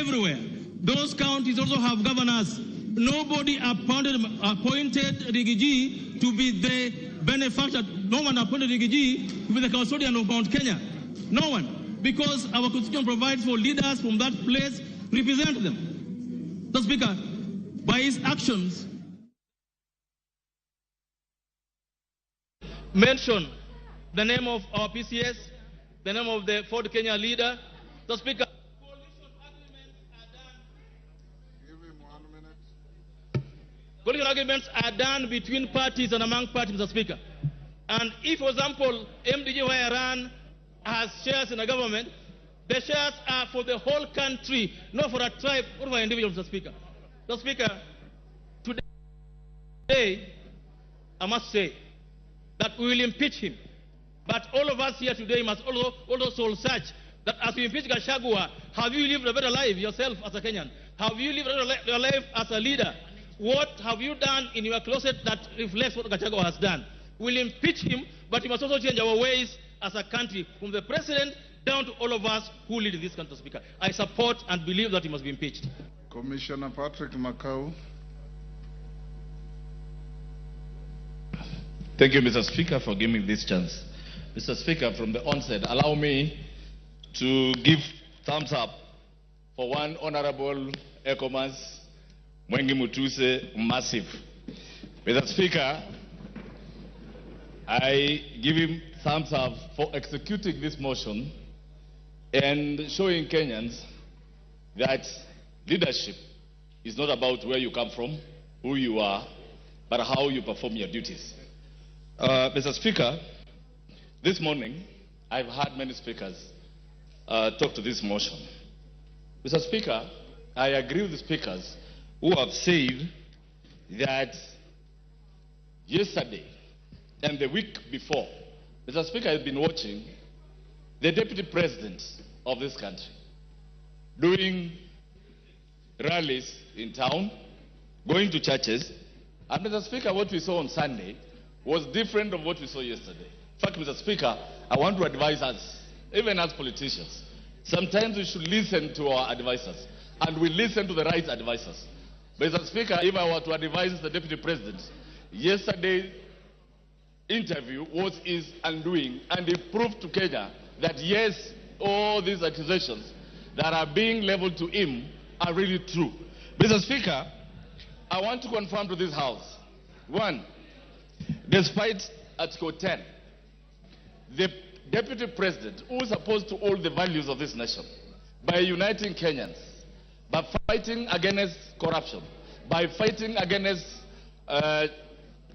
Everywhere. Those counties also have governors. Nobody appointed Riggy G to be the benefactor. No one appointed Riggy G to be the custodian of Mount Kenya. No one. Because our constitution provides for leaders from that place represent them. So, Speaker, by his actions, mention the name of our PCS, the name of the Ford Kenya leader. So, Speaker, coalition agreements are done. Give him 1 minute. Coalition agreements are done between parties and among parties, Mr. Speaker. And if, for example, MDG where I run has shares in the government, the shares are for the whole country, not for a tribe or for an individual, Mr. Speaker. Mr. Speaker, today, I must say that we will impeach him. But all of us here today must also soul search that as we impeach Gachagua, have you lived a better life yourself as a Kenyan? Have you lived a better life as a leader? What have you done in your closet that reflects what Gachagua has done? We'll impeach him, but we must also change our ways as a country, from the president down to all of us who lead this country, Speaker. I support and believe that he must be impeached. Commissioner Patrick Makau. Thank you, Mr. Speaker, for giving me this chance. Mr. Speaker, from the onset, allow me to give thumbs up for one Honorable Ecomas Mwengi Mutuse Massive. Mr. Speaker, I give him thumbs up for executing this motion and showing Kenyans that leadership is not about where you come from, who you are, but how you perform your duties. Mr. Speaker, this morning, I've heard many speakers talk to this motion. Mr. Speaker, I agree with the speakers who have said that yesterday and the week before, Mr. Speaker, I've been watching the deputy president of this country doing rallies in town, going to churches. And Mr. Speaker, what we saw on Sunday was different from what we saw yesterday. In fact, Mr. Speaker, I want to advise us, even as politicians, sometimes we should listen to our advisors, and we listen to the right advisors. Mr. Speaker, if I were to advise the deputy president, yesterday's interview was his undoing, and he proved to Kenya that yes, all these accusations that are being leveled to him are really true. Mr. Speaker, I want to confirm to this House, one, despite Article 10, the deputy president, who is supposed to hold the values of this nation by uniting Kenyans, by fighting against corruption, by fighting against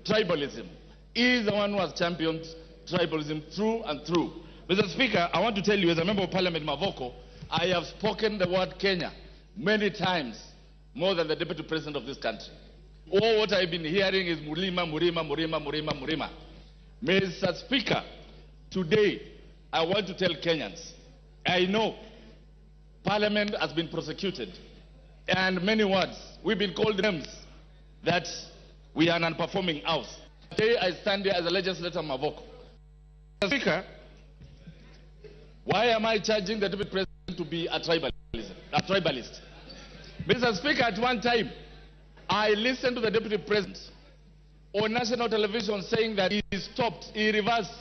tribalism, is the one who has championed tribalism through and through. Mr. Speaker, I want to tell you, as a member of parliament, Mavoko, I have spoken the word Kenya many times, more than the deputy president of this country. All what I've been hearing is Murima, Murima, Murima, Murima, Murima. Mr. Speaker, today, I want to tell Kenyans, I know Parliament has been prosecuted, and many words, we've been called names that we are an unperforming house. Today, I stand here as a legislator, Mavoko. Mr. Speaker, why am I charging the deputy president to be a tribalist? Mr. Speaker, at one time, I listened to the deputy president on national television saying that he stopped, he reversed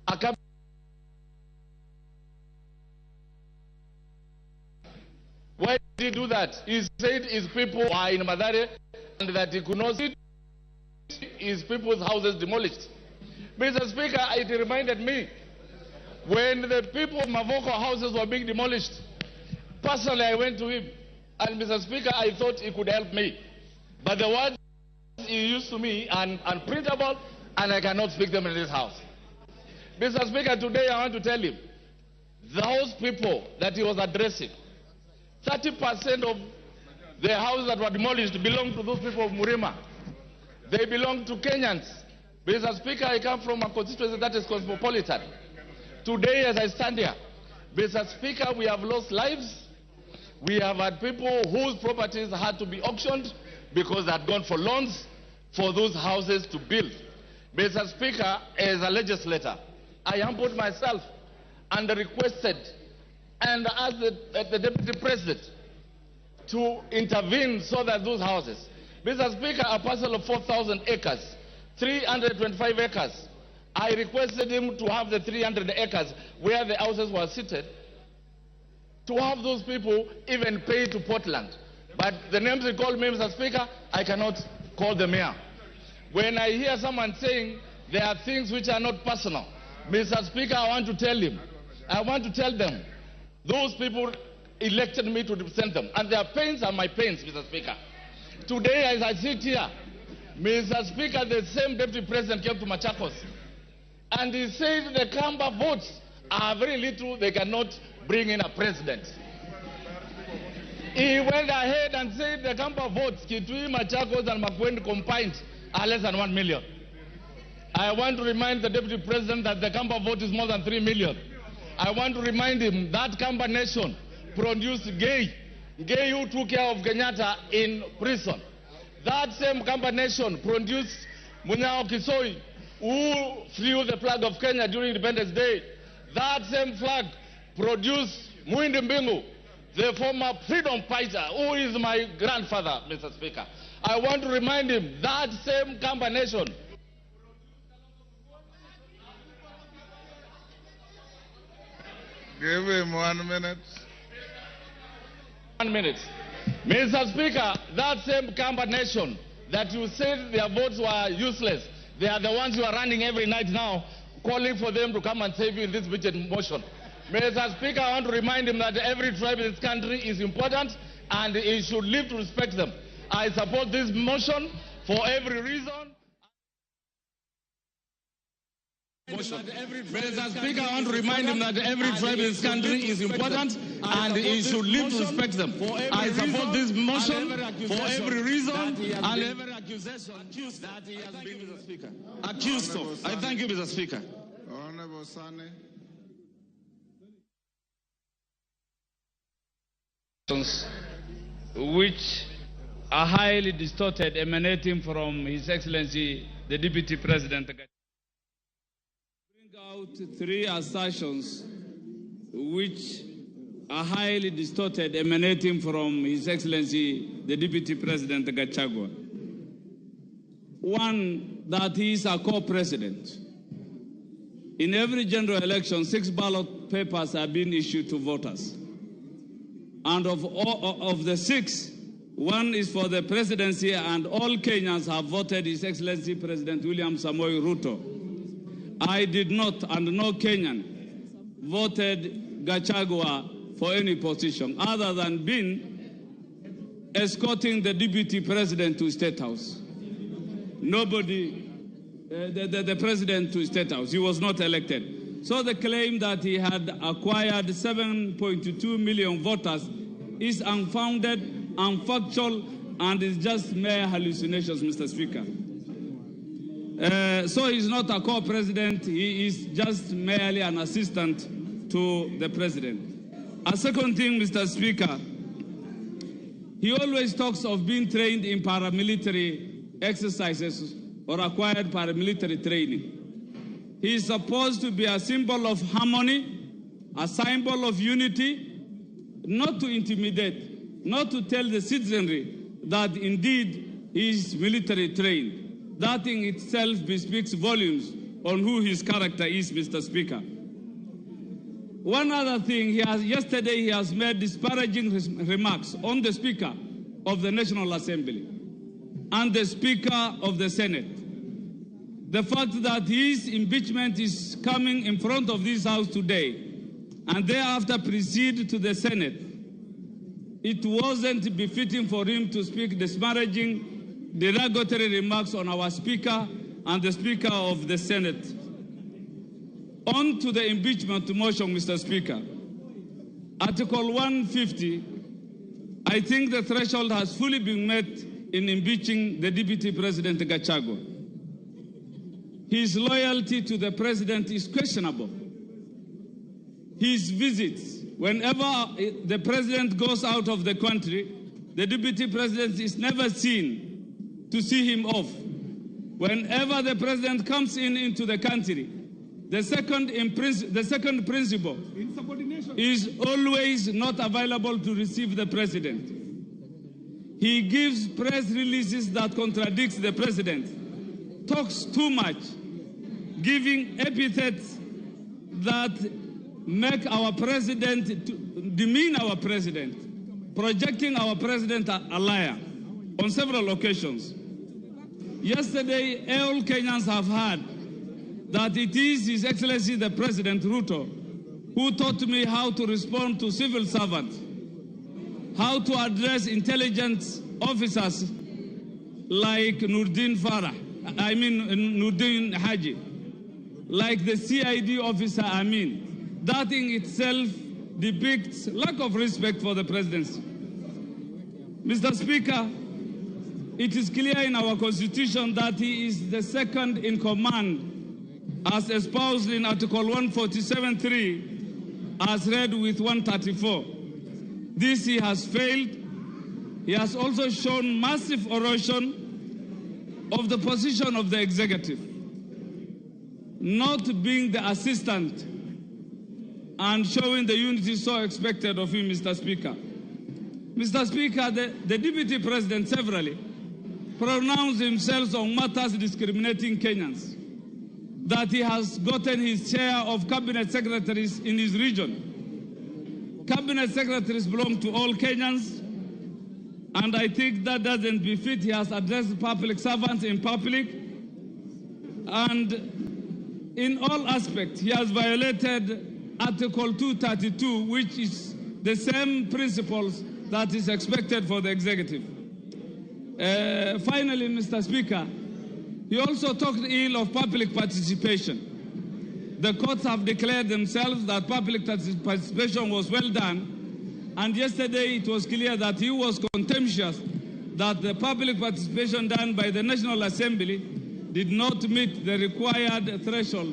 a cabinet. Why did he do that? He said his people are in Mathare and that he could not see his people's houses demolished. Mr. Speaker, it reminded me when the people of Mavoko houses were being demolished, personally I went to him, and Mr. Speaker, I thought he could help me. But the words he used to me are unprintable, and I cannot speak them in this house. Mr. Speaker, today I want to tell him, those people that he was addressing, 30% of the houses that were demolished belong to those people of Murima. They belong to Kenyans. Mr. Speaker, I come from a constituency that is cosmopolitan. Today, as I stand here, Mr. Speaker, we have lost lives. We have had people whose properties had to be auctioned because they had gone for loans for those houses to build. Mr. Speaker, as a legislator, I humbled myself and requested and asked the deputy president to intervene so that those houses. Mr. Speaker, a parcel of 4,000 acres, 325 acres. I requested him to have the 300 acres where the houses were seated, to have those people even pay to Portland. But the names he called me, Mr. Speaker, I cannot call them here. When I hear someone saying there are things which are not personal, Mr. Speaker, I want to tell him, I want to tell them, those people elected me to represent them, and their pains are my pains, Mr. Speaker. Today, as I sit here, Mr. Speaker, the same deputy president came to Machakos, and he said the Kamba votes are very little, they cannot bring in a president. He went ahead and said the Kamba votes, Kitui, Machakos, and Makueni combined, are less than 1 million. I want to remind the deputy president that the Kamba vote is more than 3 million. I want to remind him that Kamba nation produced Gay, Gay who took care of Kenyatta in prison. That same Kamba nation produced Munyao Kisoi, who flew the flag of Kenya during Independence Day. That same flag produced Muindi Mbingu, the former freedom fighter, who is my grandfather, Mr. Speaker. I want to remind him that same Kamba nation. Give him 1 minute. 1 minute. Mr. Speaker, that same Kamba nation that you said their votes were useless, they are the ones who are running every night now, calling for them to come and save you in this budget motion. Mr. Speaker, I want to remind him that every tribe in this country is important and he should live to respect them. I support this motion for every reason. Mr. Speaker, I want to remind him that every tribe in this country is important and he should live to respect them. I support this motion for every reason and every accusation that he has been, Mr. Speaker, accused of. I thank you, Mr. Speaker. Honorable Sani. Which are highly distorted, emanating from His Excellency, the Deputy President. Bring out three assertions which are highly distorted, emanating from His Excellency, the Deputy President Gachagua. One, that he is a co-president. In every general election, 6 ballot papers are being issued to voters. And of the 6, 1 is for the presidency, and all Kenyans have voted His Excellency President William Samoei Ruto. I did not, and no Kenyan voted Gachagua for any position other than being escorting the deputy president to State House. Nobody, the president to State House. He was not elected. So the claim that he had acquired 7.2 million voters is unfounded, unfactual, and is just mere hallucinations, Mr. Speaker. So he's not a co-president, he is just merely an assistant to the president. A second thing, Mr. Speaker, he always talks of being trained in paramilitary exercises or acquired paramilitary training. He is supposed to be a symbol of harmony, a symbol of unity, not to intimidate, not to tell the citizenry that indeed he is military trained. That in itself bespeaks volumes on who his character is, Mr. Speaker. One other thing, yesterday he has made disparaging remarks on the Speaker of the National Assembly and the Speaker of the Senate. The fact that his impeachment is coming in front of this House today and thereafter proceed to the Senate, it wasn't befitting for him to speak disparaging, derogatory remarks on our Speaker and the Speaker of the Senate. On to the impeachment motion, Mr. Speaker. Article 150, I think the threshold has fully been met in impeaching the Deputy President Gachagua. His loyalty to the president is questionable. His visits, whenever the president goes out of the country, the deputy president is never seen to see him off. Whenever the president comes into the country, the second principle is always not available to receive the president. He gives press releases that contradicts the president, talks too much, giving epithets that make our president, demean our president, projecting our president a liar on several occasions. Yesterday, all Kenyans have heard that it is His Excellency the President Ruto who taught me how to respond to civil servants, how to address intelligence officers like Nurdin Farah, I mean Nurdin Haji, like the CID officer Amin. That in itself depicts lack of respect for the presidency. Mr. Speaker, it is clear in our constitution that he is the second in command, as espoused in Article 147.3, as read with 134. This he has failed. He has also shown massive erosion of the position of the executive, not being the assistant and showing the unity so expected of him, Mr. Speaker. Mr. Speaker, the Deputy President severally pronounced himself on matters discriminating Kenyans, that he has gotten his share of cabinet secretaries in his region. Cabinet secretaries belong to all Kenyans, and I think that doesn't befit. He has addressed public servants in public, and in all aspects, he has violated Article 232, which is the same principles that is expected for the executive. Finally, Mr. Speaker, he also talked ill of public participation. The courts have declared themselves that public participation was well done, and yesterday it was clear that he was contemptuous that the public participation done by the National Assembly did not meet the required threshold,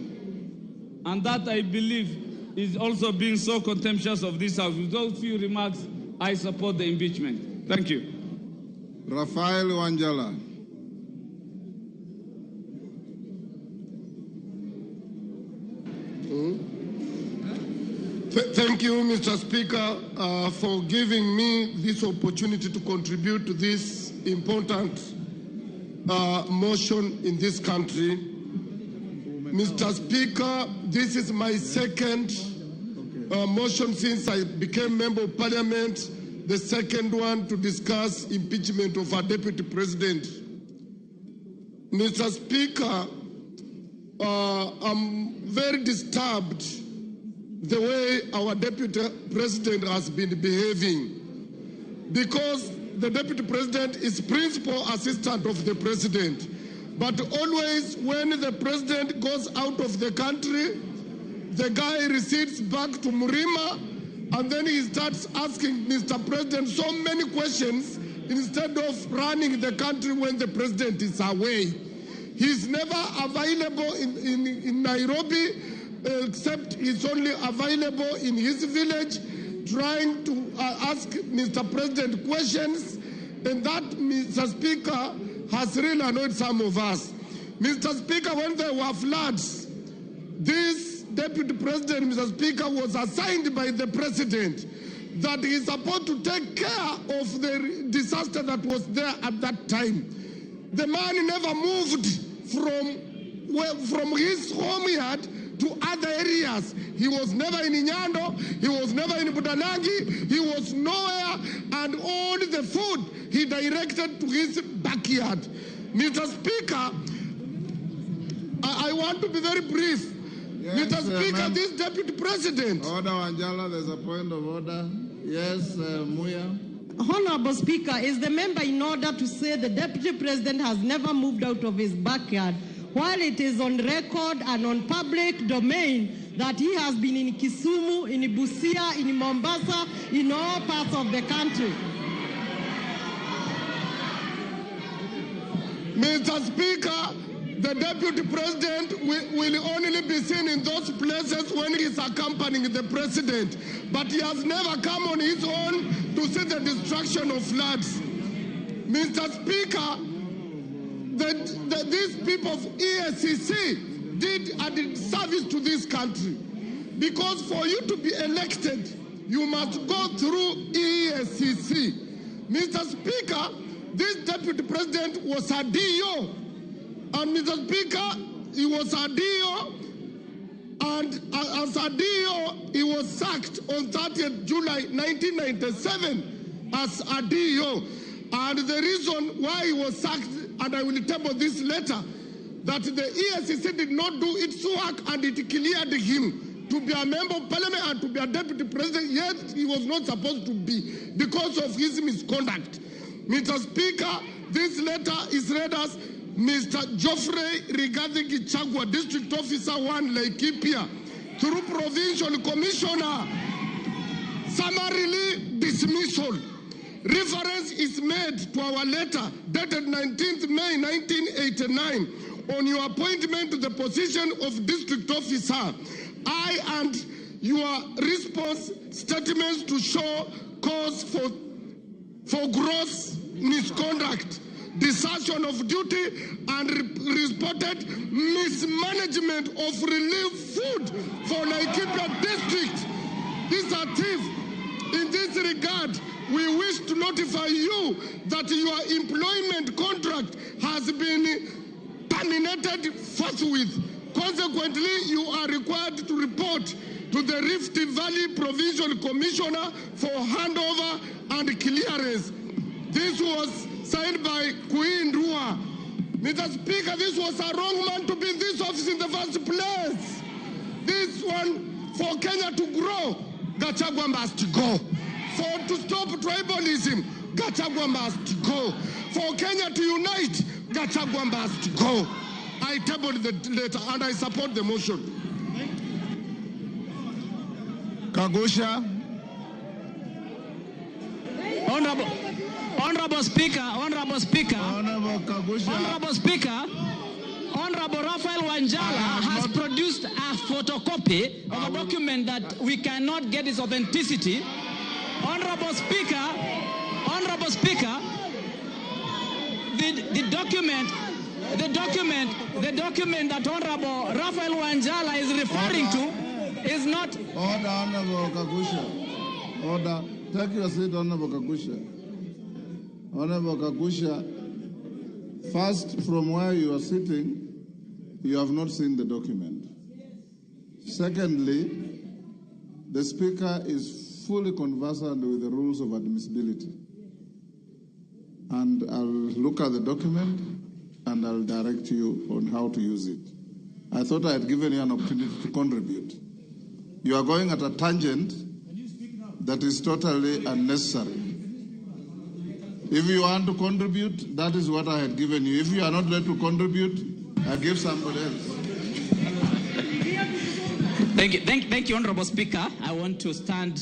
and that, I believe, is also being so contemptuous of this House. With those few remarks, I support the impeachment. Thank you. Raphael Wanjala. Thank you, Mr. Speaker, for giving me this opportunity to contribute to this important motion in this country. Mr. Speaker, this is my second motion since I became Member of Parliament, the second one to discuss impeachment of our Deputy President. Mr. Speaker, I'm very disturbed the way our Deputy President has been behaving, because the Deputy President is principal assistant of the President. But always when the President goes out of the country, the guy recedes back to Murima, and then he starts asking Mr. President so many questions instead of running the country when the President is away. He's never available in Nairobi, except he's only available in his village, trying to ask Mr. President questions, and that, Mr. Speaker, has really annoyed some of us. Mr. Speaker, when there were floods, this Deputy President, Mr. Speaker, was assigned by the President that he's supposed to take care of the disaster that was there at that time. The man never moved from his home yard to other areas. He was never in Inyando, he was never in Budalangi, he was nowhere, and all the food he directed to his backyard. Mr. Speaker, I want to be very brief. Yes, Mr. Speaker, this Deputy President. Order, Wanjala, there's a point of order. Yes, Muya. Honorable Speaker, is the member in order to say the Deputy President has never moved out of his backyard, while it is on record and on public domain that he has been in Kisumu, in Busia, in Mombasa, in all parts of the country? Mr. Speaker, the Deputy President will only be seen in those places when he's accompanying the President. But he has never come on his own to see the destruction of floods. Mr. Speaker, these people of EACC did a service to this country. Because for you to be elected, you must go through EACC. Mr. Speaker, this deputy president was a DO. And Mr. Speaker, he was a DO. And as a DO, he was sacked on 30th July 1997 as a DO. And the reason why he was sacked, and I will table this later, that the EACC did not do its work and it cleared him to be a member of parliament and to be a deputy president, yet he was not supposed to be because of his misconduct. Mr. Speaker, this letter is read as Mr. Geoffrey Rigathi Gachagua, District Officer 1, Laikipia, through Provincial Commissioner, summarily dismissal. Reference is made to our letter dated 19th May 1989 on your appointment to the position of district officer. I and your response statements to show cause for gross misconduct, desertion of duty, and reported mismanagement of relief food for Laikipia district. These are thieves. In this regard, we wish to notify you that your employment contract has been terminated forthwith. Consequently, you are required to report to the Rift Valley Provincial Commissioner for handover and clearance. This was signed by Queen Rua. Mr. Speaker, this was a wrong man to be in this office in the first place. This one, for Kenya to grow, Gachagua must go. For to stop tribalism, Gachagua must go. For Kenya to unite, Gachagua must go. I tabled the letter and I support the motion. Kagusha. Honorable Speaker, Honorable Speaker, Honorable Kagusha. Honorable Speaker, Honorable Raphael Wanjala has produced a photocopy of a document that we cannot get its authenticity. Honorable Speaker, Honorable Speaker, the document that Honorable Raphael Wanjala is referring to is not. Order, Honorable Kagusha. Order. Take your seat, Honorable Kagusha. Honorable Kagusha, first, from where you are sitting, you have not seen the document. Secondly, the Speaker is fully conversant with the rules of admissibility. And I'll look at the document and I'll direct you on how to use it. I thought I had given you an opportunity to contribute. You are going at a tangent that is totally unnecessary. If you want to contribute, that is what I had given you. If you are not ready to contribute, I give somebody else. Thank you, Honorable Speaker. I want to stand,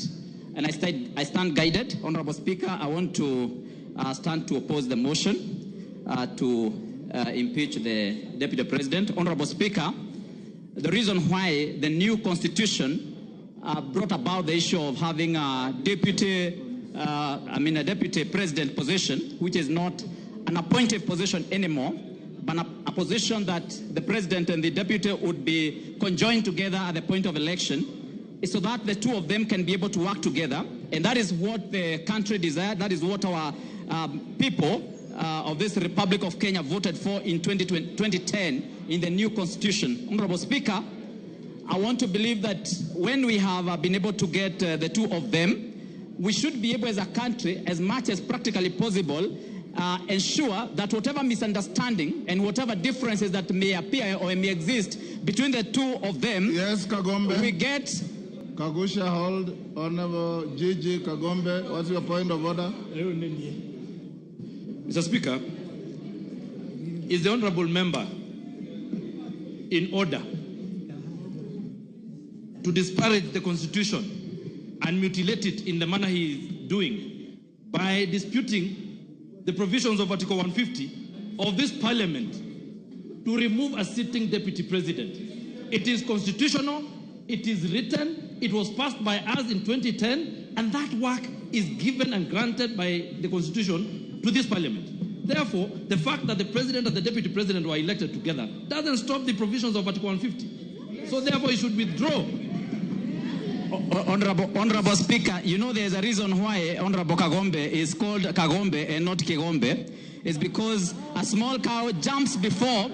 and I stand guided. Honorable Speaker, I want to stand to oppose the motion to impeach the Deputy President. Honorable Speaker, the reason why the new constitution brought about the issue of having a deputy, a deputy president position, which is not an appointive position anymore, but a position that the president and the deputy would be conjoined together at the point of election, is so that the two of them can be able to work together. And that is what the country desired. That is what our people of this Republic of Kenya voted for in 2010 in the new constitution. Honorable Speaker, I want to believe that when we have been able to get the two of them, we should be able as a country, as much as practically possible, ensure that whatever misunderstanding and whatever differences that may appear or may exist between the two of them, yes, Kagombe, we get... Kagusha, hold. Honorable Gigi Kagombe, what's your point of order? Mr. Speaker, is the honorable member in order to disparage the Constitution and mutilate it in the manner he is doing by disputing the provisions of Article 150 of this Parliament to remove a sitting deputy president? It is constitutional, it is written, it was passed by us in 2010, and that work is given and granted by the Constitution to this Parliament. Therefore, the fact that the president and the deputy president were elected together doesn't stop the provisions of Article 150. So therefore, he should withdraw. Honorable Speaker, you know there's a reason why Honorable Kagombe is called Kagombe and not Kigombe. It's because a small cow jumps before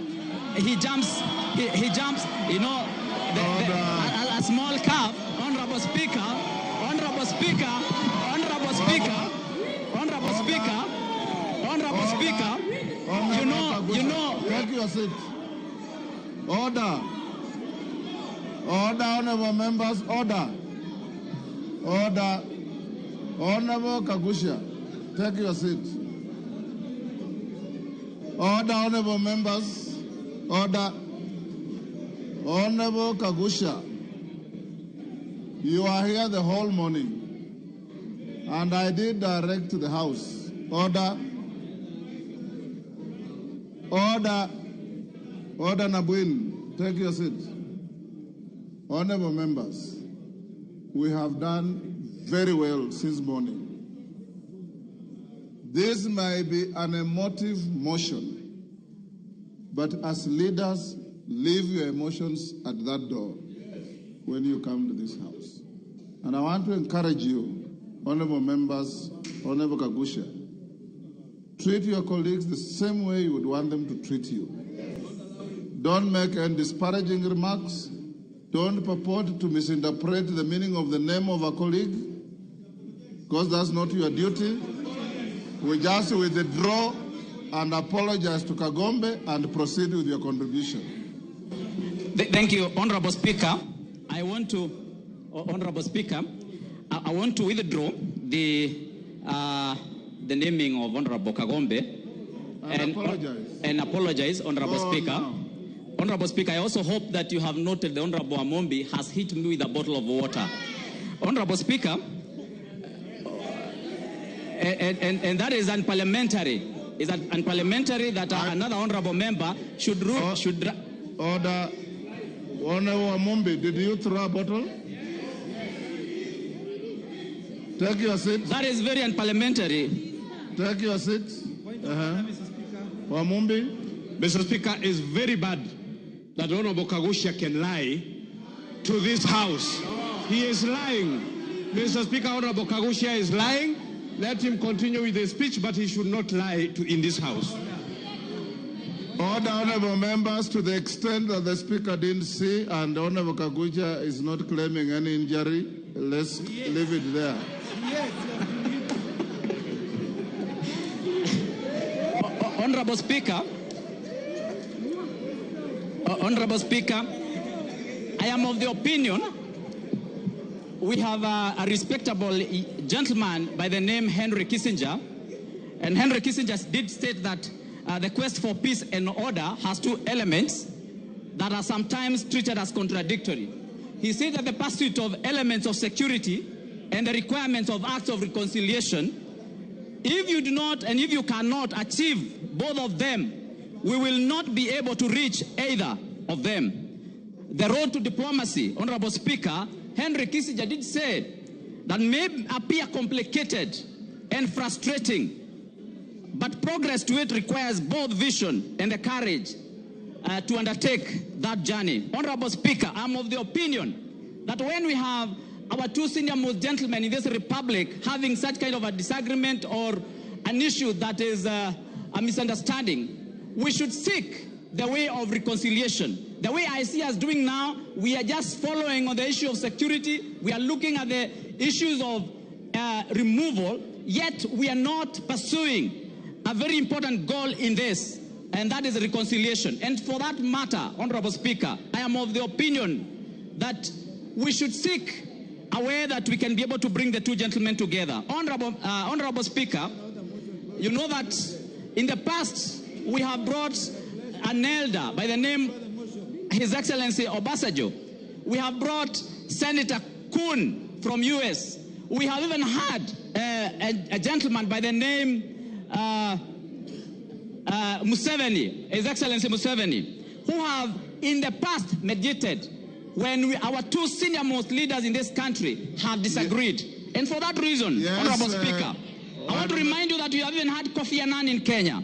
he jumps. He jumps, you know, a small calf. Honorable Speaker, Honorable Speaker, Honorable Speaker, Honorable Speaker, Honorable Speaker, you know. Take your seat. Order. Order, honorable members, order. Order. Honorable Kaguchia, take your seat. Order, honorable members. Order. Honorable Kaguchia, you are here the whole morning, and I did direct to the House. Order. Order. Order, Nabuin. Take your seat. Honorable members, we have done very well since morning. This may be an emotive motion, but as leaders, leave your emotions at that door when you come to this house. And I want to encourage you, honorable members, Honorable Kaguchia, treat your colleagues the same way you would want them to treat you. Don't make any disparaging remarks. Don't purport to misinterpret the meaning of the name of a colleague, because that's not your duty. We just withdraw and apologize to Kagombe and proceed with your contribution. Thank you, Honorable Speaker. I want to, Honorable Speaker, I want to withdraw the naming of Honorable Kagombe and apologize. And apologize, Honorable Speaker. Now. Honorable Speaker, I also hope that you have noted the Honorable Amombi has hit me with a bottle of water. Honorable Speaker, and that is unparliamentary. It's unparliamentary that another honorable member should rule. Order. Honorable Amombi, did you throw a bottle? Take your seat. That is very unparliamentary. Take your seat. Amombi. Mr. Speaker, it's very bad that Honorable Kaguchia can lie to this house. He is lying. Mr. Speaker, Honorable Kaguchia is lying. Let him continue with his speech, but he should not lie in this house. Order, honorable members, to the extent that the Speaker didn't see and Honorable Kaguchia is not claiming any injury, let's leave it there. Honorable Speaker, Honorable Speaker, I am of the opinion we have a respectable gentleman by the name Henry Kissinger, and Henry Kissinger did state that the quest for peace and order has two elements that are sometimes treated as contradictory. He said that the pursuit of elements of security and the requirements of acts of reconciliation, if you do not and if you cannot achieve both of them, we will not be able to reach either of them. The road to diplomacy, Honorable Speaker, Henry Kissinger did say that may appear complicated and frustrating, but progress to it requires both vision and the courage to undertake that journey. Honorable Speaker, I'm of the opinion that when we have our two senior most gentlemen in this republic having such kind of a disagreement or an issue that is a misunderstanding, we should seek the way of reconciliation. The way I see us doing now, we are just following on the issue of security. We are looking at the issues of removal, yet we are not pursuing a very important goal in this, and that is reconciliation. And for that matter, Honorable Speaker, I am of the opinion that we should seek a way that we can be able to bring the two gentlemen together. Honorable Speaker, you know that in the past, we have brought an elder by the name His Excellency Obasanjo. We have brought Senator Kuhn from US. We have even had a gentleman by the name Museveni, His Excellency Museveni, who have in the past mediated when our two senior most leaders in this country have disagreed. And for that reason, yes, Honorable Speaker, I want to remind you that we have even had Kofi Annan in Kenya.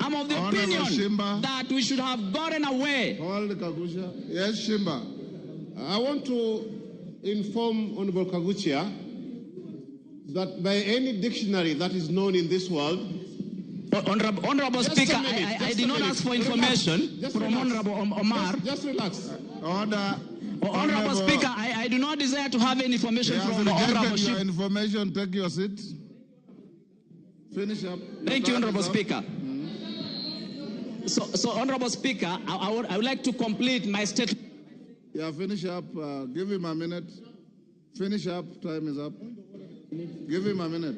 I'm of the opinion Shimba, that we should have gotten away. Hold Kaguchia. Yes, Shimba. I want to inform Honorable Kaguchia that by any dictionary that is known in this world, Honorable Just a Speaker, minute, I just did a not minute. ask for Relax. information Just from relax. Honorable Omar. Just relax. Order. Honorable Speaker, I do not desire to have any information He has from the Honorable rejected your Chief. information. Take your seat. Finish up. Your Thank you, time Honorable is up. Speaker. So Honorable Speaker, I would like to complete my statement. Yeah, finish up. Give him a minute. Finish up. Time is up. Give him a minute.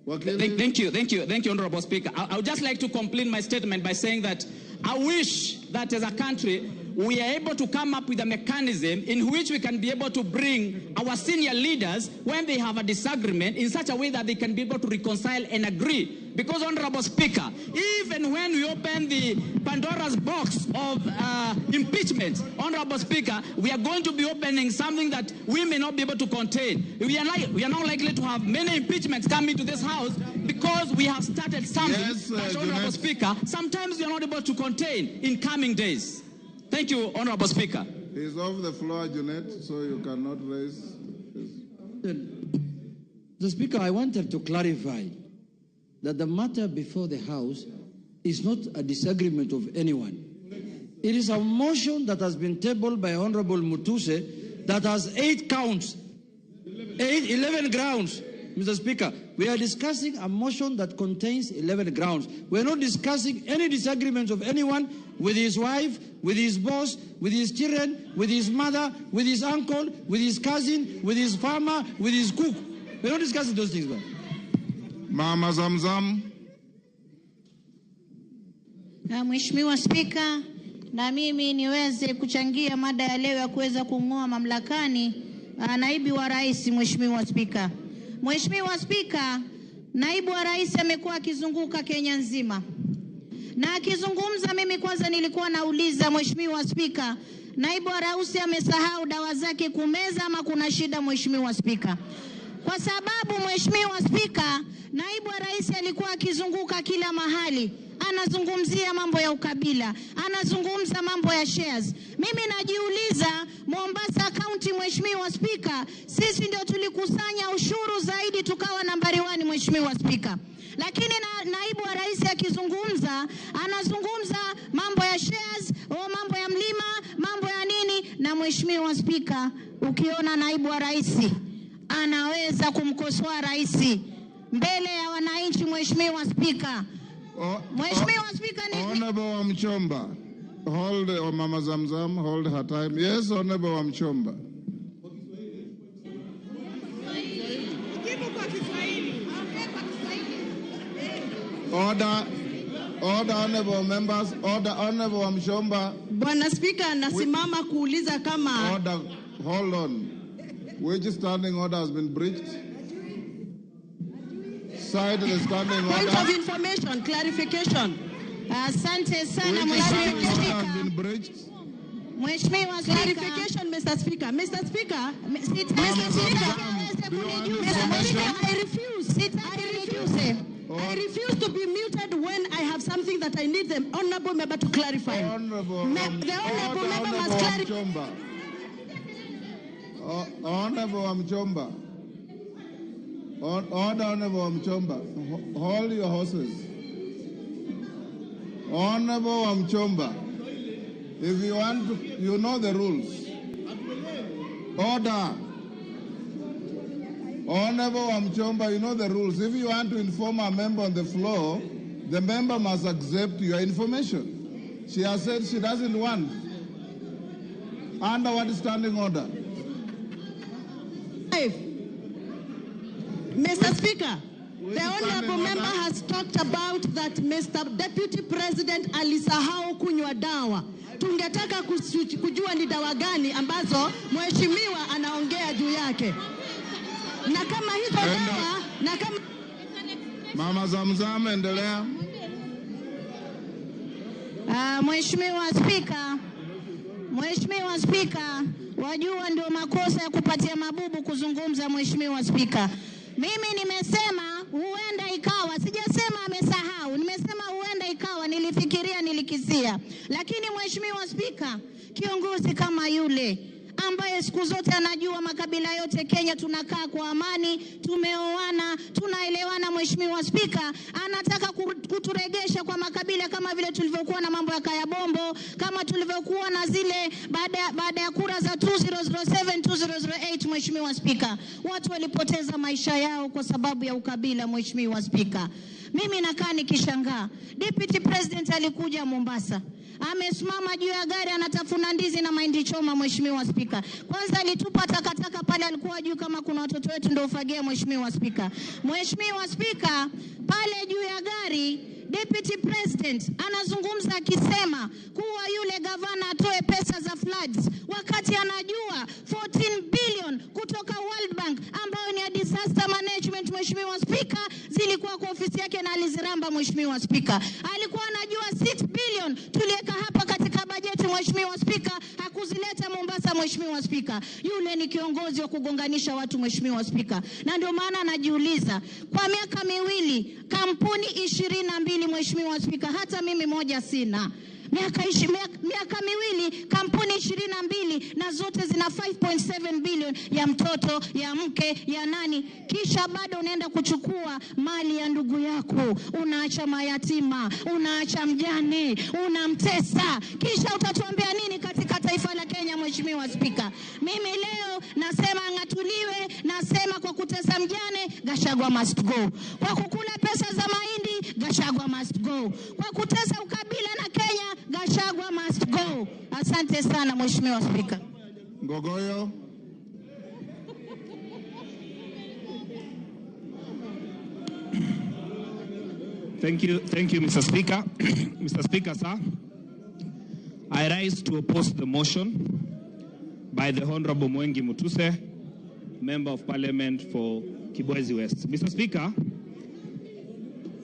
Wakili. Thank you, Honorable Speaker. I would just like to complete my statement by saying that I wish that as a country, we are able to come up with a mechanism in which we can be able to bring our senior leaders when they have a disagreement in such a way that they can be able to reconcile and agree. Because, Honorable Speaker, even when we open the Pandora's box of impeachment, Honorable Speaker, we are going to be opening something that we may not be able to contain. We are not likely to have many impeachments coming to this House because we have started something Yes, that, Honorable Junet. Speaker, sometimes we are not able to contain in coming days. Thank you, Honorable Speaker. He's off the floor, Junet, so you cannot raise his... The Speaker, I wanted to clarify that the matter before the House is not a disagreement of anyone. It is a motion that has been tabled by Honorable Mutuse that has 8 counts, 11 grounds. Mr. Speaker, we are discussing a motion that contains 11 grounds. We are not discussing any disagreements of anyone with his wife, with his boss, with his children, with his mother, with his uncle, with his cousin, with his farmer, with his cook. We are not discussing those things, man. Mama Zamzam. Mheshimiwa Spika, na mimi niweze kuchangia mada ya leo ya kuweza kung'oa mamlakani naibu wa rais. Mheshimiwa Spika. Mheshimiwa Spika, naibu wa rais amekuwa akizunguka Kenya nzima. Na akizungumza, mimi kwanza nilikuwa nauliza Mheshimiwa Spika, naibu wa rais amesahau dawa zake kumeza ama kuna shida Mheshimiwa Spika? Kwa sababu Mheshimiwa Spika, naibu wa rais alikuwa akizunguka kila mahali, anazungumzia mambo ya ukabila, anazungumza mambo ya shares. Mimi najiuliza, Mombasa County Mheshimiwa Spika, sisi ndio tulikusanya ushuru zaidi tukawa nambari 1 Mheshimiwa Spika. Lakini naibu wa rais akizungumza, anazungumza mambo ya shares, mambo ya mlima, mambo ya nini. Na Mheshimiwa Spika, ukiona naibu wa rais anaweza kumkosoa rais mbele ya wananchi Mheshimiwa Spika. Mheshimiwa Spika, Honorable Wamchomba, hold Mama Zamzam, hold her time. Yes, Honorable Wamchomba. Order, order, honorable members, order, Honorable Wamchomba. Bwana Spika, nasimama kuuliza kama... Order, hold on. Which standing order has been breached? Cite the standing order. Point of information, clarification. Asante sana Which standing Mheshimiwa order Spika. has been breached? Mheshimiwa Spika. Clarification, Mr. Speaker. Mr. Speaker, Mr. Speaker, Mr. Speaker, I refuse. I refuse to be muted when I have something that I need the honorable member to clarify. Honorable, the honorable member must clarify. Honorable Wamchomba. Order, Honorable Wamchomba. Hold your horses. Honorable Wamchomba, if you want to, you know the rules. Order. Honorable Wamchomba, you know the rules. If you want to inform a member on the floor, the member must accept your information. She has said she doesn't want. Under what standing order? Mr. Speaker, the honorable member has talked about that Mr. Deputy President alisahau kunywa dawa. Tungetaka kujua ni dawa gani ambazo mheshimiwa anaongea juu yake. Na kama hizo dawa, na kama Mama Zamzam, endelea. Mheshimiwa Spika, Mheshimiwa Spika, wajua ndio makosa ya kupatia mabubu kuzungumza. Mheshimiwa Spika, mimi nimesema huenda ikawa, sijasema amesahau, nimesema huenda ikawa, nilifikiria, nilikisia. Lakini Mheshimiwa Spika, kiongozi kama yule ambaye siku zote anajua makabila yote Kenya tunakaa kwa amani, tumeoana, tunaelewana. Mheshimiwa Spika, anataka kuturegesha kwa makabila kama vile tulivyokuwa na mambo ya Kayabombo, kama tulivyokuwa na zile baada ya kura za 2007 2008. Mheshimiwa Spika, watu walipoteza maisha yao kwa sababu ya ukabila. Mheshimiwa Spika, mimi nakaa nikishangaa. Deputy President alikuja Mombasa, amesimama juu ya gari anatafuna ndizi na mahindi choma. Mheshimiwa Spika, kwanza alitupa takataka pale, alikuwa juu kama kuna watoto wetu ndio ufagia. Mheshimiwa Spika, Mheshimiwa Spika, pale juu ya gari Deputy President anazungumza akisema kuwa yule gavana atoe pesa za floods, wakati anajua 14 billion kutoka World Bank ambayo ni ya disaster management. Mheshimiwa Spika, zilikuwa kwa ofisi yake na aliziramba. Mheshimiwa Spika, alikuwa anajua 6 billion tuliweka hapa katika bajeti. Mheshimiwa Spika, hakuzileta Mombasa. Mheshimiwa Spika, yule ni kiongozi wa kugonganisha watu. Mheshimiwa Spika, na ndio maana anajiuliza kwa miaka miwili kampuni 22. Mheshimiwa Spika, hata mimi moja sina. Miaka miwili kampuni 22 na zote zina 5.7 billion ya mtoto, ya mke, ya nani. Kisha bado unaenda kuchukua mali ya ndugu yako, unaacha mayatima, unaacha mjane, unamtesa. Kisha utatuambia nini katika taifa la Kenya? Mheshimiwa Spika, mimi leo nasema ang'atuliwe, nasema kwa kutesa mjane, Gachagua must go. Kwa kukula pesa za mahindi, Gachagua must go. Kwa kutesa ukabila na Kenya, Gachagua must go. Asante sana Mheshimiwa Spika. Ngogoyo. Thank you, Mr. Speaker. Mr. Speaker, sir, I rise to oppose the motion by the Honorable Mwengi Mutuse, Member of Parliament for Kibwezi West. Mr. Speaker,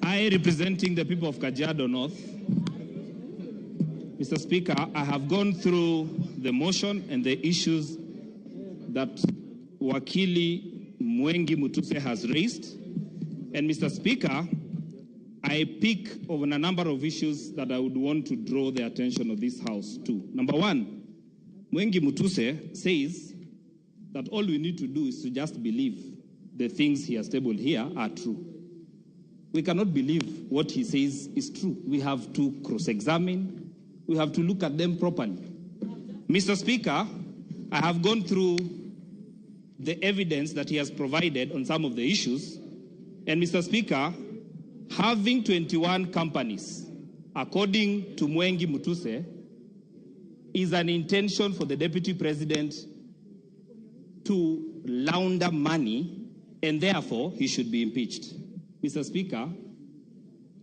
I, representing the people of Kajiado North, Mr. Speaker, I have gone through the motion and the issues that Wakili Mwengi Mutuse has raised. And Mr. Speaker, I pick on a number of issues that I would want to draw the attention of this House to. Number one, Mwengi Mutuse says that all we need to do is to just believe the things he has tabled here are true. We cannot believe what he says is true. We have to cross-examine. We have to look at them properly. Mr. Speaker, I have gone through the evidence that he has provided on some of the issues. And Mr. Speaker, having 21 companies, according to Mwengi Mutuse, is an intention for the Deputy President to launder money, and therefore he should be impeached. Mr. Speaker,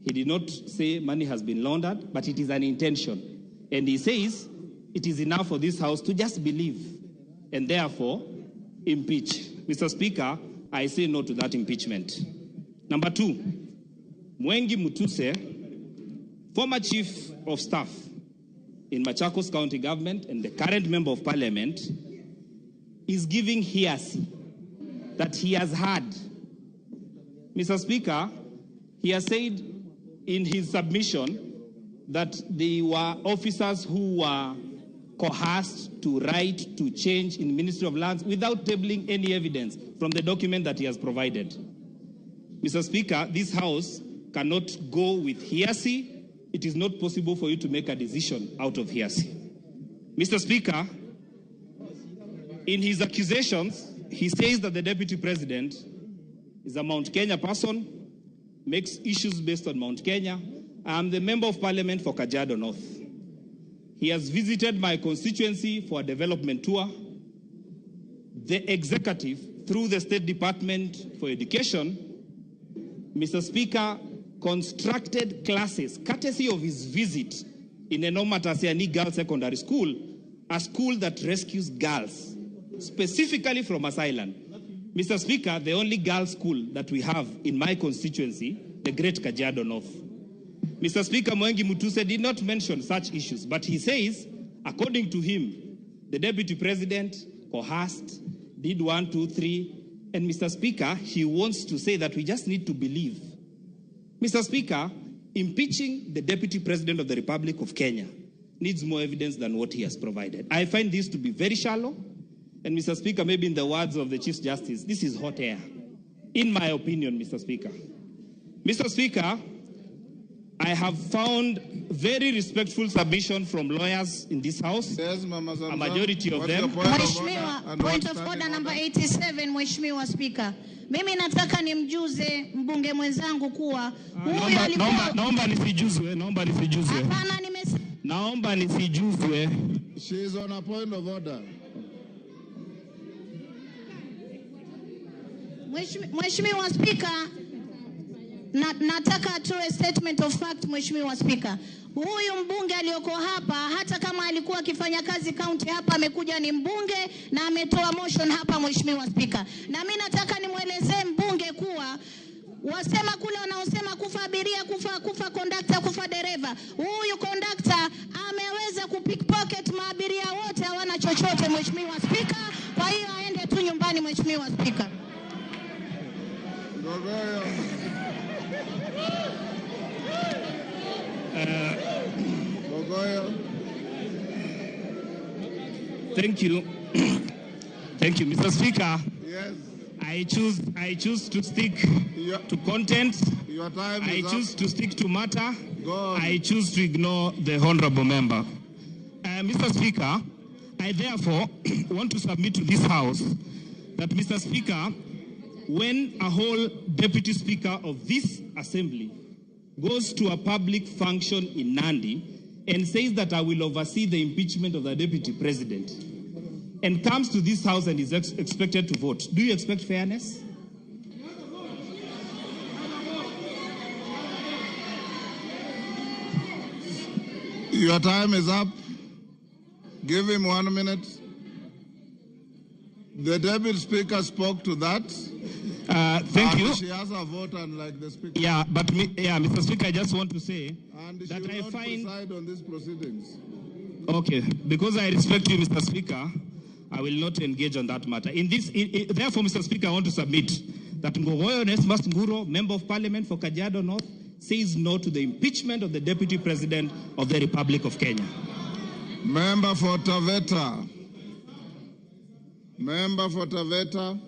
he did not say money has been laundered, but it is an intention. And he says it is enough for this House to just believe and therefore impeach. Mr. Speaker, I say no to that impeachment. Number two, Mwengi Mutuse, former Chief of Staff in Machakos County Government and the current Member of Parliament, is giving hearsay that he has had. Mr. Speaker, he has said in his submission that there were officers who were coerced to write to change in Ministry of Lands without tabling any evidence from the document that he has provided. Mr. Speaker, this House cannot go with hearsay. It is not possible for you to make a decision out of hearsay. Mr. Speaker, in his accusations, he says that the Deputy President is a Mount Kenya person, makes issues based on Mount Kenya. I am the Member of Parliament for Kajiado North. He has visited my constituency for a development tour. The executive, through the State Department for Education, Mr. Speaker, constructed classes, courtesy of his visit in Enoma Tasiani Girls Secondary School, a school that rescues girls, specifically from asylum. Mr. Speaker, the only girls' school that we have in my constituency, the Great Kajiado North. Mr. Speaker, Mwengi Mutuse did not mention such issues, but he says, according to him, the Deputy President coerced, did 1, 2, 3, and Mr. Speaker, he wants to say that we just need to believe. Mr. Speaker, impeaching the Deputy President of the Republic of Kenya needs more evidence than what he has provided. I find this to be very shallow. And Mr. Speaker, maybe in the words of the Chief Justice, this is hot air. In my opinion, Mr. Speaker. Mr. Speaker, I have found very respectful submission from lawyers in this house. Yes, Mama Zamzam. A majority of What's them. your point of order Mheshimiwa, and point what of standing order number order? 87, Mheshimiwa Spika. Mimi nataka nimjuze mbunge mwenzangu kuwa huyu alikuwa Naomba nisijuzwe, naomba nisijuzwe. Hapana, Naomba nisijuzwe. She is on a point of order. Mheshimiwa Spika, nataka atoe statement of fact. Mheshimiwa Spika, huyu mbunge aliyoko hapa, hata kama alikuwa akifanya kazi county hapa, amekuja ni mbunge na ametoa motion hapa, Mheshimiwa Spika. Na mimi nataka nimwelezee mbunge kuwa wasema kule wanaosema kufa abiria, kufa kondakta, kufa dereva. Huyu kondakta ameweza kupickpocket maabiria wote, hawana chochote, Mheshimiwa Spika. Kwa hiyo aende tu nyumbani, Mheshimiwa Spika. Gogoyo. Thank you. Thank you, Mr. Speaker. Yes. I choose to stick to content. Your time I is up. choose to stick to matter. Go on. I choose to ignore the honorable member. Mr. Speaker, I therefore want to submit to this House that, Mr. Speaker, when a whole deputy speaker of this assembly goes to a public function in Nandi and says that I will oversee the impeachment of the deputy president, and comes to this house and is expected to vote, do you expect fairness? Your time is up. Give him 1 minute. The deputy speaker spoke to that. Thank And you. She has a vote, unlike the speaker. Yeah, but me, yeah, Mr. Speaker, I just want to say And she that will I not find preside on these proceedings. Okay, because I respect you, Mr. Speaker, I will not engage on that matter. Therefore, Mr. Speaker, I want to submit that Ngogoyo Onesmus Nguro, Member of Parliament for Kajiado North, says no to the impeachment of the Deputy President of the Republic of Kenya. Member for Taveta. Member for Taveta.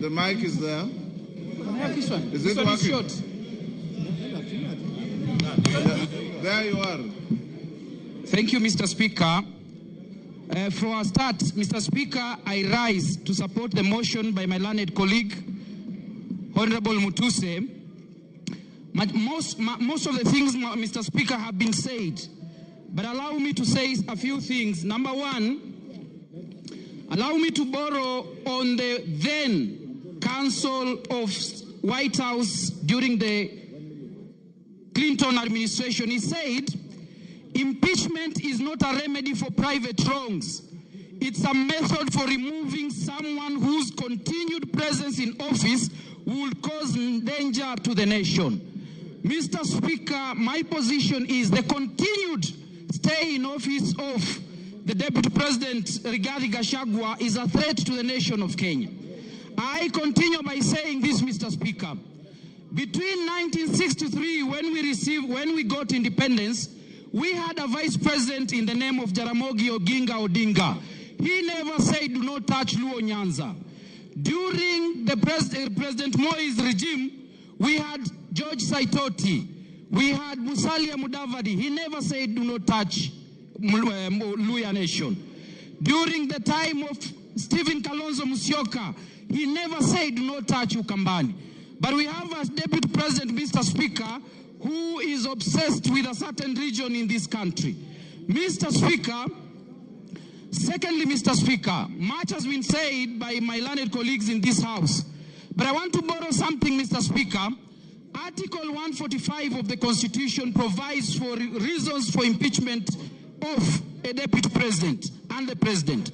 The mic is there. This one. Is This it one is working? short. There you are. Thank you, Mr. Speaker. For a start, Mr. Speaker, I rise to support the motion by my learned colleague, Honorable Mutuse. Most of the things, Mr. Speaker, have been said, but allow me to say a few things. Number one, allow me to borrow on the then Council of White House during the Clinton administration. He said, impeachment is not a remedy for private wrongs. It's a method for removing someone whose continued presence in office will cause danger to the nation. Mr. Speaker, my position is the continued stay in office of the Deputy President Rigathi Gachagua is a threat to the nation of Kenya. I continue by saying this, Mr. Speaker. Between 1963, when we got independence, we had a vice president in the name of Jaramogi Oginga Odinga. He never said, do not touch Luo Nyanza. During the President Moi's regime, we had George Saitoti. We had Musalia Mudavadi. He never said, do not touch Luhya Nation. During the time of Stephen Kalonzo Musyoka, he never said, do not touch Ukambani. But we have a deputy president, Mr. Speaker, who is obsessed with a certain region in this country. Mr. Speaker, secondly, Mr. Speaker, much has been said by my learned colleagues in this house, but I want to borrow something, Mr. Speaker. Article 145 of the Constitution provides for reasons for impeachment of a deputy president and the president.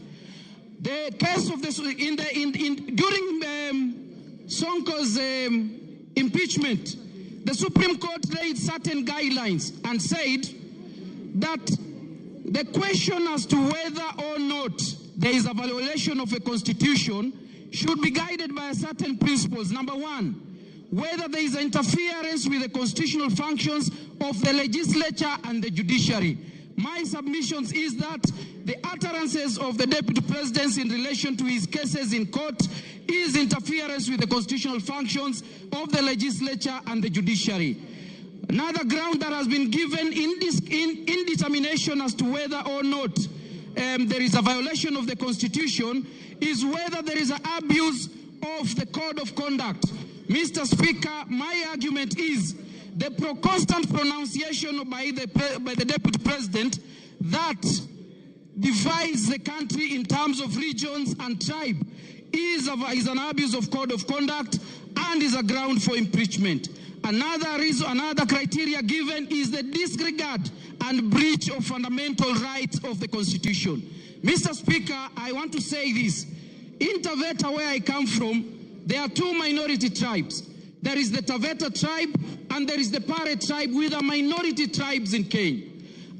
The case of this during Sonko's impeachment, the Supreme Court laid certain guidelines and said that the question as to whether or not there is a violation of a constitution should be guided by certain principles. Number one, whether there is interference with the constitutional functions of the legislature and the judiciary. My submissions is that the utterances of the Deputy President in relation to his cases in court is interference with the constitutional functions of the legislature and the judiciary. Another ground that has been given in determination as to whether or not there is a violation of the Constitution is whether there is an abuse of the code of conduct. Mr. Speaker, my argument is the constant pronunciation by the Deputy President that divides the country in terms of regions and tribe is an abuse of code of conduct and is a ground for impeachment. Another reason, another criteria given is the disregard and breach of fundamental rights of the Constitution. Mr. Speaker, I want to say this. In Taveta, where I come from, there are two minority tribes. There is the Taveta tribe and there is the Pare tribe, with the minority tribes in Kenya.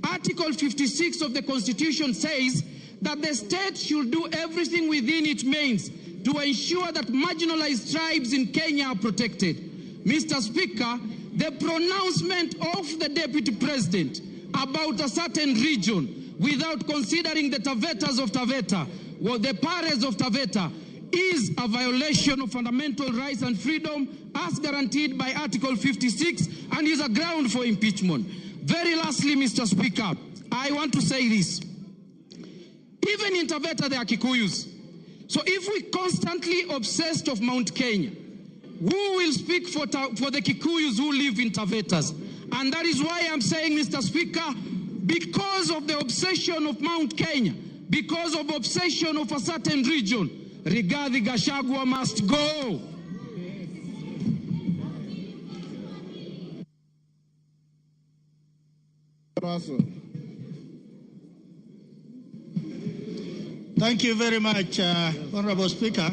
Article 56 of the Constitution says that the state should do everything within its means to ensure that marginalized tribes in Kenya are protected. Mr. Speaker, the pronouncement of the Deputy President about a certain region without considering the Tavetas of Taveta or the Pares of Taveta is a violation of fundamental rights and freedom as guaranteed by Article 56 and is a ground for impeachment. Very lastly, Mr. Speaker, I want to say this. Even in Taveta, there are Kikuyus. So if we constantly obsessed of Mount Kenya, who will speak for the Kikuyus who live in Tavetas? And that is why I'm saying, Mr. Speaker, because of the obsession of Mount Kenya, because of obsession of a certain region, Rigathi Gachagua must go. Thank you very much, Honorable Speaker.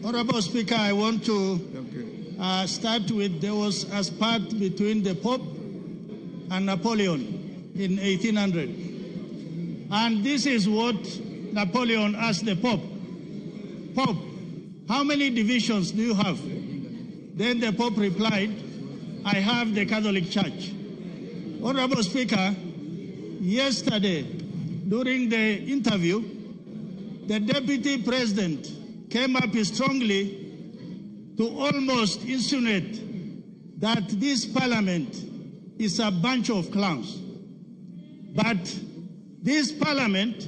Honorable Speaker, I want to start with, there was a spat between the Pope and Napoleon in 1800. And this is what Napoleon asked the Pope. Pope, how many divisions do you have? Then the Pope replied, I have the Catholic Church. Honorable Speaker, yesterday, during the interview, the Deputy President came up strongly to almost insinuate that this parliament is a bunch of clowns. But this parliament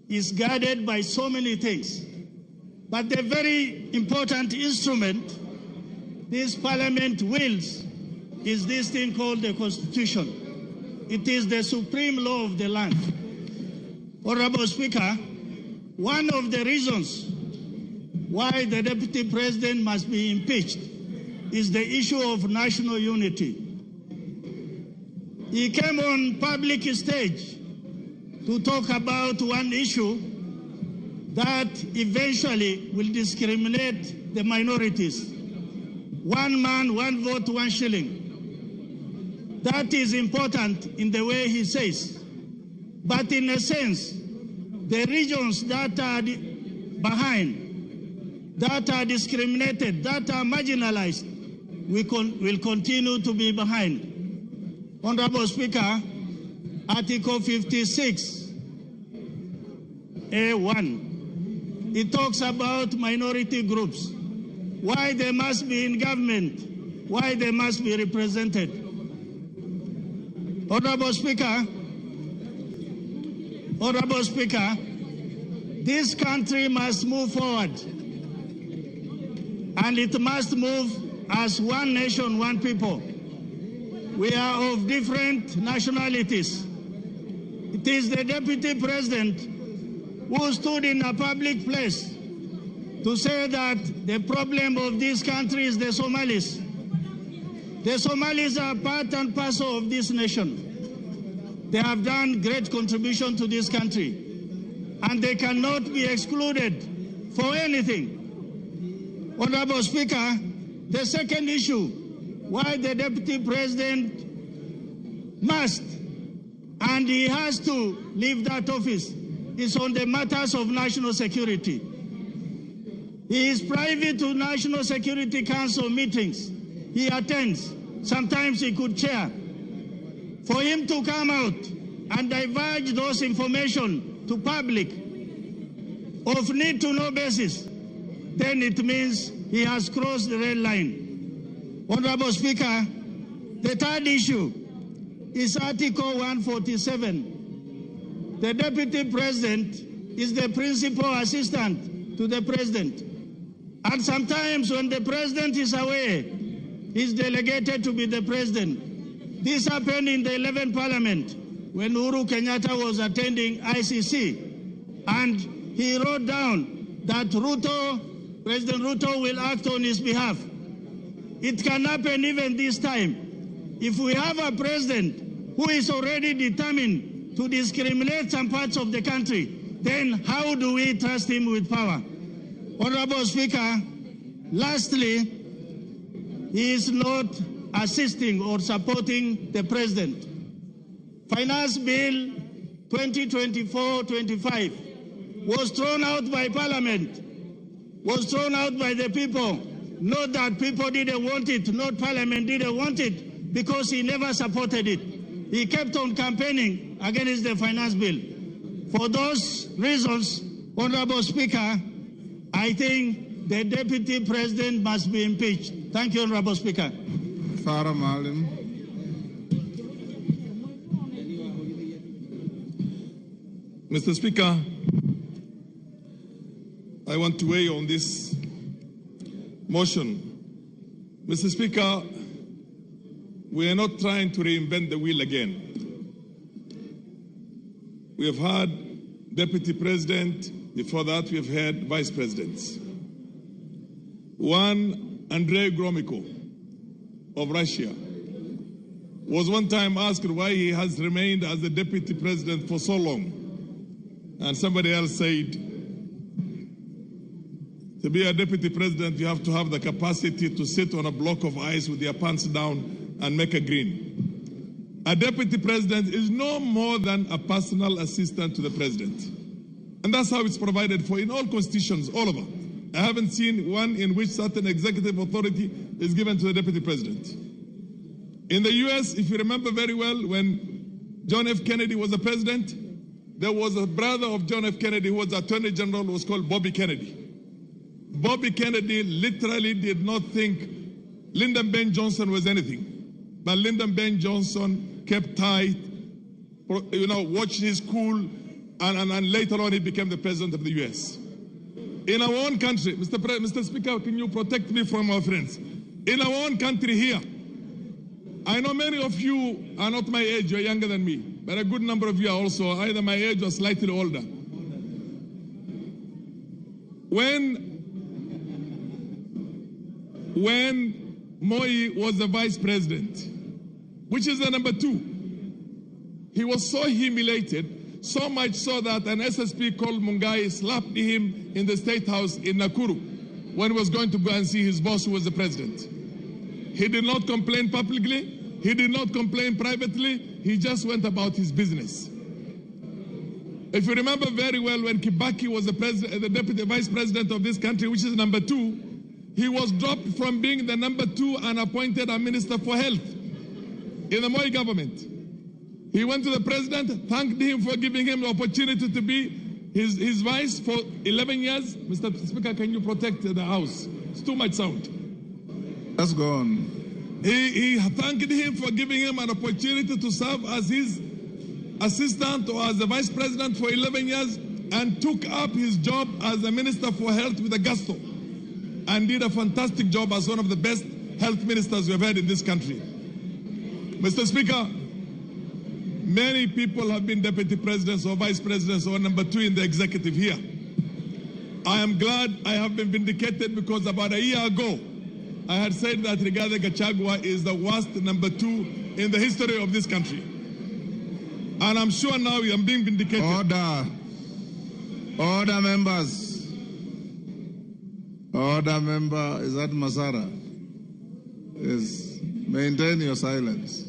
is guarded by so many things. But the very important instrument this parliament wields is this thing called the Constitution. It is the supreme law of the land. Honorable Speaker, one of the reasons why the Deputy President must be impeached is the issue of national unity. He came on public stage to talk about one issue that eventually will discriminate the minorities. One man, one vote, one shilling. That is important in the way he says. But in a sense, the regions that are behind, that are discriminated, that are marginalized, will continue to be behind. Honorable Speaker, Article 56, A1, it talks about minority groups, why they must be in government, why they must be represented. Honorable Speaker, this country must move forward, and it must move as one nation, one people. We are of different nationalities. It is the Deputy President who stood in a public place to say that the problem of this country is the Somalis. The Somalis are part and parcel of this nation. They have done great contribution to this country, and they cannot be excluded for anything. Honorable Speaker, the second issue, why the Deputy President must, and he has to leave that office, is on the matters of national security. He is privy to National Security Council meetings. He attends. Sometimes he could chair. For him to come out and diverge those information to public of need-to-know basis, then it means he has crossed the red line. Honorable Speaker, the third issue is Article 147. The Deputy President is the principal assistant to the President. And sometimes when the President is away, he's delegated to be the President. This happened in the 11th Parliament when Uhuru Kenyatta was attending ICC. And he wrote down that Ruto, President Ruto, will act on his behalf. It can happen even this time. If we have a president who is already determined to discriminate some parts of the country, then how do we trust him with power? Honorable Speaker, lastly, he is not assisting or supporting the president. Finance Bill 2024-25 was thrown out by Parliament, was thrown out by the people. Not that people didn't want it, not Parliament didn't want it, because he never supported it. He kept on campaigning against the finance bill. For those reasons, Honorable Speaker, I think the Deputy President must be impeached. Thank you, Honorable Speaker. Farah Maalim. Mr. Speaker, I want to weigh on this motion. Mr. Speaker, we are not trying to reinvent the wheel again. We have had Deputy President, before that we have had Vice Presidents. One, Andrei Gromyko of Russia, was one time asked why he has remained as the Deputy President for so long. And somebody else said, to be a deputy president, you have to have the capacity to sit on a block of ice with your pants down and make a grin. A deputy president is no more than a personal assistant to the president. And that's how it's provided for in all constitutions, all over. I haven't seen one in which certain executive authority is given to the deputy president. In the US, if you remember very well, when John F. Kennedy was the president, there was a brother of John F. Kennedy who was Attorney General, who was called Bobby Kennedy. Bobby Kennedy literally did not think Lyndon B. Johnson was anything. But Lyndon B. Johnson kept tight, you know, watched his cool, and later on he became the president of the US. In our own country, Mr. Speaker, can you protect me from our friends? In our own country here, I know many of you are not my age, you're younger than me, but a good number of you are also either my age or slightly older. When Moi was the vice president, which is the number two, he was so humiliated, so much so that an SSP called Mungai slapped him in the State House in Nakuru when he was going to go and see his boss, who was the president. He did not complain publicly. He did not complain privately. He just went about his business. If you remember very well, when Kibaki was the president, the deputy vice president of this country, which is number two, he was dropped from being the number two and appointed a minister for health in the Moi government. He went to the president, thanked him for giving him the opportunity to be his vice for 11 years. Mr. Speaker, can you protect the house? It's too much sound. Let's go on. He thanked him for giving him an opportunity to serve as his assistant or as the vice president for 11 years, and took up his job as the minister for health with a gusto, and did a fantastic job as one of the best health ministers we have had in this country. Mr. Speaker, many people have been deputy presidents or vice presidents or number two in the executive here. I am glad I have been vindicated, because about a year ago, I had said that Rigathi Gachagua is the worst number two in the history of this country. And I'm sure now I am being vindicated. Order. Order, members. Order, member. Is that Masara? Yes. Maintain your silence.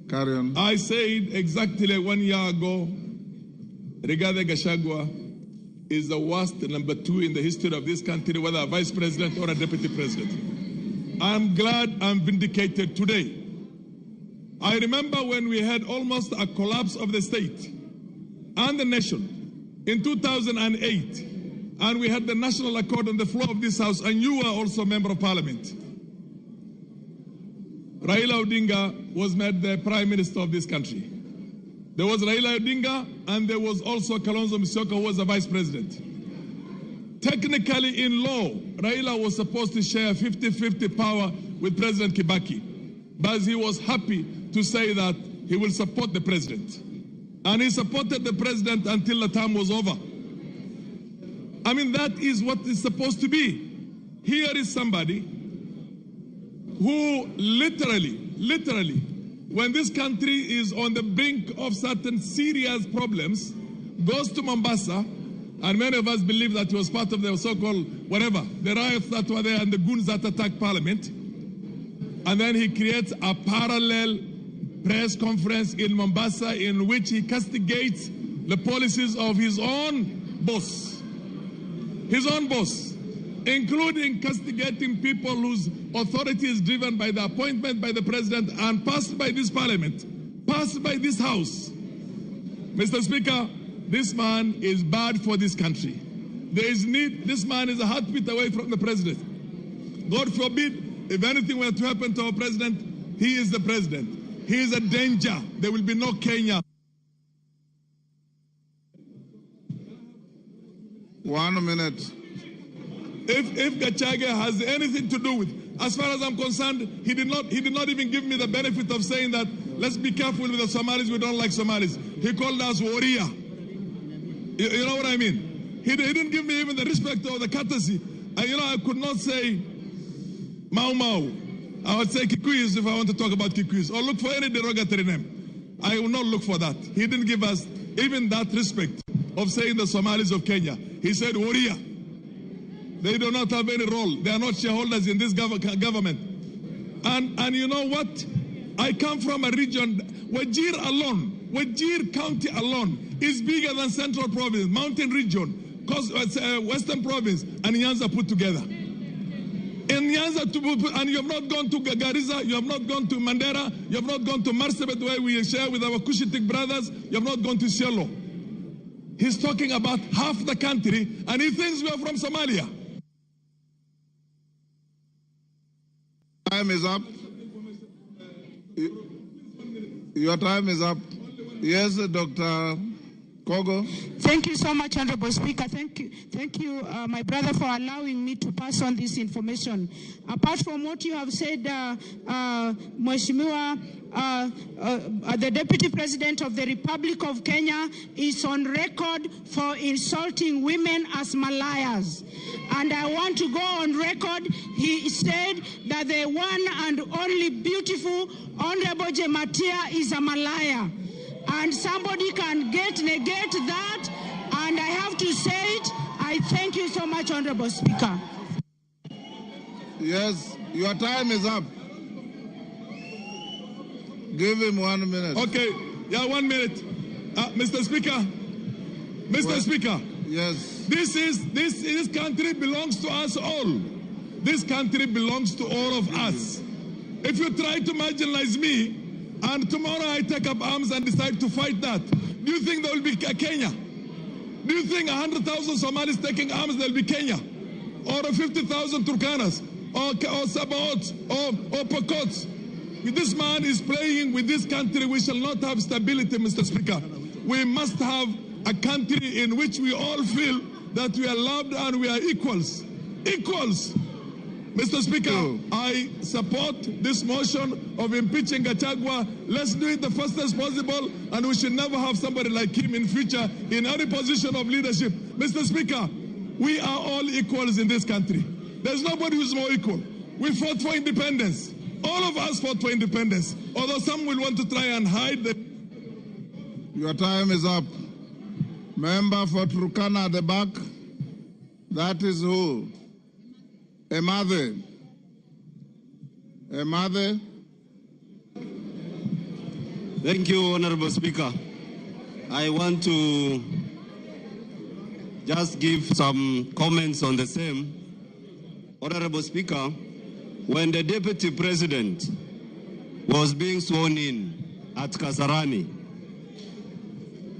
Carry on. I said exactly 1 year ago, Rigathi Gachagua is the worst number 2 in the history of this country, whether a vice president or a deputy president. I'm glad I'm vindicated today. I remember when we had almost a collapse of the state and the nation in 2008, and we had the National Accord on the floor of this house, and you were also a member of parliament. Raila Odinga was made the prime minister of this country. There was Raila Odinga, and there was also Kalonzo Musyoka, who was the vice president. Technically, in law, Raila was supposed to share 50-50 power with President Kibaki, but he was happy to say that he will support the president. And he supported the president until the term was over. I mean, that is what is supposed to be. Here is somebody who literally, when this country is on the brink of certain serious problems, goes to Mombasa, and many of us believe that he was part of the so-called whatever, the riots that were there and the goons that attacked parliament. And then he creates a parallel press conference in Mombasa in which he castigates the policies of his own boss. His own boss, including castigating people whose authority is driven by the appointment by the president and passed by this parliament, passed by this house. Mr. Speaker, this man is bad for this country. There is need, this man is a heartbeat away from the president. God forbid, if anything were to happen to our president, he is the president. He is a danger. There will be no Kenya. 1 minute. If Gachagua has anything to do with, as far as I'm concerned, he did not even give me the benefit of saying that let's be careful with the Somalis, we don't like Somalis. He called us warrior. You know what I mean? He didn't give me even the respect or the courtesy. You know, I could not say Mau Mau. I would say Kikuyus if I want to talk about Kikuyus, or look for any derogatory name. I will not look for that. He didn't give us even that respect of saying the Somalis of Kenya. He said warrior. They do not have any role. They are not shareholders in this government. And you know what? I come from a region, Wajir alone, Wajir County alone is bigger than Central Province, Mountain Region, Western Province, and Nyanza put together. In Nyanza, and you have not gone to Garissa, you have not gone to Mandera, you have not gone to Marsabit where we share with our Cushitic brothers, you have not gone to Siolo. He's talking about half the country, and he thinks we are from Somalia. Time is up. Your time is up. Yes, Dr. Kogo. Thank you so much, Honorable Speaker. Thank you, my brother, for allowing me to pass on this information. Apart from what you have said, Mheshimiwa, the Deputy President of the Republic of Kenya is on record for insulting women as malayas. And I want to go on record. He said that the one and only beautiful Honorable Jematia is a malaya. And somebody can negate that, and I have to say it. I thank you so much, Honorable Speaker. Yes, your time is up. Give him 1 minute. Okay, yeah, 1 minute. Mr. Speaker, Mr. Well, Speaker. Yes. This country belongs to us all. This country belongs to all of us. If you try to marginalize me, and tomorrow I take up arms and decide to fight that, do you think there will be a Kenya? Do you think 100,000 Somalis taking arms, there will be Kenya? Or 50,000 Turkanas? Or Sabaots? Or Pokots? This man is playing with this country. We shall not have stability, Mr. Speaker. We must have a country in which we all feel that we are loved and we are equals. Equals. Mr. Speaker, I support this motion of impeaching Gachagua. Let's do it the fastest possible, and we should never have somebody like him in future in any position of leadership. Mr. Speaker, we are all equals in this country. There's nobody who's more equal. We fought for independence. All of us fought for independence, although some will want to try and hide the... Your time is up. Member for Turkana at the back, that is who? Emathe. Emathe. Thank you, Honorable Speaker. I want to just give some comments on the same. Honorable Speaker, when the Deputy President was being sworn in at Kasarani,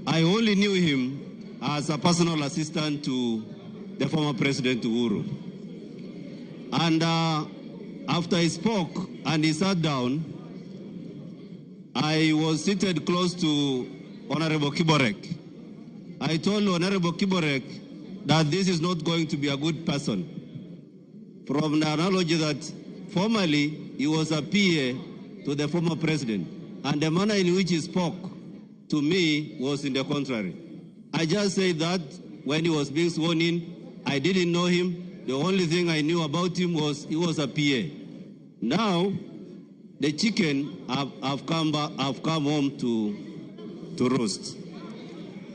I only knew him as a personal assistant to the former President Uhuru. And after he spoke and he sat down, I was seated close to Honorable Kiborek. I told Honorable Kiborek that this is not going to be a good person. From the analogy that formerly he was a PA to the former president, and the manner in which he spoke to me was in the contrary. I just said that when he was being sworn in, I didn't know him. The only thing I knew about him was he was a PA. Now, the chicken have come home to roast.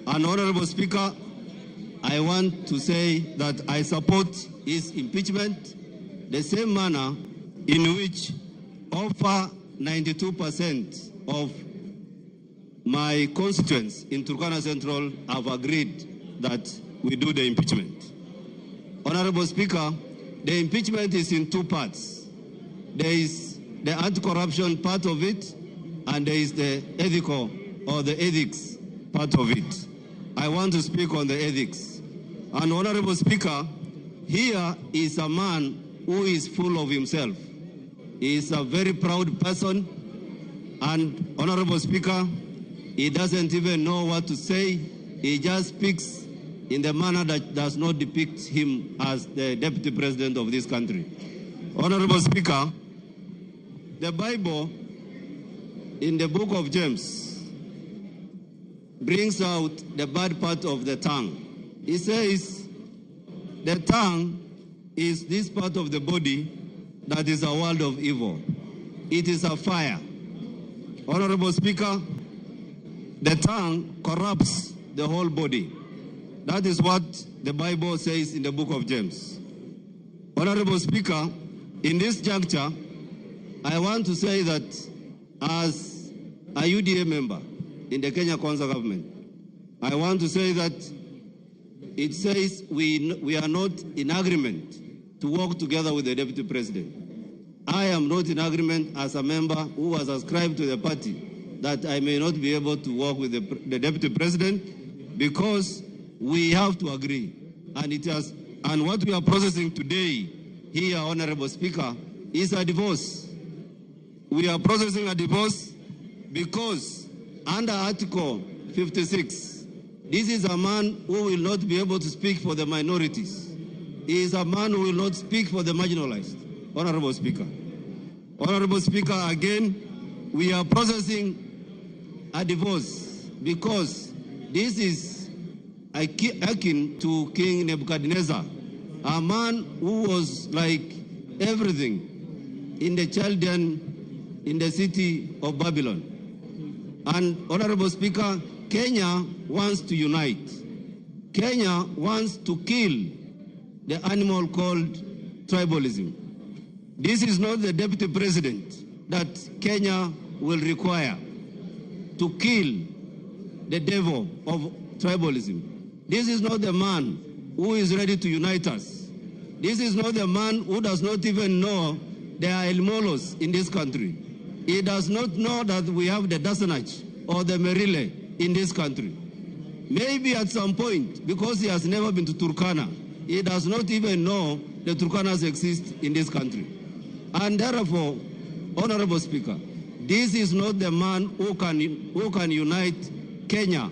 And Honorable Speaker, I want to say that I support his impeachment the same manner in which over 92% of my constituents in Turkana Central have agreed that we do the impeachment. Honorable Speaker, the impeachment is in two parts. There is the anti-corruption part of it, and there is the ethical or the ethics part of it. I want to speak on the ethics. And Honorable Speaker, here is a man who is full of himself. He is a very proud person. And Honorable Speaker, he doesn't even know what to say. He just speaks in the manner that does not depict him as the deputy president of this country. Honorable Speaker, the Bible in the book of James brings out the bad part of the tongue. It says the tongue is this part of the body that is a world of evil. It is a fire. Honorable Speaker, the tongue corrupts the whole body. That is what the Bible says in the book of James. Honorable Speaker, in this juncture, I want to say that as a UDA member in the Kenya Kwanza government, I want to say that it says we are not in agreement to work together with the Deputy President. I am not in agreement as a member who was ascribed to the party that I may not be able to work with the Deputy President, because we have to agree. And what we are processing today here, Honorable Speaker, is a divorce. We are processing a divorce because under Article 56, this is a man who will not be able to speak for the minorities. He is a man who will not speak for the marginalized. Honorable Speaker. Honorable Speaker, again, we are processing a divorce because this is akin to King Nebuchadnezzar, a man who was like everything in the Chaldean, in the city of Babylon. And Honorable Speaker, Kenya wants to unite. Kenya wants to kill the animal called tribalism. This is not the deputy president that Kenya will require to kill the devil of tribalism. This is not the man who is ready to unite us. This is not the man who does not even know there are Elmolos in this country. He does not know that we have the Dasanach or the Merile in this country. Maybe at some point, because he has never been to Turkana, he does not even know the Turkanas exist in this country. And therefore, Honorable Speaker, this is not the man who can unite Kenya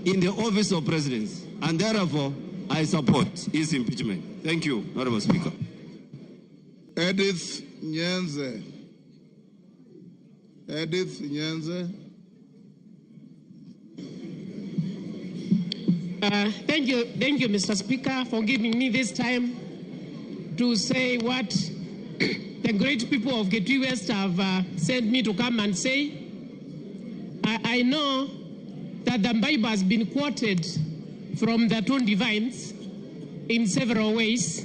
in the office of presidency. And therefore, I support his impeachment. Thank you, Honorable Speaker. Edith Nyenze. Edith Nyenze. Thank you, Mr. Speaker, for giving me this time to say what the great people of Kitui West have sent me to come and say. I know that the Bible has been quoted from the two divines in several ways,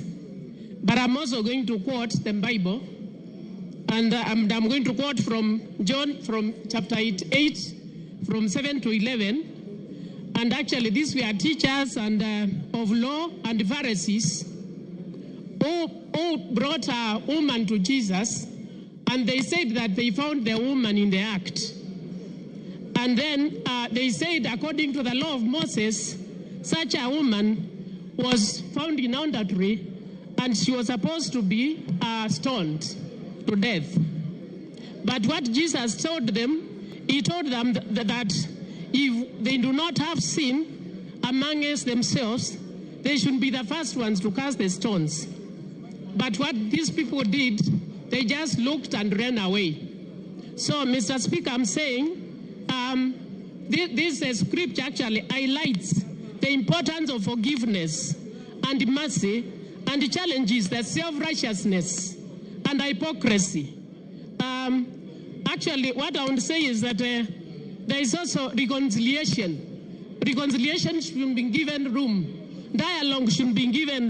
but I'm also going to quote the Bible, and I'm going to quote from John, from chapter 8, from 7 to 11. And actually these were teachers and of law and Pharisees who brought a woman to Jesus, and they said that they found the woman in the act. And then they said, according to the law of Moses, such a woman was found in adultery, and she was supposed to be stoned to death. But what Jesus told them, he told them that if they do not have sin amongst themselves, they should be the first ones to cast the stones. But what these people did, they just looked and ran away. So, Mr. Speaker, I'm saying this scripture actually highlights the importance of forgiveness and mercy, and challenges the self-righteousness and hypocrisy. Actually, what I want to say is that there is also reconciliation. Reconciliation should be given room. Dialogue should be given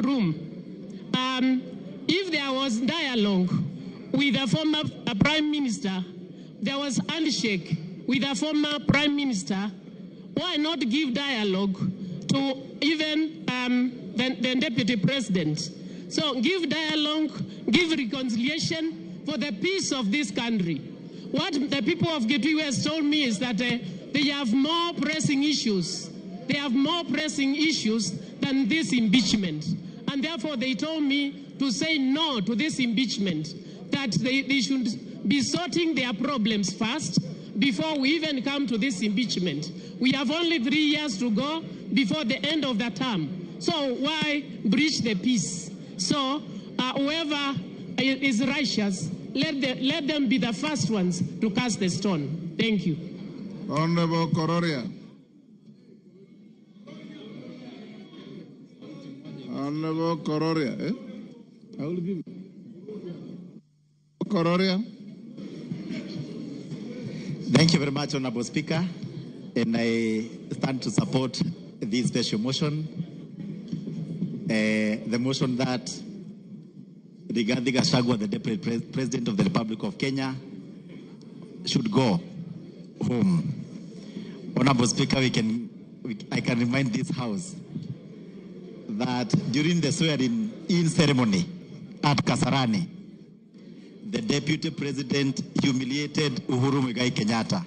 room. If there was dialogue with the former prime minister, there was handshake with the former prime minister, why not give dialogue to even the deputy president? So give dialogue, give reconciliation for the peace of this country. What the people of Kitui West told me is that they have more pressing issues. They have more pressing issues than this impeachment. And therefore they told me to say no to this impeachment, that they should be sorting their problems first before we even come to this impeachment. We have only 3 years to go before the end of the term. So why breach the peace? So whoever is righteous, let them be the first ones to cast the stone. Thank you. Honorable Kororia. Honorable Kororia. Eh? I will give you. Kororia. Thank you very much, Honorable Speaker. And I stand to support this special motion. The motion that Rigathi Gachagua, the Deputy President of the Republic of Kenya, should go home. Honorable Speaker, I can remind this House that during the swearing-in ceremony at Kasarani, the Deputy President humiliated Uhuru Muigai Kenyatta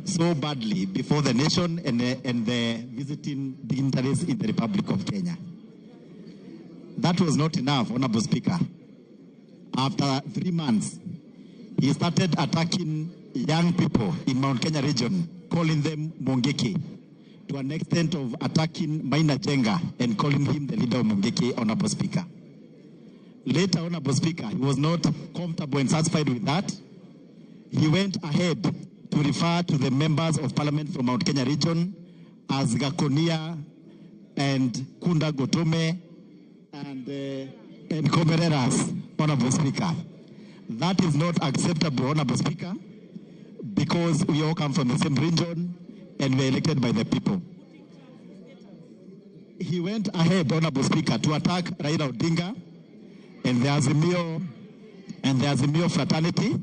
so badly before the nation and the visiting dignitaries in the Republic of Kenya. That was not enough, Honorable Speaker. After 3 months, he started attacking young people in Mount Kenya region, calling them Mungiki, to an extent of attacking Maina Jenga and calling him the leader of Mungiki, Honorable Speaker. Later, Honorable Speaker, he was not comfortable and satisfied with that. He went ahead to refer to the members of parliament from Mount Kenya region as Gakonia and Kunda Gotome and Komereras, Honorable Speaker. That is not acceptable, Honorable Speaker, because we all come from the same region and we are elected by the people. He went ahead, Honorable Speaker, to attack Raila Odinga and the Azimio fraternity,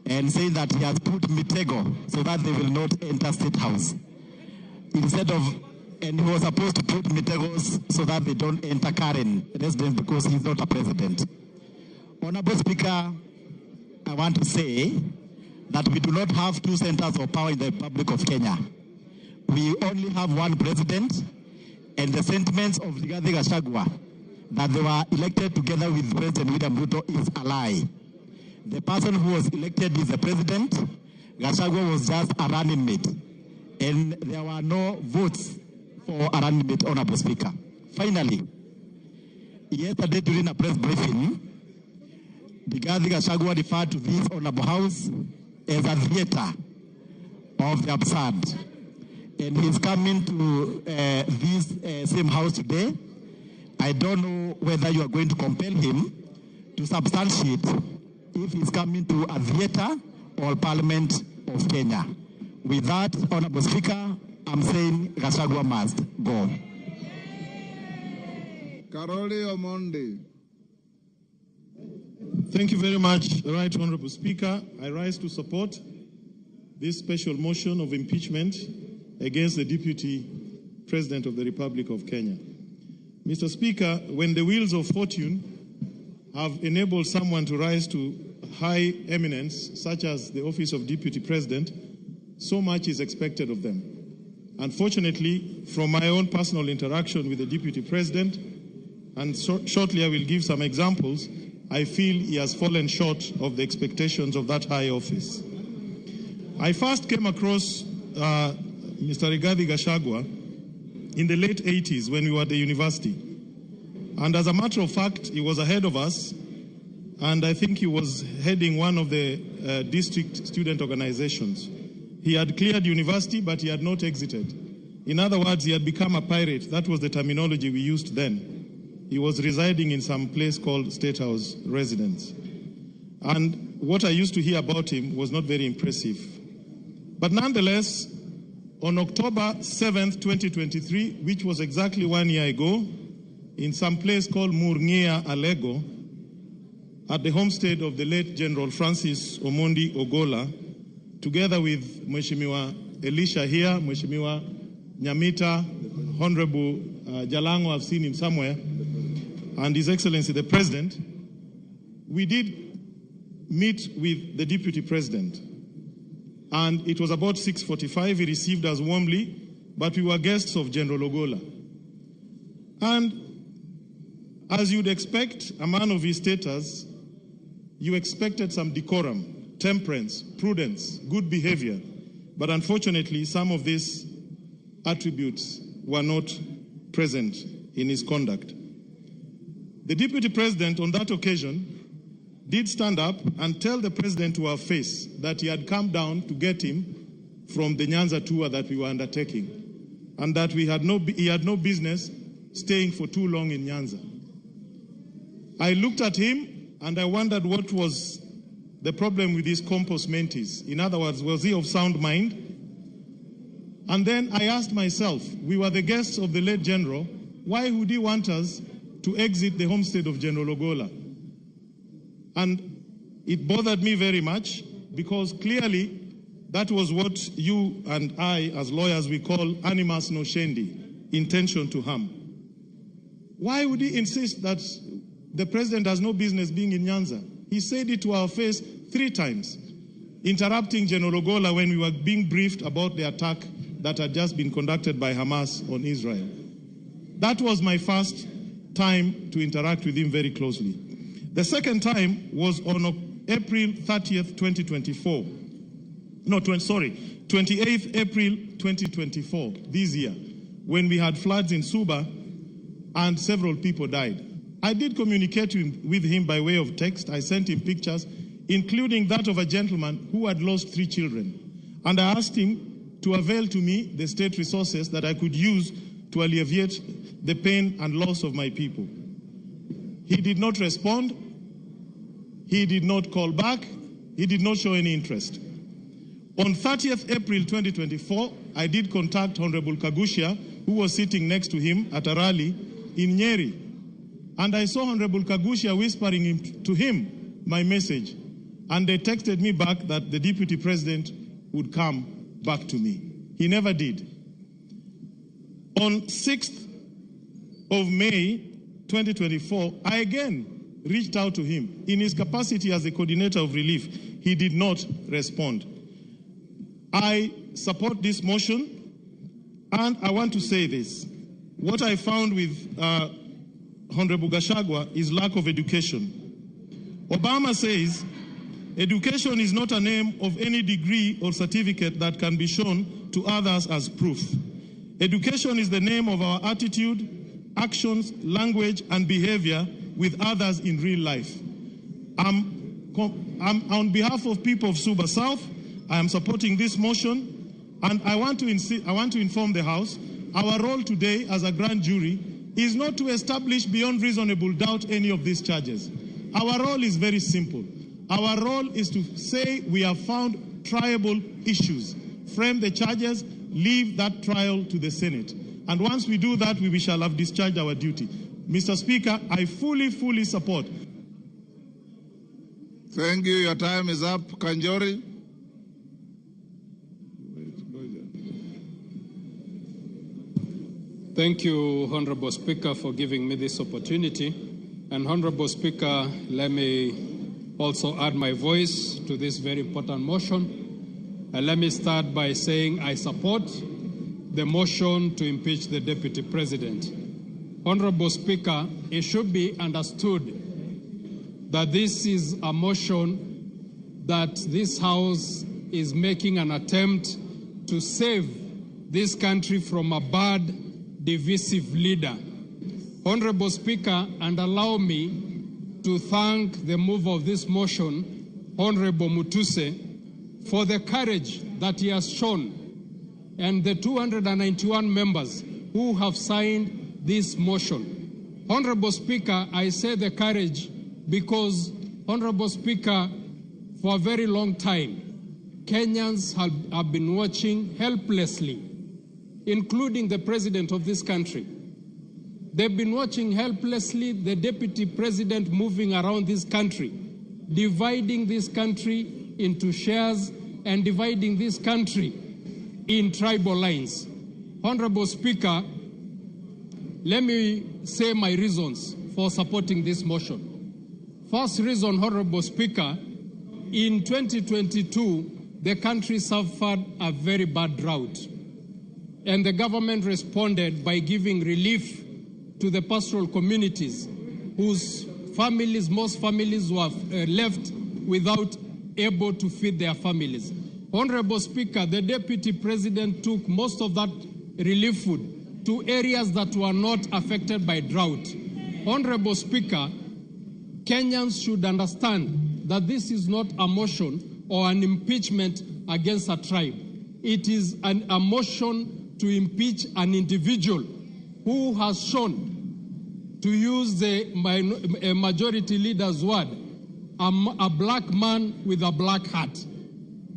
and say that he has put Mitego so that they will not enter State House. And he was supposed to put Mitegos so that they don't enter Karen residence because he's not a president. Honorable Speaker, I want to say that we do not have two centers of power in the Republic of Kenya. We only have one president, and the sentiments of Rigathi Gachagua that they were elected together with President William Ruto is a lie. The person who was elected is the president. Gachagua was just a running mate, and there were no votes for a running mate, Honorable Speaker. Finally, yesterday during a press briefing, Rigathi Gachagua referred to this Honorable House as a theater of the absurd. And he's coming to this same house today. I don't know whether you are going to compel him to substantiate if he's coming to a theater or Parliament of Kenya. With that, Honorable Speaker, I'm saying Gachagua must go. Karoli Omondi. Thank you very much, Right Honorable Speaker. I rise to support this special motion of impeachment against the Deputy President of the Republic of Kenya. Mr. Speaker, when the wheels of fortune have enabled someone to rise to high eminence, such as the office of Deputy President, so much is expected of them. Unfortunately, from my own personal interaction with the Deputy President, and shortly I will give some examples, I feel he has fallen short of the expectations of that high office. I first came across Mr. Rigathi Gachagua in the late 80s when we were at the university. And as a matter of fact, he was ahead of us, and I think he was heading one of the district student organizations. He had cleared university, but he had not exited. In other words, he had become a pirate. That was the terminology we used then. He was residing in some place called State House Residence. And what I used to hear about him was not very impressive. But nonetheless, on October 7th, 2023, which was exactly 1 year ago, in some place called Murngia Alego, at the homestead of the late General Francis Omondi Ogola, together with Mheshimiwa Elisha here, Mheshimiwa Nyamita, Honorable Jalango, I've seen him somewhere, and His Excellency the President, we did meet with the Deputy President. And it was about 6:45, he received us warmly, but we were guests of General Ogola. And as you'd expect, a man of his status, you expected some decorum, temperance, prudence, good behavior. But unfortunately, some of these attributes were not present in his conduct. The Deputy President on that occasion did stand up and tell the President to our face that he had come down to get him from the Nyanza tour that we were undertaking, and that he had no business staying for too long in Nyanza. I looked at him and I wondered what was the problem with his compos mentis. In other words, was he of sound mind? And then I asked myself, we were the guests of the late General, why would he want us to exit the homestead of General Ogola? And it bothered me very much, because clearly that was what you and I, as lawyers, we call animus nocendi, intention to harm. Why would he insist that the president has no business being in Nyanza? He said it to our face 3 times, interrupting General Ogola when we were being briefed about the attack that had just been conducted by Hamas on Israel. That was my first time to interact with him very closely. The second time was on April 30th, 2024. No, sorry, 28th April 2024, this year, when we had floods in Suba and several people died. I did communicate with him by way of text. I sent him pictures, including that of a gentleman who had lost 3 children. And I asked him to avail to me the state resources that I could use to alleviate the pain and loss of my people. He did not respond. He did not call back. He did not show any interest. On 30th April 2024, I did contact Honorable Kaguchia, who was sitting next to him at a rally in Nyeri. And I saw Honorable Kaguchia whispering to him my message. And they texted me back that the deputy president would come back to me. He never did. On 6th of May 2024, I again reached out to him. In his capacity as the coordinator of relief, he did not respond. I support this motion, and I want to say this. What I found with Honorable Gachagua is lack of education. Obama says, education is not a name of any degree or certificate that can be shown to others as proof. Education is the name of our attitude, actions, language, and behavior with others in real life. I'm on behalf of people of Suba South, I am supporting this motion, and I want to inform the House, our role today as a grand jury is not to establish beyond reasonable doubt any of these charges. Our role is very simple. Our role is to say we have found triable issues, frame the charges, leave that trial to the Senate. And once we do that, we shall have discharged our duty. Mr. Speaker, I fully, fully support. Thank you. Your time is up. Kanjori. Thank you, Honorable Speaker, for giving me this opportunity. And Honorable Speaker, let me also add my voice to this very important motion. And let me start by saying I support the motion to impeach the Deputy President. Honorable Speaker, it should be understood that this is a motion that this House is making an attempt to save this country from a bad, divisive leader. Honorable Speaker, and allow me to thank the mover of this motion, Honorable Mutuse, for the courage that he has shown and the 291 members who have signed this motion. Honorable Speaker, I say the courage because, Honorable Speaker, for a very long time, Kenyans have been watching helplessly, including the president of this country. They've been watching helplessly the deputy president moving around this country, dividing this country into shares and dividing this country in tribal lines. Honorable Speaker, let me say my reasons for supporting this motion. First reason, Honorable Speaker, in 2022, the country suffered a very bad drought, and the government responded by giving relief to the pastoral communities whose families, most families were left without able to feed their families. Honorable Speaker, the Deputy President took most of that relief food to areas that were not affected by drought. Honorable Speaker, Kenyans should understand that this is not a motion or an impeachment against a tribe. It is a motion to impeach an individual who has shown, to use the majority leader's word, a black man with a black hat.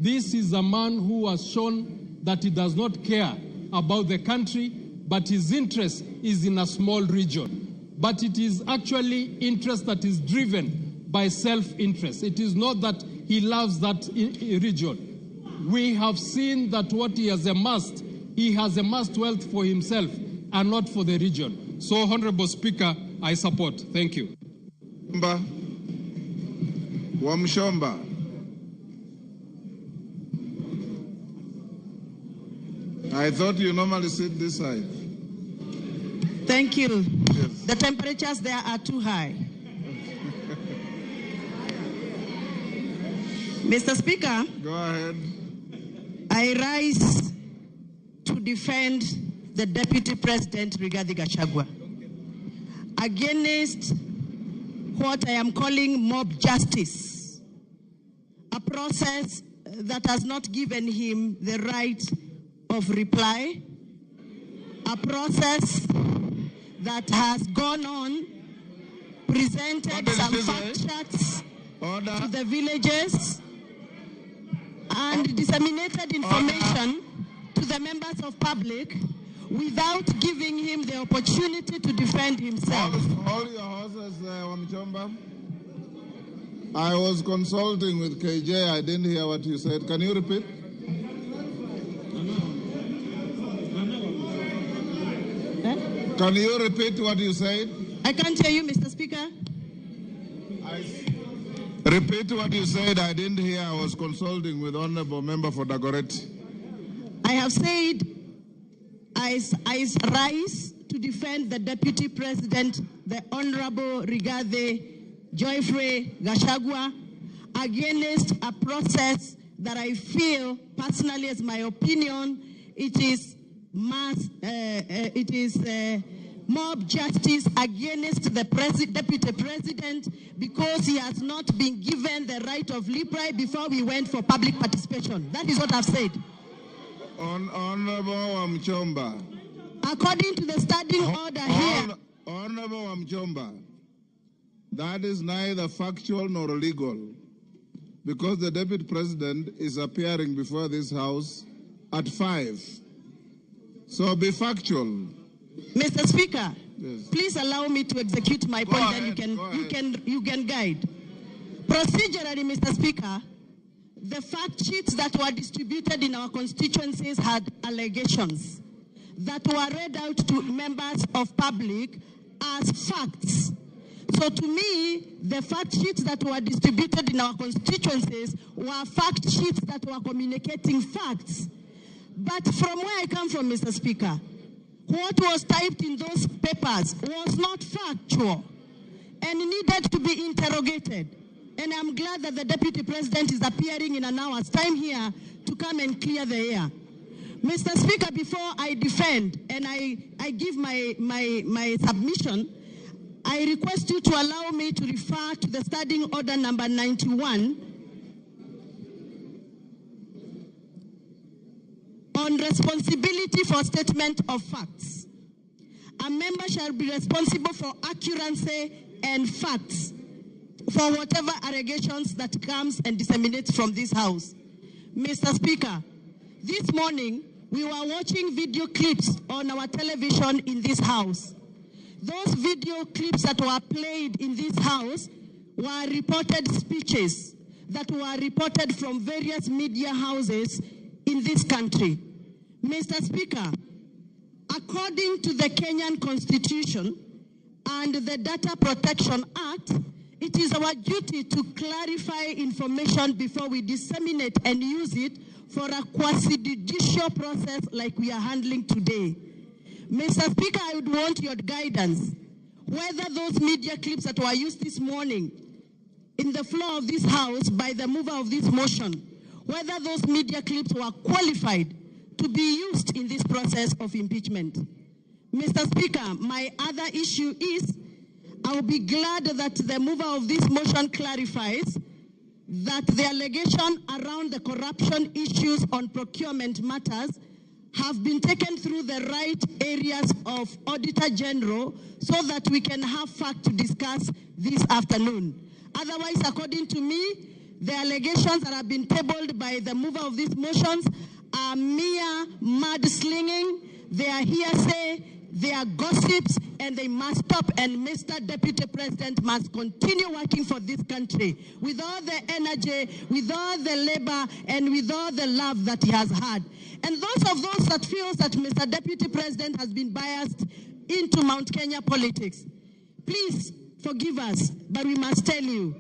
This is a man who has shown that he does not care about the country, but his interest is in a small region. But it is actually interest that is driven by self-interest. It is not that he loves that region. We have seen that what he has amassed wealth for himself and not for the region. So, Honorable Speaker, I support. Thank you. Wamuchomba. I thought you normally sit this side. Thank you. Yes. The temperatures there are too high. Mr. Speaker, go ahead. I rise to defend the Deputy President Rigathi Gachagua against what I am calling mob justice, a process that has not given him the right of reply, a process that has gone on, presented some fact charts to the villages, and disseminated information to the members of public without giving him the opportunity to defend himself. Hold your horses, Wamuchomba. I was consulting with KJ. I didn't hear what you said. Can you repeat? Can you repeat what you said? I can't hear you, Mr. Speaker. Repeat what you said. I didn't hear. I was consulting with Honorable Member for Dagoretti. I have said I rise to defend the Deputy President, the Honorable Rigathi Geoffrey Gachagua, against a process that I feel, personally as my opinion, it is mob justice against the Deputy President because he has not been given the right of reply before we went for public participation. That is what I've said. Honorable Wamuchomba. According to the standing order here. Honorable Wamuchomba, that is neither factual nor legal, because the Deputy President is appearing before this House at 5. So be factual. Mr. Speaker, yes. Please allow me to execute my point, then you can guide. Procedurally, Mr. Speaker, the fact sheets that were distributed in our constituencies had allegations. that were read out to members of public as facts. So to me, the fact sheets that were distributed in our constituencies were fact sheets that were communicating facts. But from where I come from, Mr. Speaker, what was typed in those papers was not factual and needed to be interrogated. And I'm glad that the Deputy President is appearing in an hour's time here to come and clear the air. Mr. Speaker, before I defend and I give my submission, I request you to allow me to refer to the Standing Order number 91 on responsibility for statement of facts. A member shall be responsible for accuracy and facts for whatever allegations that comes and disseminates from this house. Mr. Speaker, this morning we were watching video clips on our television in this house. Those video clips that were played in this house were reported speeches that were reported from various media houses in this country. Mr. Speaker, according to the Kenyan Constitution and the Data Protection Act, it is our duty to clarify information before we disseminate and use it for a quasi-judicial process like we are handling today. Mr. Speaker, I would want your guidance whether those media clips that were used this morning in the floor of this house by the mover of this motion, whether those media clips were qualified to be used in this process of impeachment. Mr. Speaker, my other issue is I will be glad that the mover of this motion clarifies that the allegation around the corruption issues on procurement matters have been taken through the right areas of Auditor General so that we can have fact to discuss this afternoon. Otherwise, according to me, the allegations that have been tabled by the mover of these motions are mere mudslinging, they are hearsay, they are gossips, and they must stop. And Mr. Deputy President must continue working for this country with all the energy, with all the labor, and with all the love that he has had. And those of those that feels that Mr. Deputy President has been biased into Mount Kenya politics, please forgive us, but we must tell you,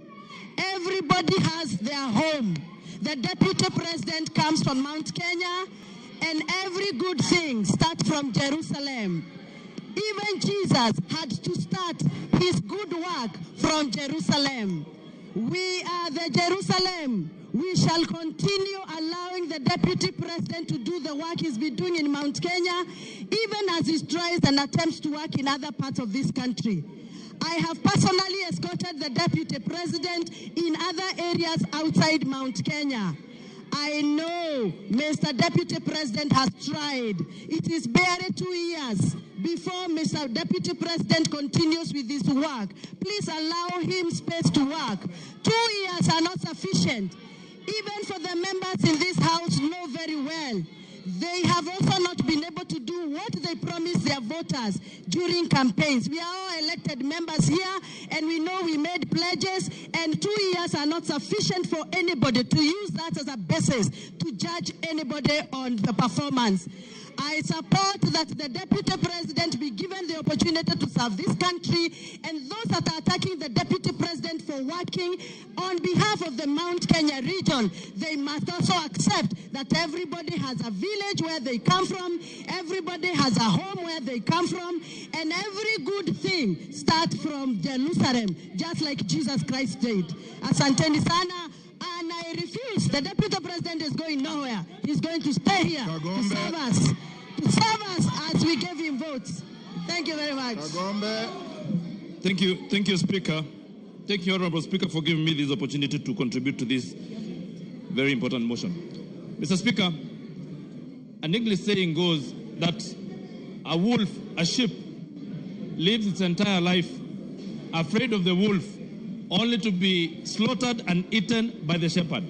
everybody has their home. The Deputy President comes from Mount Kenya, and every good thing starts from Jerusalem. Even Jesus had to start his good work from Jerusalem. We are the Jerusalem. We shall continue allowing the Deputy President to do the work he's been doing in Mount Kenya, even as he tries and attempts to work in other parts of this country. I have personally escorted the Deputy President in other areas outside Mount Kenya. I know Mr. Deputy President has tried. It is barely 2 years before Mr. Deputy President continues with his work. Please allow him space to work. 2 years are not sufficient. Even for the members in this house know very well, they have also not been able to do what they promised their voters during campaigns. We are all elected members here, and we know we made pledges, and 2 years are not sufficient for anybody to use that as a basis to judge anybody on the performance. I support that the Deputy President be given the opportunity to serve this country, and those that are attacking the Deputy President for working on behalf of the Mount Kenya region, they must also accept that everybody has a village where they come from, everybody has a home where they come from, and every good thing starts from Jerusalem, just like Jesus Christ did. Asanteni sana. And I refuse. The Deputy President is going nowhere. He's going to stay here to serve us. To serve us as we gave him votes. Thank you very much. Thank you. Thank you, Speaker. Thank you, Honorable Speaker, for giving me this opportunity to contribute to this very important motion. Mr. Speaker, an English saying goes that a wolf, a sheep, lives its entire life afraid of the wolf, only to be slaughtered and eaten by the shepherd.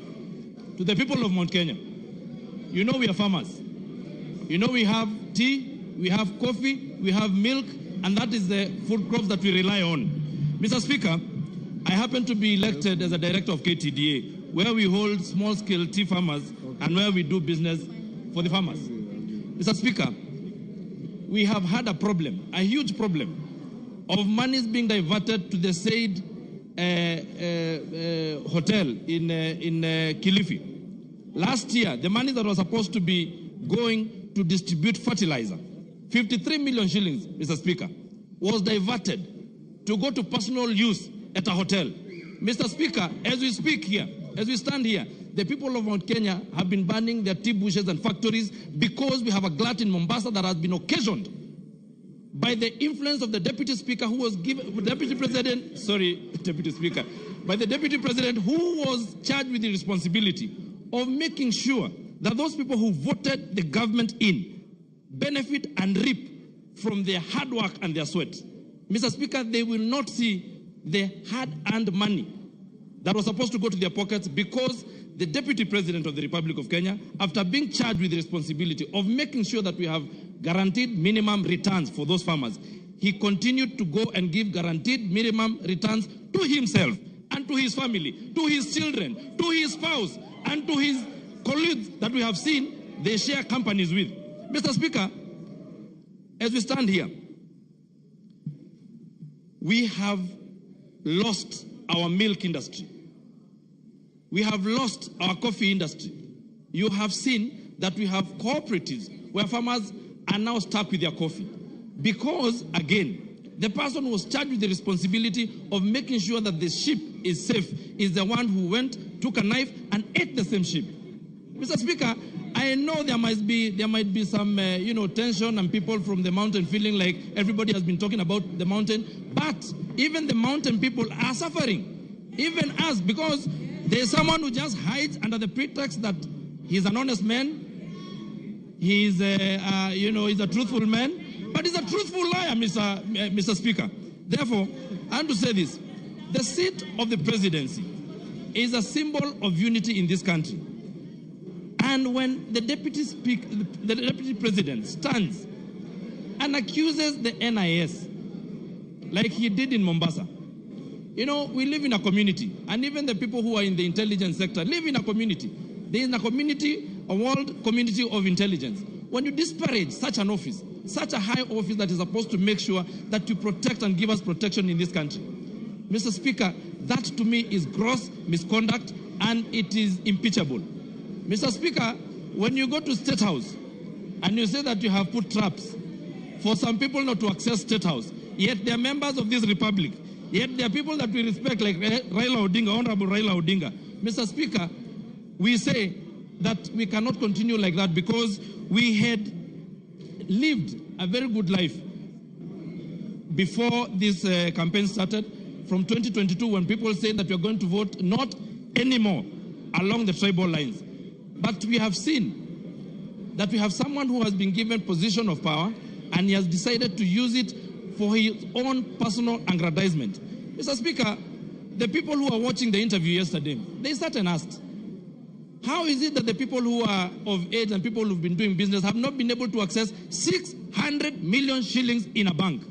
To the people of Mount Kenya, you know we are farmers. You know we have tea, we have coffee, we have milk, and that is the food crops that we rely on. Mr. Speaker, I happen to be elected as a director of KTDA, where we hold small-scale tea farmers and where we do business for the farmers. Mr. Speaker, we have had a problem, a huge problem, of monies being diverted to the said hotel in Kilifi. Last year, the money that was supposed to be going to distribute fertilizer, 53 million shillings, Mr. Speaker, was diverted to go to personal use at a hotel. Mr. Speaker, as we speak here, as we stand here, the people of Mount Kenya have been burning their tea bushes and factories because we have a glut in Mombasa that has been occasioned by the influence of the deputy speaker who was given, deputy president, sorry, deputy speaker, by the deputy president who was charged with the responsibility of making sure that those people who voted the government in benefit and reap from their hard work and their sweat. Mr. Speaker, they will not see the hard-earned money that was supposed to go to their pockets because the Deputy President of the Republic of Kenya, after being charged with the responsibility of making sure that we have guaranteed minimum returns for those farmers, he continued to go and give guaranteed minimum returns to himself and to his family, to his children, to his spouse, and to his colleagues that we have seen they share companies with. Mr. Speaker, as we stand here, we have lost our milk industry. We have lost our coffee industry. You have seen that we have cooperatives where farmers are now stuck with their coffee. Because, again, the person who was charged with the responsibility of making sure that the sheep is safe is the one who went, took a knife, and ate the same sheep. Mr. Speaker, I know there might be some tension and people from the mountain feeling like everybody has been talking about the mountain, but even the mountain people are suffering, even us, because there's someone who just hides under the pretext that he's an honest man, he's a truthful man, but he's a truthful liar, Mr. Speaker. Therefore, I want to say this: the seat of the presidency is a symbol of unity in this country. And when the deputy president stands and accuses the NIS, like he did in Mombasa, you know, we live in a community, and even the people who are in the intelligence sector live in a community. There is a community, a world community of intelligence. When you disparage such an office, such a high office that is supposed to make sure that you protect and give us protection in this country, Mr. Speaker, that to me is gross misconduct and it is impeachable. Mr. Speaker, when you go to State House and you say that you have put traps for some people not to access State House, yet they are members of this republic, yet there are people that we respect like Raila Odinga, Honorable Raila Odinga. Mr. Speaker, we say that we cannot continue like that because we had lived a very good life before this campaign started. From 2022, when people say that we are going to vote not anymore along the tribal lines. But we have seen that we have someone who has been given position of power and he has decided to use it for his own personal aggrandizement. Mr. Speaker, the people who are watching the interview yesterday, they sat and asked, how is it that the people who are of age and people who've been doing business have not been able to access 600 million shillings in a bank?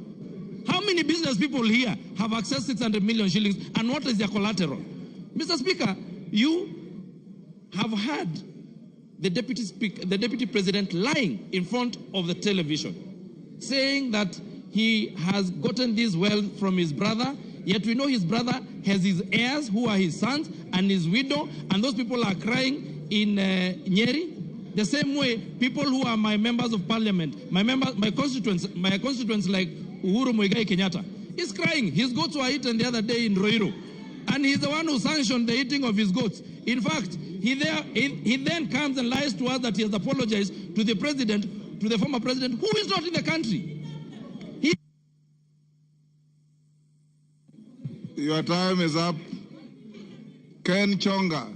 How many business people here have accessed 600 million shillings, and what is their collateral? Mr. Speaker, you have had the deputy president lying in front of the television, saying that he has gotten this wealth from his brother, yet we know his brother has his heirs who are his sons and his widow, and those people are crying in Nyeri. The same way, people who are my members of parliament, my constituents like Uhuru Muigai Kenyatta, is crying. His goats were eaten the other day in Ruiru, and he's the one who sanctioned the eating of his goats. In fact, he then comes and lies to us that he has apologized to the president, to the former president, who is not in the country. Your time is up. Ken Chonga.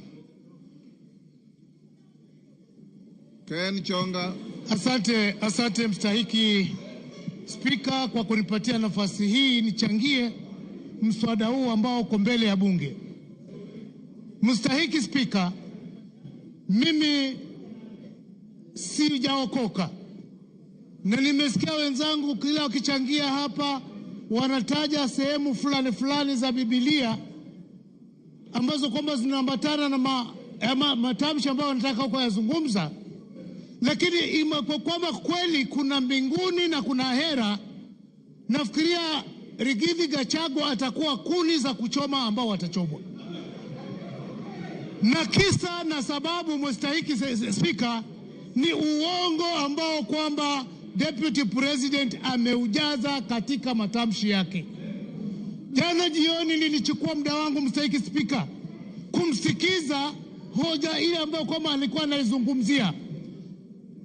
Ken Chonga. Asante, asante mstahiki Spika kwa kunipatia nafasi hii nichangie mswada huu ambao uko mbele ya bunge. Mstahiki Spika, mimi sijaokoka na nimesikia wenzangu kila wakichangia hapa wanataja sehemu fulani fulani za Biblia ambazo kwamba zinaambatana na matamshi ambayo wanataka kuyazungumza. Lakini imekuwa kwamba kweli kuna mbinguni na kuna hera, nafikiria Rigathi Gachagua atakuwa kuni za kuchoma ambao watachomwa. Na kisa na sababu, mstahiki Spika, ni uongo ambao kwamba Deputy President ameujaza katika matamshi yake. Jana jioni nilichukua muda wangu, mstahiki Spika, kumsikiza hoja ile ambayo kwamba alikuwa anaizungumzia.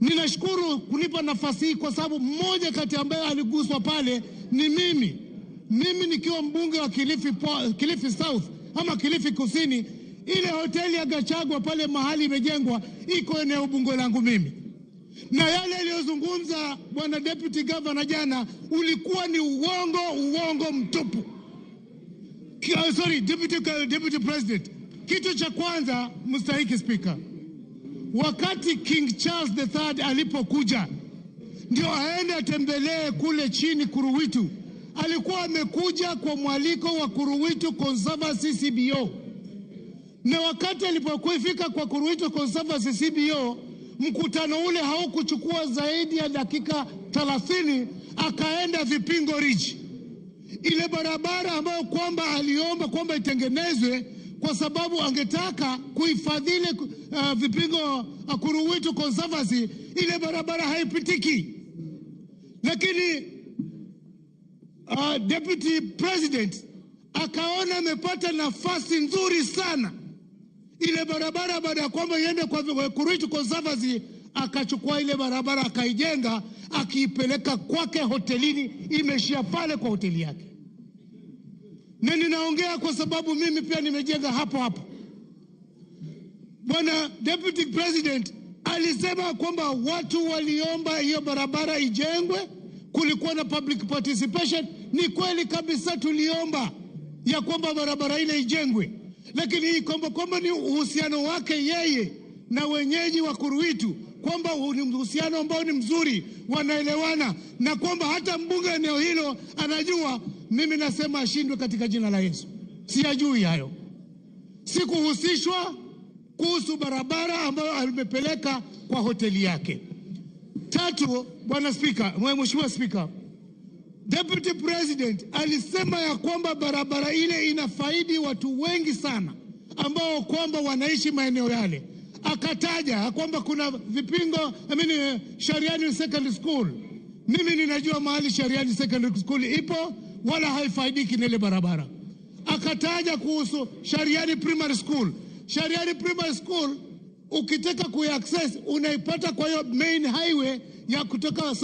Ninashukuru kunipa nafasi hii kwa sababu mmoja kati ambaye aliguswa pale ni mimi. Mimi nikiwa mbunge wa Kilifi South ama Kilifi Kusini, ile hoteli ya Gachagua pale mahali imejengwa iko eneo bunge langu mimi. Na yale aliyozungumza bwana Deputy Governor jana ulikuwa ni uongo, uongo mtupu. Sorry, Deputy President. Kitu cha kwanza, mstahiki Speaker, wakati King Charles III alipokuja ndio aende atembelee kule chini Kuruwitu, alikuwa amekuja kwa mwaliko wa Kuruwitu Conservancy CBO. Na wakati alipofika kwa Kuruwitu Conservancy CBO, mkutano ule haukuchukua zaidi ya dakika 30, akaenda Vipingo Ridge. Ile barabara ambayo kwamba aliomba kwamba itengenezwe kwa sababu angetaka kuifadhili Vipingo Kuruwitu Conservancy, ile barabara haipitiki. Lakini Deputy President akaona amepata nafasi nzuri sana ile barabara, baada ya kwamba iende kwa Kuruwitu Conservancy, akachukua ile barabara akaijenga, akiipeleka kwake hotelini, imeshia pale kwa hoteli yake. Na ninaongea kwa sababu mimi pia nimejenga hapo hapo. Bwana Deputy President alisema kwamba watu waliomba hiyo barabara ijengwe, kulikuwa na public participation. Ni kweli kabisa, tuliomba ya kwamba barabara ile ijengwe, lakini hii kwamba ni uhusiano wake yeye na wenyeji wa Kuruwitu, kwamba ni uhusiano ambao ni mzuri, wanaelewana, na kwamba hata mbunge eneo hilo anajua. Mimi nasema ashindwe katika jina la Yesu. Siyajui hayo. Sikuhusishwa kuhusu barabara ambayo alimepeleka kwa hoteli yake. Tatu, Bwana Spika, Mheshimiwa Spika, Deputy President alisema ya kwamba barabara ile inafaidi watu wengi sana ambao kwamba wanaishi maeneo yale. Akataja kwamba kuna Vipingo, Shariani Secondary School. Mimi ninajua mahali Shariani Secondary School ipo, wala haifaidiki na ile barabara. Akataja kuhusu Shariani Primary School. Shariani Primary School ukitaka kuaccess unaipata kwa hiyo main highway ya kutoka,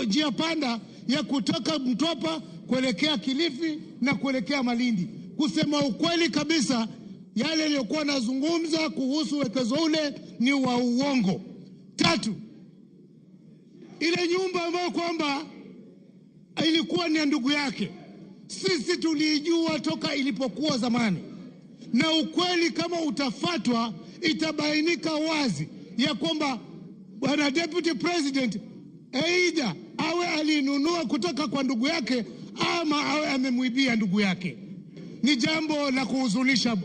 njia panda ya kutoka Mtwapa kuelekea Kilifi na kuelekea Malindi. Kusema ukweli kabisa, yale yaliyokuwa nazungumza kuhusu wekezo ule ni wa uongo. Tatu, ile nyumba ambayo kwamba ilikuwa ni ndugu yake, sisi tuliijua toka ilipokuwa zamani, na ukweli kama utafatwa itabainika wazi ya kwamba bwana Deputy President aidha awe alinunua kutoka kwa ndugu yake ama awe amemwibia ndugu yake. Ni jambo la kuhuzunisha,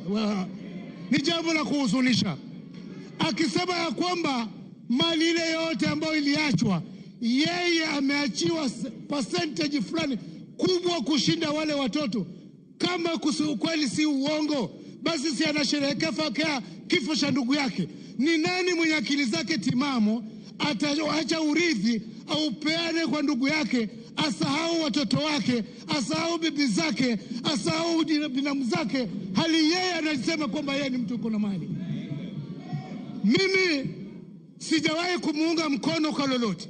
ni jambo la kuhuzunisha. Akisema ya kwamba mali ile yote ambayo iliachwa yeye ameachiwa percentage fulani kubwa kushinda wale watoto, kama ukweli si uongo, basi si anasherehekea kifo cha ndugu yake. Ni nani mwenye akili zake timamu ataacha urithi au peane kwa ndugu yake, asahau watoto wake, asahau bibi zake, asahau binamu zake, hali yeye anasema kwamba yeye ni mtu yuko na mali? Mimi sijawahi kumuunga mkono kwa lolote,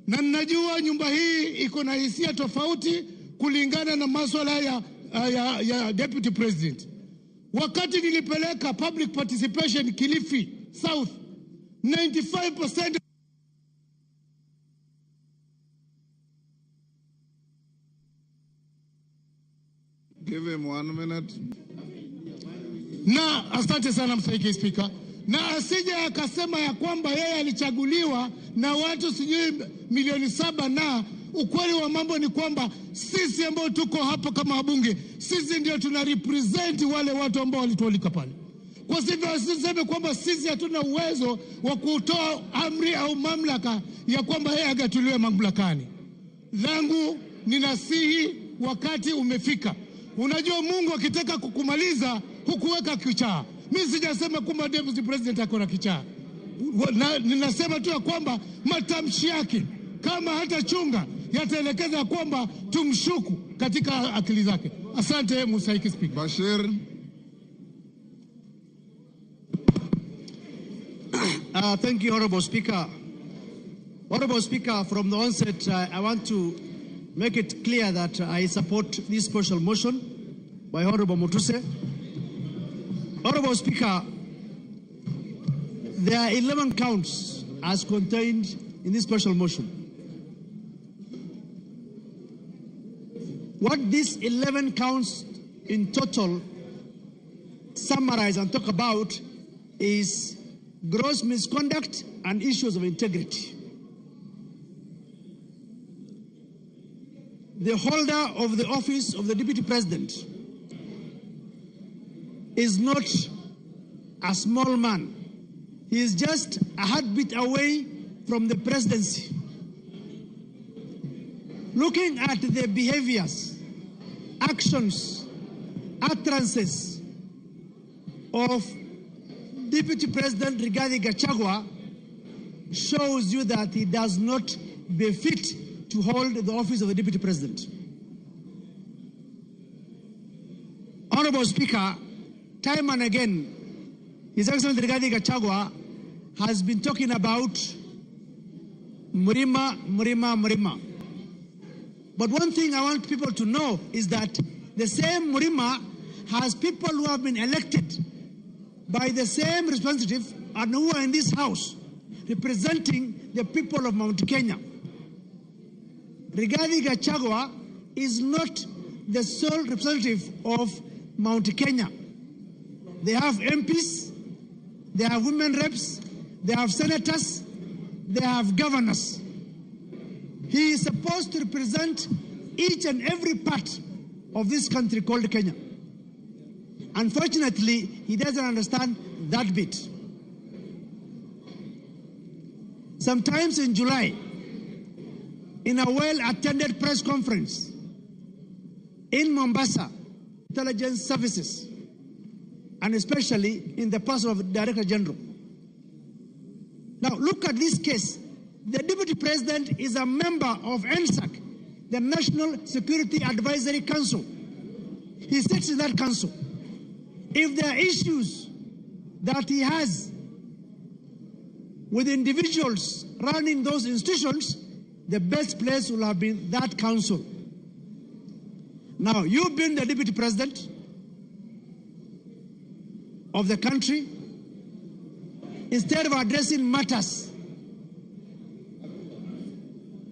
na ninajua nyumba hii iko na hisia tofauti kulingana na masuala ya Deputy President. Wakati nilipeleka public participation Kilifi South, 95% Give him 1 minute. Na asante sana mstahiki Speaker. Na asije akasema ya kwamba yeye alichaguliwa na watu sijui milioni 7, na ukweli wa mambo ni kwamba sisi ambao tuko hapa kama wabunge, sisi ndio tuna represent wale watu ambao walitualika pale. Kwa sivyo asiseme kwamba sisi hatuna uwezo wa kutoa amri au mamlaka ya kwamba yeye agatuliwe mamlakani. Langu ninasihi, wakati umefika. Unajua Mungu akitaka kukumaliza hukuweka kichaa. Mimi sijasema kwamba Deputy President ako na kichaa. Ninasema tu ya kwamba matamshi yake kama hatachunga yataelekeza kwamba tumshuku katika akili zake. Asante Musaiki Speaker. Bashir. Thank you, Honorable Speaker. Honorable Speaker, from the onset, I want to make it clear that I support this special motion by Honorable Mutuse. Honorable Speaker, there are 11 counts as contained in this special motion. What these 11 counts in total summarize and talk about is gross misconduct and issues of integrity. The holder of the office of the Deputy President is not a small man. He is just a heartbeat away from the presidency. Looking at the behaviors, actions, utterances of Deputy President Rigathi Gachagua shows you that he does not befit to hold the office of the Deputy President. Honorable Speaker, time and again, His Excellency Rigathi Gachagua has been talking about Mrima, Mrima, Mrima. But one thing I want people to know is that the same Mrima has people who have been elected by the same representative and who are in this house representing the people of Mount Kenya. Rigathi Gachagua is not the sole representative of Mount Kenya. They have MPs, they have women reps, they have senators, they have governors. He is supposed to represent each and every part of this country called Kenya. Unfortunately, he doesn't understand that bit. Sometimes in July, in a well-attended press conference in Mombasa, intelligence services, and especially in the person of the Director General. Now, look at this case. The Deputy President is a member of NSAC, the National Security Advisory Council. He sits in that council. If there are issues that he has with individuals running those institutions, the best place will have been that council. Now, you've been the Deputy President of the country. Instead of addressing matters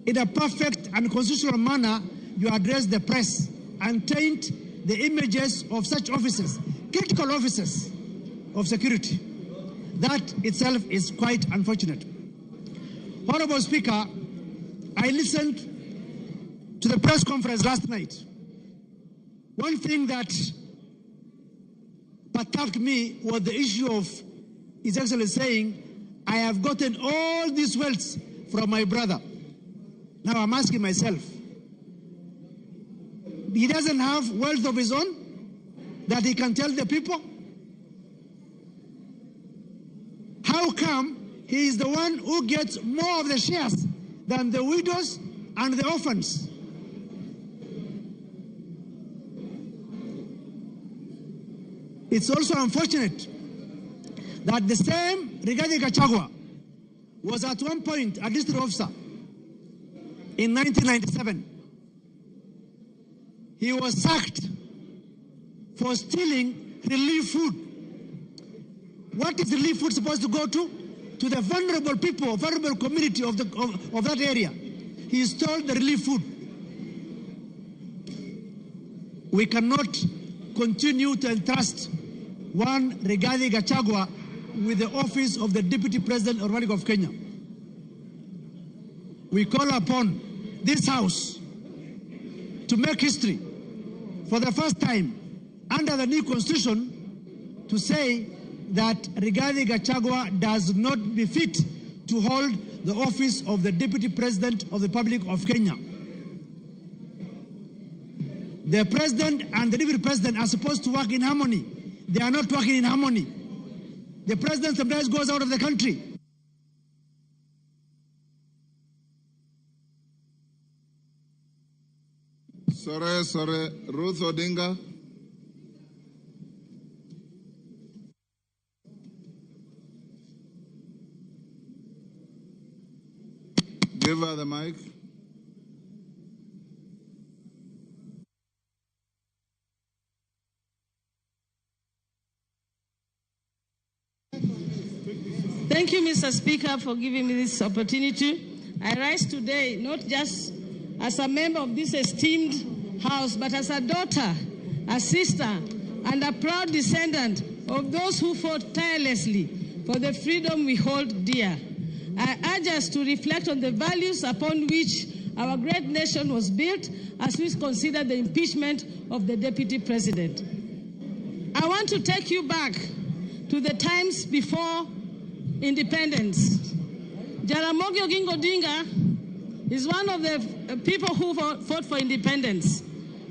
in a perfect and constitutional manner, you address the press and taint the images of such officers, critical officers of security. That itself is quite unfortunate. Honorable Speaker, I listened to the press conference last night. One thing that perturbed me was the issue of His Excellency saying, I have gotten all these wealth from my brother. Now I'm asking myself, he doesn't have wealth of his own that he can tell the people? How come he is the one who gets more of the shares than the widows and the orphans? It's also unfortunate that the same Rigathi Gachagua was at one point a district officer in 1997. He was sacked for stealing relief food. What is relief food supposed to go to? To the vulnerable people, vulnerable community of that area. He stole the relief food. We cannot continue to entrust one Rigathi Gachagua with the office of the Deputy President of the Republic of Kenya. We call upon this house to make history for the first time under the new constitution to say that Rigathi Gachagua does not be fit to hold the office of the Deputy President of the Republic of Kenya. The President and the Deputy President are supposed to work in harmony. They are not working in harmony. The President sometimes goes out of the country. Sorry. Ruth Odinga. Give her the mic. Thank you, Mr. Speaker, for giving me this opportunity. I rise today not just as a member of this esteemed house, but as a daughter, a sister, and a proud descendant of those who fought tirelessly for the freedom we hold dear. I urge us to reflect on the values upon which our great nation was built as we consider the impeachment of the Deputy President. I want to take you back to the times before independence. Jaramogi Oginga Odinga is one of the people who fought for independence.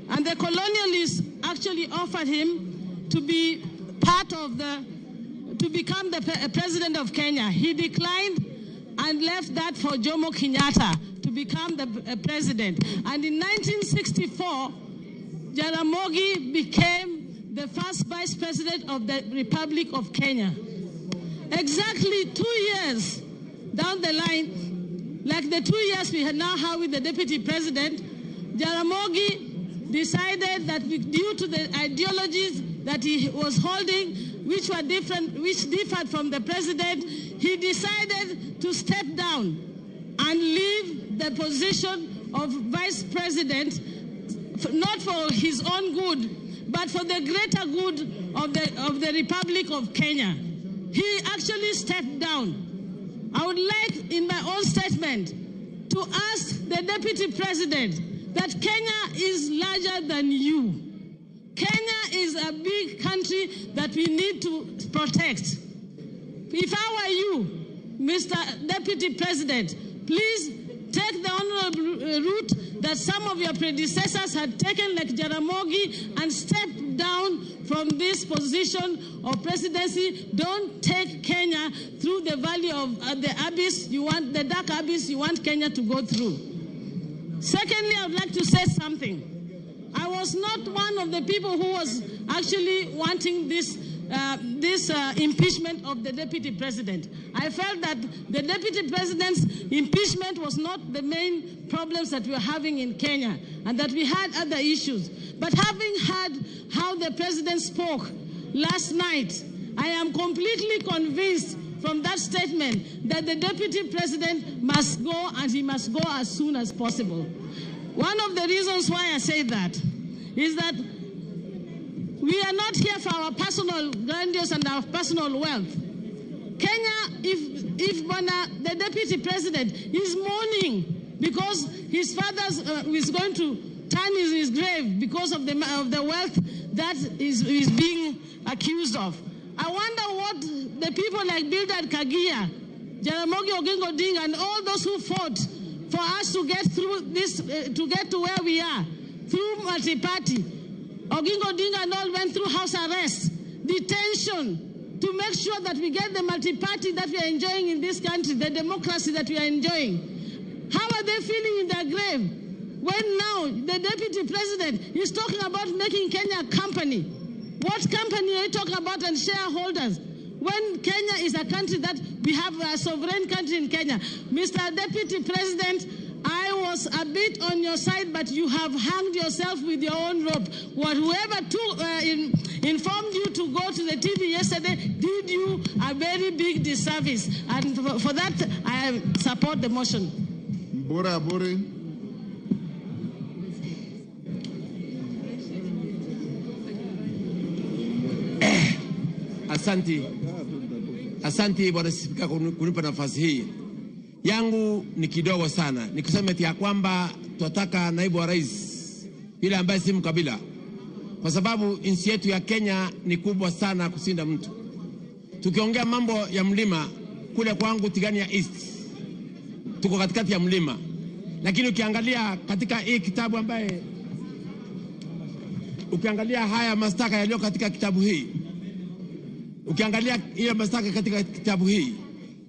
And the colonialists actually offered him to be part of to become the president of Kenya. He declined and left that for Jomo Kenyatta to become the president. And in 1964, Jaramogi became the first vice president of the Republic of Kenya. Exactly 2 years down the line, like the 2 years we now have with the deputy president, Jaramogi decided that due to the ideologies that he was holding, which were different, which differed from the president, he decided to step down and leave the position of vice president, not for his own good, but for the greater good of the Republic of Kenya. He actually stepped down. I would like, in my own statement, to ask the deputy president that Kenya is larger than you. Kenya is a big country that we need to protect. If I were you, Mr. Deputy President, please take the honorable route that some of your predecessors had taken, like Jaramogi, and step down from this position of presidency. Don't take Kenya through the valley of the abyss you want, the dark abyss you want Kenya to go through. Secondly, I would like to say something. I was not one of the people who was actually wanting this impeachment of the deputy president. I felt that the deputy president's impeachment was not the main problems that we were having in Kenya, and that we had other issues. But having heard how the president spoke last night, I am completely convinced from that statement that the deputy president must go, and he must go as soon as possible. One of the reasons why I say that is that we are not here for our personal grandiose and our personal wealth. Kenya, if Bwana, the deputy president, is mourning because his father is going to turn in his grave because of the wealth that is being accused of. I wonder what the people like Bildad Kagia, Jaramogi Oginga Odinga, and all those who fought for us to get through this, to get to where we are, through multi-party. Oginga Odinga and all went through house arrest, detention, to make sure that we get the multi-party that we are enjoying in this country, the democracy that we are enjoying. How are they feeling in their grave when now the deputy president is talking about making Kenya a company? What company are you talking about and shareholders? When Kenya is a country that we have a sovereign country in Kenya. Mr. Deputy President, I was a bit on your side, but you have hanged yourself with your own rope. What whoever informed you to go to the TV yesterday did you a very big disservice. And for that, I support the motion. Mbura Aburi. Asante. Asante Bwana Spika kunipa nafasi hii. Yangu ni kidogo sana. Nikusema eti ya kwamba tunataka naibu wa rais yule ambaye si mkabila, kwa sababu nchi yetu ya Kenya ni kubwa sana kushinda mtu. Tukiongea mambo ya mlima kule kwangu Tigania East, tuko katikati ya mlima, lakini ukiangalia katika hii kitabu ambaye ukiangalia haya mashtaka yaliyo katika kitabu hii, ukiangalia hiyo mashtaka katika kitabu hii,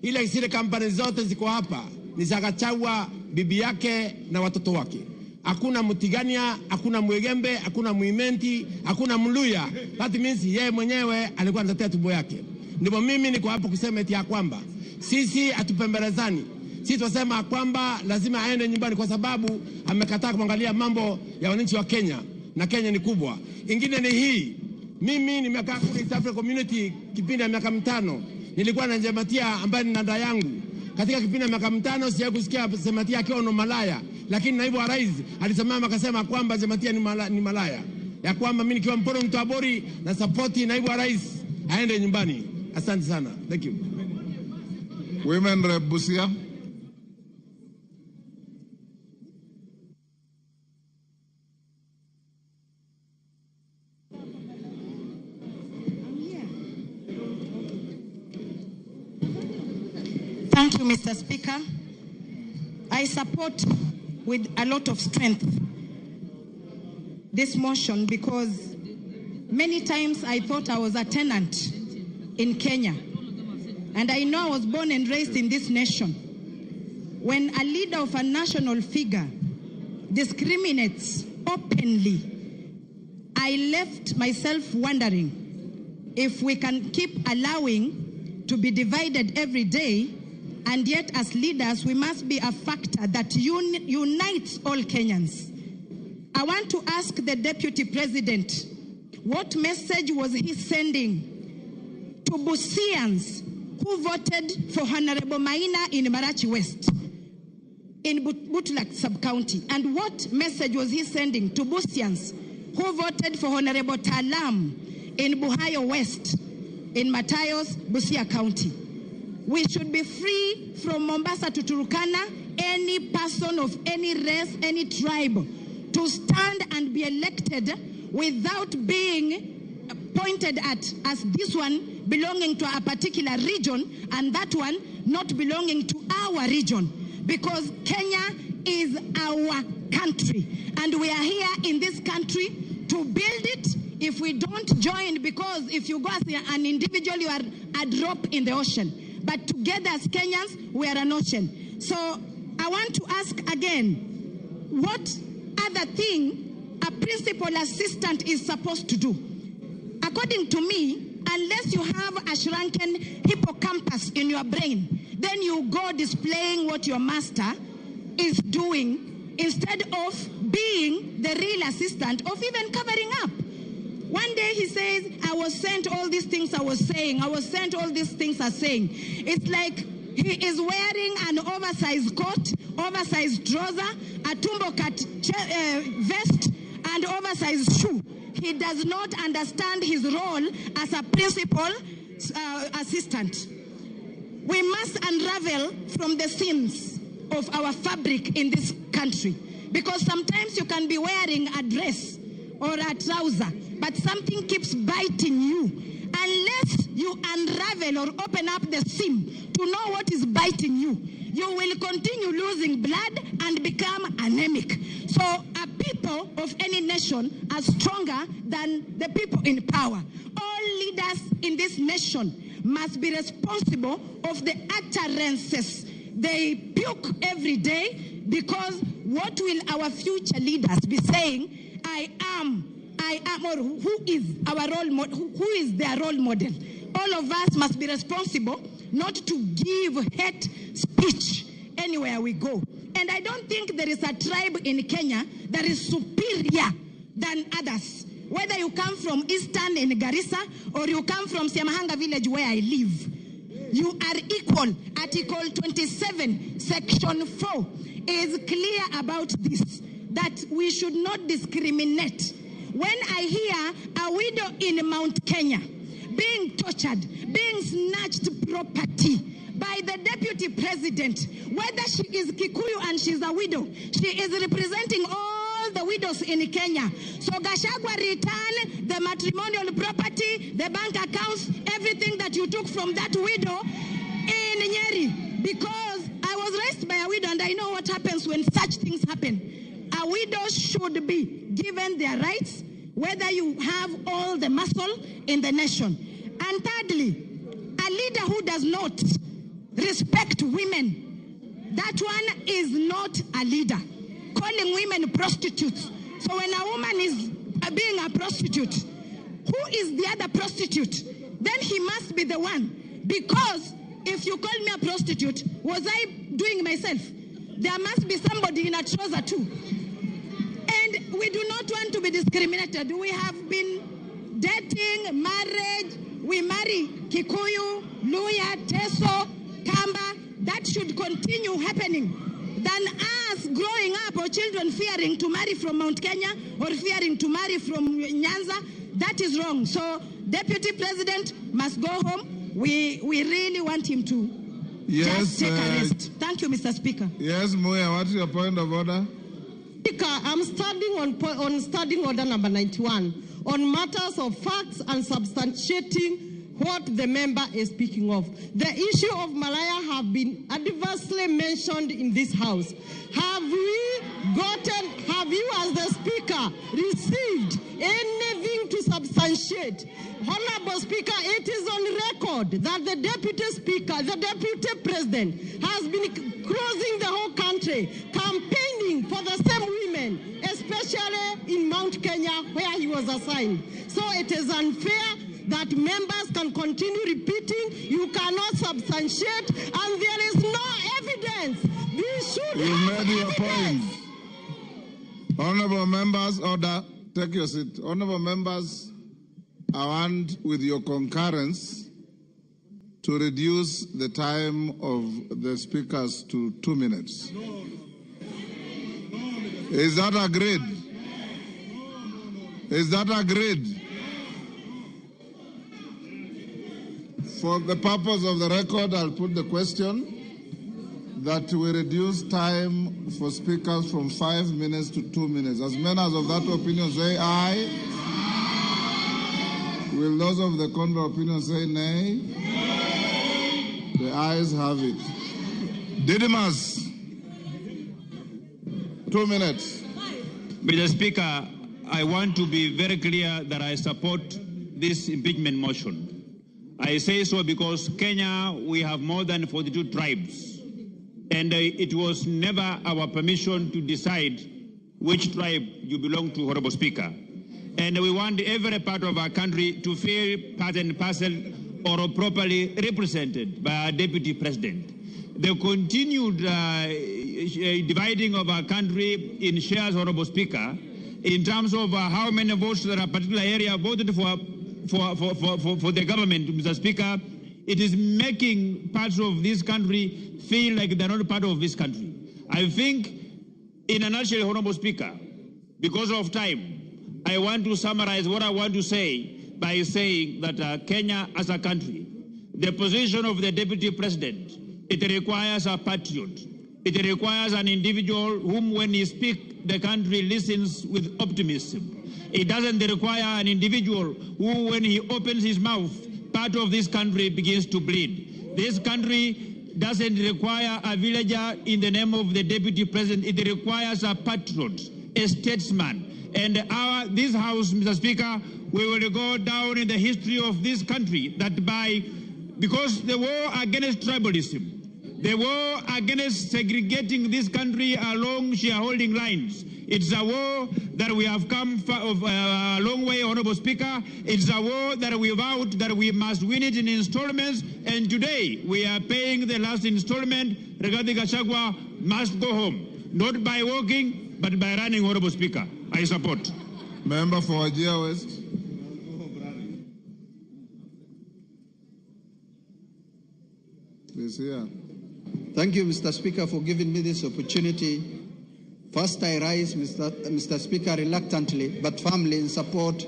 ile zile kampani zote ziko hapa ni za Gachagua, bibi yake na watoto wake. Hakuna Mtigania, hakuna Mwegembe, hakuna Mwimenti, hakuna Mluya. That means yeye mwenyewe alikuwa anatetea tumbo yake. Ndipo mimi niko hapo kusema eti ya kwamba sisi hatupembelezani. Sisi tunasema kwamba lazima aende nyumbani kwa sababu amekataa kuangalia mambo ya wananchi wa Kenya, na Kenya ni kubwa. Ingine ni hii, mimi nimekaa kule East Africa Community kipindi ya miaka 5. Nilikuwa na Jematia ambaye ni dada yangu. Katika kipindi ya miaka 5 sijawahi kusikia Jematia akiwa no malaya, lakini naibu wa rais alisimama akasema kwamba Jematia ni malaya. Ya kwamba mimi nikiwa Mporo Mtabori na support naibu wa rais aende nyumbani. Asante sana. Thank you. Women Rep Busia. Thank you, Mr. Speaker. I support with a lot of strength this motion because many times I thought I was a tenant in Kenya. And I know I was born and raised in this nation. When a leader of a national figure discriminates openly, I left myself wondering if we can keep allowing to be divided every day, and yet as leaders, we must be a factor that unites all Kenyans. I want to ask the Deputy President, what message was he sending to Busians who voted for Honorable Maina in Marachi West, in Butlak sub-county? And what message was he sending to Busians who voted for Honorable Talam in Buhayo West, in Matayos, Busia County? We should be free from Mombasa to Turkana, any person of any race, any tribe, to stand and be elected without being pointed at as this one belonging to a particular region and that one not belonging to our region. Because Kenya is our country, and we are here in this country to build it. If we don't join, because if you go as an individual, you are a drop in the ocean. But together as Kenyans, we are an ocean. So I want to ask again, what other thing a principal assistant is supposed to do? According to me, unless you have a shrunken hippocampus in your brain, then you go displaying what your master is doing instead of being the real assistant of even covering up. One day he says, I was sent all these things I was saying. I was sent all these things I saying. It's like he is wearing an oversized coat, oversized trouser, a tumbo cut vest, and oversized shoe. He does not understand his role as a principal assistant. We must unravel from the seams of our fabric in this country, because sometimes you can be wearing a dress or a trouser, but something keeps biting you. Unless you unravel or open up the seam to know what is biting you, you will continue losing blood and become anemic. So a people of any nation are stronger than the people in power. All leaders in this nation must be responsible of the utterances they puke every day, because what will our future leaders be saying? I am, or who is our role model? Who is their role model? All of us must be responsible not to give hate speech anywhere we go. And I don't think there is a tribe in Kenya that is superior than others. Whether you come from Eastern in Garissa or you come from Siamahanga village where I live, you are equal. Article 27, Section 4 is clear about this, that we should not discriminate. When I hear a widow in Mount Kenya being tortured, being snatched property by the deputy president, whether she is Kikuyu and she's a widow, she is representing all the widows in Kenya. So Gachagua, return the matrimonial property, the bank accounts, everything that you took from that widow in Nyeri. Because I was raised by a widow and I know what happens when such things happen. A widow should be given their rights, whether you have all the muscle in the nation. And thirdly, a leader who does not respect women, that one is not a leader. Calling women prostitutes. So when a woman is being a prostitute, who is the other prostitute? Then he must be the one. Because if you call me a prostitute, was I doing myself? There must be somebody in a trouser too. And we do not want to be discriminated. We have been dating, marriage. We marry Kikuyu, Luya, Teso, Kamba. That should continue happening. Than us growing up or children fearing to marry from Mount Kenya or fearing to marry from Nyanza. That is wrong. So Deputy President must go home. We really want him to just take a rest. Thank you, Mr. Speaker. Yes, Muya, what's your point of order? Speaker, I'm standing on standing order number 91 on matters of facts and substantiating what the member is speaking of. The issue of Malaya have been adversely mentioned in this house. Have we gotten, have you as the speaker received anything to substantiate? Honorable Speaker, it is on record that the deputy speaker, the deputy president has been crossing the whole country, campaigning for the same women, especially in Mount Kenya where he was assigned. So it is unfair that members can continue repeating. You cannot substantiate, and there is no evidence. We should have made your evidence. Point. Honorable members, order. Take your seat. Honorable members, I want, with your concurrence, to reduce the time of the speakers to 2 minutes. Is that agreed? Is that agreed? For the purpose of the record, I'll put the question that we reduce time for speakers from 5 minutes to 2 minutes. As many as of that opinion say aye. Will those of the contrary opinion say nay? The ayes have it. Didymus, 2 minutes. Mr. Speaker, I want to be very clear that I support this impeachment motion. I say so because Kenya, we have more than 42 tribes, and it was never our permission to decide which tribe you belong to, Honorable Speaker. And we want every part of our country to feel part and parcel or properly represented by our deputy president. The continued dividing of our country in shares, Honorable Speaker, in terms of how many votes that a particular area voted for the government, Mr. Speaker, it is making parts of this country feel like they're not part of this country. I think, in a nutshell, Honorable Speaker, because of time, I want to summarize what I want to say by saying that Kenya as a country, the position of the deputy president, it requires a patriot. It requires an individual whom when he speaks, the country listens with optimism. It doesn't require an individual who, when he opens his mouth, part of this country begins to bleed. This country doesn't require a villager in the name of the deputy president. It requires a patriot, a statesman. And this house, Mr. Speaker, we will go down in the history of this country that because the war against tribalism, the war against segregating this country along shareholding lines, it's a war that we have come a long way, Honorable Speaker. It's a war that we vowed that we must win it in installments. And today, we are paying the last installment. Rigathi Gachagua must go home, not by walking, but by running, Honorable Speaker. I support. Member for Wajir West. Please, here. Thank you, Mr. Speaker, for giving me this opportunity. First, I rise, Mr. Speaker, reluctantly but firmly in support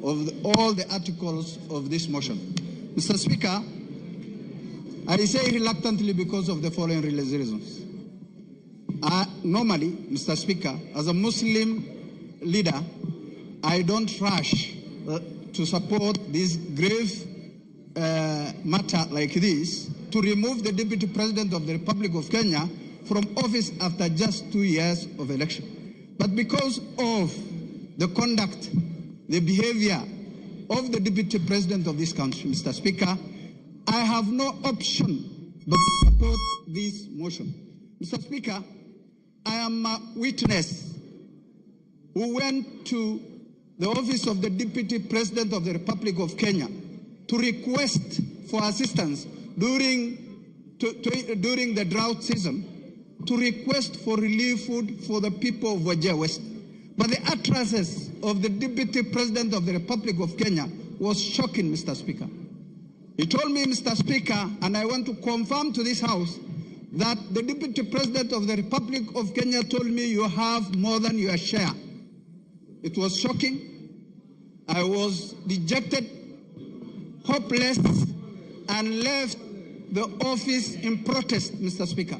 of all the articles of this motion. Mr. Speaker, I say reluctantly because of the following reasons. Normally, Mr. Speaker, as a Muslim leader, I don't rush to support this grave matter like this, to remove the Deputy President of the Republic of Kenya from office after just 2 years of election. But because of the conduct, the behavior of the Deputy President of this country, Mr. Speaker, I have no option but to support this motion. Mr. Speaker, I am a witness who went to the office of the Deputy President of the Republic of Kenya to request for assistance during the drought season, to request for relief food for the people of Wajir West. But the utterances of the Deputy President of the Republic of Kenya was shocking, Mr. Speaker. He told me, Mr. Speaker, and I want to confirm to this House, that the Deputy President of the Republic of Kenya told me, you have more than your share. It was shocking. I was dejected, hopeless, and left the office in protest, Mr. Speaker.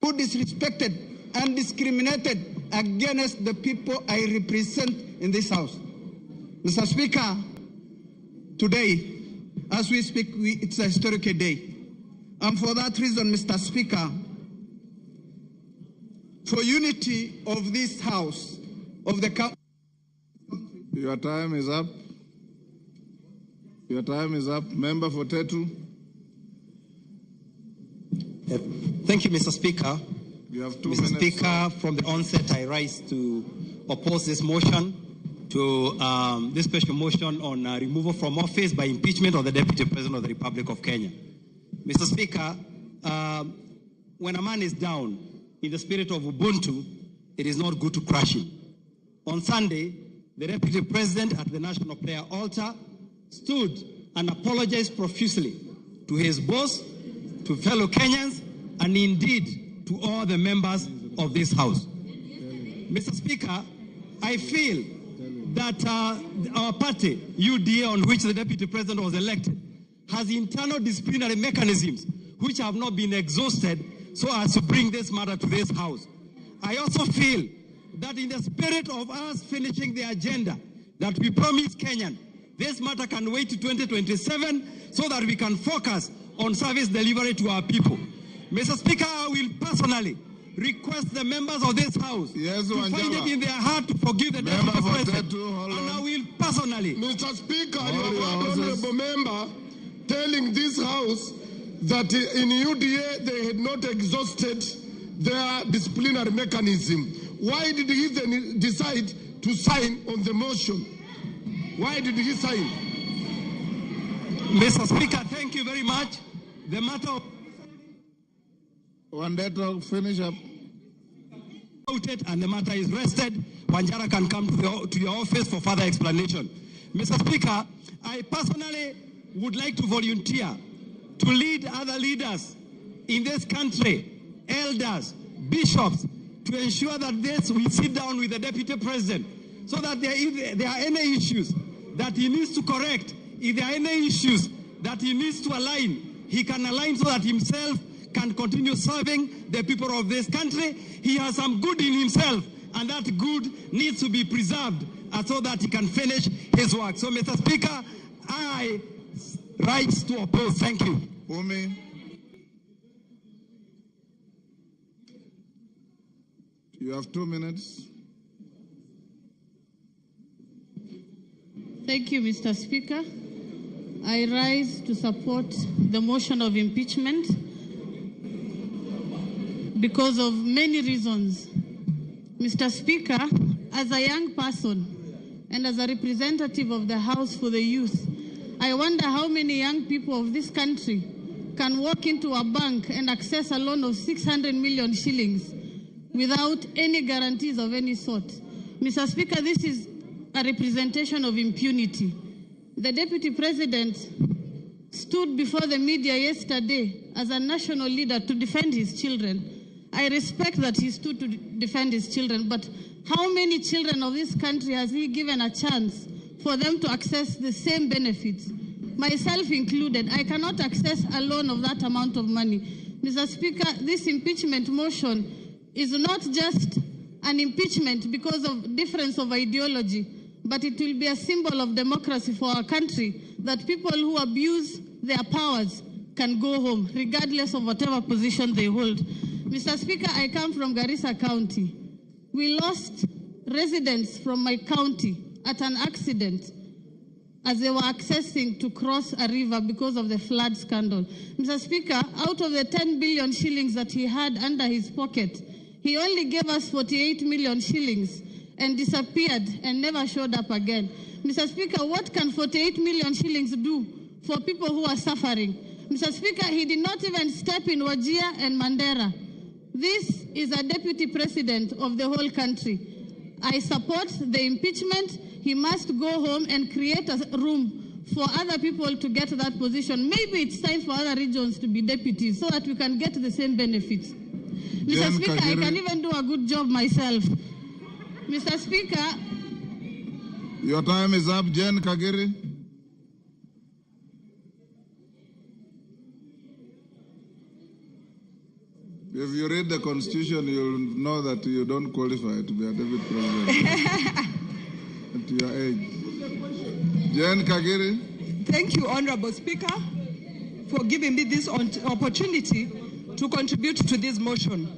Who disrespected and discriminated against the people I represent in this House. Mr. Speaker, today, as we speak, it's a historic day. And for that reason, Mr. Speaker, for unity of this House, of the country. Your time is up. Your time is up. Member for Tetu. Thank you, Mr. Speaker. You have 2 Mr. minutes. Speaker, from the onset, I rise to oppose this motion, to this special motion on removal from office by impeachment of the Deputy President of the Republic of Kenya. Mr. Speaker, when a man is down, in the spirit of Ubuntu, it is not good to crush him. On Sunday, the Deputy President at the National Prayer Altar stood and apologized profusely to his boss, to fellow Kenyans, and indeed to all the members of this House. Mr. Speaker, I feel that our party, UDA, on which the Deputy President was elected, has internal disciplinary mechanisms which have not been exhausted so as to bring this matter to this House. I also feel that in the spirit of us finishing the agenda that we promised Kenyan, this matter can wait to 2027 so that we can focus on service delivery to our people. Mr. Speaker, I will personally request the members of this House to find it in their heart to forgive the Deputy President. And I will personally... Mr. Speaker, you have heard Honorable Member telling this House that in UDA they had not exhausted their disciplinary mechanism. Why did he then decide to sign on the motion? Why did he sign? Mr. Speaker, thank you very much. The matter of... Wandeto, finish up. And the matter is rested. Wanjara can come to your office for further explanation. Mr. Speaker, I personally would like to volunteer to lead other leaders in this country, elders, bishops, to ensure that this we sit down with the Deputy President so that if there are any issues that he needs to correct, if there are any issues that he needs to align, he can align so that himself can continue serving the people of this country. He has some good in himself, and that good needs to be preserved so that he can finish his work. So, Mr. Speaker, I rise to oppose. Thank you. Umi. You have 2 minutes. Thank you, Mr. Speaker. I rise to support the motion of impeachment because of many reasons. Mr. Speaker, as a young person and as a representative of the House for the Youth, I wonder how many young people of this country can walk into a bank and access a loan of 600 million shillings without any guarantees of any sort. Mr. Speaker, this is a representation of impunity. The Deputy President stood before the media yesterday as a national leader to defend his children. I respect that he stood to defend his children, but how many children of this country has he given a chance for them to access the same benefits? myself included. I cannot access a loan of that amount of money. Mr. Speaker, this impeachment motion is not just an impeachment because of difference of ideology, but it will be a symbol of democracy for our country, that people who abuse their powers can go home, regardless of whatever position they hold. Mr. Speaker, I come from Garissa County. We lost residents from my county at an accident as they were accessing to cross a river because of the flood scandal. Mr. Speaker, out of the 10 billion shillings that he had under his pocket, he only gave us 48 million shillings and disappeared and never showed up again. Mr. Speaker, what can 48 million shillings do for people who are suffering? Mr. Speaker, he did not even step in Wajir and Mandera. This is a deputy president of the whole country. I support the impeachment. He must go home and create a room for other people to get that position. Maybe it's time for other regions to be deputies so that we can get the same benefits. Mr. Speaker, I can even do a good job myself. Mr. Speaker. Your time is up, Jane Kagiri. If you read the Constitution, you'll know that you don't qualify to be a deputy president at your age. Jane Kagiri. Thank you, Honorable Speaker, for giving me this opportunity to contribute to this motion.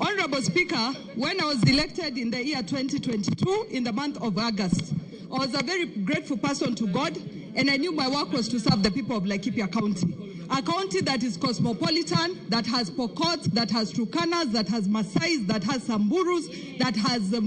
Honorable Speaker, when I was elected in the year 2022, in the month of August, I was a very grateful person to God, and I knew my work was to serve the people of Laikipia County. A county that is cosmopolitan, that has Pokots, that has Turkanas, that has Maasais, that has Samburus, that has the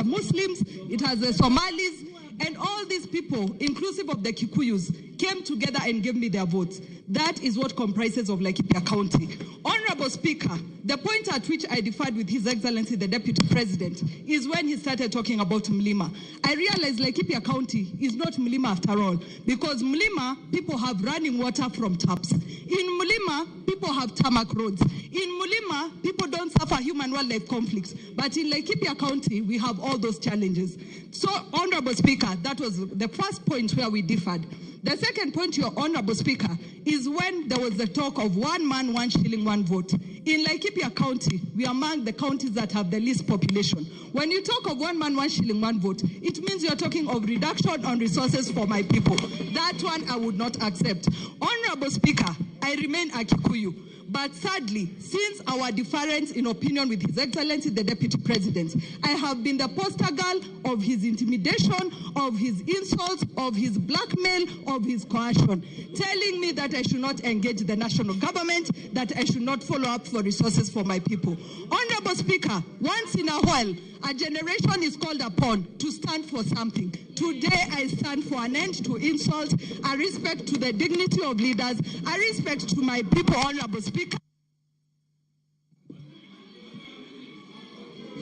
Muslims, it has the Somalis, and all these people, inclusive of the Kikuyus, came together and gave me their votes. That is what comprises of Laikipia County. Honorable Speaker, the point at which I differed with His Excellency the Deputy President is when he started talking about Mlima. I realized Laikipia County is not Mlima after all, because Mlima, people have running water from taps. In Mlima, people have tarmac roads. In Mlima, people don't suffer human-wildlife conflicts. But in Laikipia County, we have all those challenges. So, Honorable Speaker, that was the first point where we differed. The second point, Your Honorable Speaker, is when there was the talk of one man, 1 shilling, 1 vote. In Laikipia County, we are among the counties that have the least population. When you talk of one man, 1 shilling, 1 vote, it means you're talking of reduction on resources for my people. That one I would not accept. Honorable Speaker, I remain a Kikuyu. But sadly, since our difference in opinion with His Excellency the Deputy President, I have been the poster girl of his intimidation, of his insults, of his blackmail, of his coercion, telling me that I should not engage the national government, that I should not follow up for resources for my people. Honorable Speaker, once in a while, a generation is called upon to stand for something. Today, I stand for an end to insults, a respect to the dignity of leaders, a respect to my people, Honorable Speaker.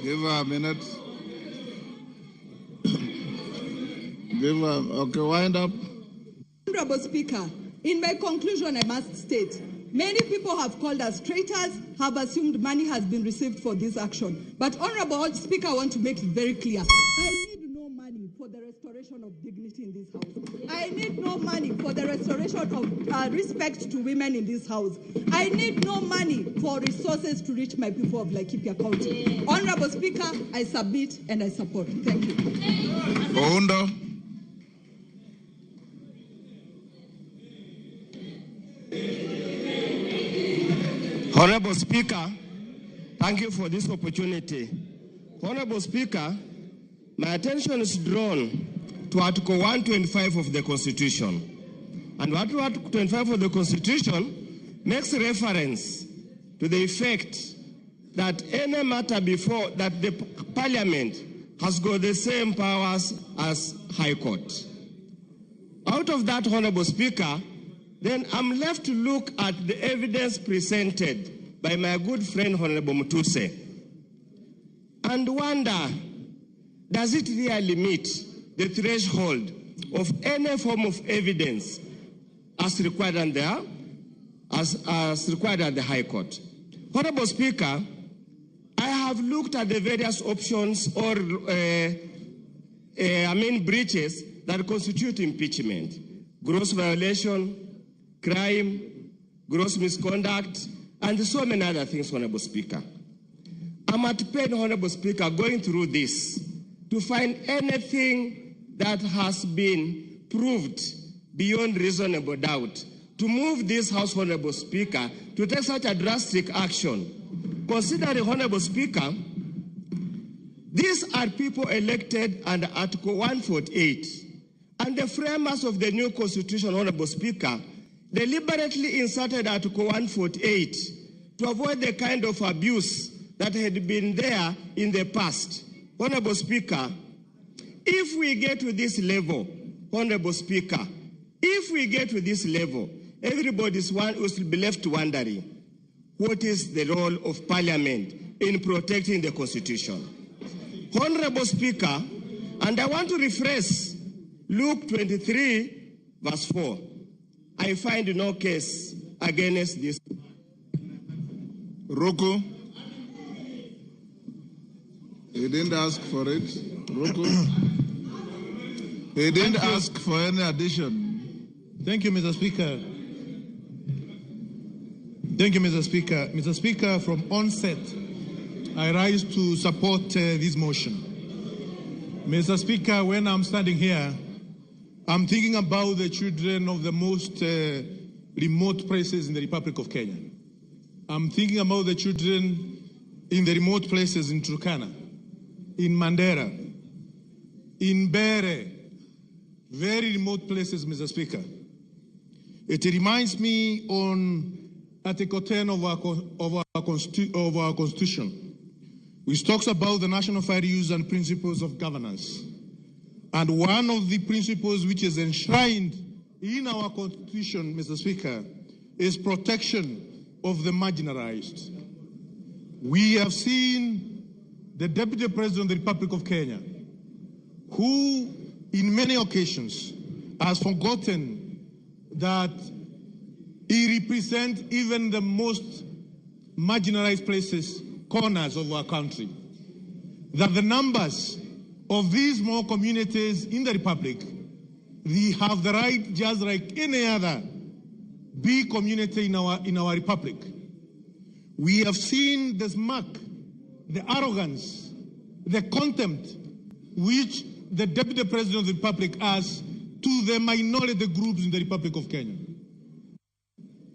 Give her a minute. Give her, okay, wind up. Honorable Speaker, in my conclusion, I must state, many people have called us traitors, have assumed money has been received for this action. But Honorable Speaker, I want to make it very clear. I need no money for the restoration of dignity in this house. I need no money for the restoration of respect to women in this house. I need no money for resources to reach my people of Laikipia County. Honorable Speaker, I submit and I support. Thank you. Oundo. Honorable Speaker, thank you for this opportunity. Honorable Speaker, my attention is drawn to Article 125 of the Constitution. And Article 125 of the Constitution makes reference to the effect that any matter before that the Parliament has got the same powers as High Court. Out of that, Honorable Speaker, then I'm left to look at the evidence presented by my good friend, Honorable Mutuse, and wonder, does it really meet the threshold of any form of evidence as required under, as required at the High Court? Honorable Speaker, I have looked at the various options or breaches that constitute impeachment. gross violation, crime, gross misconduct, and so many other things, Honorable Speaker. I'm at pain, Honorable Speaker, going through this to find anything that has been proved beyond reasonable doubt, to move this House, Honorable Speaker, to take such a drastic action. Considering, Honorable Speaker, these are people elected under Article 148, and the framers of the new Constitution, Honorable Speaker, deliberately inserted Article 148 to avoid the kind of abuse that had been there in the past. Honorable Speaker, if we get to this level, Honorable Speaker, if we get to this level, everybody's one will be left wondering, what is the role of Parliament in protecting the Constitution? Honorable Speaker, and I want to rephrase Luke 23, verse 4. I find no case against this. Ruku. He didn't ask for it. Ruku. He didn't ask for any addition. Thank you, Mr. Speaker. Thank you, Mr. Speaker. Mr. Speaker, from onset, I rise to support this motion. Mr. Speaker, when I'm standing here, I'm thinking about the children of the most remote places in the Republic of Kenya. I'm thinking about the children in the remote places in Turkana, in Mandera, in Bere, very remote places, Mr. Speaker. It reminds me on Article 10 of our Constitution, which talks about the national values and principles of governance. And one of the principles which is enshrined in our Constitution, Mr. Speaker, is protection of the marginalized. We have seen the Deputy President of the Republic of Kenya, who in many occasions has forgotten that he represents even the most marginalized places, corners of our country, that the numbers of these small communities in the Republic, they have the right, just like any other big community in our Republic. We have seen the smack, the arrogance, the contempt which the Deputy President of the Republic has to the minority groups in the Republic of Kenya.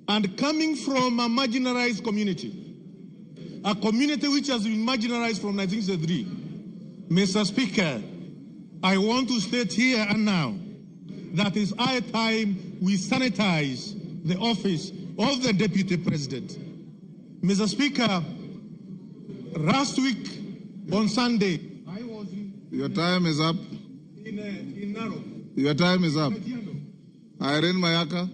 And coming from a marginalized community, a community which has been marginalized from 1963, Mr. Speaker, I want to state here and now that it's high time we sanitize the office of the Deputy President. Mr. Speaker, last week on Sunday, I was in... Your time is up. In Narok. Your time is up. Irene Mayaka.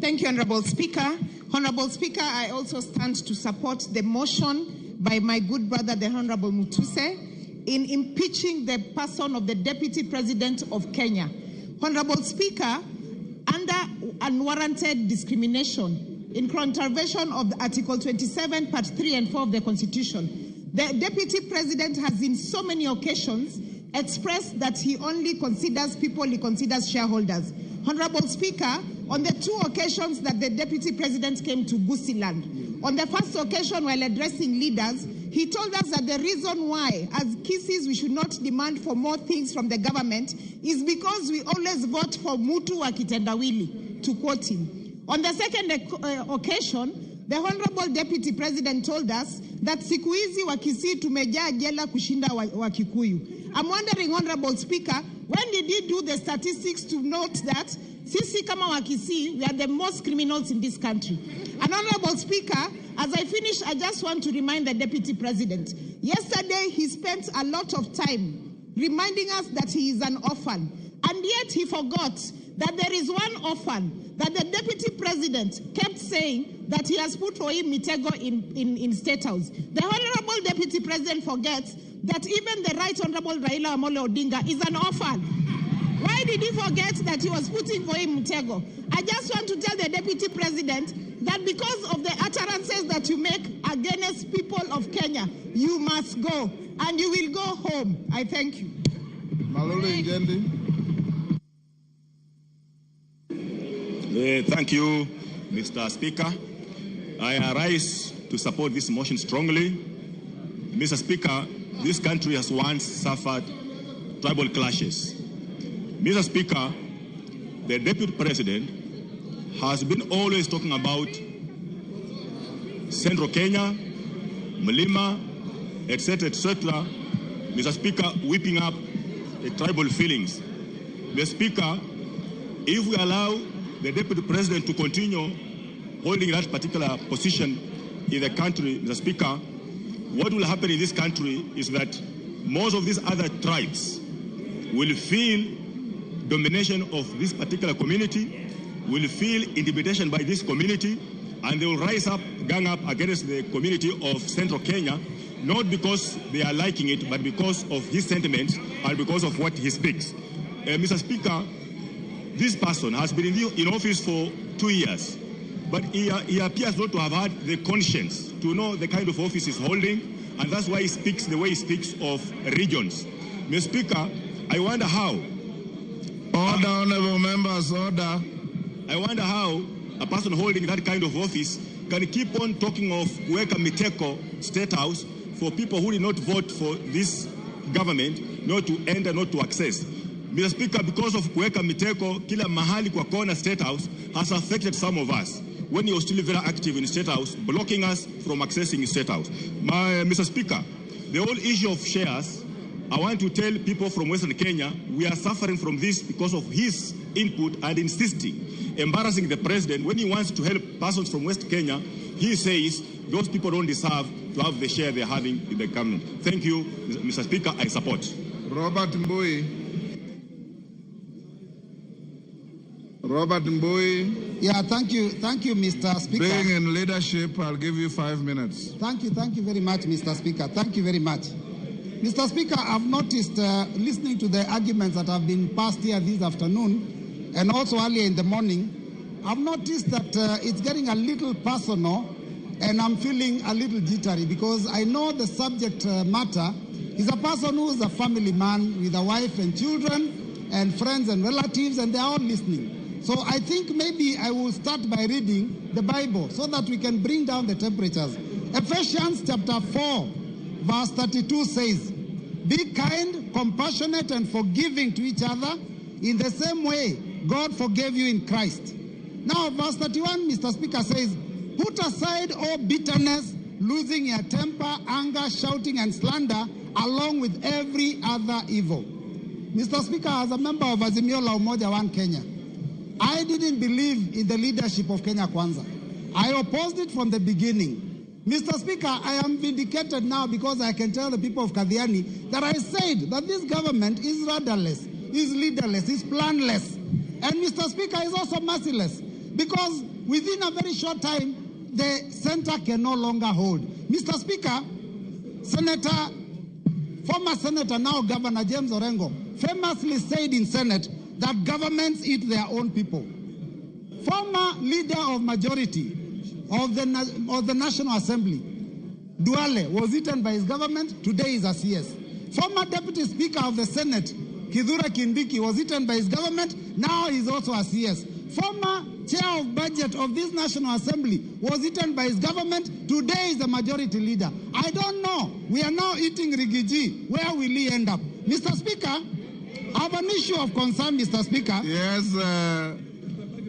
Thank you, Honorable Speaker. Honorable Speaker, I also stand to support the motion by my good brother, the Honorable Mutuse, in impeaching the person of the Deputy President of Kenya. Honorable Speaker, under unwarranted discrimination, in contravention of Article 27, Part 3 and 4 of the Constitution, the Deputy President has in so many occasions expressed that he only considers people he considers shareholders. Honorable Speaker, on the two occasions that the Deputy President came to Gusiland, on the first occasion while addressing leaders, he told us that the reason why, as Kisis, we should not demand for more things from the government is because we always vote for Mutu wa Kitendawili, to quote him. On the second occasion, the Honorable Deputy President told us that siku hizi wa Kisii tumejaa jela kushinda wa Kikuyu. I'm wondering, Honorable Speaker, when did he do the statistics to note that sisi kama wa Kisii, we are the most criminals in this country? And Honorable Speaker, as I finish, I just want to remind the Deputy President. Yesterday, he spent a lot of time reminding us that he is an orphan. And yet he forgot that there is one orphan that the Deputy President kept saying that he has put for him Mitego in State House. The Honorable Deputy President forgets that even the Right Honorable Raila Amolo Odinga is an orphan. Why did he forget that he was putting for him Mutego? I just want to tell the Deputy President that because of the utterances that you make against people of Kenya, you must go, and you will go home. I thank you. Malulu Injendi. Thank you, Mr. Speaker. I arise to support this motion strongly. Mr. Speaker, this country has once suffered tribal clashes. Mr. Speaker, the Deputy President has been always talking about Central Kenya, Mlima, etc., etc. Mr. Speaker, whipping up the tribal feelings. Mr. Speaker, if we allow the Deputy President to continue holding that particular position in the country, Mr. Speaker, what will happen in this country is that most of these other tribes will feel domination of this particular community, will feel intimidation by this community, and they will rise up, gang up against the community of Central Kenya, not because they are liking it, but because of his sentiments and because of what he speaks. Mr. Speaker, this person has been in office for 2 years, but he appears not to have had the conscience to know the kind of office he's holding, and that's why he speaks the way he speaks of regions. Mr. Speaker, I wonder how. Order, honorable members, order. I wonder how a person holding that kind of office can keep on talking of kuweka miteko State House for people who did not vote for this government, not to enter, not to access. Mr. Speaker, because of kuweka miteko kila mahali kwa kona State House has affected some of us when he was still very active in State House, blocking us from accessing State House. Mr. Speaker, the whole issue of shares, I want to tell people from Western Kenya, we are suffering from this because of his input and insisting, embarrassing the president. When he wants to help persons from West Kenya, he says those people don't deserve to have the share they're having in the government. Thank you, Mr. Speaker, I support. Robert Mbui. Robert Mbui. Yeah, thank you, Mr. Speaker. Being in leadership, I'll give you 5 minutes. Thank you very much, Mr. Speaker. Thank you very much. Mr. Speaker, I've noticed listening to the arguments that have been passed here this afternoon and also earlier in the morning, I've noticed that it's getting a little personal and I'm feeling a little jittery because I know the subject matter is a person who is a family man with a wife and children and friends and relatives, and they're all listening. So I think maybe I will start by reading the Bible so that we can bring down the temperatures. Ephesians chapter 4, verse 32 says, "Be kind, compassionate, and forgiving to each other in the same way God forgave you in Christ." Now, verse 31, Mr. Speaker, says, "Put aside all bitterness, losing your temper, anger, shouting, and slander, along with every other evil." Mr. Speaker, as a member of Azimio la Umoja One Kenya, I didn't believe in the leadership of Kenya Kwanza. I opposed it from the beginning. Mr. Speaker, I am vindicated now because I can tell the people of Kathiani that I said that this government is rudderless, is leaderless, is planless. And Mr. Speaker, is also merciless because within a very short time, the center can no longer hold. Mr. Speaker, former Senator, now Governor James Orengo, famously said in Senate that governments eat their own people. Former leader of majority of the National Assembly, Duale, was eaten by his government. Today is a CS. Former Deputy Speaker of the Senate, Kithure Kindiki, was eaten by his government. Now he's also a CS. Former Chair of Budget of this National Assembly was eaten by his government. Today is the majority leader. I don't know. We are now eating Rigiji. Where will he end up? Mr. Speaker, I have an issue of concern, Mr. Speaker. Yes,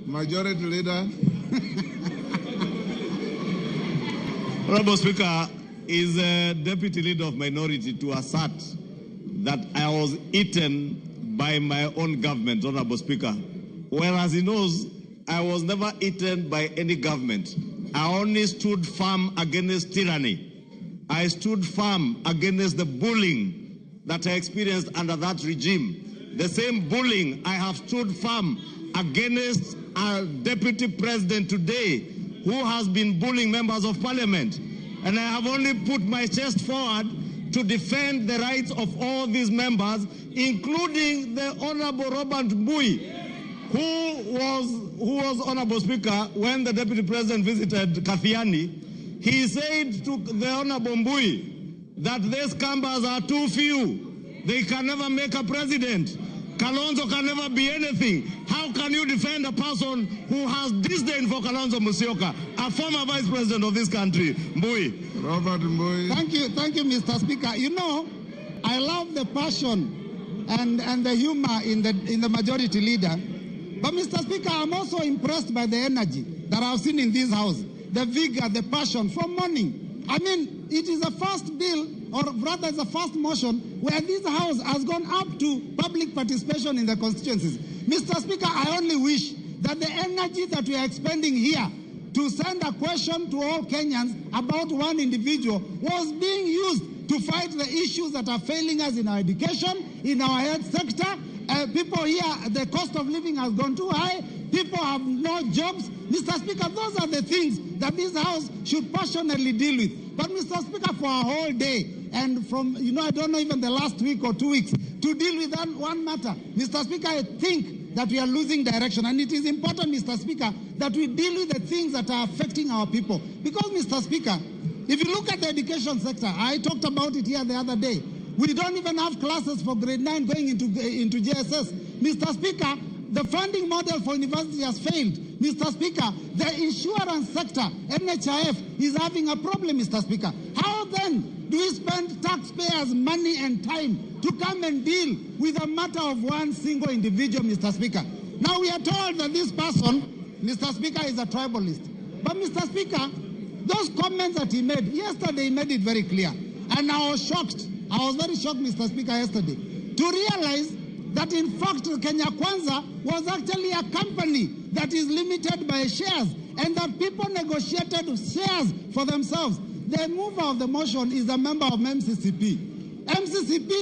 Majority Leader. Honorable Speaker, is a deputy leader of minority to assert that I was eaten by my own government, Honorable Speaker, whereas he knows I was never eaten by any government. I only stood firm against tyranny. I stood firm against the bullying that I experienced under that regime. The same bullying I have stood firm against our deputy president today, who has been bullying members of parliament. And I have only put my chest forward to defend the rights of all these members, including the Honorable Robert Mbui, who was Honorable Speaker when the Deputy President visited Kathiani. He said to the Honorable Mbui that these campers are too few. They can never make a president. Kalonzo can never be anything. How can you defend a person who has disdain for Kalonzo Musyoka, a former vice president of this country? Mbui. Robert Mbui. Thank you, Mr. Speaker. You know, I love the passion and the humor in the majority leader. But, Mr. Speaker, I'm also impressed by the energy that I've seen in this house, the vigor, the passion from morning. I mean, it is the first bill, or rather the first motion, where this house has gone up to public participation in the constituencies. Mr. Speaker, I only wish that the energy that we are expending here to send a question to all Kenyans about one individual was being used to fight the issues that are failing us in our education, in our health sector. People here, the cost of living has gone too high. People have no jobs. Mr. Speaker, those are the things that this house should passionately deal with. But, Mr. Speaker, for a whole day, and from, you know, I don't know, even the last week or 2 weeks, to deal with that one matter, Mr. Speaker, I think that we are losing direction. And it is important, Mr. Speaker, that we deal with the things that are affecting our people. Because, Mr. Speaker, if you look at the education sector, I talked about it here the other day. We don't even have classes for grade 9 going into JSS. Mr. Speaker, the funding model for universities has failed. Mr. Speaker, the insurance sector, NHIF, is having a problem, Mr. Speaker. How then do we spend taxpayers' money and time to come and deal with a matter of one single individual, Mr. Speaker? Now we are told that this person, Mr. Speaker, is a tribalist. But, Mr. Speaker, those comments that he made, yesterday he made it very clear. And I was shocked. I was very shocked, Mr. Speaker, yesterday, to realize that in fact Kenya Kwanza was actually a company that is limited by shares and that people negotiated shares for themselves. The mover of the motion is a member of MCCP. MCCP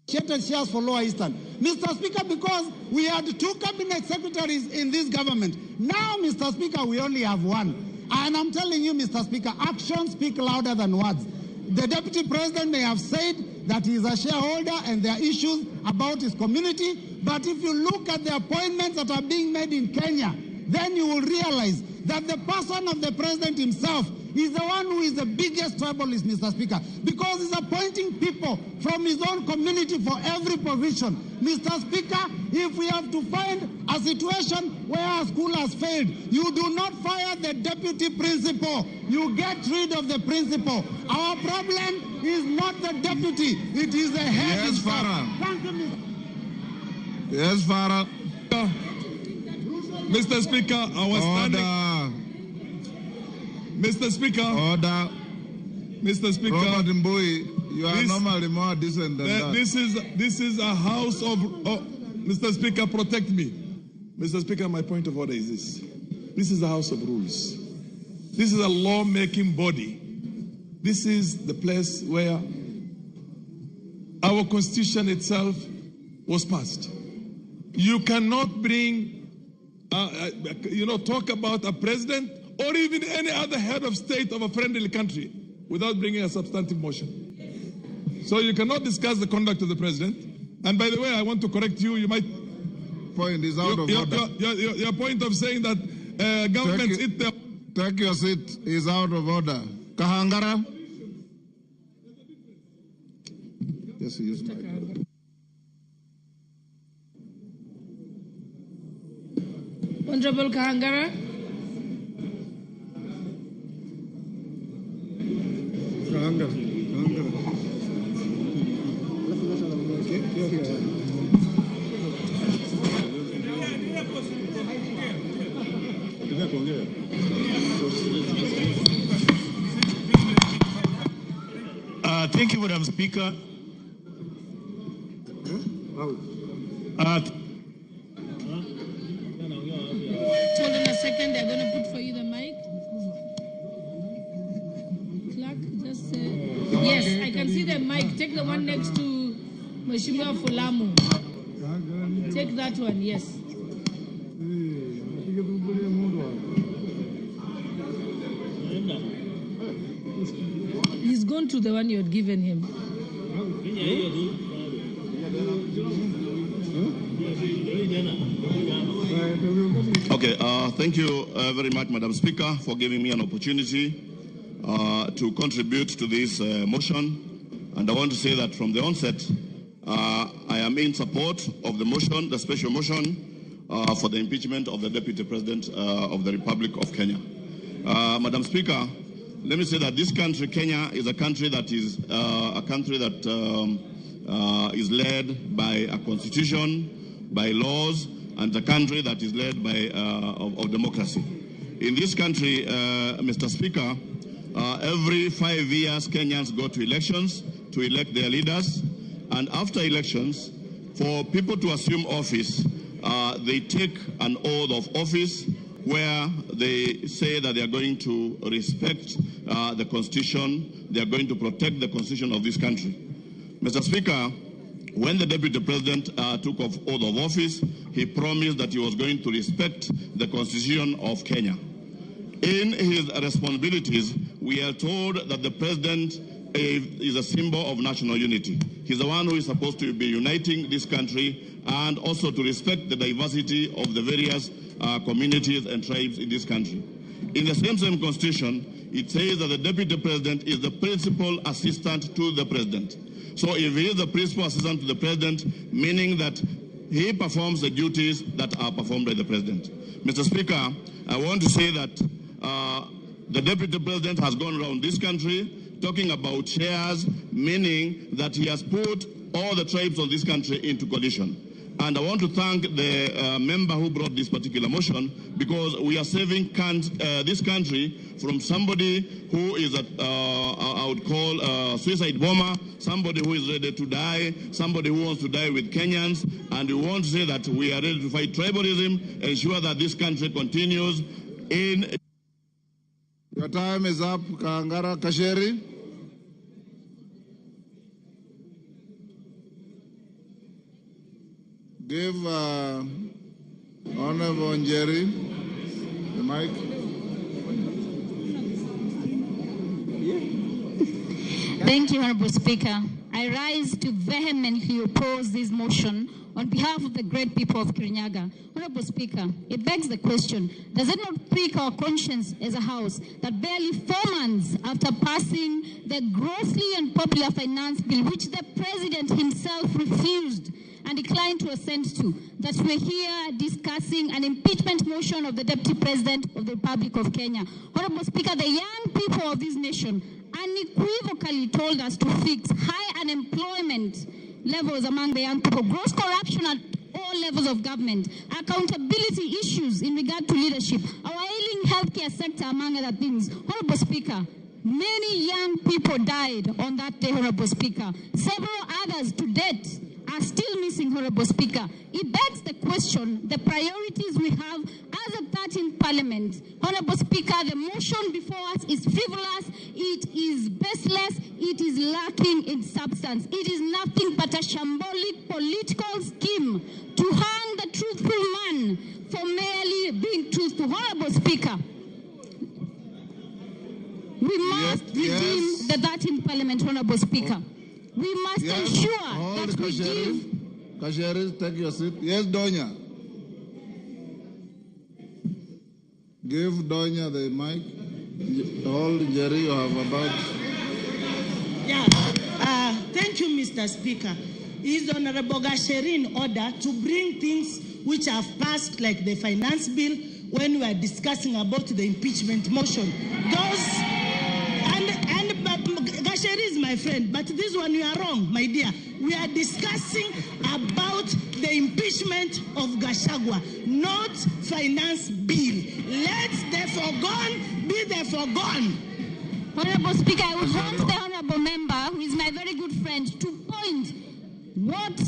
negotiated shares for Lower Eastern. Mr. Speaker, because we had 2 cabinet secretaries in this government. Now, Mr. Speaker, we only have 1. And I'm telling you, Mr. Speaker, actions speak louder than words. The deputy president may have said that he is a shareholder and there are issues about his community, but if you look at the appointments that are being made in Kenya, then you will realize that the person of the president himself is the one who is the biggest tribalist, Mr. Speaker, because he's appointing people from his own community for every position. Mr. Speaker, if we have to find a situation where a school has failed, you do not fire the deputy principal. You get rid of the principal. Our problem is not the deputy. It is the head. Yes, Farah. Thank you, Mr. Yes, Farah. Mr. Speaker, I was standing. Mr. Speaker. Order. Mr. Speaker. Robert Mbui, you are normally more decent than that. This is a house of... Oh, Mr. Speaker, protect me. Mr. Speaker, my point of order is this. This is a house of rules. This is a law-making body. This is the place where our constitution itself was passed. You cannot bring, talk about a president or even any other head of state of a friendly country without bringing a substantive motion. So you cannot discuss the conduct of the president. And by the way, I want to correct you. You might... Point is out of order. Your point of saying that governments eat their... Take your seat. Is out of order. Kahangara? Yes, use my... Honorable Kahangara. Thank you, Madam Speaker. Hold on a second, they're going to put for you the mic. Clerk, just yes, I can see the mic. Take the one next to Mheshimiwa Fulamu. Take that one, yes. He's gone to the one you had given him. Okay, thank you very much, Madam Speaker, for giving me an opportunity to contribute to this motion. And I want to say that from the onset, I am in support of the motion, the special motion for the impeachment of the Deputy President of the Republic of Kenya. Madam Speaker, let me say that this country, Kenya, is a country that is is led by a constitution, by laws, and a country that is led by of democracy. In this country, Mr. Speaker, every 5 years Kenyans go to elections to elect their leaders, and after elections, for people to assume office, they take an oath of office where they say that they are going to respect the Constitution, they are going to protect the Constitution of this country. Mr. Speaker, when the Deputy President took oath of office, he promised that he was going to respect the Constitution of Kenya. In his responsibilities, we are told that the President is a symbol of national unity. He's the one who is supposed to be uniting this country and also to respect the diversity of the various communities and tribes in this country. In the same Constitution, it says that the Deputy President is the principal assistant to the President. So if he is the principal assistant to the President, meaning that he performs the duties that are performed by the President. Mr. Speaker, I want to say that the Deputy President has gone around this country talking about shares, meaning that he has put all the tribes of this country into coalition. And I want to thank the member who brought this particular motion, because we are saving this country from somebody who is a, I would call a suicide bomber, somebody who is ready to die, somebody who wants to die with Kenyans. And we want to say that we are ready to fight tribalism, ensure that this country continues in... Your time is up, Kangara Kasheri. Give Honorable Njeri the mic. Thank you, Honorable Speaker. I rise to vehemently oppose this motion on behalf of the great people of Kirinyaga. Honorable Speaker, it begs the question, does it not prick our conscience as a house that barely 4 months after passing the grossly unpopular finance bill, which the President himself refused and declined to assent to, that we're here discussing an impeachment motion of the Deputy President of the Republic of Kenya? Honorable Speaker, the young people of this nation unequivocally told us to fix high unemployment levels among the young people, gross corruption at all levels of government, accountability issues in regard to leadership, our ailing healthcare sector, among other things. Honorable Speaker, many young people died on that day, Honorable Speaker. Several others to date are still missing, Honorable Speaker. It begs the question, the priorities we have as a 13th Parliament. Honorable Speaker, the motion before us is frivolous, it is baseless, it is lacking in substance. It is nothing but a shambolic political scheme to hang the truthful man for merely being truthful. Honorable Speaker, we must redeem the 13th Parliament, Honorable Speaker. We must ensure that we give... Kasheri, take your seat. Yes, Donya. Give Donya the mic. Hold, Jerry, you have about... Yeah. Thank you, Mr. Speaker. Is Honorable Gacheri in order to bring things which have passed, like the finance bill, when we are discussing about the impeachment motion? Those... Gacheri is my friend, but this one you are wrong, my dear. We are discussing about the impeachment of Gachagua, not finance bill. Let the foregone be the foregone. Honorable Speaker, I would want the honorable member, who is my very good friend, to point what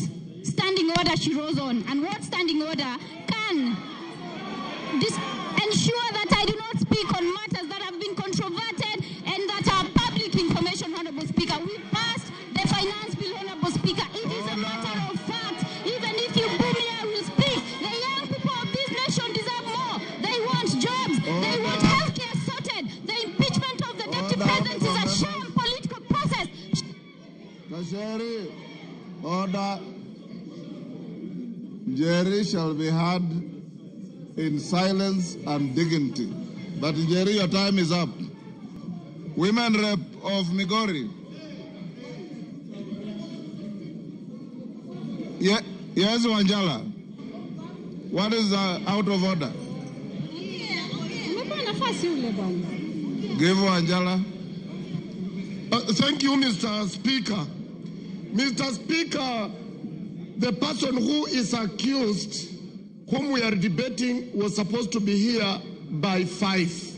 standing order she rose on and what standing order can ensure that I do not speak on matters that have been controverted and that are public information, Honorable Speaker. We passed the finance bill, Honorable Speaker. It is a matter of fact. Even if you boo me, I will speak. The young people of this nation deserve more. They want jobs. They want healthcare sorted. The impeachment of the Deputy President is a sham political process. Kasheri, order. Jerry shall be heard in silence and dignity. But Jerry, your time is up. Women Rep of Migori. Yeah, yes, Wanjala. What is out of order? Give Wanjala. Thank you, Mr. Speaker. Mr. Speaker, the person who is accused, whom we are debating, was supposed to be here by 5.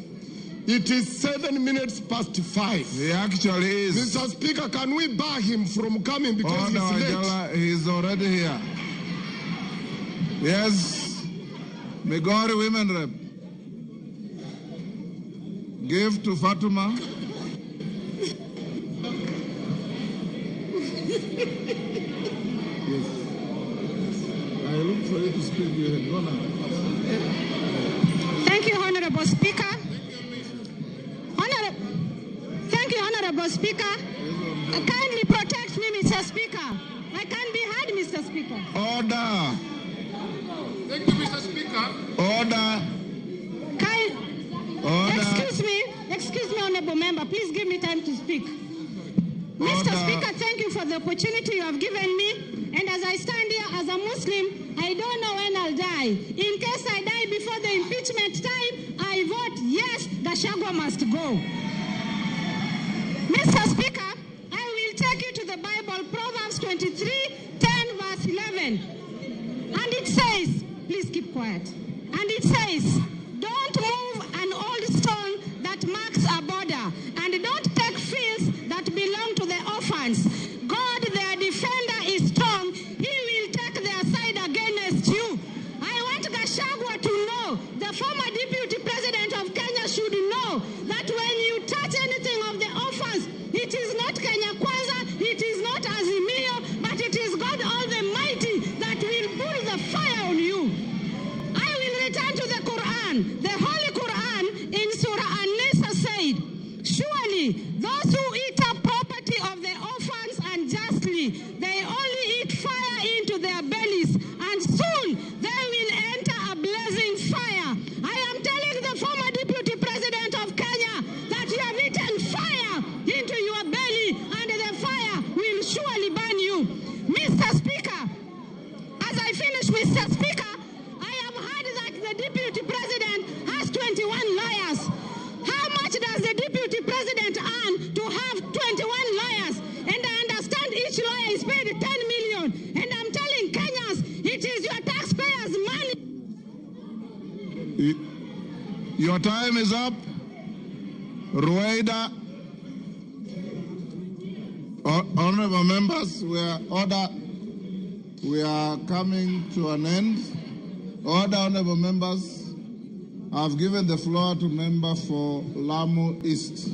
It is 5:07. He actually is. Mr. Speaker, can we bar him from coming because he's late? Wanjala, he's already here. Yes. Migori Women Rep. Give to Fatuma. Yes. I look for you to speak. You had gone out. Thank you, Honorable Speaker. Thank you, Honorable Speaker. Kindly protect me, Mr. Speaker. I can't be heard, Mr. Speaker. Order. Thank you, Mr. Speaker. Order. Order. Excuse me, Honorable Member. Please give me time to speak. Mr. Speaker, thank you for the opportunity you have given me. And as I stand here as a Muslim, I don't know when I'll die. In case I die before the impeachment time, I vote yes, Gachagua must go. Mr. Speaker, I will take you to the Bible, Proverbs 23:10, verse 11. And it says, please keep quiet. And it says, don't move an old stone that marks a border, and don't take fields that belong to the orphans. God, their defender, is strong. He will take their side against you. I want Gachagua to know, the former deputy president of Kenya should know that when you touch anything of the orphans, it is not Kenya Kwanza, it is not Azimio, but it is God Almighty that will pull the fire on you. I will return to the Quran. The Holy Quran in Surah An-Nisa said, surely those who eat up property of the orphans unjustly, they only eat fire into their bellies, and soon they will enter a blazing fire. I am telling the former deputy president of Kenya that you have eaten fire into your belly, and the fire will surely burn you. Mr. Speaker, as I finish, Mr. Speaker, I have heard that the deputy president has 21 lawyers. How much does the deputy president earn to have 21 lawyers? And I understand each lawyer is paid 10 million. And I'm telling Kenyans, it is your taxpayers' money. Your time is up. Ruweida. Honorable members, we are order. We are coming to an end. Order, honorable members. I've given the floor to member for Lamu East.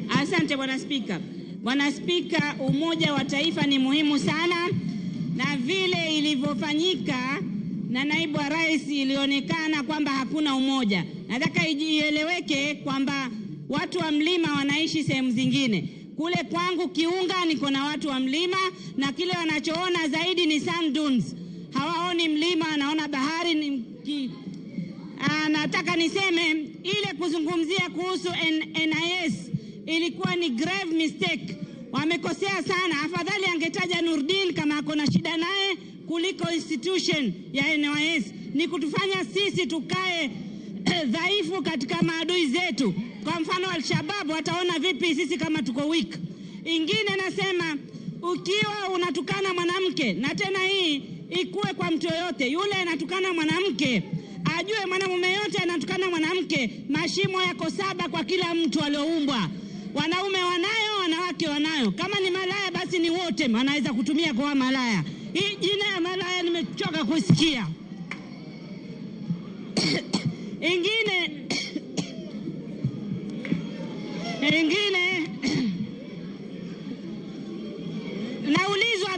Asante Bwana Spika. Bwana Spika, umoja wa taifa ni muhimu sana, na vile ilivyofanyika na naibu wa rais ilionekana kwamba hakuna umoja. Nataka ieleweke kwamba watu wa mlima wanaishi sehemu zingine. Kule kwangu Kiunga niko na watu wa mlima, na kile wanachoona zaidi ni sand dunes. Hawaoni mlima, wanaona bahari. Nataka niseme ile kuzungumzia kuhusu NIS ilikuwa ni grave mistake. Wamekosea sana. Afadhali angetaja Nurdin kama ako na shida naye kuliko institution ya NIS. Ni kutufanya sisi tukae dhaifu katika maadui zetu. Kwa mfano Al-Shabaab wataona vipi sisi kama tuko weak. Ingine nasema ukiwa unatukana mwanamke, na tena hii ikuwe kwa mtu yoyote, yule anatukana mwanamke ajue mwanamume yote anatukana mwanamke, mashimo yako 7 kwa kila mtu alioumbwa. Wanaume wanayo, wanawake wanayo. Kama ni malaya basi ni wote wanaweza kutumia kwa malaya. Hii jina ya malaya nimechoka kusikia. Ingine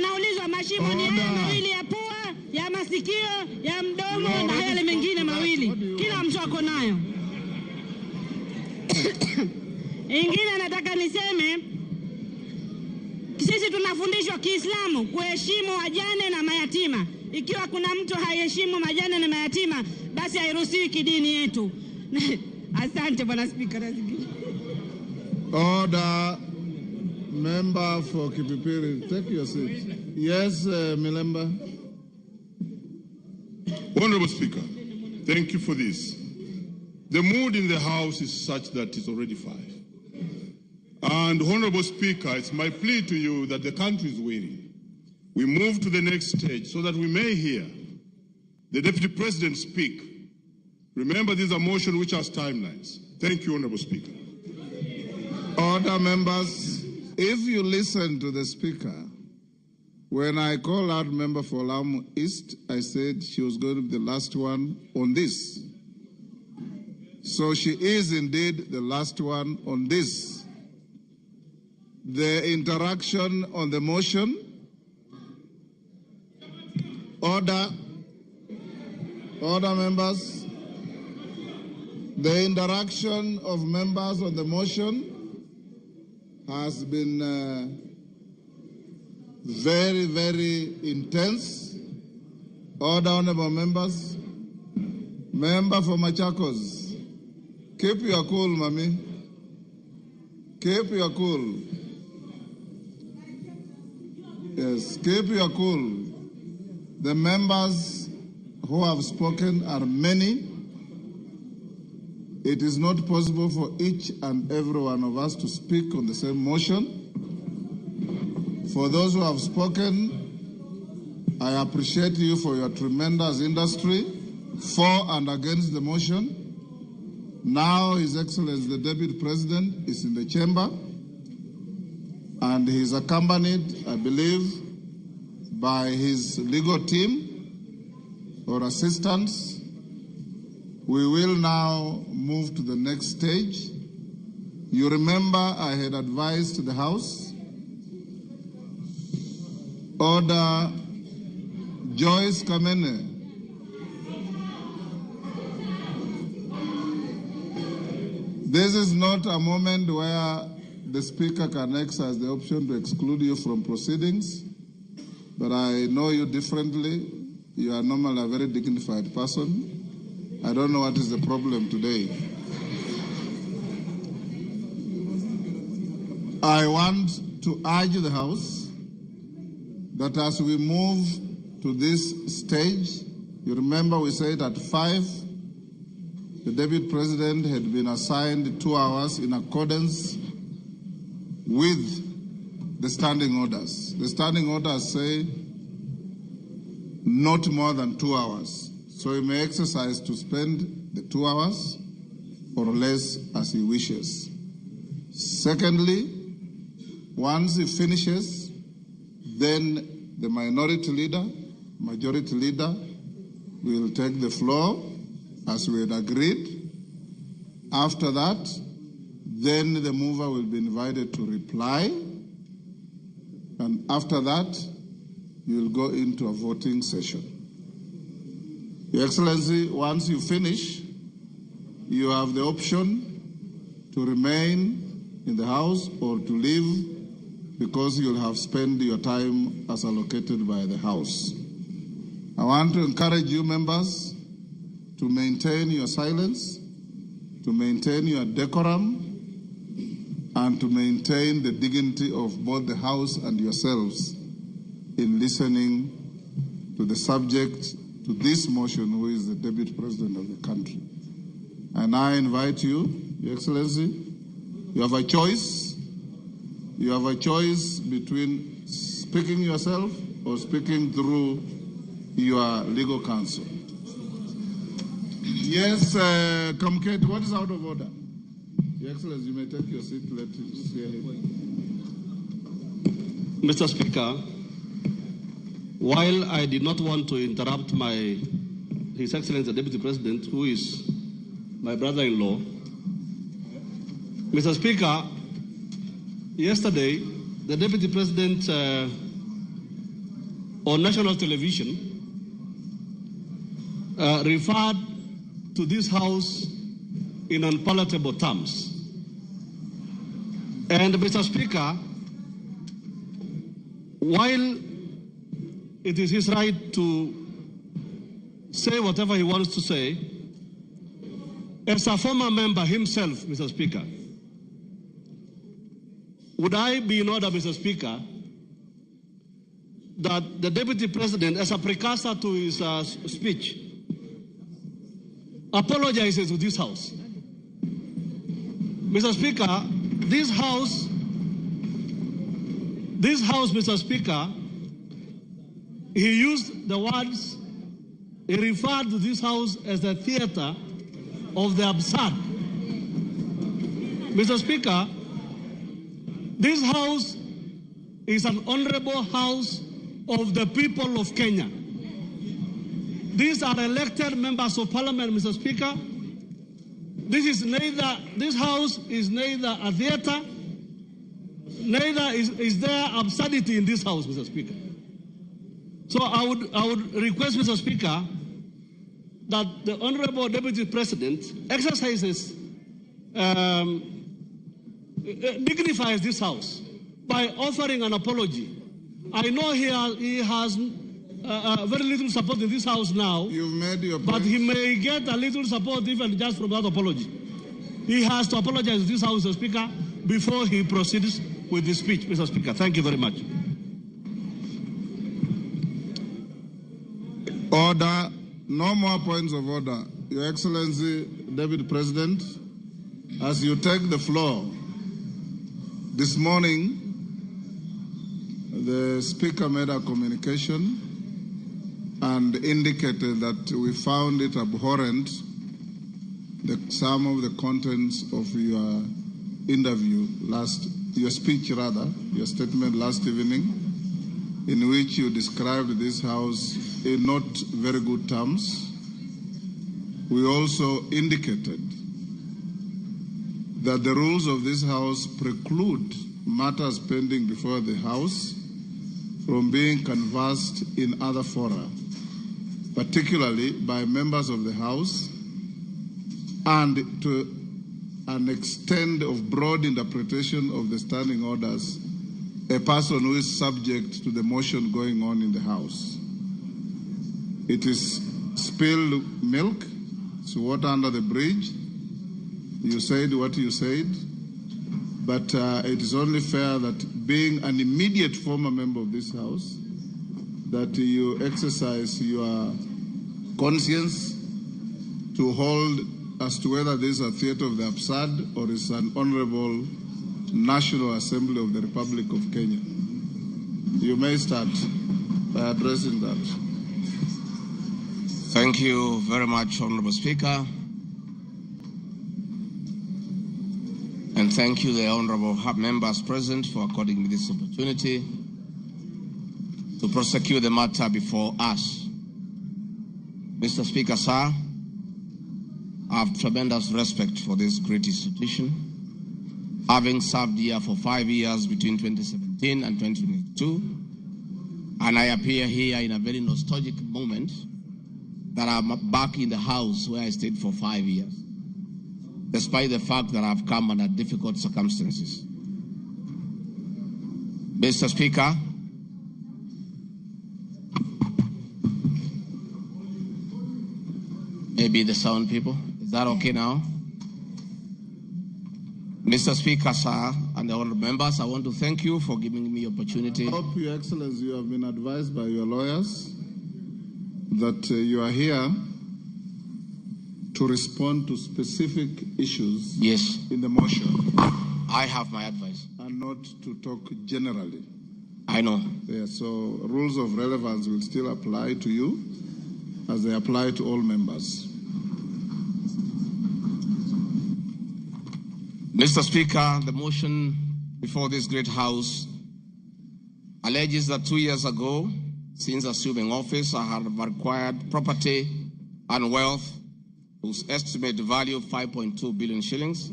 naulizwa mashimo ni haya mawili ya pua, ya masikio, ya mdomo na yale mengine mawili. Kila mtu ako nayo. Ingine nataka niseme, sisi tunafundishwa Kiislamu kuheshimu wajane na mayatima. Ikiwa kuna mtu haiheshimu majane na mayatima, basi hairuhusiwi kidini yetu. Asante Bwana Spika. Order. Member for Kipipiri, take your seat. Yes, Milemba. Honorable Speaker, thank you for this. The mood in the House is such that it's already 5. And Honorable Speaker, it's my plea to you that the country is waiting. We move to the next stage so that we may hear the Deputy President speak. Remember, this is a motion which has timelines. Thank you, Honorable Speaker. Order, members. If you listen to the Speaker, when I call out member for Lamu East, I said she was going to be the last one on this. So she is indeed the last one on this. The interaction on the motion. Order. Order, members. The interaction of members on the motion has been very, very intense. Order, honorable members. Member for Machakos, keep your cool, mami. Keep your cool. Yes, keep your cool. The members who have spoken are many. It is not possible for each and every one of us to speak on the same motion. For those who have spoken, I appreciate you for your tremendous industry for and against the motion. Now His Excellency the Deputy President is in the chamber, and he is accompanied, I believe, by his legal team or assistants. We will now move to the next stage. You remember I had advised the House. Order, Joyce Kamene. This is not a moment where the Speaker can exercise the option to exclude you from proceedings, but I know you differently. You are normally a very dignified person. I don't know what is the problem today. I want to urge the House that as we move to this stage, you remember we said at 5, the Deputy President had been assigned 2 hours in accordance with the standing orders. The standing orders say not more than 2 hours. So he may exercise to spend the 2 hours or less as he wishes. Secondly, once he finishes, then the minority leader, majority leader, will take the floor as we had agreed. After that, then the mover will be invited to reply. And after that, you will go into a voting session. Your Excellency, once you finish, you have the option to remain in the House or to leave, because you'll have spent your time as allocated by the House. I want to encourage you, members, to maintain your silence, to maintain your decorum, and to maintain the dignity of both the House and yourselves in listening to the subject, to this motion, who is the Deputy President of the country. And I invite you, Your Excellency, you have a choice. You have a choice between speaking yourself or speaking through your legal counsel. Yes, Kamket, what is out of order? Your Excellency, you may take your seat. Let us hear him. Mr. Speaker, while I did not want to interrupt His Excellency the Deputy President, who is my brother-in-law, Mr. Speaker, yesterday, the Deputy President on national television referred to this House in unpalatable terms. And Mr. Speaker, while it is his right to say whatever he wants to say, as a former member himself, Mr. Speaker, Would I be in order, Mr. Speaker, that the Deputy President, as a precursor to his speech, apologizes to this House? Mr. Speaker, this House, Mr. Speaker, he used the words, he referred to this House as the theater of the absurd. Mr. Speaker, this House is an honorable house of the people of Kenya. These are elected members of parliament, Mr. Speaker. This house is neither a theater, neither is there absurdity in this house, Mr. Speaker. So I would request, Mr. Speaker, that the Honorable Deputy President exercises, dignifies this house by offering an apology. I know he has very little support in this house now. You've made your point. But he may get a little support even just from that apology. He has to apologize to this house, Mr. Speaker, before he proceeds with his speech, Mr. Speaker. Thank you very much. Order. No more points of order. Your Excellency, Deputy President, as you take the floor, this morning, the Speaker made a communication and indicated that we found it abhorrent, some of the contents of your interview your speech rather, your statement last evening, in which you described this house in not very good terms. We also indicated that the rules of this house preclude matters pending before the house from being canvassed in other fora, particularly by members of the house, and to an extent of broad interpretation of the standing orders, a person who is subject to the motion going on in the house. It is spilled milk, it's water under the bridge. You said what you said, but it is only fair that being an immediate former member of this house, that you exercise your conscience to hold as to whether this is a theater of the absurd or is an honorable National Assembly of the Republic of Kenya. You may start by addressing that. Thank you very much, Honorable Speaker. And thank you, the honorable members present, for according me this opportunity to prosecute the matter before us. Mr. Speaker, sir, I have tremendous respect for this great institution, having served here for 5 years between 2017 and 2022, and I appear here in a very nostalgic moment that I'm back in the house where I stayed for 5 years, despite the fact that I've come under difficult circumstances. Mr. Speaker, maybe the sound people, is that okay now? Mr. Speaker, sir, and the honorable members, I want to thank you for giving me the opportunity. I hope, Your Excellency, you have been advised by your lawyers that you are here to respond to specific issues. Yes. In the motion. I have my advice. And not to talk generally. I know. Yeah, so rules of relevance will still apply to you as they apply to all members. Mr. Speaker, the motion before this great house alleges that 2 years ago, since assuming office, I have acquired property and wealth whose estimated value of 5.2 billion shillings,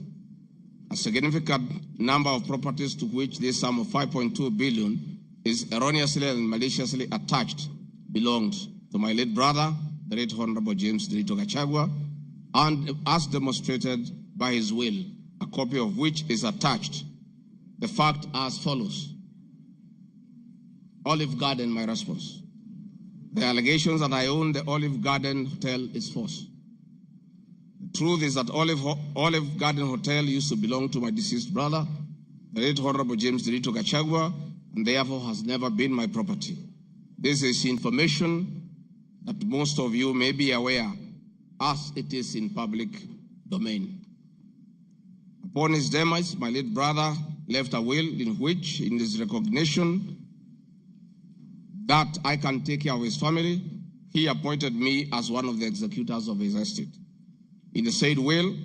a significant number of properties to which this sum of 5.2 billion is erroneously and maliciously attached belonged to my late brother, the late Honorable James Nderitu Gachagua, and as demonstrated by his will, a copy of which is attached. The fact as follows. Olive Garden, my response. The allegations that I own the Olive Garden Hotel is false. The truth is that Olive Garden Hotel used to belong to my deceased brother, the late Honorable James Ndiritu Gachagua, and therefore has never been my property. This is information that most of you may be aware, as it is in public domain. Upon his demise, my late brother left a will in which, in his recognition that I can take care of his family, he appointed me as one of the executors of his estate. In the said will,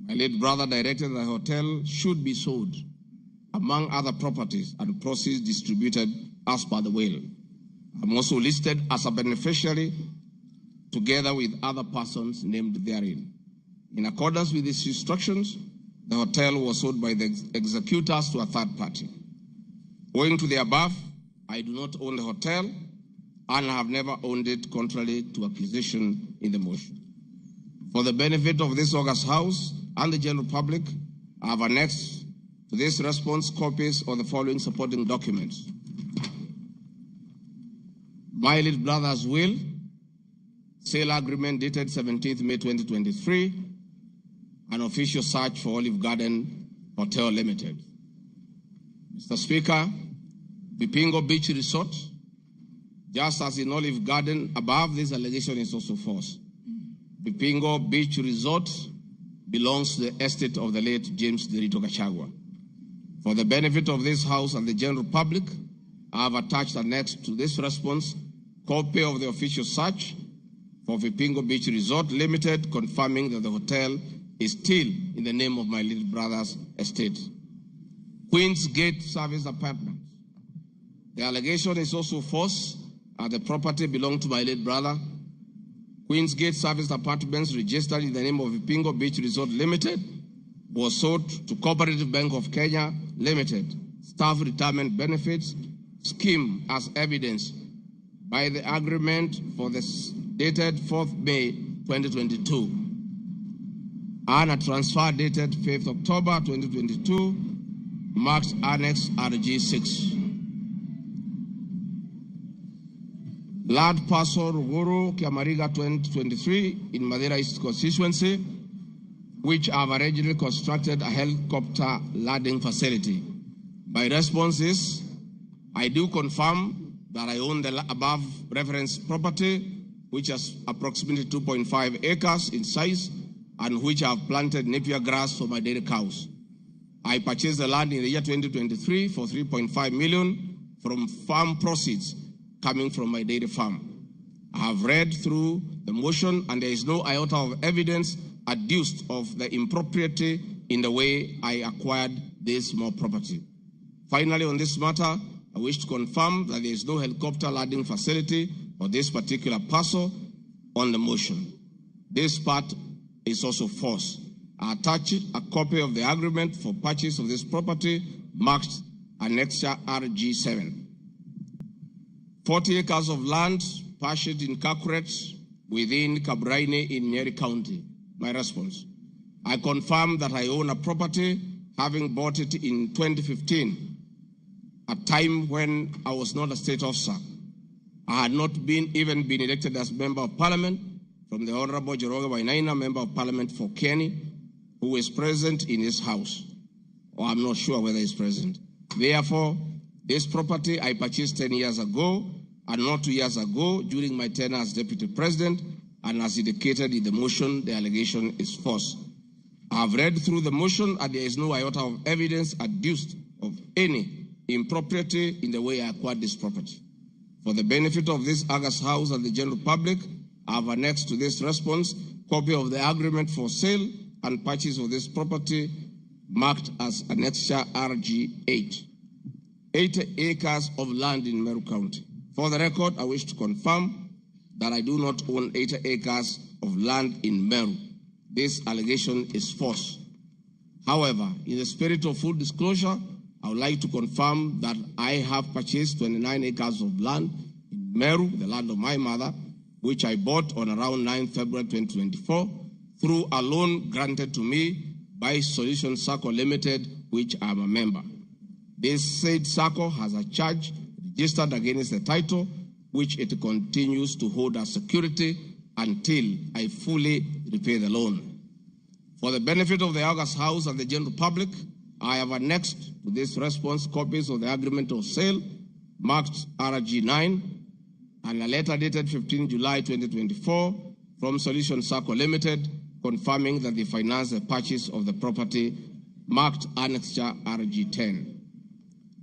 my late brother directed that the hotel should be sold, among other properties, and proceeds distributed as per the will. I'm also listed as a beneficiary together with other persons named therein. In accordance with these instructions, the hotel was sold by the executors to a third party. Owing to the above, I do not own the hotel and have never owned it, contrary to accusation in the motion. For the benefit of this august House and the general public, I have annexed to this response copies of the following supporting documents. My late brother's will, sale agreement dated 17th May 2023, an official search for Olive Garden Hotel Limited. Mr. Speaker, Vipingo Beach Resort, just as in Olive Garden above, this allegation is also false. Vipingo Beach Resort belongs to the estate of the late James Ndiritu Gachagua. For the benefit of this House and the general public, I have attached annexed to this response copy of the official search for Vipingo Beach Resort Limited, confirming that the hotel is still in the name of my little brother's estate. Queen's Gate Service Apartment. The allegation is also false, as the property belonged to my late brother. Queen's Gate Service Apartments, registered in the name of Vipingo Beach Resort Limited, was sold to Cooperative Bank of Kenya Limited, Staff Retirement Benefits Scheme, as evidenced by the agreement for this dated 4th May 2022 and a transfer dated 5th October 2022, marked Annex RG6. Land parcel Ruguru Kiamariga 2023 in Mathira East constituency, which have allegedly constructed a helicopter landing facility. My response is, I do confirm that I own the above reference property, which is approximately 2.5 acres in size and which I have planted Napier grass for my dairy cows. I purchased the land in the year 2023 for 3.5 million from farm proceeds coming from my dairy farm. I have read through the motion and there is no iota of evidence adduced of the impropriety in the way I acquired this small property. Finally, on this matter, I wish to confirm that there is no helicopter landing facility for this particular parcel on the motion. This part is also false. I attach a copy of the agreement for purchase of this property marked Annexure RG7. 40 acres of land purchased in Kakuret within Kabraine in Nyeri County. My response: I confirm that I own a property, having bought it in 2015, a time when I was not a state officer. I had not even been elected as Member of Parliament from the Honorable Njoroge Wainaina, Member of Parliament for Kieni, who is present in his house, or I'm not sure whether he's present. Therefore, this property I purchased 10 years ago and not 2 years ago during my tenure as Deputy President, and as indicated in the motion, the allegation is false. I have read through the motion and there is no iota of evidence adduced of any impropriety in the way I acquired this property. For the benefit of this august House and the general public, I have annexed to this response copy of the agreement for sale and purchase of this property marked as Annexure RG8. 80 acres of land in Meru County. For the record, I wish to confirm that I do not own 80 acres of land in Meru. This allegation is false. However, in the spirit of full disclosure, I would like to confirm that I have purchased 29 acres of land in Meru, the land of my mother, which I bought on around 9 February 2024 through a loan granted to me by Solution Sacco Limited, which I am a member. This said Sacco has a charge registered against the title, which it continues to hold as security until I fully repay the loan. For the benefit of the august House and the general public, I have annexed to this response copies of the agreement of sale marked RG9 and a letter dated 15 July 2024 from Solution Sacco Limited confirming that they financed the purchase of the property marked Annexure RG10.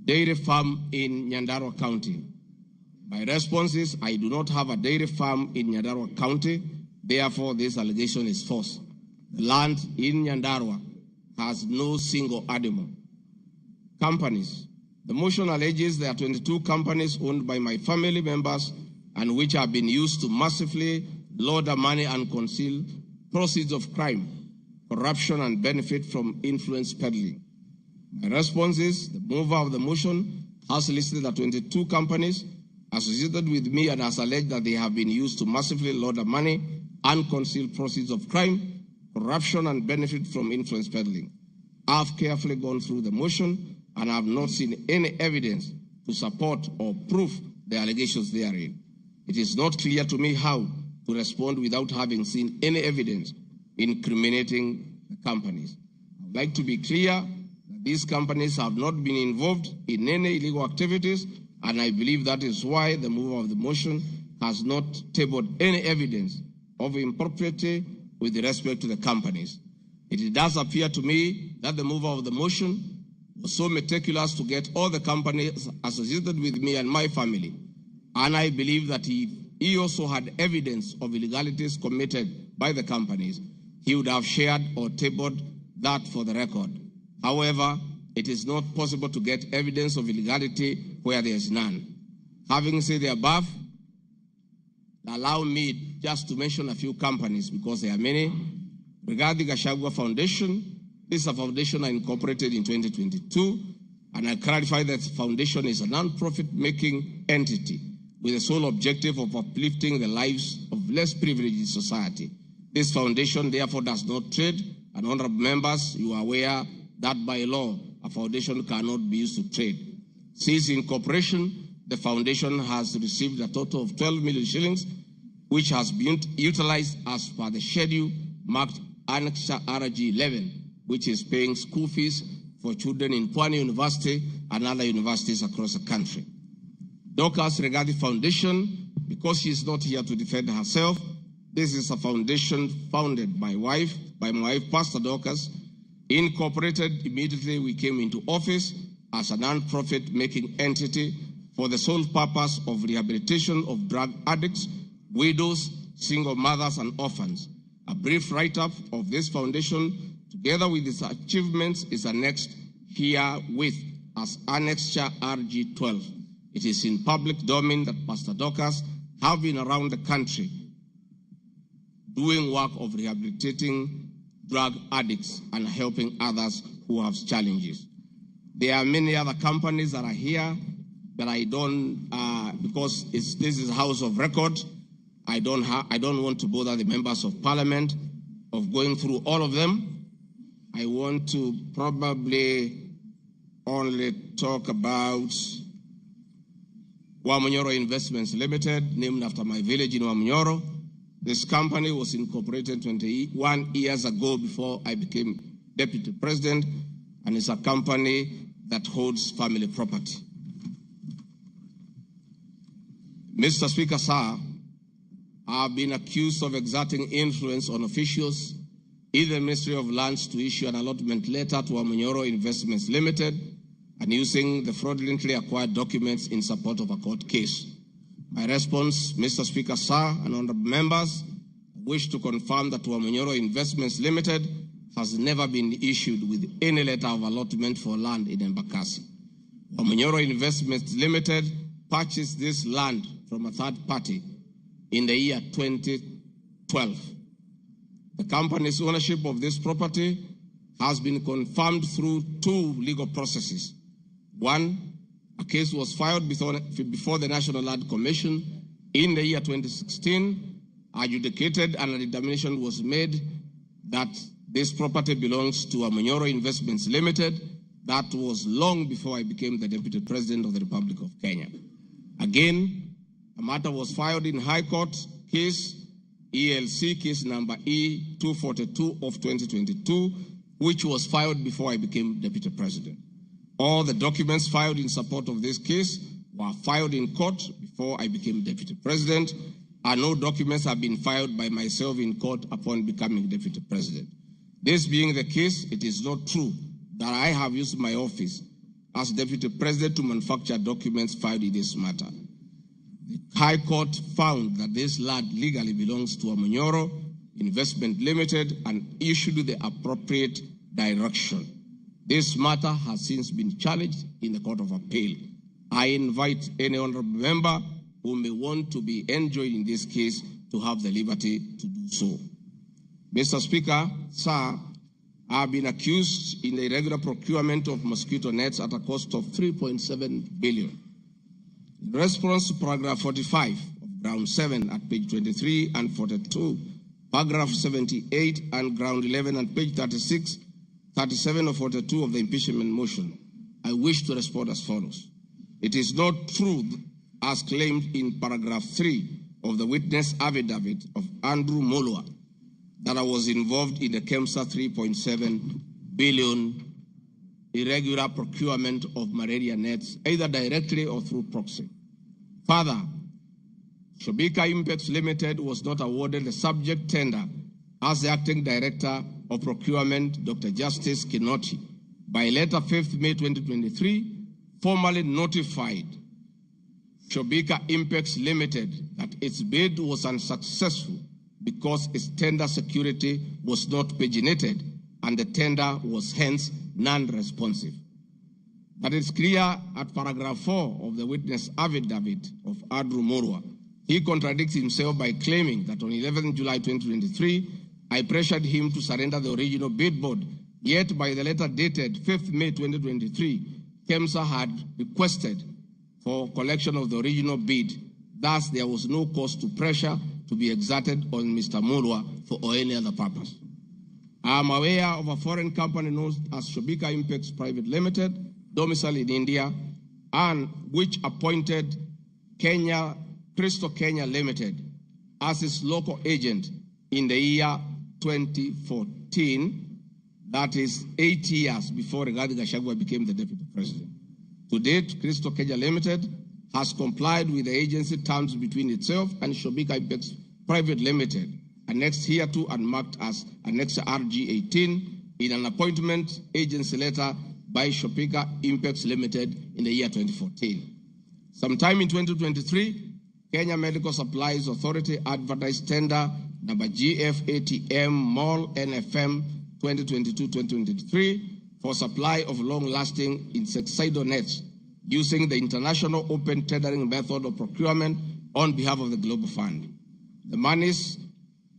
Dairy farm in Nyandarua County. My response is I do not have a dairy farm in Nyandarua County, therefore this allegation is false. The land in Nyandarua has no single animal. Companies. The motion alleges there are 22 companies owned by my family members and which have been used to massively launder money and conceal proceeds of crime, corruption, and benefit from influence peddling. My response is the mover of the motion has listed the 22 companies associated with me and has alleged that they have been used to massively launder money and conceal proceeds of crime, corruption, and benefit from influence peddling. I've carefully gone through the motion and have not seen any evidence to support or prove the allegations therein. It is not clear to me how to respond without having seen any evidence incriminating the companies. I would like to be clear that these companies have not been involved in any illegal activities, and I believe that is why the mover of the motion has not tabled any evidence of impropriety with respect to the companies. It does appear to me that the mover of the motion was so meticulous to get all the companies associated with me and my family, and I believe that if he also had evidence of illegalities committed by the companies, he would have shared or tabled that for the record. However, it is not possible to get evidence of illegality where there is none. Having said the above, allow me just to mention a few companies because there are many. Regarding the Gachagua Foundation, this is a foundation I incorporated in 2022, and I clarify that the foundation is a non-profit making entity with the sole objective of uplifting the lives of less privileged in society. This foundation therefore does not trade, and honorable members, you are aware that by law, a foundation cannot be used to trade. Since incorporation, the foundation has received a total of 12 million shillings, which has been utilized as per the schedule marked Annexure RG 11, which is paying school fees for children in Pwani University and other universities across the country. Dorcas Rigathi Foundation, because she is not here to defend herself, this is a foundation founded by my wife, Pastor Dorcas, incorporated immediately we came into office as a non-profit making entity for the sole purpose of rehabilitation of drug addicts, widows, single mothers, and orphans. A brief write-up of this foundation, together with its achievements, is annexed herewith as Annexure RG 12. It is in public domain that Pastor Dorcas have been around the country doing work of rehabilitating drug addicts and helping others who have challenges. There are many other companies that are here that I don't, because this is a house of record, I don't want to bother the members of parliament of going through all of them. I want to probably only talk about Wamunyoro Investments Limited, named after my village in Wamunyoro. This company was incorporated 21 years ago before I became deputy president, and it's a company that holds family property. Mr. Speaker, sir, I have been accused of exerting influence on officials in the Ministry of Lands to issue an allotment letter to Wamunyoro Investments Limited and using the fraudulently acquired documents in support of a court case. My response, Mr. Speaker, sir, and honorable members, I wish to confirm that Wamunyoro Investments Limited has never been issued with any letter of allotment for land in Embakasi. Wamunyoro Investments Limited purchased this land from a third party in the year 2012. The company's ownership of this property has been confirmed through two legal processes. One, a case was filed before the National Land Commission in the year 2016, adjudicated, and a determination was made that this property belongs to Wamunyoro Investments Limited. That was long before I became the Deputy President of the Republic of Kenya. Again, a matter was filed in High Court, case ELC, case number E242 of 2022, which was filed before I became Deputy President. All the documents filed in support of this case were filed in court before I became Deputy President, and no documents have been filed by myself in court upon becoming Deputy President. This being the case, it is not true that I have used my office as Deputy President to manufacture documents filed in this matter. The High Court found that this land legally belongs to Wamunyoro Investment Limited and issued the appropriate direction. This matter has since been challenged in the Court of Appeal. I invite any honorable member who may want to be enjoined in this case to have the liberty to do so. Mr. Speaker, sir, I have been accused in the irregular procurement of mosquito nets at a cost of 3.7 billion. In response to paragraph 45 of ground 7 at page 23 and 42, paragraph 78 and ground 11 at page 36, 37 or 42 of the impeachment motion, I wish to respond as follows. It is not true, as claimed in paragraph 3 of the witness affidavit of Andrew Mulwa, that I was involved in the KEMSA 3.7 billion irregular procurement of malaria nets, either directly or through proxy. Further, Shobika Impex Limited was not awarded the subject tender as the acting director of procurement, Dr. Justice Kinoti, by letter 5th May 2023, formally notified Shobika Impex Limited that its bid was unsuccessful because its tender security was not paginated and the tender was hence non-responsive. That is clear at paragraph 4 of the witness affidavit of Andrew Mulwa. He contradicts himself by claiming that on 11 July 2023, I pressured him to surrender the original bid board, yet by the letter dated 5th May 2023, KEMSA had requested for collection of the original bid. Thus, there was no cause to pressure to be exerted on Mr. Mulwa for any other purpose. I am aware of a foreign company known as Shobika Impex Private Limited, domiciled in India, and which appointed Kenya Crystal Kenya Limited as its local agent in the year 2014, that is 8 years before Rigathi Gachagua became the deputy president. To date, Crystal Kenya Limited has complied with the agency terms between itself and Shobika Impex Private Limited, annexed hereto and marked as Annex RG18 in an appointment agency letter by Shobika Impex Limited in the year 2014. Sometime in 2023, Kenya Medical Supplies Authority advertised tender number GFATM MOL NFM 2022-2023 for supply of long-lasting insecticidal nets using the international open tendering method of procurement on behalf of the Global Fund. The monies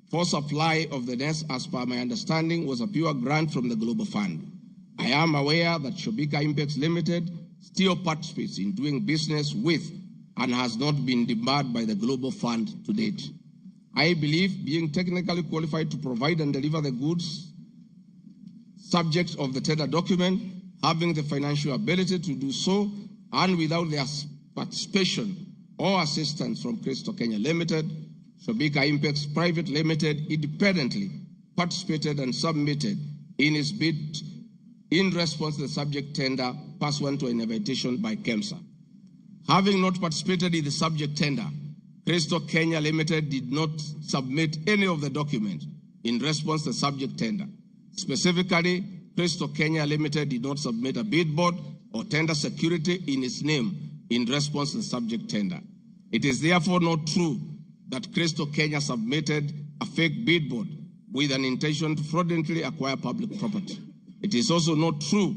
for supply of the nets, as per my understanding, was a pure grant from the Global Fund. I am aware that Shobika Impex Limited still participates in doing business with and has not been debarred by the Global Fund to date. I believe being technically qualified to provide and deliver the goods subject of the tender document, having the financial ability to do so, and without their participation or assistance from Crystal Kenya Limited, Shobika Impex Private Limited independently participated and submitted in its bid in response to the subject tender pursuant to an invitation by KEMSA. Having not participated in the subject tender, Crystal Kenya Limited did not submit any of the documents in response to the subject tender. Specifically, Crystal Kenya Limited did not submit a bid board or tender security in its name in response to the subject tender. It is therefore not true that Crystal Kenya submitted a fake bid board with an intention to fraudulently acquire public property. It is also not true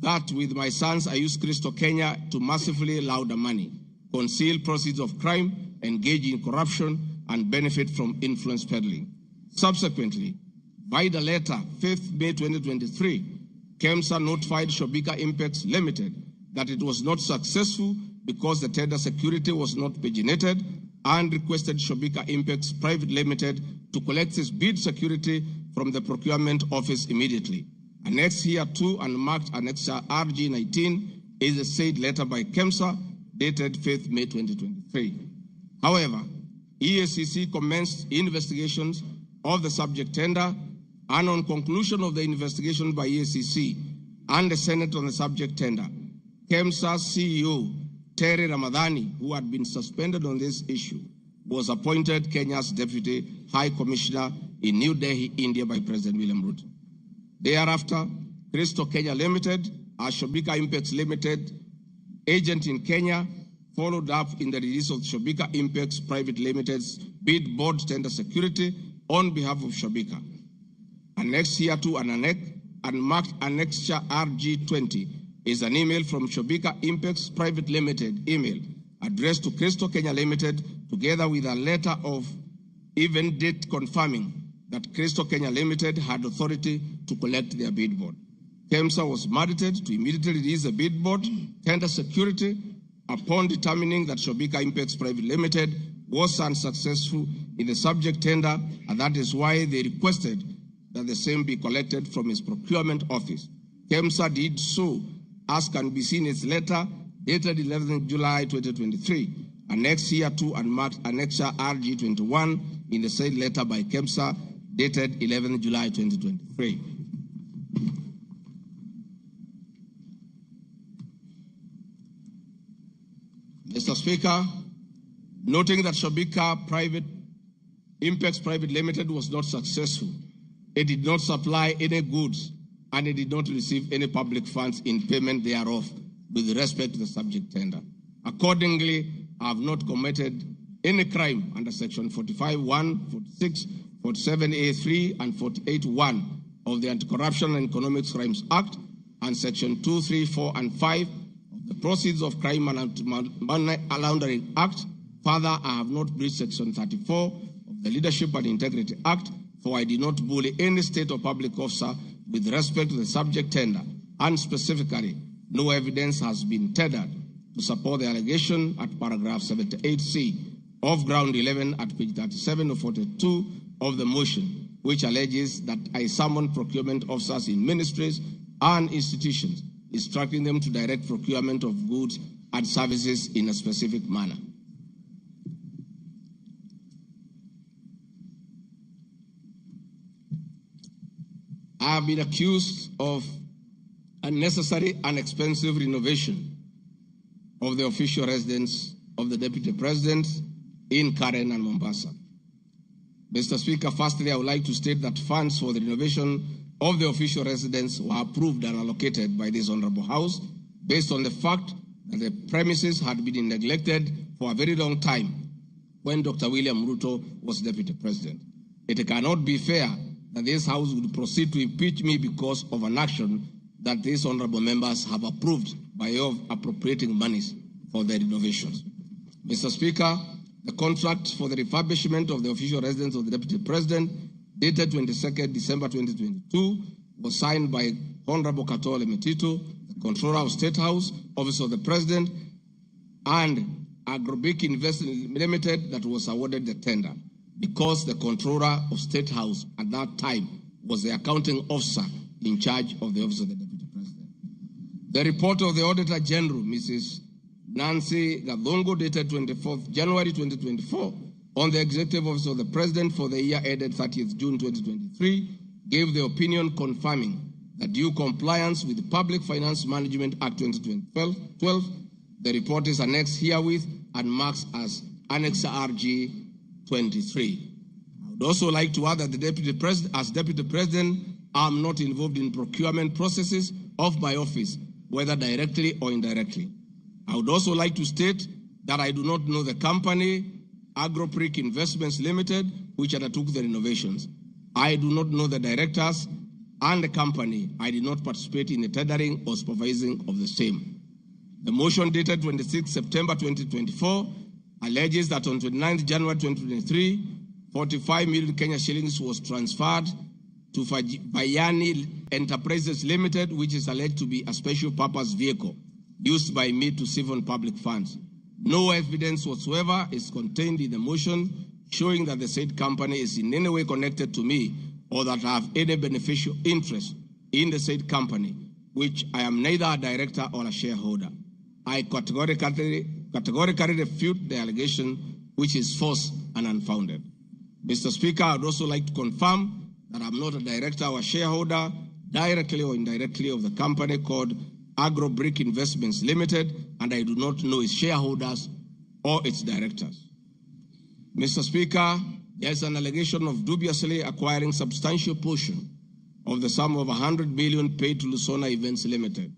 that with my sons I used Crystal Kenya to massively launder money, conceal proceeds of crime, engage in corruption, and benefit from influence peddling. Subsequently, by the letter 5th May 2023, KEMSA notified Shobika Impex Limited that it was not successful because the tender security was not paginated and requested Shobika Impex Private Limited to collect its bid security from the procurement office immediately. Annexed hereto and marked Annex RG19 is the said letter by KEMSA dated 5th May 2023. However, EACC commenced investigations of the subject tender And on conclusion of the investigation by EACC and the Senate on the subject tender, KEMSA CEO Terry Ramadhani, who had been suspended on this issue, was appointed Kenya's Deputy High Commissioner in New Delhi, India by President William Ruto. Thereafter, Crystal Kenya Limited, Shobika Impex Limited, agent in Kenya, followed up in the release of Shobika Impex Private Limited's bid board tender security on behalf of Shobika. Annexed hereto and marked Annexure RG20 is an email from Shobika Impex Private Limited email addressed to Crystal Kenya Limited, together with a letter of even date confirming that Crystal Kenya Limited had authority to collect their bid board. KEMSA was mandated to immediately release the bid board tender security upon determining that Shobika Impex Private Limited was unsuccessful in the subject tender, and that is why they requested that the same be collected from its procurement office. KEMSA did so, as can be seen in its letter dated 11th July 2023, annexed hereto and marked Annexure RG21 in the said letter by KEMSA dated 11th July 2023. Mr. Speaker, noting that Shobika Private Impex Private Limited was not successful, it did not supply any goods and it did not receive any public funds in payment thereof with respect to the subject tender. Accordingly, I have not committed any crime under Section 45(1), 46, 47A3, and 48(1) of the Anti-Corruption and Economic Crimes Act, and Section 2, 3, 4, and 5 of the Proceeds of Crime and Anti-Money Laundering Act. Further, I have not breached Section 34 of the Leadership and Integrity Act, for I did not bully any state or public officer with respect to the subject tender, and specifically, no evidence has been tendered to support the allegation at paragraph 78C of ground 11 at page 37 of 42 of the motion, which alleges that I summoned procurement officers in ministries and institutions, instructing them to direct procurement of goods and services in a specific manner. I have been accused of unnecessary and expensive renovation of the official residence of the Deputy President in Karen and Mombasa. Mr. Speaker, firstly, I would like to state that funds for the renovation of the official residence were approved and allocated by this Honorable House based on the fact that the premises had been neglected for a very long time when Dr. William Ruto was Deputy President. It cannot be fair that this House would proceed to impeach me because of an action that these honorable members have approved by way of appropriating monies for the renovations. Mr. Speaker, the contract for the refurbishment of the official residence of the Deputy President, dated 22nd December 2022, was signed by Honorable Katole Metito, the Controller of State House, Office of the President, and Agrobic Investment Limited that was awarded the tender, because the Controller of State House at that time was the accounting officer in charge of the Office of the Deputy President. The report of the Auditor General, Mrs. Nancy Gathungu, dated 24th January 2024, on the Executive Office of the President for the year ended 30th June 2023, gave the opinion confirming that due compliance with the Public Finance Management Act 2012, the report is annexed herewith and marks as Annex RG 23. I would also like to add that the Deputy President, as Deputy President, I am not involved in procurement processes of my office, whether directly or indirectly. I would also like to state that I do not know the company, Agropric Investments Limited, which undertook the renovations. I do not know the directors and the company. I did not participate in the tendering or supervising of the same. The motion dated 26 September 2024 alleges that on 29th January 2023, 45 million Kenya shillings was transferred to Bayani Enterprises Limited, which is alleged to be a special purpose vehicle used by me to siphon public funds. No evidence whatsoever is contained in the motion showing that the said company is in any way connected to me or that I have any beneficial interest in the said company, which I am neither a director or a shareholder. I categorically refute the allegation, which is false and unfounded. Mr. Speaker, I would also like to confirm that I'm not a director or shareholder, directly or indirectly, of the company called AgroBrick Investments Limited, and I do not know its shareholders or its directors. Mr. Speaker, there is an allegation of dubiously acquiring substantial portion of the sum of 100 million paid to Lusona Events Limited.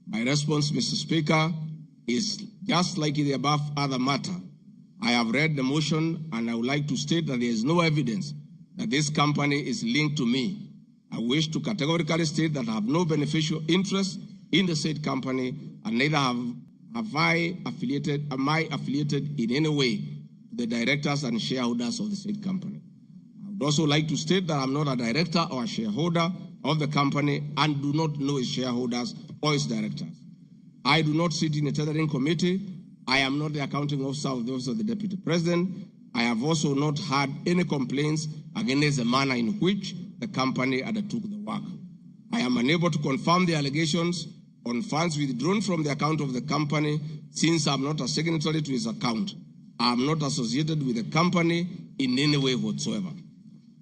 My response, Mr. Speaker, is just like in the above other matter. I have read the motion and I would like to state that there is no evidence that this company is linked to me. I wish to categorically state that I have no beneficial interest in the said company, and neither am I affiliated in any way to the directors and shareholders of the said company. I would also like to state that I'm not a director or a shareholder of the company and do not know its shareholders or its directors. I do not sit in a tendering committee. I am not the accounting officer of the Office of the Deputy President. I have also not had any complaints against the manner in which the company undertook the work. I am unable to confirm the allegations on funds withdrawn from the account of the company since I am not a signatory to its account. I am not associated with the company in any way whatsoever.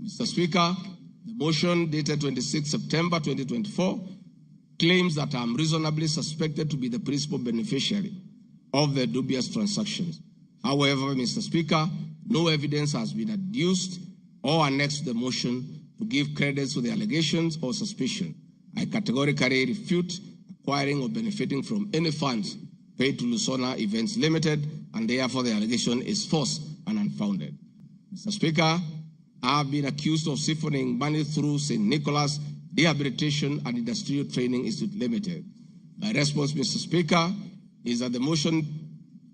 Mr. Speaker, the motion dated 26 September 2024 claims that I am reasonably suspected to be the principal beneficiary of the dubious transactions. However, Mr. Speaker, no evidence has been adduced or annexed to the motion to give credence to the allegations or suspicion. I categorically refute acquiring or benefiting from any funds paid to Lusona Events Limited, and therefore the allegation is false and unfounded. Mr. Speaker, I have been accused of siphoning money through St. Nicholas Rehabilitation and Industrial Training Institute Limited. My response, Mr. Speaker, is that the motion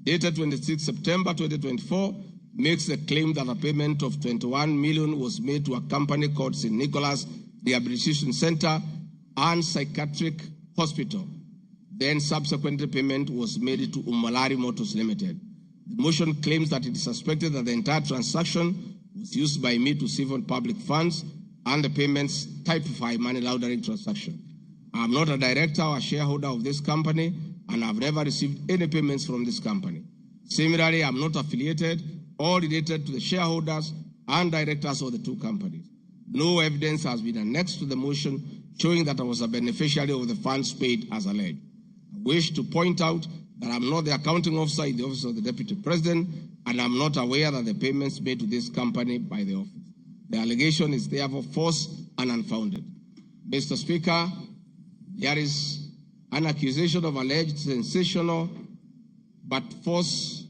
dated 26 September 2024 makes the claim that a payment of 21 million was made to a company called St. Nicholas Rehabilitation Center and Psychiatric Hospital. Then subsequently payment was made to Umalari Motors Limited. The motion claims that it is suspected that the entire transaction was used by me to siphon public funds and the payments typify money laundering transaction. I am not a director or a shareholder of this company, and I've never received any payments from this company. Similarly, I am not affiliated or related to the shareholders and directors of the two companies. No evidence has been annexed to the motion showing that I was a beneficiary of the funds paid as alleged. I wish to point out that I am not the accounting officer in the Office of the Deputy President, and I am not aware that the payments made to this company by the office. The allegation is therefore false and unfounded. Mr. Speaker, there is an accusation of alleged sensational but false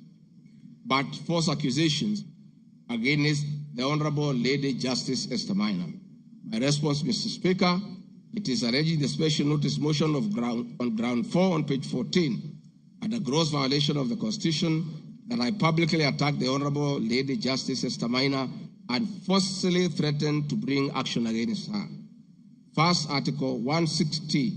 accusations against the Honorable Lady Justice Esther Maina. My response, Mr. Speaker, it is alleged in the special notice motion of on ground 4 on page 14 at a gross violation of the Constitution that I publicly attacked the Honorable Lady Justice Esther Maina and falsely threatened to bring action against her. First, Article 160,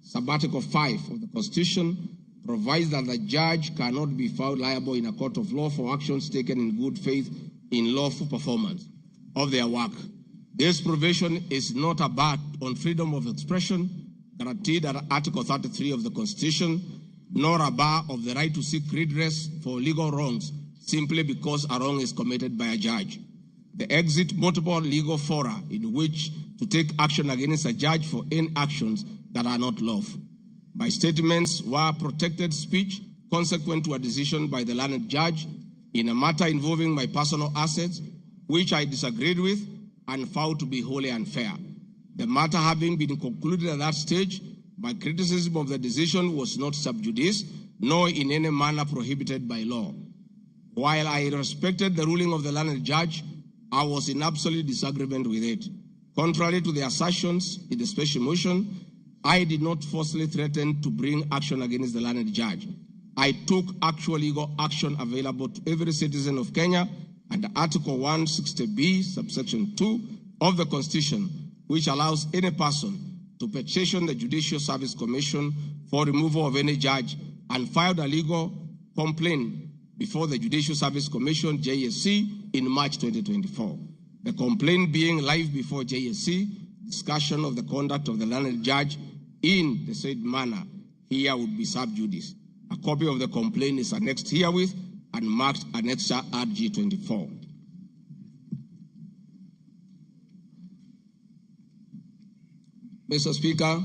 Subarticle 5 of the Constitution provides that the judge cannot be found liable in a court of law for actions taken in good faith in lawful performance of their work. This provision is not a bar on freedom of expression guaranteed at Article 33 of the Constitution, nor a bar of the right to seek redress for legal wrongs simply because a wrong is committed by a judge. The exit multiple legal fora in which to take action against a judge for any actions that are not lawful. My statements were protected speech consequent to a decision by the learned judge in a matter involving my personal assets, which I disagreed with and found to be wholly unfair. The matter having been concluded at that stage, my criticism of the decision was not sub judice, nor in any manner prohibited by law. While I respected the ruling of the learned judge, I was in absolute disagreement with it. Contrary to the assertions in the special motion, I did not falsely threaten to bring action against the learned judge. I took actual legal action available to every citizen of Kenya under Article 160B, subsection 2 of the Constitution, which allows any person to petition the Judicial Service Commission for removal of any judge, and filed a legal complaint before the Judicial Service Commission, JSC, in March 2024. The complaint being live before JSC, discussion of the conduct of the learned judge in the said manner here would be sub judice. A copy of the complaint is annexed herewith and marked Annexure RG 24. Mr. Speaker,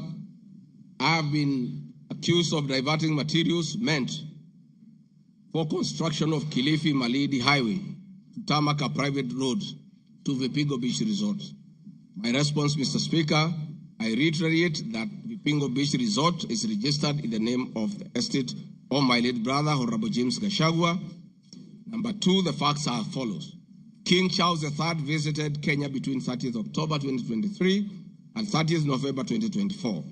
I have been accused of diverting materials meant for construction of Kilifi Malindi Highway to tarmac a private road to Vipingo Beach Resort. My response, Mr. Speaker, I reiterate that Vipingo Beach Resort is registered in the name of the estate of my late brother, Honorable James Gachagua. Number two, the facts are as follows. King Charles III visited Kenya between 30th October 2023 and 30th November 2024.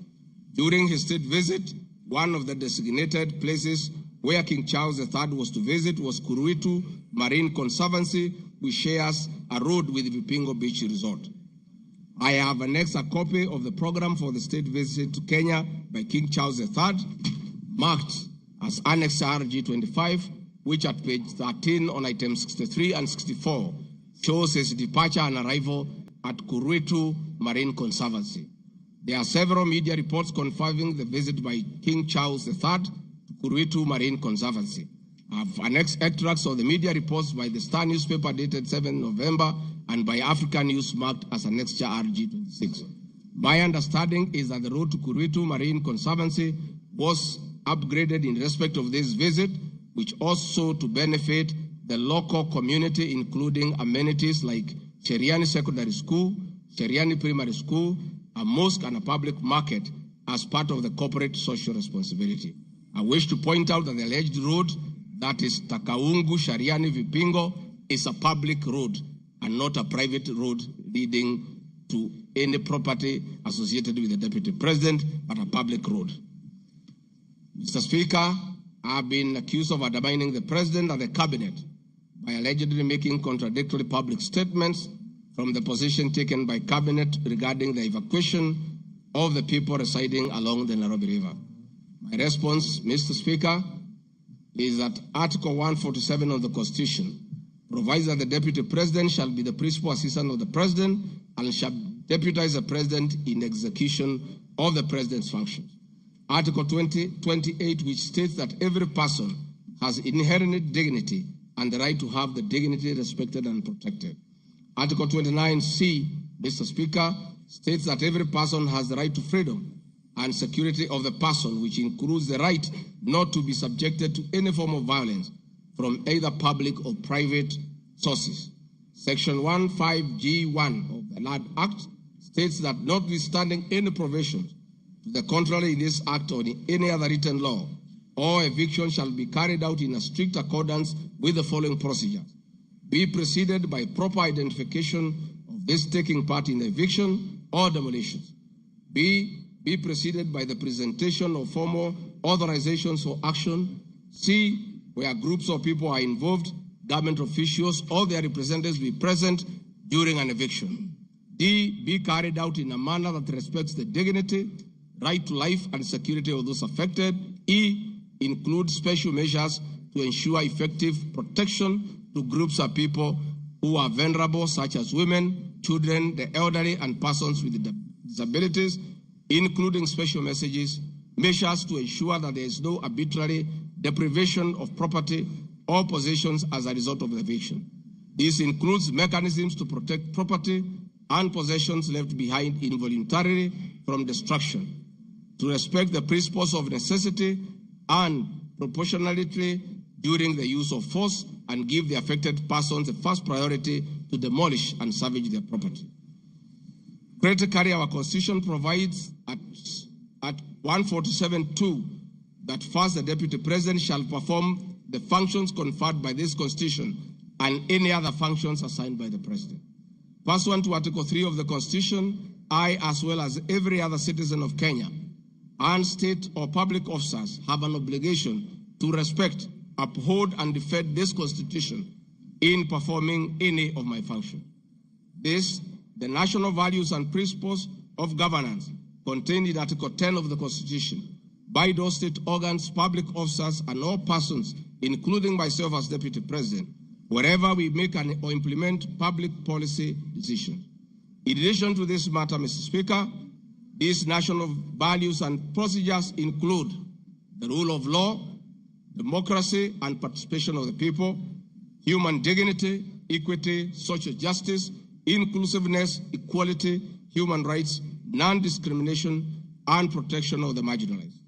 During his state visit, one of the designated places where King Charles III was to visit was Kuruwitu Marine Conservancy, which shares a road with Vipingo Beach Resort. I have annexed a copy of the program for the state visit to Kenya by King Charles III, marked as Annex RG25, which at page 13 on item 63 and 64 shows his departure and arrival at Kuruwitu Marine Conservancy. There are several media reports confirming the visit by King Charles III to Kuruwitu Marine Conservancy. I've annexed extracts of the media reports by the Star newspaper dated 7 November and by Africa News marked as Annexure RG26. My understanding is that the road to Kuruwitu Marine Conservancy was upgraded in respect of this visit, which also to benefit the local community, including amenities like Cheriani Secondary School, Cheriani Primary School, a mosque and a public market as part of the corporate social responsibility. I wish to point out that the alleged road, that is Takaungu Shariani Vipingo, is a public road and not a private road leading to any property associated with the Deputy President, but a public road. Mr. Speaker, I have been accused of undermining the President and the Cabinet by allegedly making contradictory public statements from the position taken by Cabinet regarding the evacuation of the people residing along the Nairobi River. My response, Mr. Speaker, is that Article 147 of the Constitution provides that the Deputy President shall be the principal assistant of the President and shall deputize the President in execution of the President's functions. Article 28, which states that every person has inherent dignity and the right to have the dignity respected and protected. Article 29C, Mr. Speaker, states that every person has the right to freedom and security of the person, which includes the right not to be subjected to any form of violence from either public or private sources. Section 15G1 of the Land Act states that notwithstanding any provisions to the contrary in this act or in any other written law, all eviction shall be carried out in a strict accordance with the following procedures. Be preceded by proper identification of this taking part in the eviction or demolitions. B, be preceded by the presentation of formal authorizations for action. C, where groups of people are involved, government officials or their representatives be present during an eviction. D, be carried out in a manner that respects the dignity, right to life and security of those affected. E, include special measures to ensure effective protection to groups of people who are vulnerable, such as women, children, the elderly, and persons with disabilities, including special measures to ensure that there is no arbitrary deprivation of property or possessions as a result of the eviction. This includes mechanisms to protect property and possessions left behind involuntarily from destruction, to respect the principles of necessity and proportionality during the use of force, and give the affected persons the first priority to demolish and salvage their property. Critically, our Constitution provides at 147.2 that first the Deputy President shall perform the functions conferred by this Constitution and any other functions assigned by the President. Pursuant to Article 3 of the Constitution, I, as well as every other citizen of Kenya and state or public officers, have an obligation to respect, uphold, and defend this Constitution in performing any of my functions. This, the national values and principles of governance contained in Article 10 of the Constitution, by those state organs, public officers, and all persons, including myself as Deputy President, wherever we make or implement public policy decisions. In addition to this matter, Mr. Speaker, these national values and procedures include the rule of law, democracy and participation of the people, human dignity, equity, social justice, inclusiveness, equality, human rights, non-discrimination, and protection of the marginalized.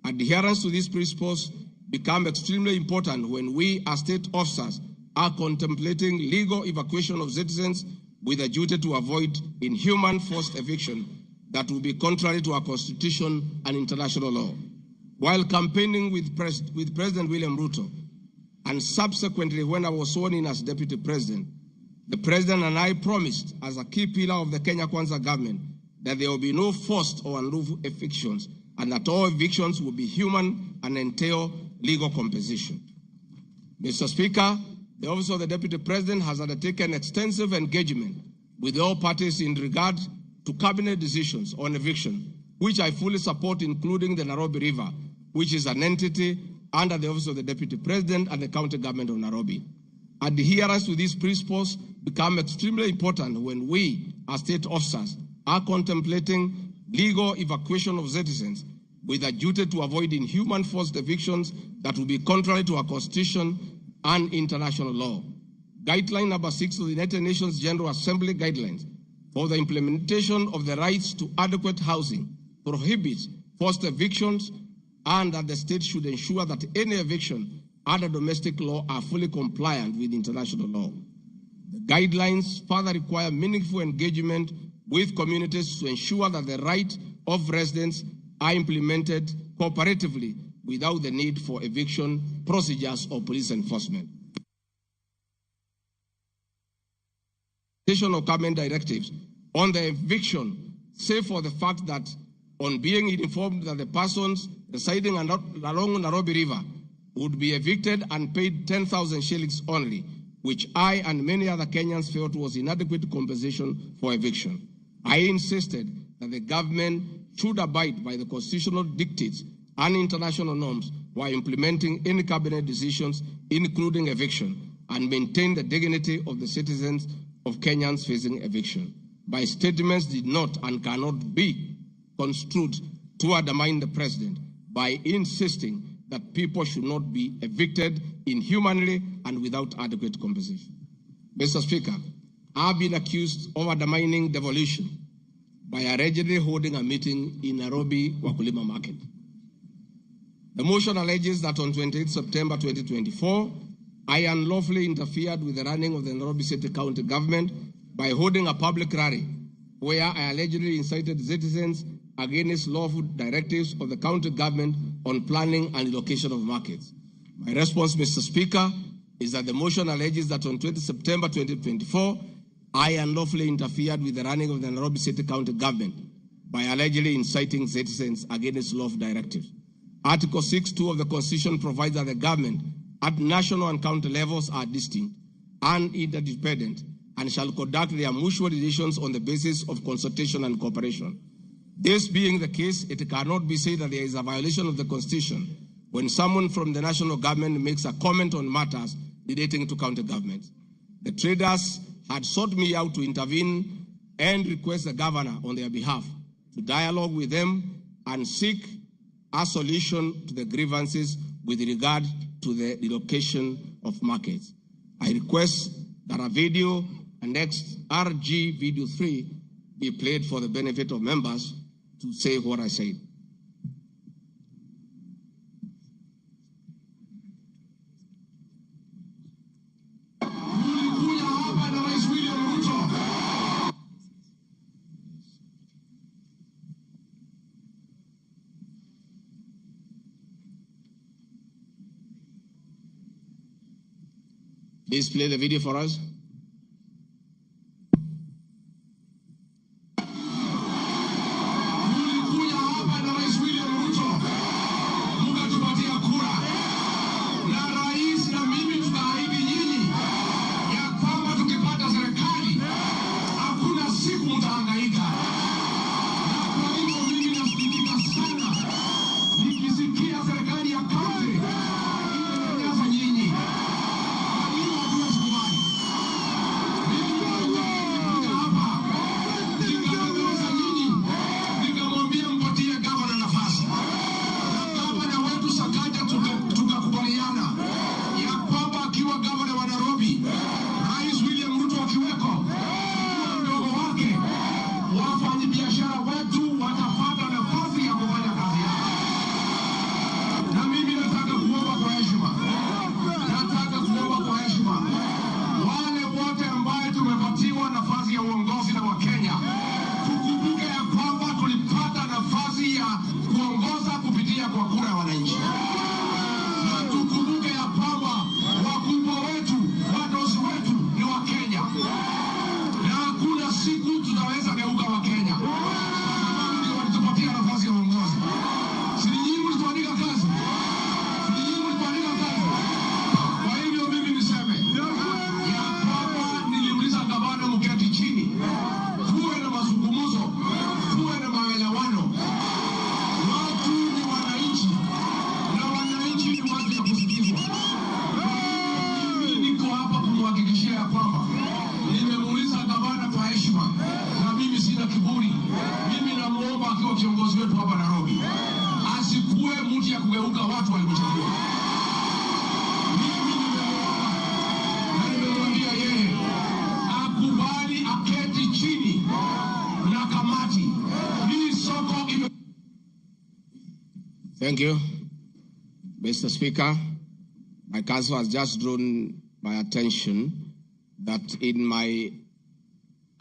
Adherence to these principles become extremely important when we, as state officers, are contemplating legal evacuation of citizens with a duty to avoid inhuman forced eviction that will be contrary to our Constitution and international law. While campaigning with President William Ruto, and subsequently when I was sworn in as Deputy President, the President and I promised as a key pillar of the Kenya Kwanza government that there will be no forced or unlawful evictions and that all evictions will be human and entail legal compensation. Mr. Speaker, the Office of the Deputy President has undertaken extensive engagement with all parties in regard to cabinet decisions on eviction, which I fully support, including the Nairobi River, which is an entity under the Office of the Deputy President and the County Government of Nairobi. Adherence to these principles become extremely important when we, as state officers, are contemplating legal evacuation of citizens with a duty to avoid inhuman forced evictions that will be contrary to our Constitution and international law. Guideline number 6 of the United Nations General Assembly Guidelines for the implementation of the rights to adequate housing prohibits forced evictions and that the state should ensure that any eviction under domestic law are fully compliant with international law. The guidelines further require meaningful engagement with communities to ensure that the right of residents are implemented cooperatively without the need for eviction procedures or police enforcement. Of government directives on the eviction, save for the fact that on being informed that the persons residing along Nairobi River would be evicted and paid 10,000 shillings only, which I and many other Kenyans felt was inadequate compensation for eviction. I insisted that the government should abide by the constitutional dictates and international norms while implementing any cabinet decisions, including eviction, and maintain the dignity of the citizens of Kenyans facing eviction. My statements did not and cannot be construed to undermine the president by insisting that people should not be evicted inhumanly and without adequate compensation. Mr. Speaker, I've been accused of undermining devolution by allegedly holding a meeting in Nairobi Wakulima Market. The motion alleges that on 28 September 2024, I unlawfully interfered with the running of the Nairobi City County government by holding a public rally where I allegedly incited citizens against lawful directives of the county government on planning and relocation of markets. My response, Mr. Speaker, is that the motion alleges that on 20 September 2024, I unlawfully interfered with the running of the Nairobi City County government by allegedly inciting citizens against lawful directives. Article 6(2) of the Constitution provides that the government at national and county levels are distinct and interdependent and shall conduct their mutual relations on the basis of consultation and cooperation. This being the case, it cannot be said that there is a violation of the Constitution when someone from the national government makes a comment on matters relating to county governments. The traders had sought me out to intervene and request the governor on their behalf to dialogue with them and seek a solution to the grievances with regard to the relocation of markets. I request that a video annexed RG video 3 be played for the benefit of members to say what I said. Please play the video for us. Thank you, Mr. Speaker. My counsel has just drawn my attention that in my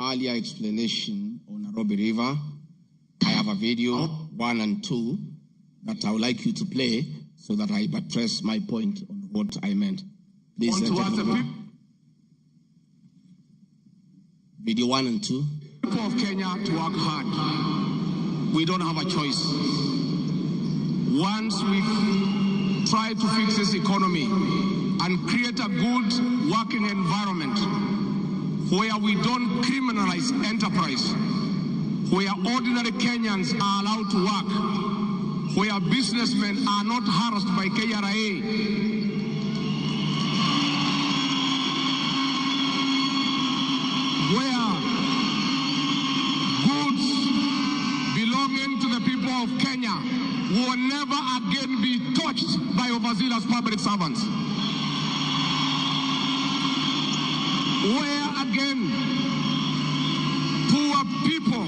earlier explanation on Nairobi River, I have a video 1 and 2 that I would like you to play so that I buttress my point on what I meant. Please, video 1 and 2. People of Kenya to work hard. We don't have a choice. Once we try to fix this economy and create a good working environment where we don't criminalize enterprise, where ordinary Kenyans are allowed to work, where businessmen are not harassed by KRA, where goods belonging to the people of Kenya will never again be touched by overzealous public servants. Where again, poor people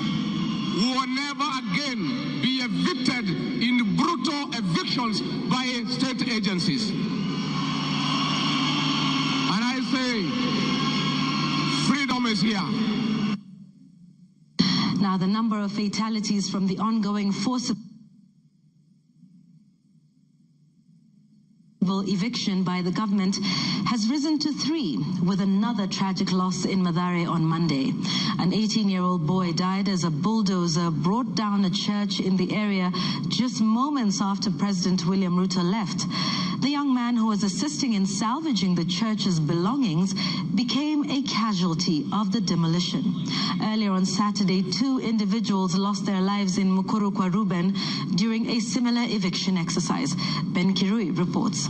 will never again be evicted in brutal evictions by state agencies. And I say, freedom is here. Now, the number of fatalities from the ongoing forcible eviction by the government has risen to 3, with another tragic loss in Mathare on Monday. An 18-year-old boy died as a bulldozer brought down a church in the area just moments after President William Ruto left. The young man who was assisting in salvaging the church's belongings became a casualty of the demolition. Earlier on Saturday, 2 individuals lost their lives in Mukuru kwa Ruben during a similar eviction exercise. Ben Kirui reports.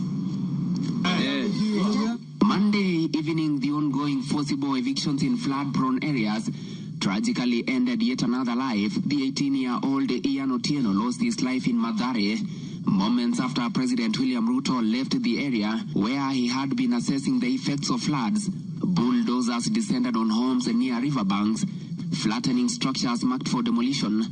Monday evening, the ongoing forcible evictions in flood-prone areas tragically ended yet another life. The 18-year-old Ian Otieno lost his life in Mathare moments after President William Ruto left the area where he had been assessing the effects of floods. Bulldozers descended on homes near riverbanks, flattening structures marked for demolition.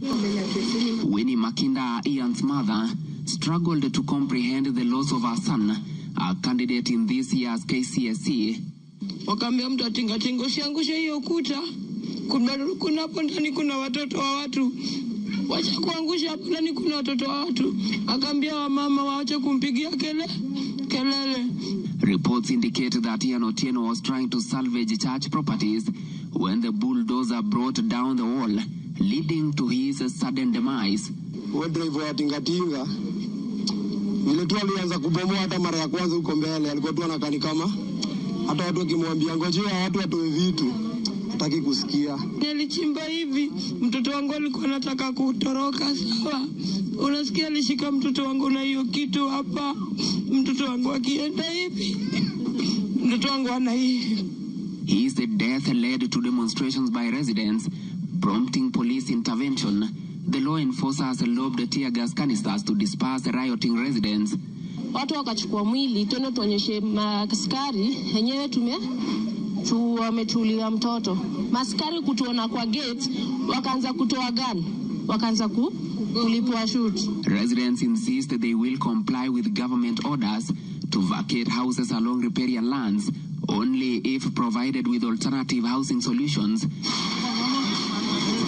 Winnie Makinda, Ian's mother, struggled to comprehend the loss of her son, a candidate in this year's KCSE. Wakaambia mtu atingatinga, usiangushe hiyo kuta, kuna hapo ndani kuna watoto wa watu, wacha kuangusha hapo ndani kuna watoto wa watu. Akaambia wamama waache kumpigia kelele. Reports indicate that Ian Otieno was trying to salvage church properties when the bulldozer brought down the wall, leading to his sudden demise. Driver wa tingatinga vile tu alianza kubomoa, hata mara ya kwanza huko mbele alikuwa tu anakani kama hata watu wakimwambia ngojea watu watoe vitu hataki kusikia. Nilichimba hivi, mtoto wangu alikuwa anataka kutoroka, sawa. Unasikia, alishika mtoto wangu na hiyo kitu hapa, mtoto wangu akienda hivi, mtoto wangu ana hivi. His death led to demonstrations by residents, prompting police intervention. The law enforcers lobbed tear gas canisters to disperse rioting residents. Watu wakachukua mwili tena tuonyeshe maskari yenyewe wametulia mtoto. Maskari kutuona kwa gate wakaanza kutoa gun, wakaanza kulipua shoot. Residents insist they will comply with government orders to vacate houses along riparian lands only if provided with alternative housing solutions.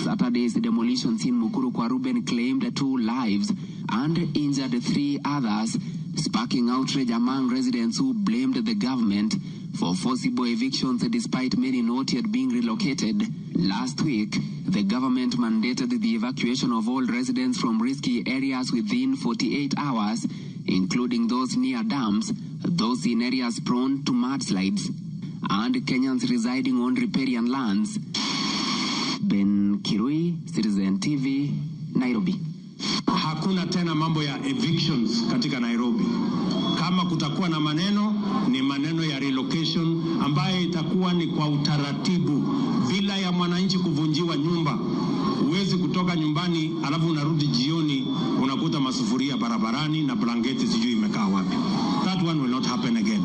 Saturday's demolitions in Mukuru kwa Ruben claimed 2 lives and injured 3 others, sparking outrage among residents who blamed the government for forcible evictions despite many not yet being relocated. Last week, the government mandated the evacuation of all residents from risky areas within 48 hours, including those near dams, those in areas prone to mudslides, and Kenyans residing on riparian lands. Ben Kirui, Citizen TV, Nairobi. Hakuna tena mambo ya evictions katika Nairobi. Kama kutakuwa na maneno, ni maneno ya relocation ambayo itakuwa ni kwa utaratibu, bila ya mwananchi kuvunjiwa nyumba. Huwezi kutoka nyumbani alafu unarudi jioni unakuta masufuria barabarani na blanketi sijui imekaa wapi. That one will not happen again.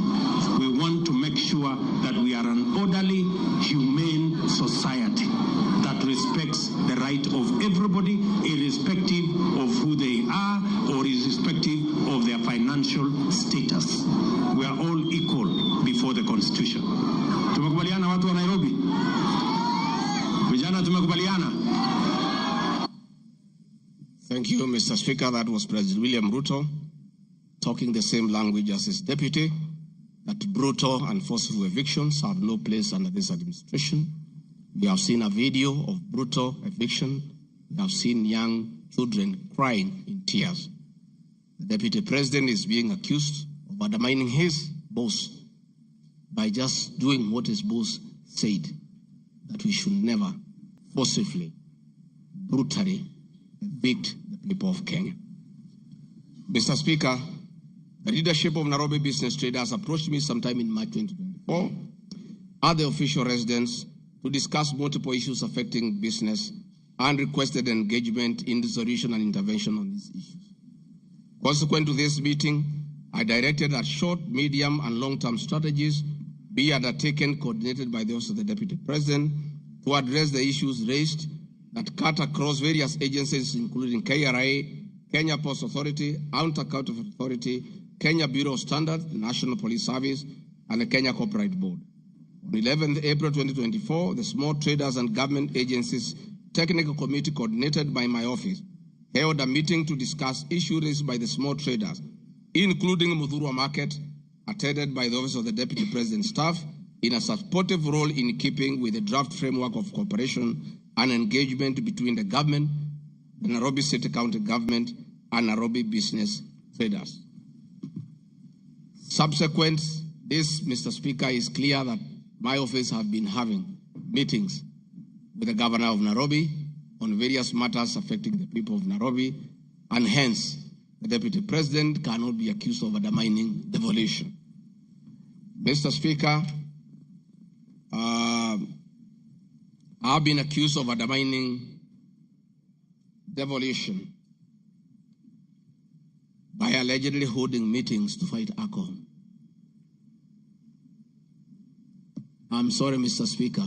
We want to make sure that we are an orderly, humane society that respects the right of everybody, irrespective of who they are or irrespective of their financial status. We are all equal before the Constitution. Tumekubaliana watu wa Nairobi? Vijana tumekubaliana? Thank you, Mr. Speaker. That was President William Ruto talking the same language as his deputy, that brutal and forceful evictions have no place under this administration. We have seen a video of brutal eviction. We have seen young children crying in tears. The deputy president is being accused of undermining his boss by just doing what his boss said, that we should never forcibly, brutally evict the people of Kenya. Mr. Speaker, the leadership of Nairobi Business Traders approached me sometime in March 2024 at the official residence to discuss multiple issues affecting business and requested engagement in resolution and intervention on these issues. Consequent to this meeting, I directed that short, medium, and long-term strategies be undertaken, coordinated by the Office of the Deputy President, to address the issues raised that cut across various agencies, including KRA, Kenya Ports Authority, Anti-Counterfeit Authority, Kenya Bureau of Standards, the National Police Service, and the Kenya Copyright Board. On 11th April 2024, the Small Traders and Government Agencies Technical Committee, coordinated by my office, held a meeting to discuss issues raised by the small traders, including Muthurwa Market, attended by the Office of the Deputy President's staff, in a supportive role in keeping with the draft framework of cooperation and engagement between the government, the Nairobi City County Government, and Nairobi business traders. Subsequent, this, Mr. Speaker, is clear that my office have been having meetings with the governor of Nairobi on various matters affecting the people of Nairobi, and hence the deputy president cannot be accused of undermining devolution. Mr. Speaker, I've been accused of undermining devolution by allegedly holding meetings to fight alcohol. I'm sorry, Mr. Speaker,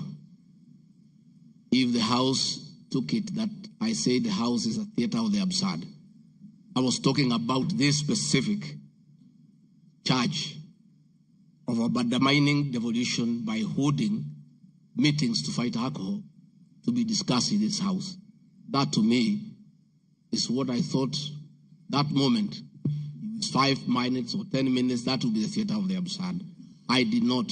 if the House took it that I say the House is a theater of the absurd. I was talking about this specific charge of undermining devolution by holding meetings to fight alcohol to be discussed in this House. That to me is what I thought that moment. If it's 5 minutes or 10 minutes, that would be the theater of the absurd. I did not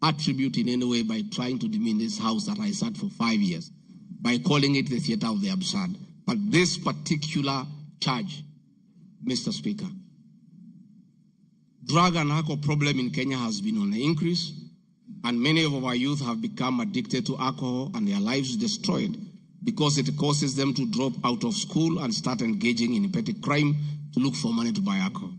attribute in any way by trying to demean this House that I sat for 5 years, by calling it the theater of the absurd. But this particular charge, Mr. Speaker, drug and alcohol problem in Kenya has been on the increase, and many of our youth have become addicted to alcohol and their lives destroyed because it causes them to drop out of school and start engaging in petty crime to look for money to buy alcohol.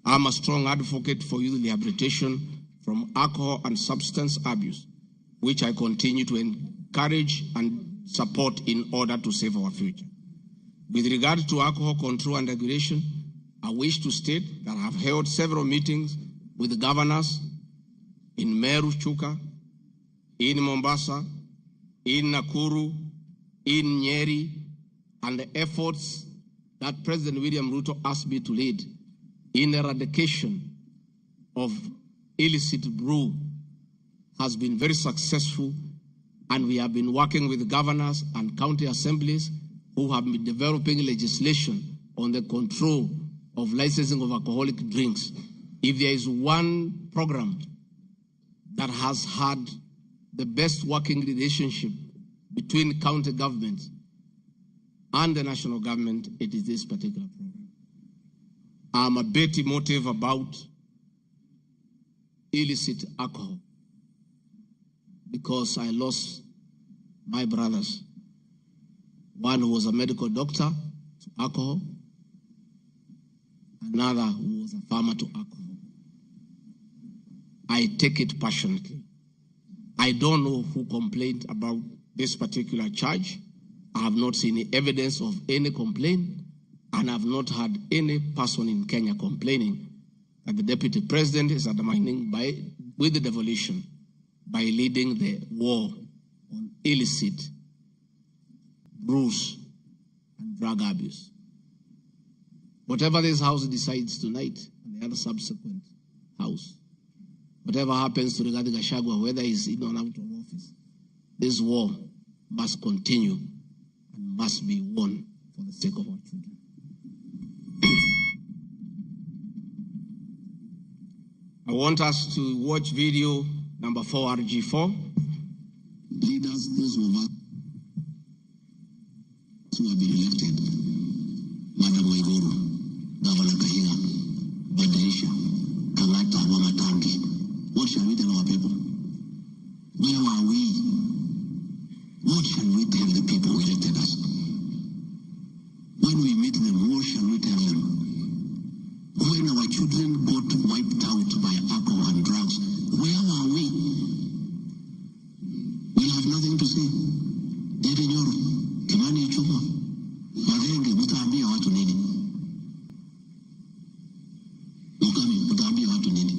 I'm a strong advocate for youth rehabilitation from alcohol and substance abuse, which I continue to encourage and support in order to save our future. With regard to alcohol control and regulation, I wish to state that I have held several meetings with the governors in Meru, Chuka, in Mombasa, in Nakuru, in Nyeri, and the efforts that President William Ruto asked me to lead in eradication of illicit brew has been very successful, and we have been working with governors and county assemblies who have been developing legislation on the control of licensing of alcoholic drinks. If there is one program that has had the best working relationship between county governments and the national government, it is this particular program. I'm a bit emotive about illicit alcohol because I lost my brothers. One who was a medical doctor to alcohol, another who was a farmer to alcohol. I take it passionately. I don't know who complained about this particular charge. I have not seen any evidence of any complaint, and I have not had any person in Kenya complaining that the deputy president is undermining with the devolution by leading the war on illicit brews and drug abuse. Whatever this house decides tonight and the other subsequent house, whatever happens to Rigathi Gachagua, whether he's in or out of office, this war must continue and must be won for the sake of our children. I want us to watch video number 4, RG4. Leaders, those of us who have been elected, Madam Waiguru, Governor Kahiga, Badilisha, Kangata, Wamatangi, what shall we tell our people? Where are we? What shall we tell the people who elected us? When we meet them, what shall we tell them? When our children got wiped out by alcohol and drugs, where are we? We have nothing to say. Ndindi Nyoro, Kimani Ichung'wah, Mathenge, mtaambia watu nini? Mukami, mtaambia watu nini?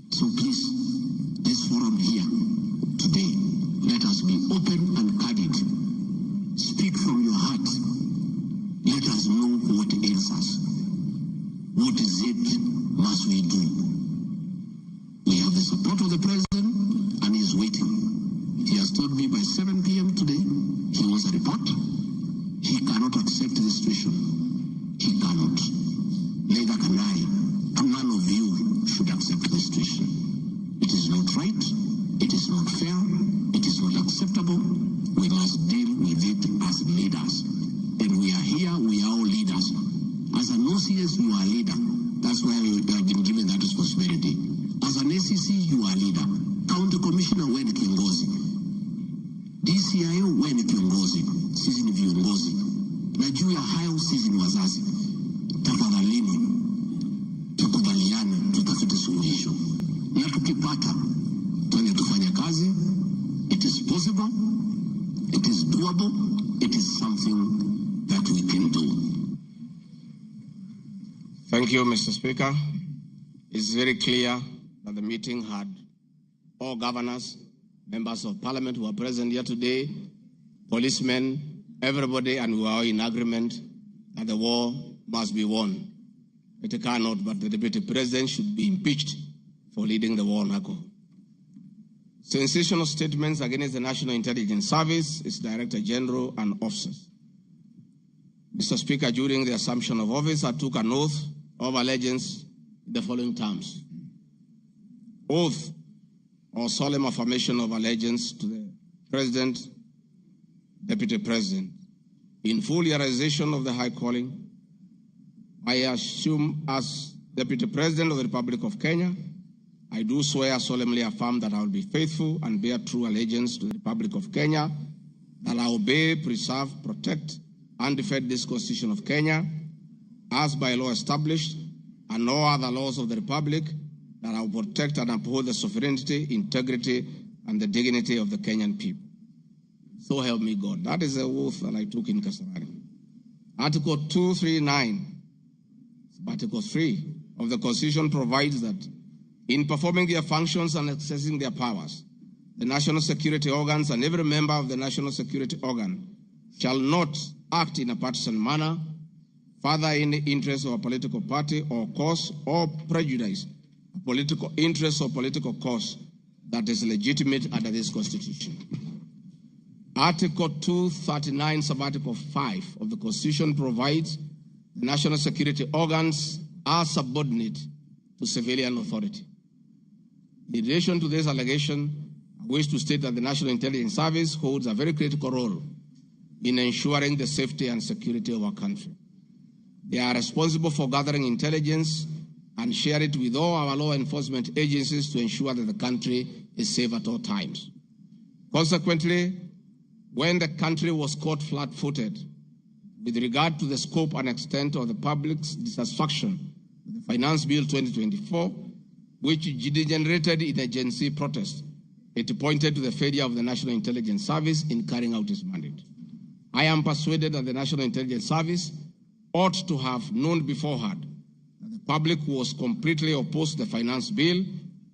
So please, this forum here today, let us be open and candid. Speak from your heart. Let us know what ails us. What is it must we do? We have the support of the president and he is waiting. He has told me by 7 p.m. today he wants a report. He cannot accept this situation. He cannot. Neither can I. And none of you should accept this situation. It is not right. It is not fair. It is not acceptable. We must deal with it as leaders. And we are here, we are all leaders. As an OCS, you are a leader. That's why you have been given that responsibility. As an ACC, you are a leader. County Commissioner, wewe ni kiongozi. DCIO, wewe ni kiongozi. Sisi ni viongozi. Na juu ya hayo, sisi ni wazazi. Tafadhalini, tukubaliane, tutafute suluhisho. Na tukipata, twende tufanye kazi. It is possible. It is doable. It is something that we can do. Thank you, Mr. Speaker. It's very clear that the meeting had all governors, members of parliament who are present here today, policemen, everybody, and we are all in agreement that the war must be won. It cannot, but the deputy president should be impeached for leading the war on alcohol. Sensational statements against the National Intelligence Service, its Director General, and officers. Mr. Speaker, during the assumption of office, I took an oath of allegiance in the following terms. Oath or solemn affirmation of allegiance to the President, Deputy President. In full realization of the high calling, I assume as Deputy President of the Republic of Kenya, I do swear solemnly affirm that I will be faithful and bear true allegiance to the Republic of Kenya, that I obey, preserve, protect, and defend this Constitution of Kenya, as by law established, and all other laws of the Republic, that I will protect and uphold the sovereignty, integrity, and the dignity of the Kenyan people. So help me God. That is the oath that I took in Kasarani. Article 239, Article 3 of the Constitution provides that in performing their functions and exercising their powers, the national security organs and every member of the national security organ shall not act in a partisan manner, further any interest of a political party or cause, or prejudice a political interest or political cause that is legitimate under this Constitution. Article 239, Subarticle 5 of the Constitution provides the national security organs are subordinate to civilian authority. In relation to this allegation, I wish to state that the National Intelligence Service holds a very critical role in ensuring the safety and security of our country. They are responsible for gathering intelligence and share it with all our law enforcement agencies to ensure that the country is safe at all times. Consequently, when the country was caught flat-footed with regard to the scope and extent of the public's dissatisfaction with the Finance Bill 2024, which degenerated in a Gen Z protest, it pointed to the failure of the National Intelligence Service in carrying out its mandate. I am persuaded that the National Intelligence Service ought to have known beforehand that the public was completely opposed to the Finance Bill,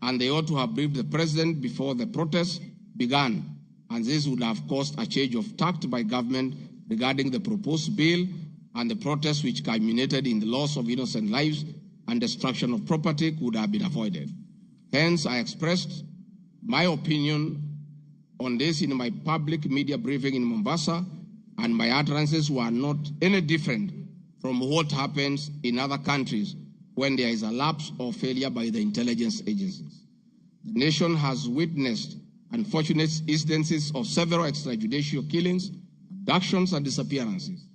and they ought to have briefed the President before the protest began, and this would have caused a change of tact by government regarding the proposed bill and the protests which culminated in the loss of innocent lives and destruction of property could have been avoided. Hence, I expressed my opinion on this in my public media briefing in Mombasa, and my utterances were not any different from what happens in other countries when there is a lapse or failure by the intelligence agencies. The nation has witnessed unfortunate instances of several extrajudicial killings, abductions, and disappearances.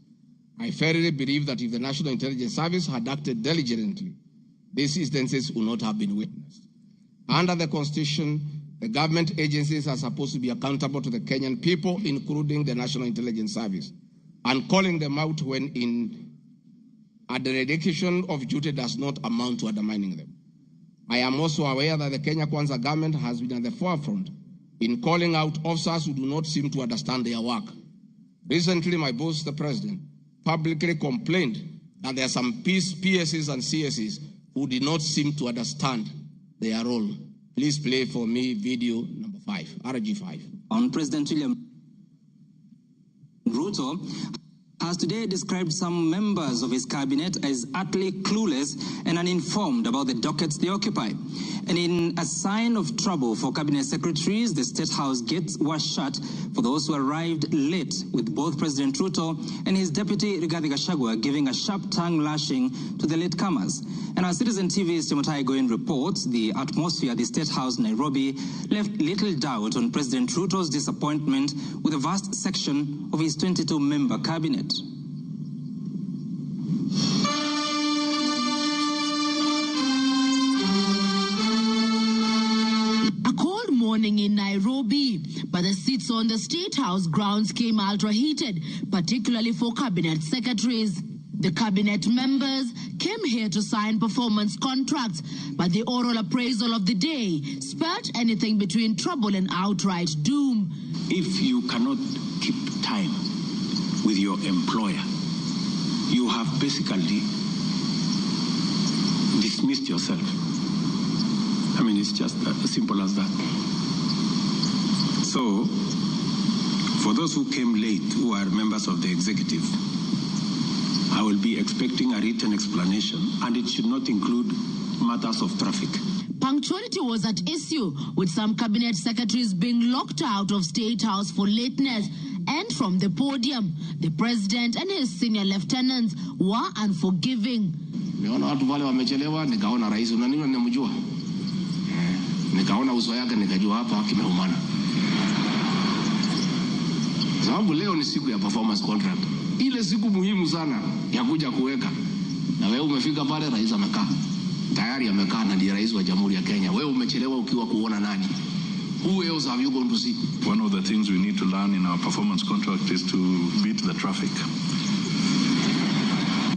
I firmly believe that if the National Intelligence Service had acted diligently, these instances would not have been witnessed. Under the Constitution, the government agencies are supposed to be accountable to the Kenyan people, including the National Intelligence Service, and calling them out when in a dereliction of duty does not amount to undermining them. I am also aware that the Kenya Kwanza government has been at the forefront in calling out officers who do not seem to understand their work. Recently, my boss, the president, publicly complained that there are some PSs and CSs who did not seem to understand their role. Please play for me video number 5, RG5. On President William Ruto has today described some members of his cabinet as utterly clueless and uninformed about the dockets they occupy. And in a sign of trouble for cabinet secretaries, the State House gates were shut for those who arrived late, with both President Ruto and his deputy Rigathi Gachagua giving a sharp tongue lashing to the latecomers. And as Citizen TV's Chemutai Goin reports, the atmosphere at the State House Nairobi left little doubt on President Ruto's disappointment with a vast section of his 22-member cabinet. A cold morning in Nairobi, but the seats on the State House grounds came ultra heated, particularly for cabinet secretaries. The cabinet members came here to sign performance contracts, but the oral appraisal of the day spurred anything between trouble and outright doom. If you cannot keep time with your employer, you have basically dismissed yourself. I mean, it's just as simple as that. So, for those who came late, who are members of the executive, I will be expecting a written explanation, and it should not include matters of traffic. Punctuality was at issue, with some cabinet secretaries being locked out of State House for lateness. And from the podium, the president and his senior lieutenants were unforgiving. Nimeona watu wale wamechelewa, nikaona rais, unaniona ninamjua. Nikaona uso yake nikajua hapa kimeumana. Sababu leo ni siku ya performance contract. Ile siku muhimu sana ya kuja kuweka. Na wewe umefika pale, rais amekaa. Tayari amekaa na ndiye rais wa Jamhuri ya Kenya. Wewe umechelewa ukiwa kuona nani? Who else have you gone to see? One of the things we need to learn in our performance contract is to beat the traffic.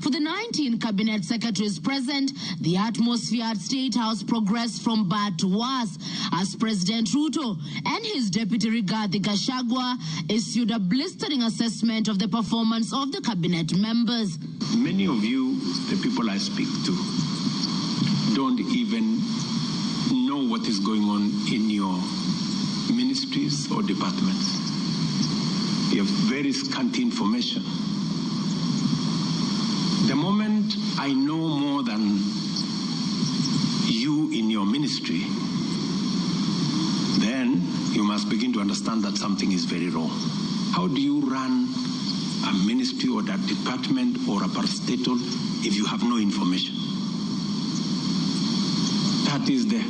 For the 19 cabinet secretaries present, the atmosphere at State House progressed from bad to worse as President Ruto and his deputy Rigathi Gachagua issued a blistering assessment of the performance of the cabinet members. Many of you, the people I speak to, don't even know what is going on in your ministries or departments. You have very scanty information. The moment I know more than you in your ministry, then you must begin to understand that something is very wrong. How do you run a ministry or that department or a parastatal if you have no information? That is the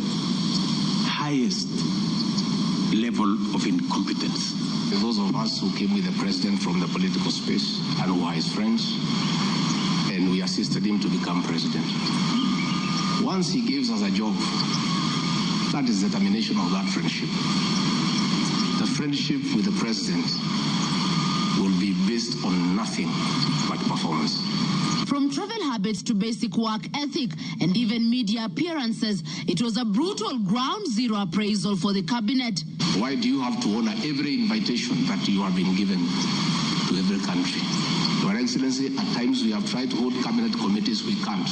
highest level of incompetence. Those of us who came with the president from the political space and who are his friends, and we assisted him to become president. Once he gives us a job, that is the termination of that friendship. The friendship with the president will be based on nothing but performance. From travel habits to basic work ethic and even media appearances, it was a brutal ground zero appraisal for the cabinet. Why do you have to honor every invitation that you have been given to every country? Your Excellency, at times we have tried to hold cabinet committees, we can't.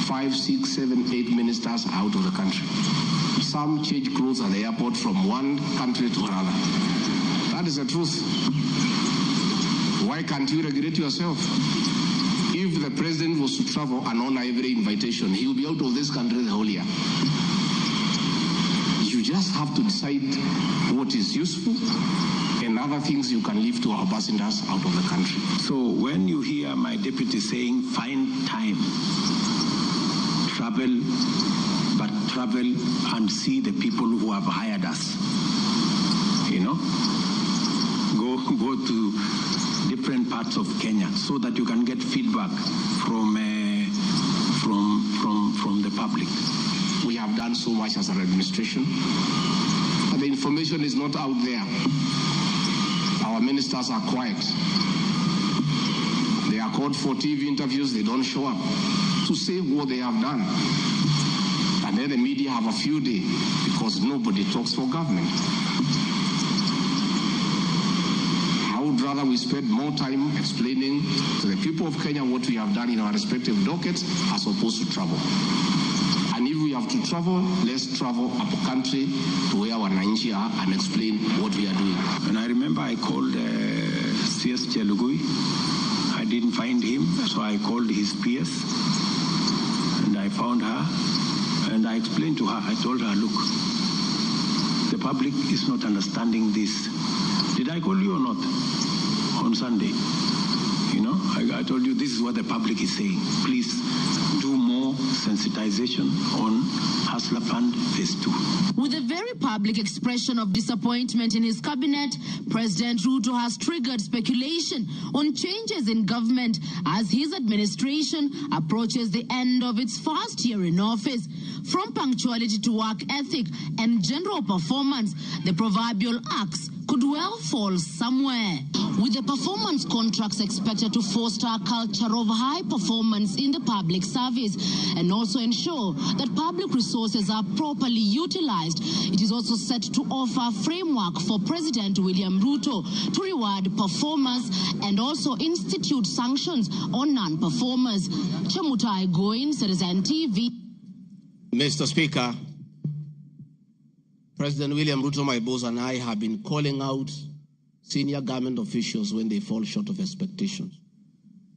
5, 6, 7, 8 ministers are out of the country. Some change clothes at the airport from one country to another. That is the truth. Why can't you regulate yourself? the president was to travel and honor every invitation, he will be out of this country the whole year. You just have to decide what is useful and other things you can leave to our ambassadors out of the country. So when you hear my deputy saying, find time, travel, but travel and see the people who have hired us, you know, go to different parts of Kenya so that you can get feedback from the public. We have done so much as an administration, but the information is not out there. Our ministers are quiet. They are called for TV interviews, they don't show up to say what they have done. And then the media have a few days because nobody talks for government. I would rather we spend more time explaining to the people of Kenya what we have done in our respective dockets as opposed to travel. And if we have to travel, let's travel up country to where our wananchi are and explain what we are doing. And I remember I called CS Chelugui. I didn't find him, so I called his PS and I found her and I explained to her. I told her, look, the public is not understanding this. Did I call you or not on Sunday? You know, I told you this is what the public is saying. Please do more sensitization on Hustler Fund Phase 2. With a very public expression of disappointment in his cabinet, President Ruto has triggered speculation on changes in government as his administration approaches the end of its first year in office. From punctuality to work ethic and general performance, the proverbial axe could well fall somewhere. With the performance contracts expected to foster a culture of high performance in the public service and also ensure that public resources are properly utilized, it is also set to offer a framework for President William Ruto to reward performers and also institute sanctions on non-performers. Chemutai Goin, Citizen TV. Mr. Speaker, President William Ruto, my boss, and I have been calling out senior government officials when they fall short of expectations.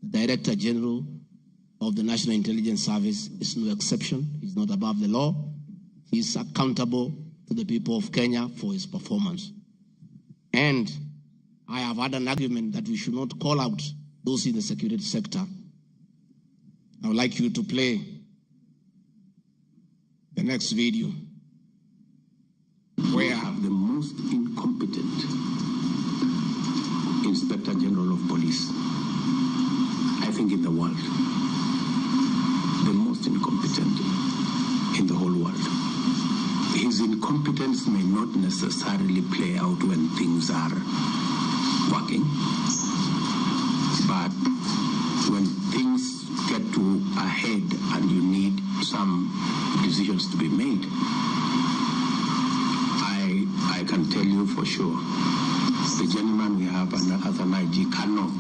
The Director General of the National Intelligence Service is no exception. He's not above the law. He's accountable to the people of Kenya for his performance. And I have had an argument that we should not call out those in the security sector. I would like you to play the next video. We have the most incompetent Inspector General of Police, I think, in the world. The most incompetent in the whole world. His incompetence may not necessarily play out when things are working, but when things get to a head and you need some decisions to be made, I can tell you for sure, the gentleman we have as an IG cannot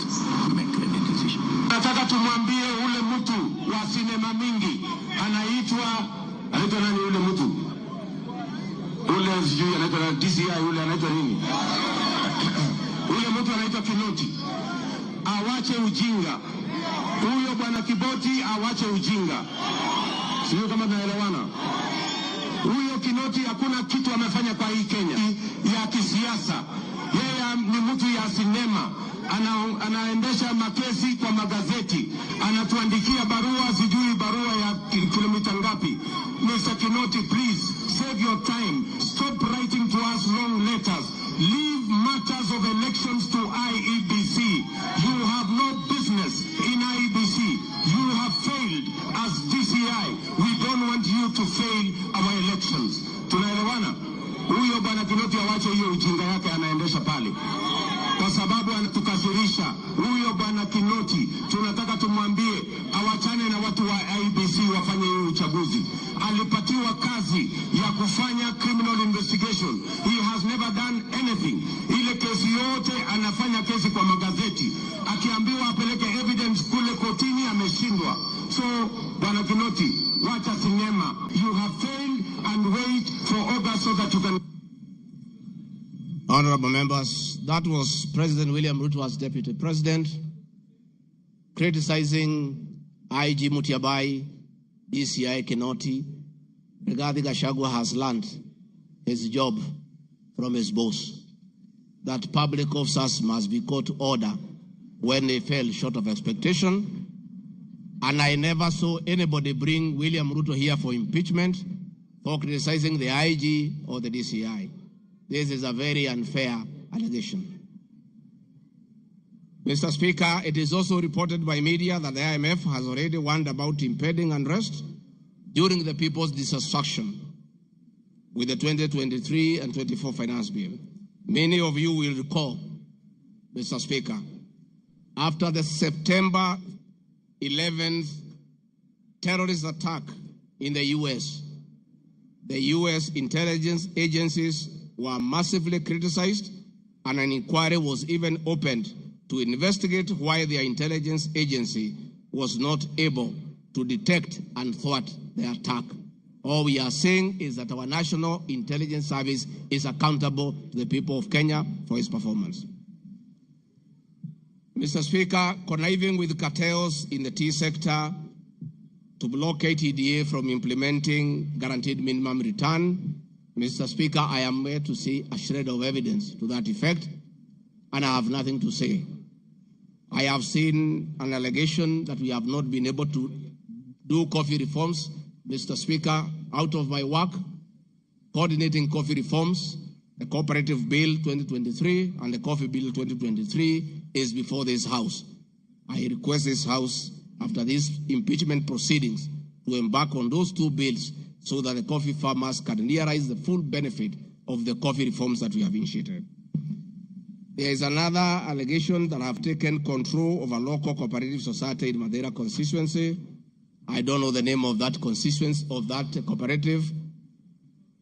make any decision. Nataka tumwambie ule mtu wa sinema mingi anaitwa nani ule mtu? Ule sijui anaitwa na DCI ule anaitwa nini? Ule mtu anaitwa Kinoti. Awache ujinga. Huyo bwana Kiboti awache ujinga. Sijui kama tunaelewana. Huyo Kinoti hakuna kitu amefanya kwa hii Kenya ya kisiasa. Yeye ni mtu ya sinema, anaendesha makesi kwa magazeti, anatuandikia barua, sijui barua ya kilomita ngapi. Mr. Kinoti, please save your time. Stop writing to us long letters. Leave matters of elections to IEBC. You have no business in IEBC. You have failed as DCI. We don't want you to fail our elections. Tunaelewana? Huyo bwana Kinoti awache hiyo ujinga yake anaendesha pale, kwa sababu anatukasirisha. Huyo bwana Kinoti tunataka tumwambie awachane na watu wa IEBC wafanye hiyo uchaguzi. Alipatiwa kazi ya kufanya criminal investigation. He has never done anything. Ile kesi yote anafanya kesi kwa magazeti, akiambiwa apeleke evidence kule kotini ameshindwa. So bwana Kinoti, wacha sinema. You have failed and wait for August so that you can. Honorable members, that was President William Ruto as Deputy President criticizing IG Mutyambai, DCI Kinoti, Rigathi Gachagua has learned his job from his boss, that public officers must be called to order when they fell short of expectation. And I never saw anybody bring William Ruto here for impeachment for criticizing the IG or the DCI. This is a very unfair allegation. Mr. Speaker, it is also reported by media that the IMF has already warned about impending unrest during the people's dissatisfaction with the 2023 and 24 finance bill. Many of you will recall, Mr. Speaker, after the September 11th terrorist attack in the U.S., the U.S. intelligence agencies were massively criticized, and an inquiry was even opened to investigate why their intelligence agency was not able to detect and thwart the attack. All we are saying is that our National Intelligence Service is accountable to the people of Kenya for its performance. Mr. Speaker, conniving with cartels in the tea sector to block KTDA from implementing guaranteed minimum return, Mr. Speaker, I am here to see a shred of evidence to that effect, and I have nothing to say. I have seen an allegation that we have not been able to do coffee reforms. Mr. Speaker, out of my work, coordinating coffee reforms, the Cooperative Bill 2023 and the Coffee Bill 2023 is before this House. I request this House, after these impeachment proceedings, to embark on those two bills so that the coffee farmers can realize the full benefit of the coffee reforms that we have initiated. There is another allegation that I have taken control of a local cooperative society in Mathira constituency. I don't know the name of that constituency, of that cooperative.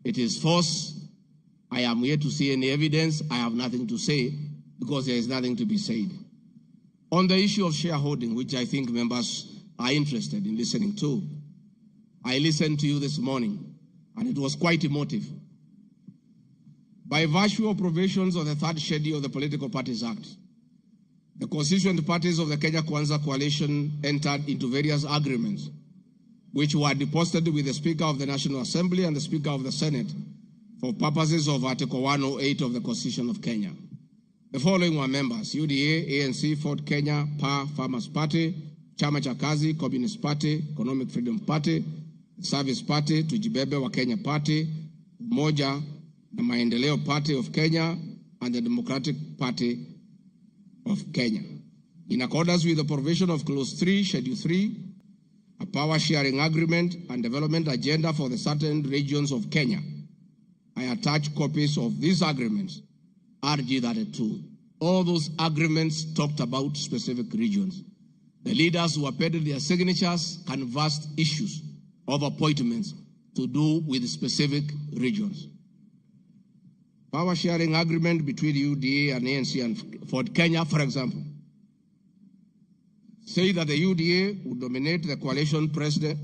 It is false. I am yet to see any evidence. I have nothing to say because there is nothing to be said. On the issue of shareholding, which I think members are interested in listening to, I listened to you this morning, and it was quite emotive. By virtue of provisions of the third schedule of the Political Parties Act, the constituent parties of the Kenya Kwanza coalition entered into various agreements, which were deposited with the Speaker of the National Assembly and the Speaker of the Senate for purposes of Article 108 of the Constitution of Kenya. The following were members: UDA, ANC, Ford Kenya, PA, Farmers Party, Chama cha Kazi, Communist Party, Economic Freedom Party, Service Party, Tujibebe wa Kenya Party, Umoja na Maendeleo Party of Kenya, and the Democratic Party of Kenya. In accordance with the provision of Clause 3, Schedule 3, a power-sharing agreement and development agenda for the certain regions of Kenya, I attach copies of these agreements, RG 32. All those agreements talked about specific regions. The leaders who appended their signatures canvassed issues of appointments to do with specific regions. Power-sharing agreement between UDA and ANC and Ford Kenya, for example, say that the UDA would dominate the coalition president,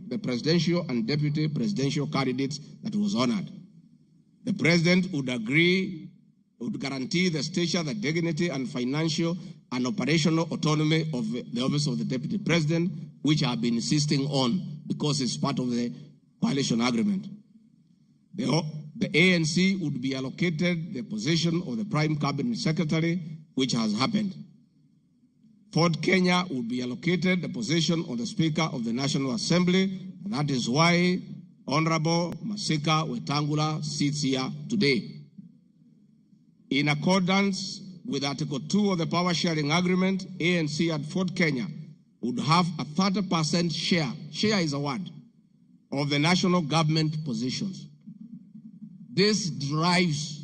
the presidential and deputy presidential candidates that was honored. The president would agree, would guarantee the stature, the dignity, and financial and operational autonomy of the office of the deputy president, which I have been insisting on because it's part of the coalition agreement. The ANC would be allocated the position of the prime cabinet secretary, which has happened. Ford Kenya would be allocated the position of the Speaker of the National Assembly, and that is why Honorable Masika Wetangula sits here today. In accordance with Article 2 of the Power Sharing Agreement, ANC and Ford Kenya would have a 30% share, share is a word, of the national government positions. This drives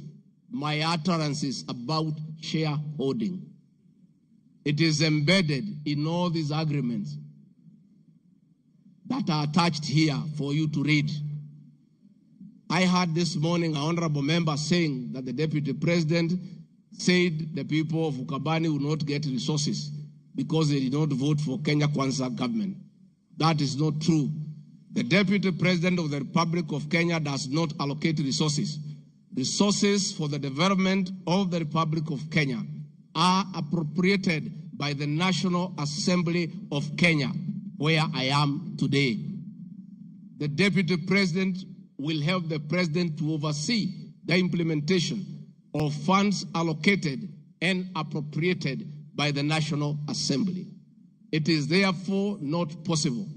my utterances about shareholding. It is embedded in all these agreements that are attached here for you to read. I heard this morning an honorable member saying that the deputy president said the people of Ukambani will not get resources because they did not vote for Kenya Kwanza government. That is not true. The deputy president of the Republic of Kenya does not allocate resources. Resources for the development of the Republic of Kenya are appropriated by the National Assembly of Kenya. where I am today. The Deputy President will help the President to oversee the implementation of funds allocated and appropriated by the National Assembly. It is therefore not possible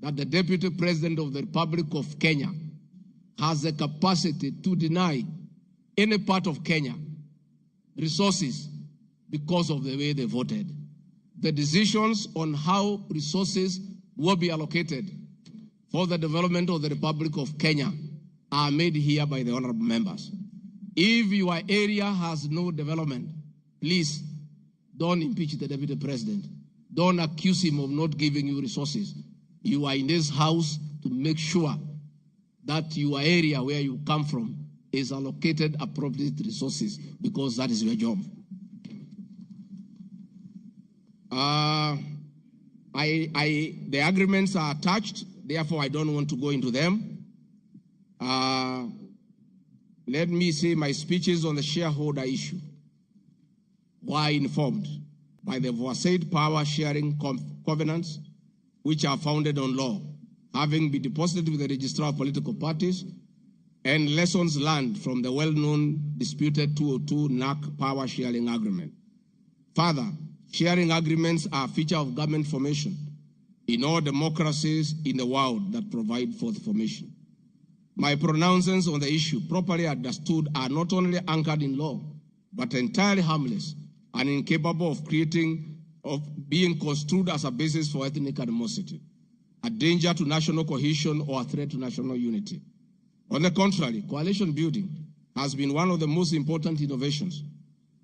that the Deputy President of the Republic of Kenya has the capacity to deny any part of Kenya resources because of the way they voted. The decisions on how resources will be allocated for the development of the Republic of Kenya are made here by the honorable members. If your area has no development, please don't impeach the Deputy President. Don't accuse him of not giving you resources. You are in this house to make sure that your area where you come from is allocated appropriate resources, because that is your job. The agreements are attached, therefore I don't want to go into them. Let me say my speeches on the shareholder issue were informed by the aforesaid power sharing covenants, which are founded on law, having been deposited with the Registrar of Political Parties, and lessons learned from the well-known disputed 202 NAC power sharing agreement. Further, sharing agreements are a feature of government formation in all democracies in the world that provide for the formation. My pronouncements on the issue, properly understood, are not only anchored in law, but entirely harmless and incapable of being construed as a basis for ethnic animosity, a danger to national cohesion, or a threat to national unity. On the contrary, coalition building has been one of the most important innovations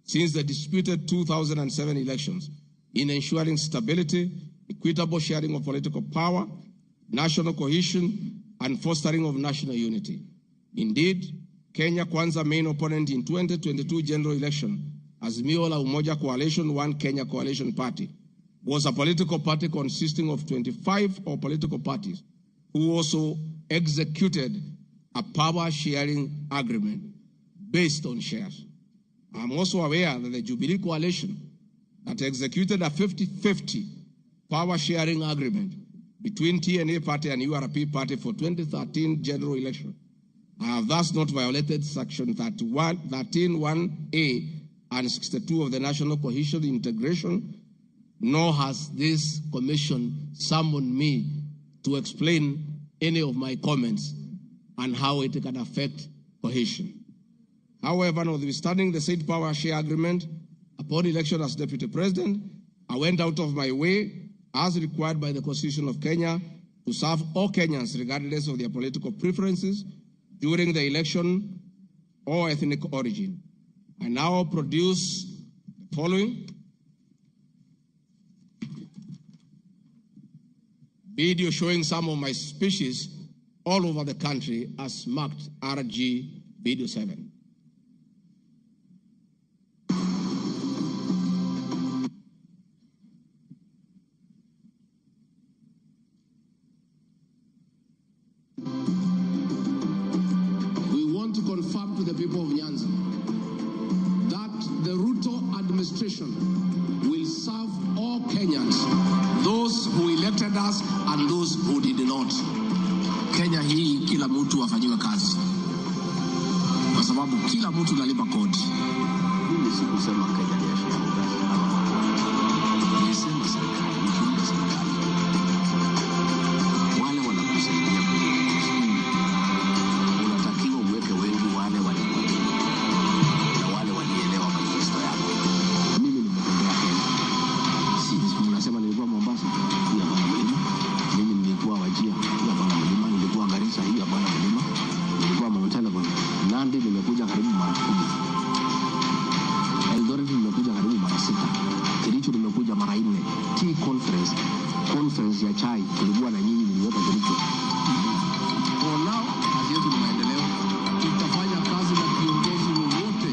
since the disputed 2007 elections in ensuring stability, equitable sharing of political power, national cohesion, and fostering of national unity. Indeed, Kenya Kwanza main opponent in 2022 general election, Azimio la Umoja Coalition One Kenya Coalition Party, was a political party consisting of 25 or political parties who also executed a power-sharing agreement based on shares. I'm also aware that the Jubilee Coalition that executed a 50-50 power-sharing agreement between TNA Party and URP Party for 2013 general election. I have thus not violated Section 13(1)(a) and 62 of the National Cohesion Integration, nor has this commission summoned me to explain any of my comments and how it can affect cohesion. However, notwithstanding the said power share agreement, upon election as Deputy President, I went out of my way, as required by the Constitution of Kenya, to serve all Kenyans regardless of their political preferences during the election or ethnic origin. I now produce the following video showing some of my speeches all over the country as marked RG Video 7. We want to confirm to the people of Nyanza that the Ruto administration will serve all Kenyans, those who elected us and those who did not. Kenya hii kila mtu afanyiwe kazi, kwa sababu kila mtu analipa kodi. Mimi sikusema Kenya ni ya shareholders ama nilisema serikali, nikiunda serikali wale wanakusaidia kuongoza, unatakiwa uweke wengi wale walikuamini na wale walielewa manifesto yako. Mimi nimetembea Kenya, si mnasema nilikuwa Mombasa, hii hapana mlima. Mimi nilikuwa Wajir, hii hapana mlima. Nilikuwa Garissa, hii hapana mlima. Nilikuwa Mount Elgon, Nandi nimekuja karibu mara 10. Eldoret nimekuja karibu mara 6. Kericho nimekuja mara 4. Tea conference, conference ya chai tulikuwa na nyinyi, niliweka Kericho. For now, kazi yetu ni maendeleo. Tutafanya kazi na kiongozi wowote,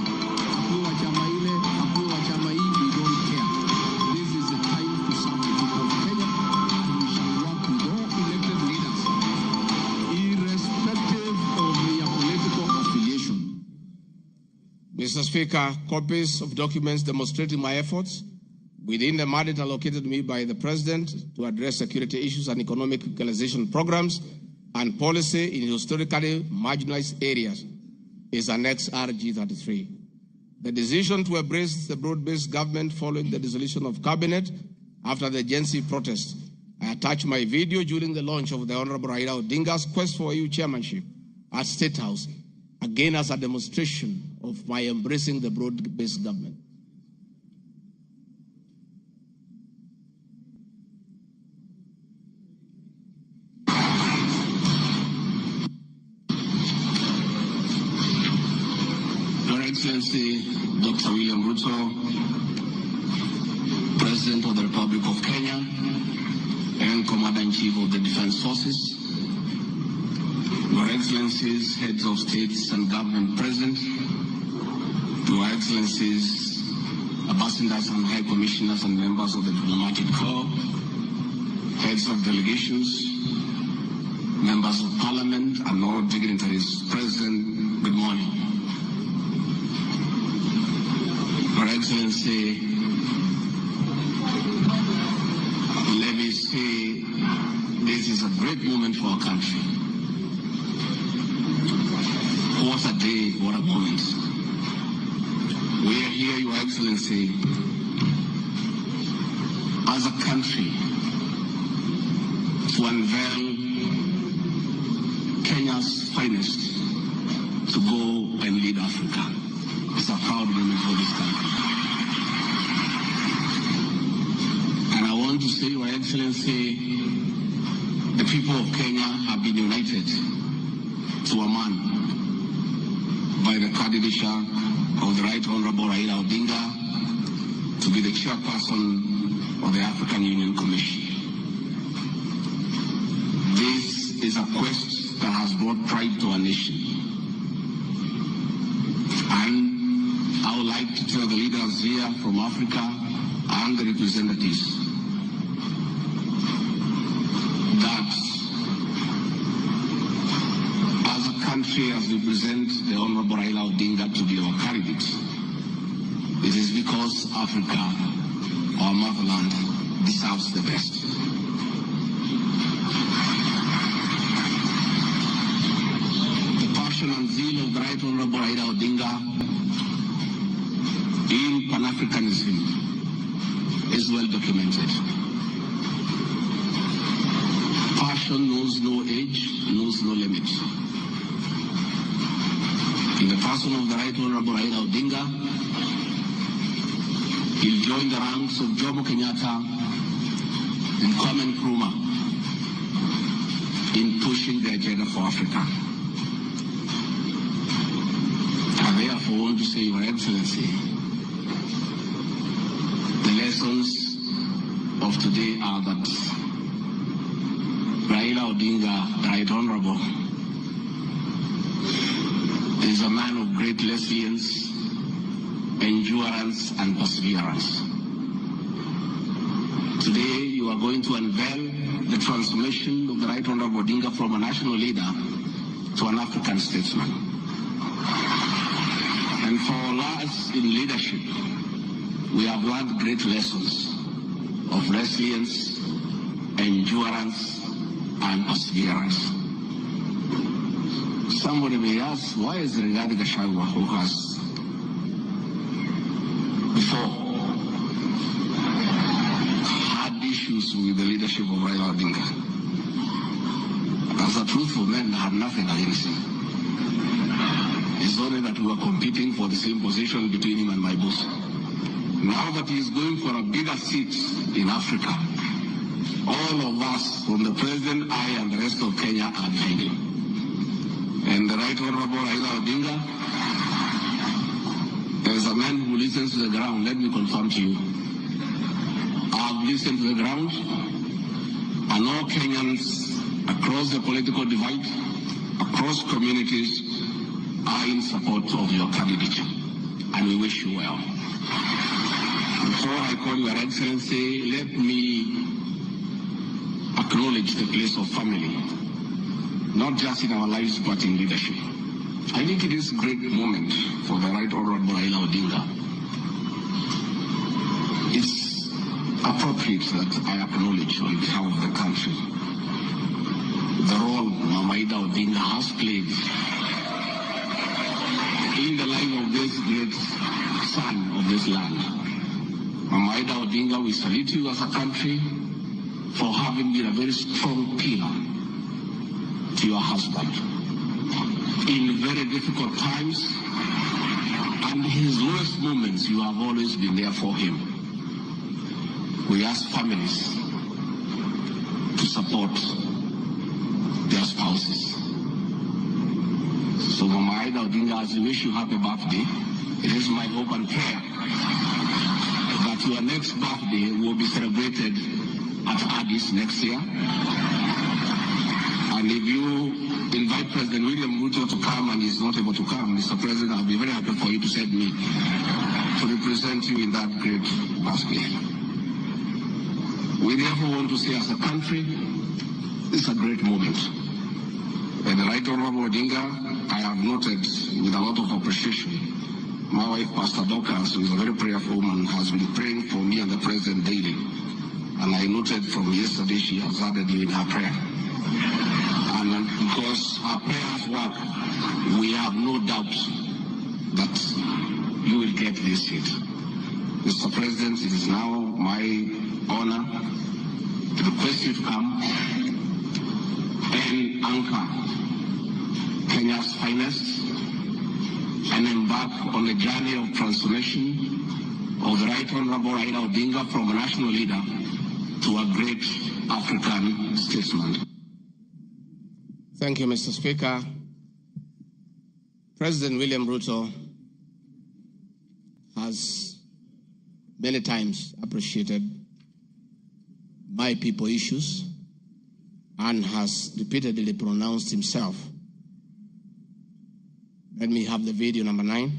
akuwe wa chama ile, akuwe wa chama hii, we don't care. This is the time to serve the people of Kenya, and we shall work with all elected leaders, irrespective of their political affiliation. Mr. Speaker, copies of documents demonstrating my efforts Within the mandate allocated me by the President to address security issues and economic equalization programs and policy in historically marginalized areas is Annex RG33. The decision to embrace the broad-based government following the dissolution of cabinet after the Gen Z protest. I attached my video during the launch of the Honorable Raila Odinga's quest for EU chairmanship at State House, again as a demonstration of my embracing the broad-based government. Your Excellency, Dr. William Ruto, President of the Republic of Kenya and Commander-in-Chief of the Defense Forces, Your Excellencies, Heads of States and Government present, Your Excellencies, Ambassadors and High Commissioners and members of the Diplomatic Corps, Heads of Delegations, Members of Parliament and all dignitaries present, good morning. Your Excellency, let me say this is a great moment for our country. What a day, what a moment. We are here, Your Excellency, as a country to unveil Kenya's finest to go and lead Africa. It's a proud moment for this country. And I want to say, Your Excellency, the people of Kenya have been united to a man by the candidature of the Right Honorable Raila Odinga to be the chairperson of the African Union Commission. This is a quest that has brought pride to our nation. And I would like to tell the leaders here from Africa and the representatives that as a country, as we present the Honorable Raila Odinga to be our candidate, it is because Africa, our motherland, deserves the best. The passion and zeal of the Right Honorable Raila Odinga in Pan-Africanism is well documented. Passion knows no age, knows no limit. In the person of the Right Honorable Raila Odinga, he'll join the ranks of Jomo Kenyatta and Kwame Nkrumah in pushing the agenda for Africa. I therefore want to say, Your Excellency, the lessons of today are that Raila Odinga, the Right Honorable, is a man of great resilience, endurance, and perseverance. Today, you are going to unveil the transformation of the Right Honorable Odinga from a national leader to an African statesman. And for us in leadership, we have learned great lessons of resilience, endurance, and perseverance. Somebody may ask, why is Rigathi Gachagua, who has before had issues with the leadership of Raila Odinga? As a truthful man, I had nothing against him. It's only that we were competing for the same position between him and my boss. Now that he is going for a bigger seat in Africa, all of us, from the president, I, and the rest of Kenya, are behind him. And the Right Honorable Raila Odinga is a man who listens to the ground. Let me confirm to you. I've listened to the ground, and all Kenyans across the political divide, across communities, are in support of your candidature, and we wish you well. Before I call Your Excellency, let me acknowledge the place of family, not just in our lives, but in leadership. I think it is a great moment for the Right Honorable Raila Odinga. It's appropriate that I acknowledge on behalf of the country the role Mama Ida Odinga has played in the life of this great son of this land. Mama Ida Odinga, we salute you as a country for having been a very strong pillar to your husband in very difficult times and his lowest moments. You have always been there for him. We ask families to support their spouses. So Mama Ida Odinga, as we wish you happy birthday, it is my hope and prayer that your next birthday will be celebrated at Addis next year. And if you invite President William Ruto to come and he's not able to come, Mr. President, I'll be very happy for you to send me to represent you in that great birthday. We therefore want to say as a country, it's a great moment. And the Right Honorable Odinga, I have noted with a lot of appreciation, my wife, Pastor Dorcas, who is a very prayerful woman, has been praying for me and the President daily. And I noted from yesterday she has added you in her prayer. And because her prayers work, we have no doubt that you will get this seat. Mr. President, it is now my honor to request you to come and anchor Kenya's finest and embark on a journey of transformation of the Right Honorable Raila Odinga from a national leader to a great African statesman. Thank you, Mr. Speaker. President William Ruto has many times appreciated my people issues and has repeatedly pronounced himself. Let me have the video number 9.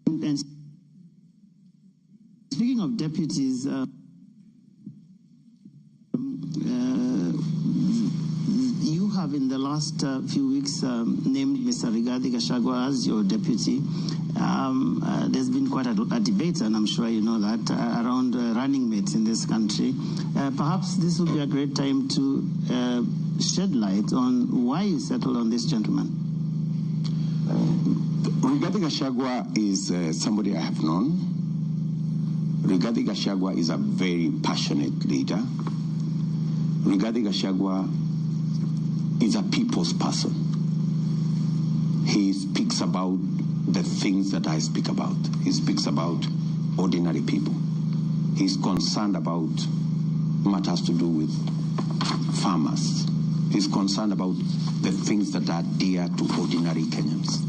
And speaking of deputies, you have in the last few weeks named Mr. Rigathi Gachagua as your deputy. There's been quite a debate, and I'm sure you know that, around running mates in this country. Perhaps this would be a great time to shed light on why you settled on this gentleman. Rigathi Gachagua is somebody I have known. Rigathi Gachagua is a very passionate leader. Rigathi Gachagua is a people's person. He speaks about the things that I speak about. He speaks about ordinary people. He's concerned about matters to do with farmers. He's concerned about the things that are dear to ordinary Kenyans.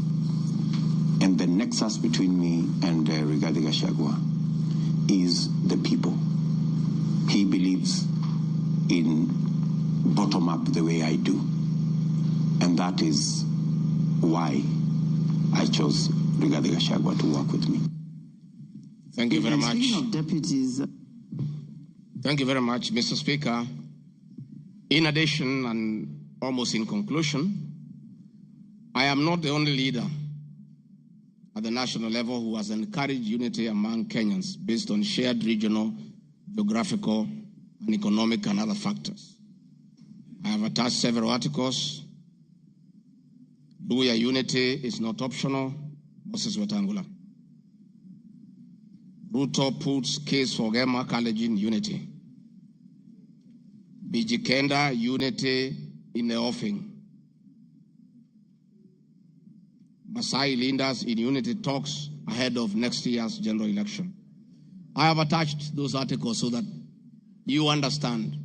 And the nexus between me and Rigathi Gachagua is the people. He believes in bottom up the way I do. And that is why I chose Rigathi Gachagua to work with me. Thank you very much. Speaking of deputies. Thank you very much, Mr. Speaker. In addition, and almost in conclusion, I am not the only leader at the national level who has encouraged unity among Kenyans based on shared regional, geographical, and economic and other factors. I have attached several articles. Luhya unity is not optional, Moses Wetangula. Ruto puts case for Gema Kalenjin unity. Bijikenda unity in the offing. Masai leaders in unity talks ahead of next year's general election. I have attached those articles so that you understand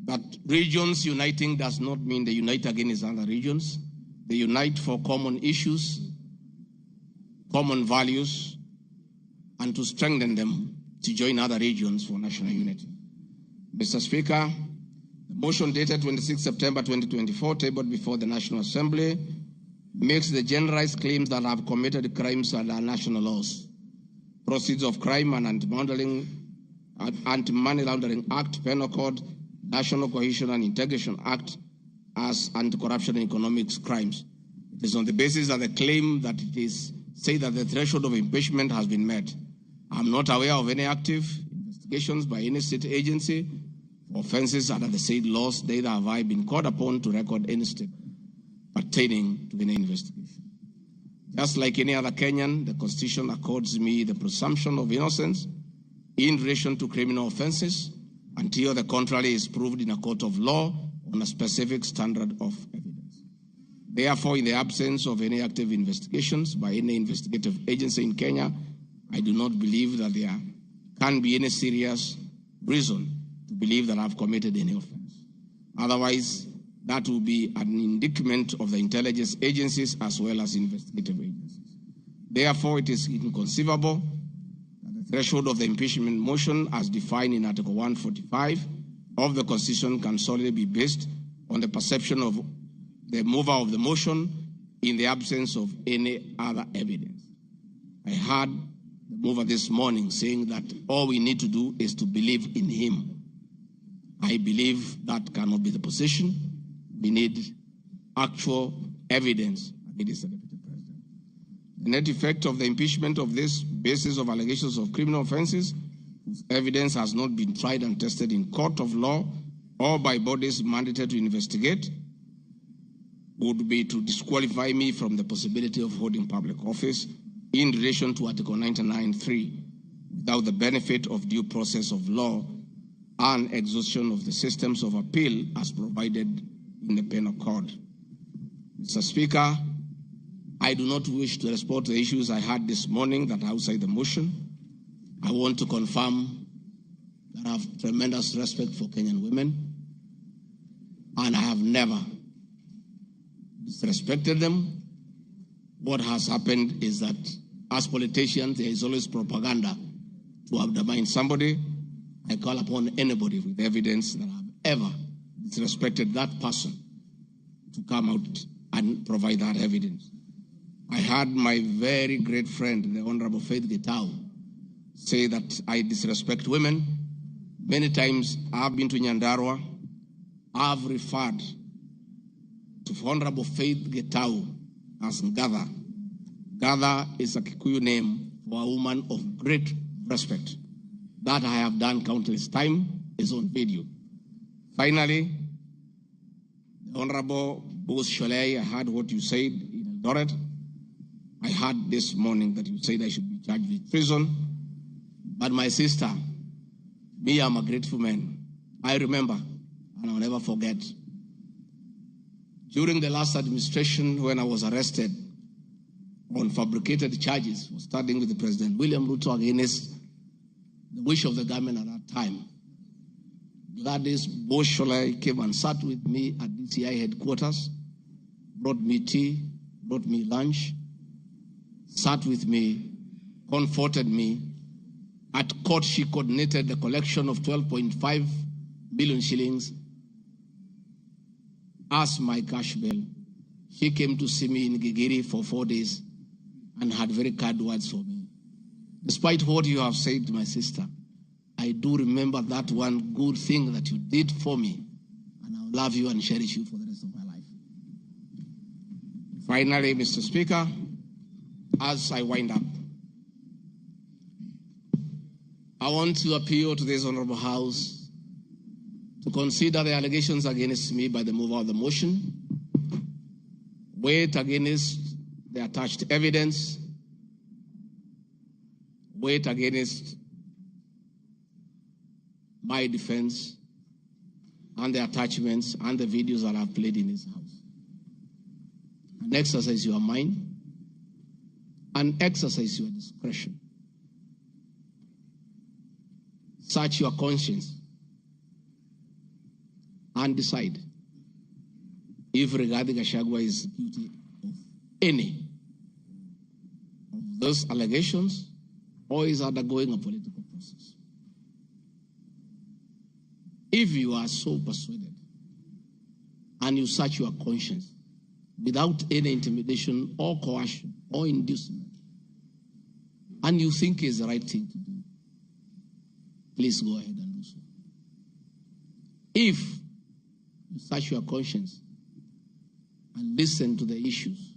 that regions uniting does not mean they unite against other regions. They unite for common issues, common values, and to strengthen them to join other regions for national unity. Mr. Speaker, the motion dated 26 September 2024, tabled before the National Assembly, makes the generalized claims that have committed crimes under national laws, Proceeds of Crime and Anti-Money Laundering Act, Penal Code, National Cohesion and Integration Act as anti-corruption and economic crimes. It is on the basis of the claim that it is said that the threshold of impeachment has been met. I'm not aware of any active investigations by any state agency for offenses under the said laws, neither have I been called upon to record any statement pertaining to any investigation. Just like any other Kenyan, the Constitution accords me the presumption of innocence in relation to criminal offenses until the contrary is proved in a court of law on a specific standard of evidence. Therefore, in the absence of any active investigations by any investigative agency in Kenya, I do not believe that there can be any serious reason to believe that I've committed any offense. Otherwise, that will be an indictment of the intelligence agencies as well as investigative agencies. Therefore, it is inconceivable that the threshold of the impeachment motion as defined in Article 145 of the Constitution can solely be based on the perception of the mover of the motion in the absence of any other evidence. I heard the mover this morning saying that all we need to do is to believe in him. I believe that cannot be the position. We need actual evidence against the Deputy President. The net effect of the impeachment of this basis of allegations of criminal offenses, whose evidence has not been tried and tested in court of law or by bodies mandated to investigate, would be to disqualify me from the possibility of holding public office in relation to Article 99(3) without the benefit of due process of law and exhaustion of the systems of appeal as provided in the Penal Code. Mr. Speaker, I do not wish to respond to the issues I had this morning that are outside the motion. I want to confirm that I have tremendous respect for Kenyan women, and I have never disrespected them. What has happened is that as politicians, there is always propaganda to undermine somebody. I call upon anybody with evidence that I've ever disrespected that person to come out and provide that evidence. I had my very great friend, the Honorable Faith Gitau, say that I disrespect women. Many times I've been to Nyandarua, I've referred to Honorable Faith Gitau as Ngatha. Ngatha is a Kikuyu name for a woman of great respect. That I have done countless times is on video. Finally, the Honorable Bose Sholei, I heard what you said in Eldoret. I heard this morning that you said I should be charged with treason. But my sister, me, I'm a grateful man. I remember, and I'll never forget, during the last administration when I was arrested on fabricated charges for standing with the President William Ruto against the wish of the government at that time, Gladys Bose Sholei came and sat with me at DCI headquarters, brought me tea, brought me lunch, sat with me, comforted me. At court, she coordinated the collection of 12.5 million shillings as my cash bail. She came to see me in Gigiri for 4 days and had very kind words for me. Despite what you have said, my sister, I do remember that one good thing that you did for me, and I'll love you and cherish you for the rest of my life. Finally, Mr. Speaker, as I wind up, I want to appeal to this Honorable House to consider the allegations against me by the mover of the motion, weigh against the attached evidence, weigh against my defense and the attachments and the videos that I've played in this house. And exercise your mind and exercise your discretion. Search your conscience and decide if Rigathi Gachagua is guilty of any of those allegations or is undergoing a political process. If you are so persuaded and you search your conscience without any intimidation or coercion or inducement, and you think it's the right thing to do, please go ahead and do so. If you search your conscience and listen to the issues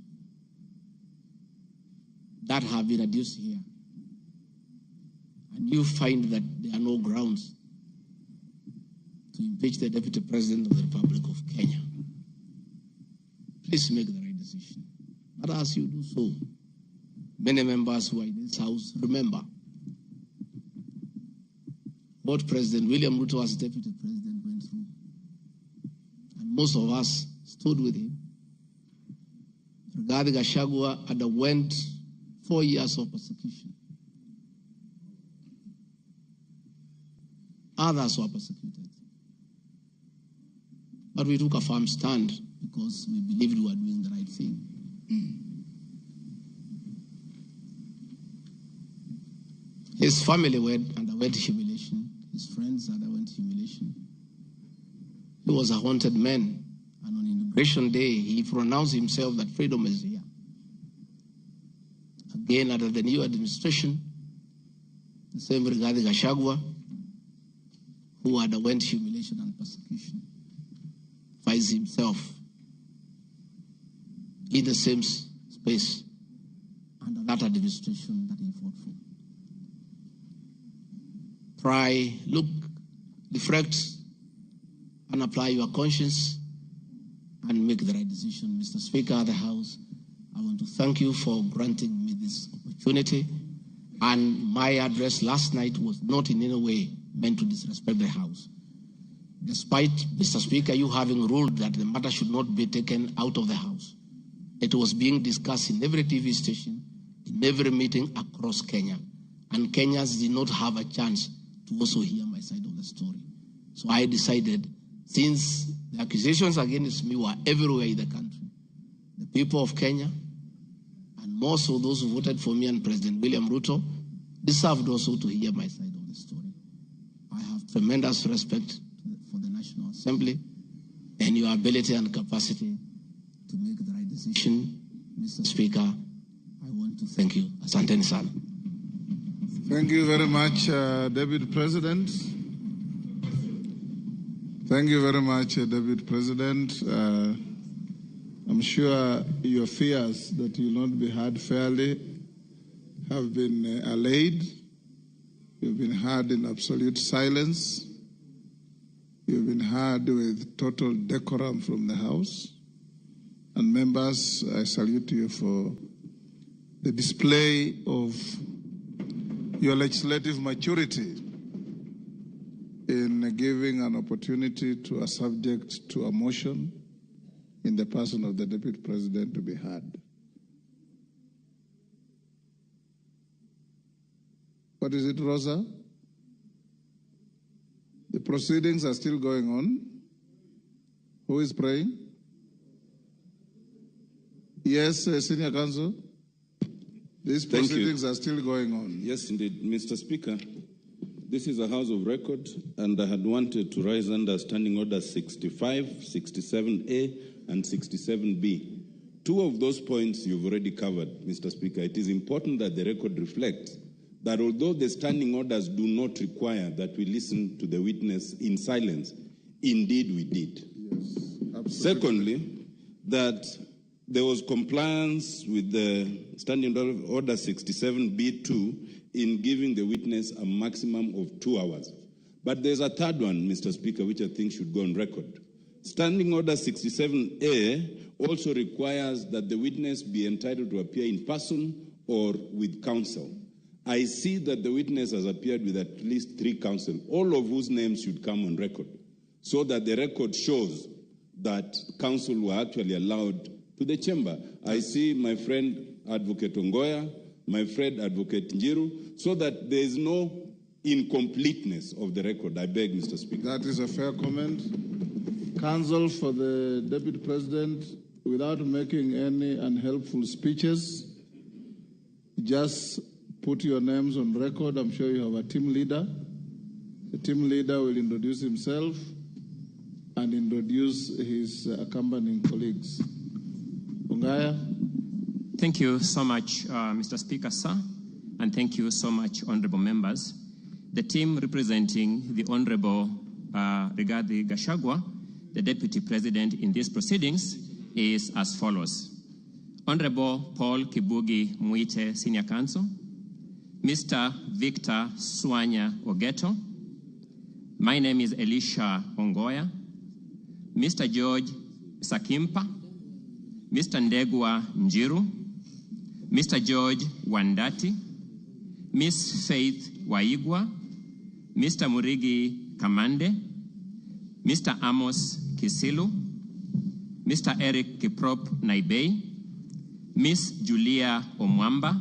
that have been adduced here, and you find that there are no grounds to impeach the Deputy President of the Republic of Kenya, please make the right decision. But as you do so, many members who are in this house remember what President William Ruto as Deputy President went through. And most of us stood with him. Rigathi Gachagua underwent 4 years of persecution. Others were persecuted. But we took a firm stand because we believed we were doing the right thing. His family underwent humiliation. His friends underwent humiliation. He was a haunted man. And on Inauguration Day, he pronounced himself that freedom is here. Again, under the new administration, the same Rigathi Gachagua, who underwent humiliation and persecution, finds himself in the same space under that administration that he fought for. Try, look, reflect, and apply your conscience and make the right decision. Mr. Speaker of the House, I want to thank you for granting me this opportunity. And my address last night was not in any way meant to disrespect the House. Despite, Mr. Speaker, you having ruled that the matter should not be taken out of the House, it was being discussed in every TV station, in every meeting across Kenya. And Kenyans did not have a chance to also hear my side of the story. So I decided, since the accusations against me were everywhere in the country, the people of Kenya, and more so those who voted for me and President William Ruto, deserved also to hear my side of the story. I have tremendous respect for the National Assembly and your ability and capacity to make the right decision. Mr. Speaker, I want to thank you. Asanteni sana. Thank you very much, Deputy President. Thank you very much, Deputy President. I'm sure your fears that you will not be heard fairly have been allayed. You've been heard in absolute silence. You've been heard with total decorum from the House. And members, I salute you for the display of your legislative maturity in giving an opportunity to a subject to a motion in the person of the Deputy President to be heard. What is it, Rosa? The proceedings are still going on. Who is praying? Yes, Senior Counsel. These proceedings are still going on. Yes, indeed. Mr. Speaker, this is a house of record, and I had wanted to rise under Standing Order 65, 67A, and 67B. Two of those points you've already covered, Mr. Speaker. It is important that the record reflects that although the standing orders do not require that we listen to the witness in silence, indeed we did. Yes, absolutely. Secondly, that there was compliance with the Standing Order 67B2 in giving the witness a maximum of 2 hours. But there's a third one, Mr. Speaker, which I think should go on record. Standing Order 67A also requires that the witness be entitled to appear in person or with counsel. I see that the witness has appeared with at least 3 counsel, all of whose names should come on record, so that the record shows that counsel were actually allowed to the chamber. I see my friend Advocate Ongoya, my friend Advocate Njiru, so that there is no incompleteness of the record. I beg, Mr. Speaker. That is a fair comment. Counsel for the Deputy President, without making any unhelpful speeches, just put your names on record. I'm sure you have a team leader. The team leader will introduce himself and introduce his accompanying colleagues. Ongaya. Thank you so much, Mr. Speaker, sir, and thank you so much, honorable members. The team representing the Honorable Rigathi Gachagua, the Deputy President in these proceedings, is as follows. Honorable Paul Kibugi Muite, Senior Counsel, Mr. Victor Swanya Ogeto. My name is Elisha Ongoya, Mr. George Sakimpa, Mr. Ndegwa Njiru, Mr. George Wandati, Miss Faith Waigwa, Mr. Murigi Kamande, Mr. Amos Kisilu, Mr. Eric Kiprop Naibei, Miss Julia Omwamba,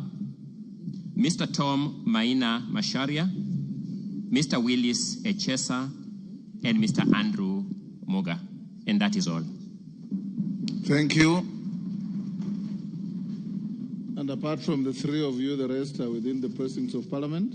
Mr. Tom Maina Masharia, Mr. Willis Echesa, and Mr. Andrew Moga. And that is all. Thank you. And apart from the three of you, the rest are within the precincts of Parliament?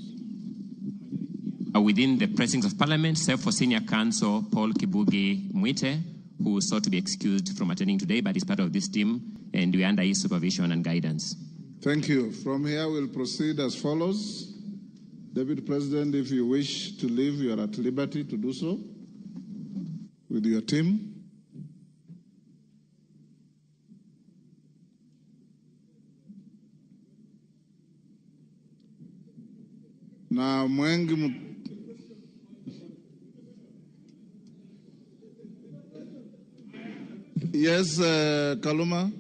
Are within the precincts of Parliament, save for Senior Counsel Paul Kibugi Mwite, who sought to be excused from attending today, but is part of this team, and we are under his supervision and guidance. Thank you. From here, we'll proceed as follows. Deputy President, if you wish to leave, you are at liberty to do so with your team. Na Mwengi. Yes, Kaluma.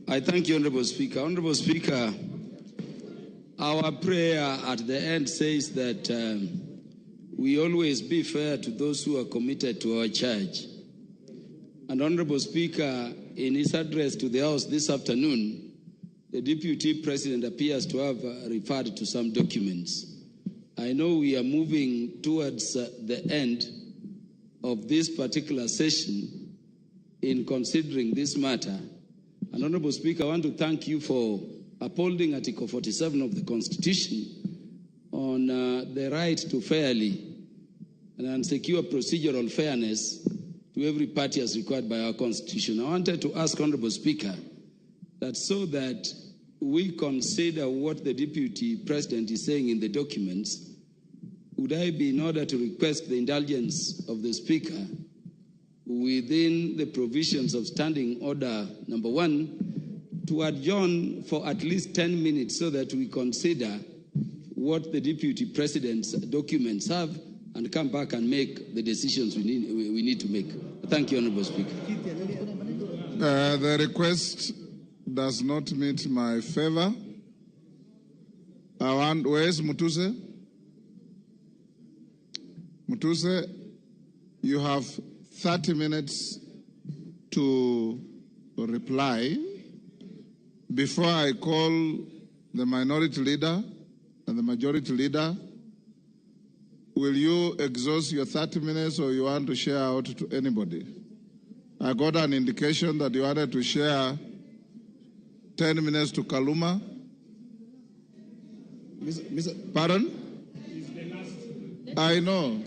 I thank you, Honorable Speaker. Honorable Speaker, our prayer at the end says that we always be fair to those who are committed to our church. And Honorable Speaker, in his address to the House this afternoon, the Deputy President appears to have referred to some documents. I know we are moving towards the end of this particular session in considering this matter. And Honorable Speaker, I want to thank you for upholding Article 47 of the Constitution on the right to fairly and secure procedural fairness to every party as required by our Constitution. I wanted to ask Honorable Speaker that so that we consider what the Deputy President is saying in the documents, would I be in order to request the indulgence of the Speaker within the provisions of Standing Order Number 1 to adjourn for at least 10 minutes so that we consider what the Deputy President's documents have and come back and make the decisions we need to make. Thank you, Honorable Speaker. The request does not meet my favor. I want, where is Mutuse? Mutuse, you have 30 minutes to reply before I call the minority leader and the majority leader. Will you exhaust your 30 minutes or you want to share out to anybody? I got an indication that you wanted to share 10 minutes to Kaluma. Mr. Pardon? I know.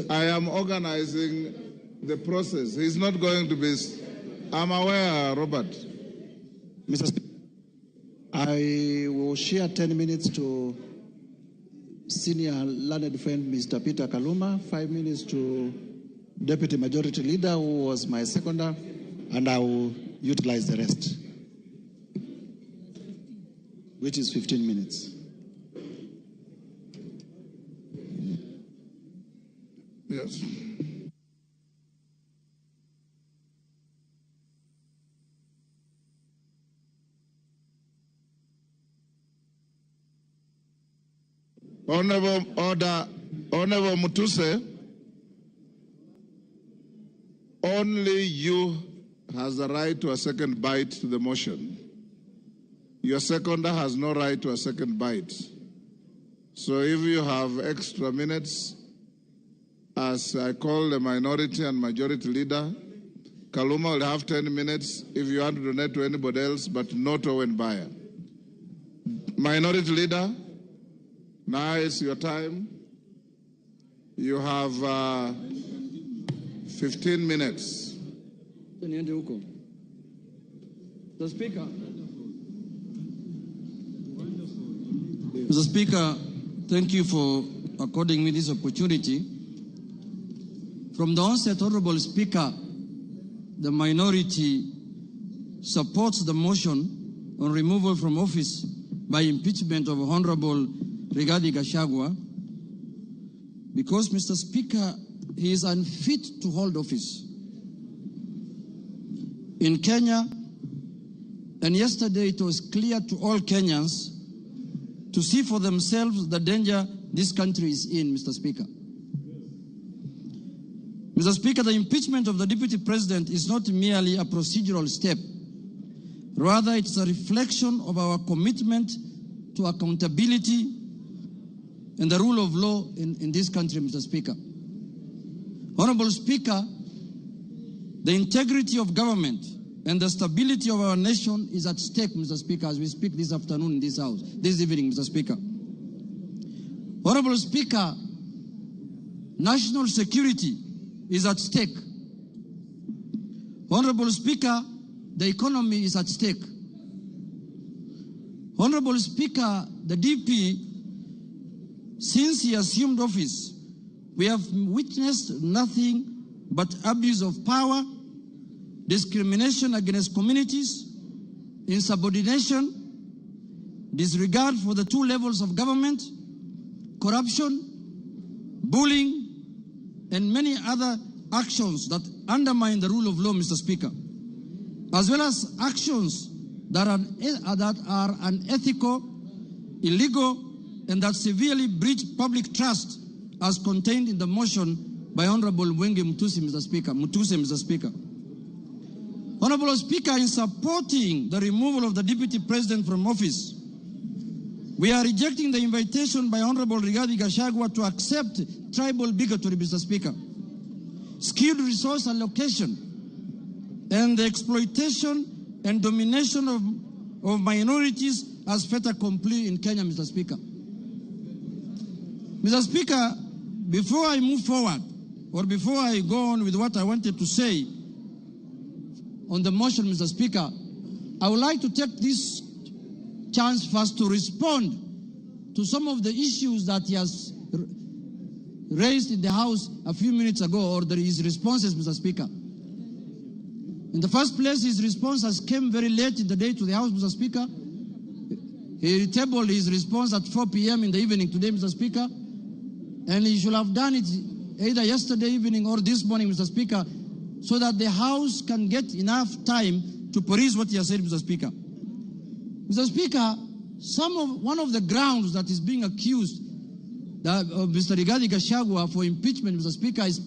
I am organizing the process. He's not going to be... I'm aware, Robert. Mr. Speaker, I will share 10 minutes to senior learned friend, Mr. Peter Kaluma, 5 minutes to Deputy Majority Leader, who was my seconder, and I will utilize the rest, which is 15 minutes. Yes. Honorable Order, Honorable Mutuse, only you has the right to a second bite to the motion. Your seconder has no right to a second bite. So if you have extra minutes, as I call the minority and majority leader, Kaluma will have 10 minutes if you want to donate to anybody else, but not Owen Baya. Minority leader, now is your time. You have 15 minutes. The Speaker. Mr. Speaker, thank you for according me this opportunity. From the onset, Honorable Speaker, the minority supports the motion on removal from office by impeachment of Honorable Rigathi Gachagua, because, Mr. Speaker, he is unfit to hold office in Kenya. And yesterday it was clear to all Kenyans to see for themselves the danger this country is in, Mr. Speaker. Mr. Speaker, the impeachment of the Deputy President is not merely a procedural step. Rather, it's a reflection of our commitment to accountability and the rule of law in this country, Mr. Speaker. Honorable Speaker, the integrity of government and the stability of our nation is at stake, Mr. Speaker, as we speak this afternoon in this house, this evening, Mr. Speaker. Honorable Speaker, national security is at stake. Honorable Speaker, the economy is at stake. Honorable Speaker, the DP, since he assumed office, we have witnessed nothing but abuse of power, discrimination against communities, insubordination, disregard for the two levels of government, corruption, bullying, and many other actions that undermine the rule of law, Mr. Speaker, as well as actions that are unethical, illegal, and that severely breach public trust, as contained in the motion by Honorable Mwengi Mutuse, Mr. Speaker. Mutuse, Mr. Speaker. Honorable Speaker, in supporting the removal of the Deputy President from office, we are rejecting the invitation by Honorable Rigathi Gachagua to accept tribal bigotry, Mr. Speaker, skewed resource allocation, and the exploitation and domination of minorities as fait accompli in Kenya, Mr. Speaker. Mr. Speaker, before I move forward, or before I go on with what I wanted to say on the motion, Mr. Speaker, I would like to take this chance first to respond to some of the issues that he has raised in the House a few minutes ago, or his responses, Mr. Speaker. In the first place, his response has came very late in the day to the House, Mr. Speaker. He tabled his response at 4 p.m. in the evening today, Mr. Speaker, and he should have done it either yesterday evening or this morning, Mr. Speaker, so that the House can get enough time to peruse what he has said, Mr. Speaker. Mr. Speaker, one of the grounds that is being accused that, Mr. Rigathi Gachagua for impeachment, Mr. Speaker, is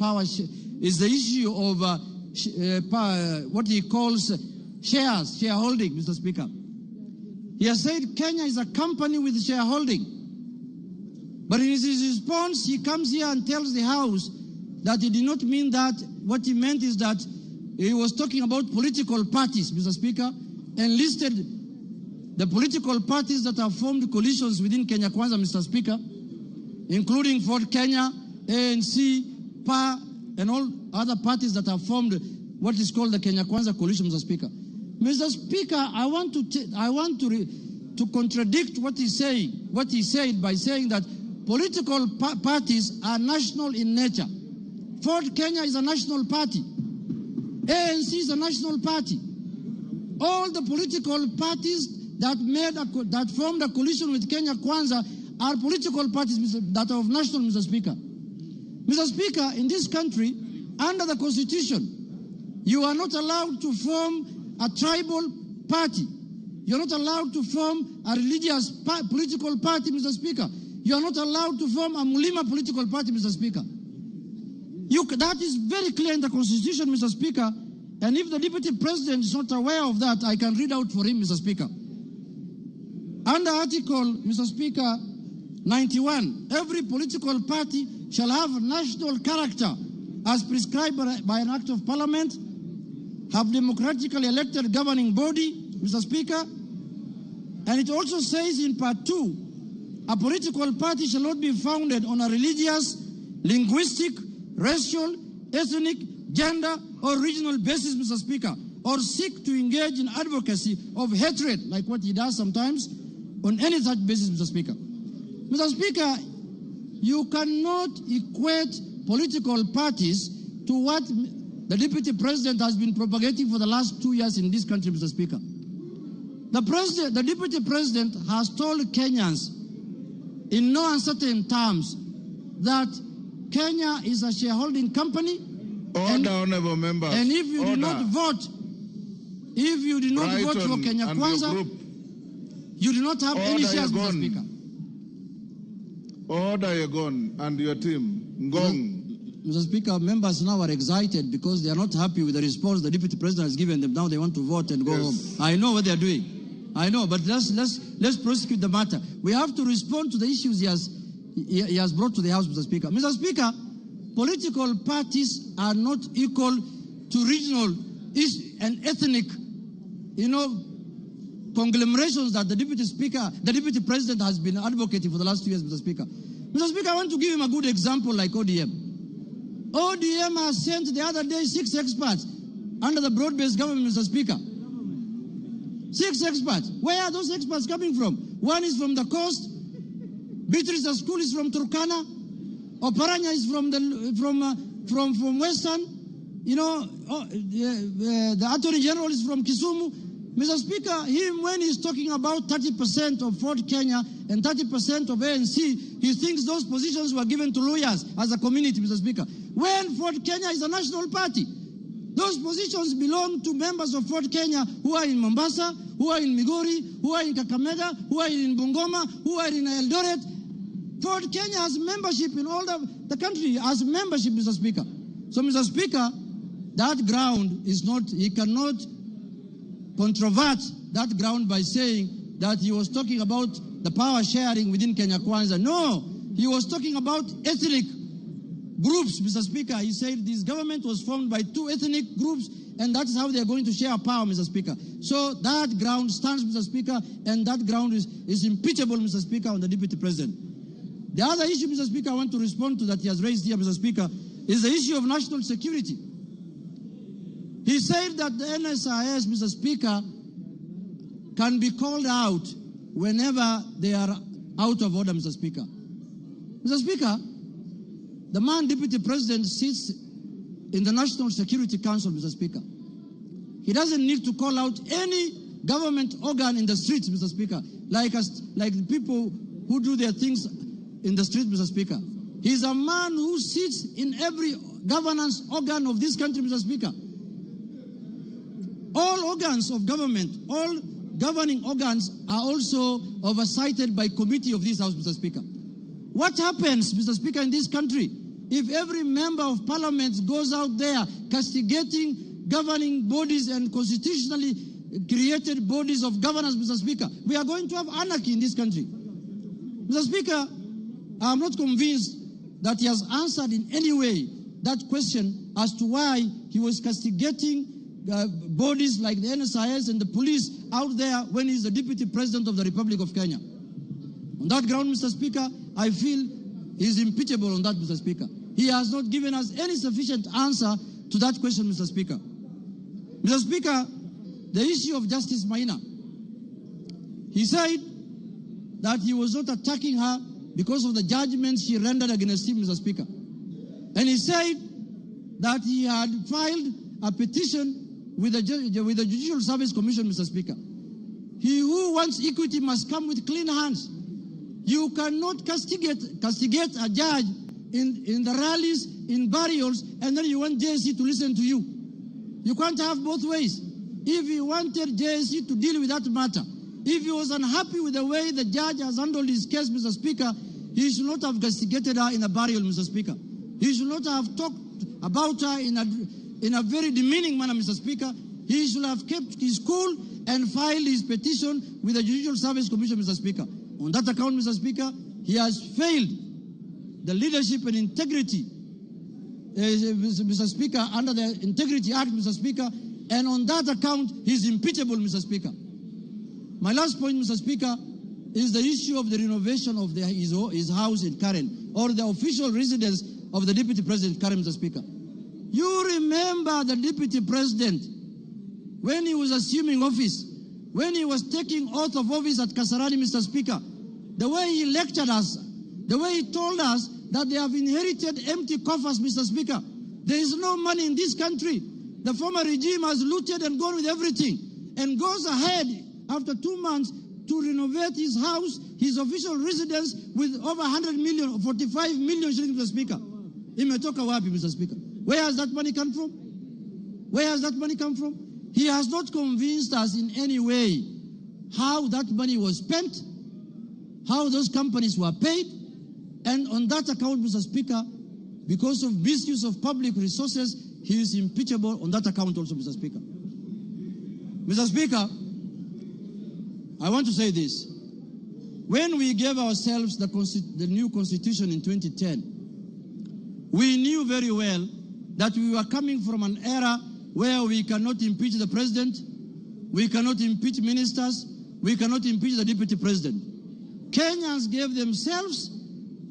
is the issue of what he calls shares, shareholding, Mr. Speaker. He has said Kenya is a company with shareholding. But in his response, he comes here and tells the House that he did not mean that. What he meant is that he was talking about political parties, Mr. Speaker, and listed the political parties that have formed coalitions within Kenya Kwanza, Mr. Speaker, including Ford Kenya, ANC, PA, and all other parties that have formed what is called the Kenya Kwanza coalition, Mr. Speaker. Mr. Speaker, I want to contradict what he's saying, what he said by saying that political parties are national in nature. Ford Kenya is a national party. ANC is a national party. All the political parties that formed a coalition with Kenya Kwanza are political parties that are of national, Mr. Speaker. Mr. Speaker, in this country, under the Constitution, you are not allowed to form a tribal party. You're not allowed to form a religious political party, Mr. Speaker. You are not allowed to form a Mulima political party, Mr. Speaker. That is very clear in the Constitution, Mr. Speaker. And if the Deputy President is not aware of that, I can read out for him, Mr. Speaker. Under Article, Mr. Speaker, 91, every political party shall have national character as prescribed by an act of parliament, have democratically elected governing body, Mr. Speaker. And it also says in Part 2, a political party shall not be founded on a religious, linguistic, racial, ethnic, gender, or regional basis, Mr. Speaker, or seek to engage in advocacy of hatred, like what he does sometimes, on any such basis, Mr. Speaker. Mr. Speaker, you cannot equate political parties to what the Deputy President has been propagating for the last 2 years in this country, Mr. Speaker. The president, the deputy president has told Kenyans in no uncertain terms that Kenya is a shareholding company. Order, honorable members. And if you Order. do not vote, if you do not vote for Brighton Kenya and your Kwanza, group. you do not have any Order, shares, Mr. Yegon. Speaker. Order, Yegon, and your team. Ngong. Mr. Speaker, members now are excited because they are not happy with the response the deputy president has given them. Now they want to vote and go Yes. home. I know what they are doing. I know, but let's prosecute the matter. We have to respond to the issues he has brought to the House, Mr. Speaker. Mr. Speaker, political parties are not equal to regional and ethnic, conglomerations that the deputy speaker, the deputy president has been advocating for the last 2 years, Mr. Speaker. Mr. Speaker, I want to give him a good example like ODM. ODM has sent the other day 6 experts under the broad-based government, Mr. Speaker. 6 experts. Where are those experts coming from? One is from the coast. Beatrice Askul is from Turkana. Oparanya is from Western. The Attorney General is from Kisumu. Mr. Speaker, him, when he's talking about 30% of Ford Kenya and 30% of ANC, he thinks those positions were given to lawyers as a community, Mr. Speaker. When Ford Kenya is a national party, those positions belong to members of Ford Kenya who are in Mombasa, who are in Migori, who are in Kakamega, who are in Bungoma, who are in Eldoret. Ford Kenya has membership in all the country, has membership, Mr. Speaker. So, Mr. Speaker, that ground is not, he cannot controvert that ground by saying that he was talking about the power sharing within Kenya Kwanza. No, he was talking about ethnic groups, Mr. Speaker. He said this government was formed by 2 ethnic groups, and that's how they are going to share power, Mr. Speaker. So that ground stands, Mr. Speaker, and that ground is impeachable, Mr. Speaker, on the Deputy President. The other issue, Mr. Speaker, I want to respond to that he has raised here, Mr. Speaker, is the issue of national security. He said that the NSIS, Mr. Speaker, can be called out whenever they are out of order, Mr. Speaker. Mr. Speaker, the man Deputy President sits in the National Security Council, Mr. Speaker. He doesn't need to call out any government organ in the streets, Mr. Speaker, like the people who do their things in the street, Mr. Speaker. He's a man who sits in every governance organ of this country, Mr. Speaker. All organs of government, all governing organs are also oversighted by committee of this House, Mr. Speaker. What happens, Mr. Speaker, in this country if every member of parliament goes out there castigating governing bodies and constitutionally created bodies of governance, Mr. Speaker? We are going to have anarchy in this country. Mr. Speaker, I am not convinced that he has answered in any way that question as to why he was castigating bodies like the NSIS and the police out there when he's the Deputy President of the Republic of Kenya. On that ground, Mr. Speaker, I feel he's impeachable on that, Mr. Speaker. He has not given us any sufficient answer to that question, Mr. Speaker. Mr. Speaker, the issue of Justice Maina, he said that he was not attacking her because of the judgment she rendered against him, Mr. Speaker. And he said that he had filed a petition with the Judicial Service Commission, Mr. Speaker. He who wants equity must come with clean hands. You cannot castigate a judge in the rallies, in burials, and then you want JSC to listen to you. You can't have both ways. If he wanted JSC to deal with that matter, if he was unhappy with the way the judge has handled his case, Mr. Speaker, he should not have castigated her in a burial, Mr. Speaker. He should not have talked about her in a very demeaning manner, Mr. Speaker. He should have kept his cool and filed his petition with the Judicial Service Commission, Mr. Speaker. On that account, Mr. Speaker, he has failed the leadership and integrity, Mr. Speaker, under the Integrity Act, Mr. Speaker, and on that account, he's impeachable, Mr. Speaker. My last point, Mr. Speaker, is the issue of the renovation of his house in Karen, or the official residence of the Deputy President, Karen, Mr. Speaker. You remember the Deputy President, when he was assuming office, when he was taking oath of office at Kasarani, Mr. Speaker, the way he lectured us, the way he told us that they have inherited empty coffers, Mr. Speaker. There is no money in this country. The former regime has looted and gone with everything and goes ahead after 2 months to renovate his house, his official residence, with over 100 million, 45 million shillings, Mr. Speaker. Imetoka wapi, Mr. Speaker? Where has that money come from? Where has that money come from? He has not convinced us in any way how that money was spent, how those companies were paid, and on that account, Mr. Speaker, because of misuse of public resources, he is impeachable on that account also, Mr. Speaker. Mr. Speaker, I want to say this. When we gave ourselves the new constitution in 2010, we knew very well that we were coming from an era where we cannot impeach the president, we cannot impeach ministers, we cannot impeach the deputy president. Kenyans gave themselves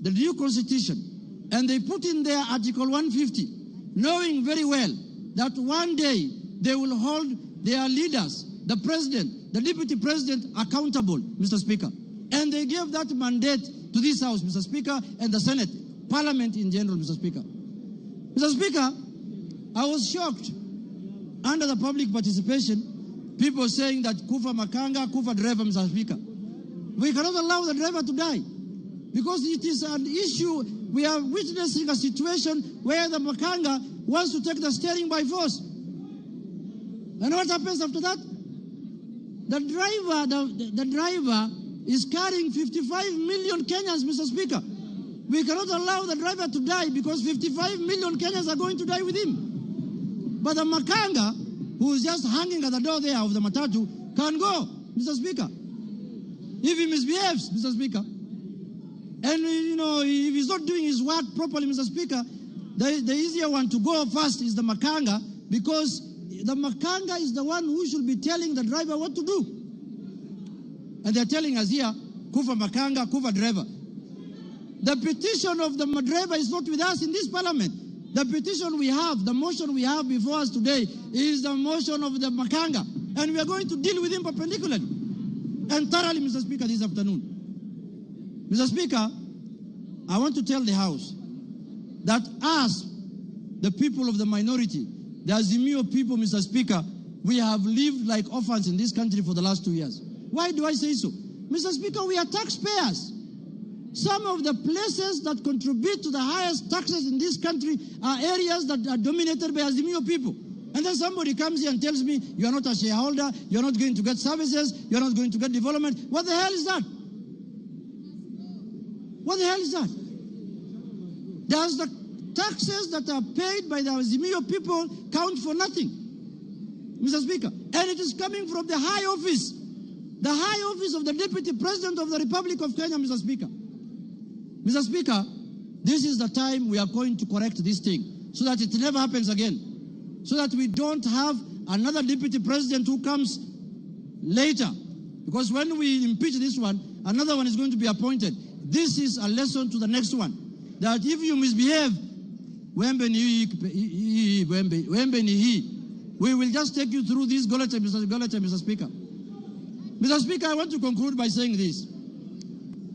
the new constitution, and they put in there Article 150, knowing very well that one day they will hold their leaders, the president, the deputy president, accountable, Mr. Speaker. And they gave that mandate to this House, Mr. Speaker, and the Senate, Parliament in general, Mr. Speaker. Mr. Speaker, I was shocked under the public participation, people saying that Kufa Makanga, Kufa driver, Mr. Speaker. We cannot allow the driver to die because it is an issue. We are witnessing a situation where the Makanga wants to take the steering by force. And what happens after that? The driver is carrying 55 million Kenyans, Mr. Speaker. We cannot allow the driver to die because 55 million Kenyans are going to die with him. But the Makanga, who is just hanging at the door there of the matatu, can go, Mr. Speaker. If he misbehaves, Mr. Speaker, and you know, if he's not doing his work properly, Mr. Speaker, the easier one to go first is the Makanga, because the Makanga is the one who should be telling the driver what to do. And they're telling us here, Kufa Makanga, Kufa driver. The petition of the driver is not with us in this parliament. The petition we have, the motion we have before us today is the motion of the Makanga. And we are going to deal with him perpendicularly and thoroughly, Mr. Speaker, this afternoon. Mr. Speaker, I want to tell the House that us, the people of the minority, the Azimio people, Mr. Speaker, we have lived like orphans in this country for the last 2 years. Why do I say so? Mr. Speaker, we are taxpayers. Some of the places that contribute to the highest taxes in this country are areas that are dominated by Azimio people. And then somebody comes here and tells me, you are not a shareholder, you are not going to get services, you are not going to get development. What the hell is that? What the hell is that? Does the taxes that are paid by the Azimio people count for nothing, Mr. Speaker? And it is coming from the high office of the Deputy President of the Republic of Kenya, Mr. Speaker. Mr. Speaker, this is the time we are going to correct this thing so that it never happens again, so that we don't have another deputy president who comes later. Because when we impeach this one, another one is going to be appointed. This is a lesson to the next one, that if you misbehave, we will just take you through this Goleta, Mr. Speaker. Mr. Speaker, I want to conclude by saying this.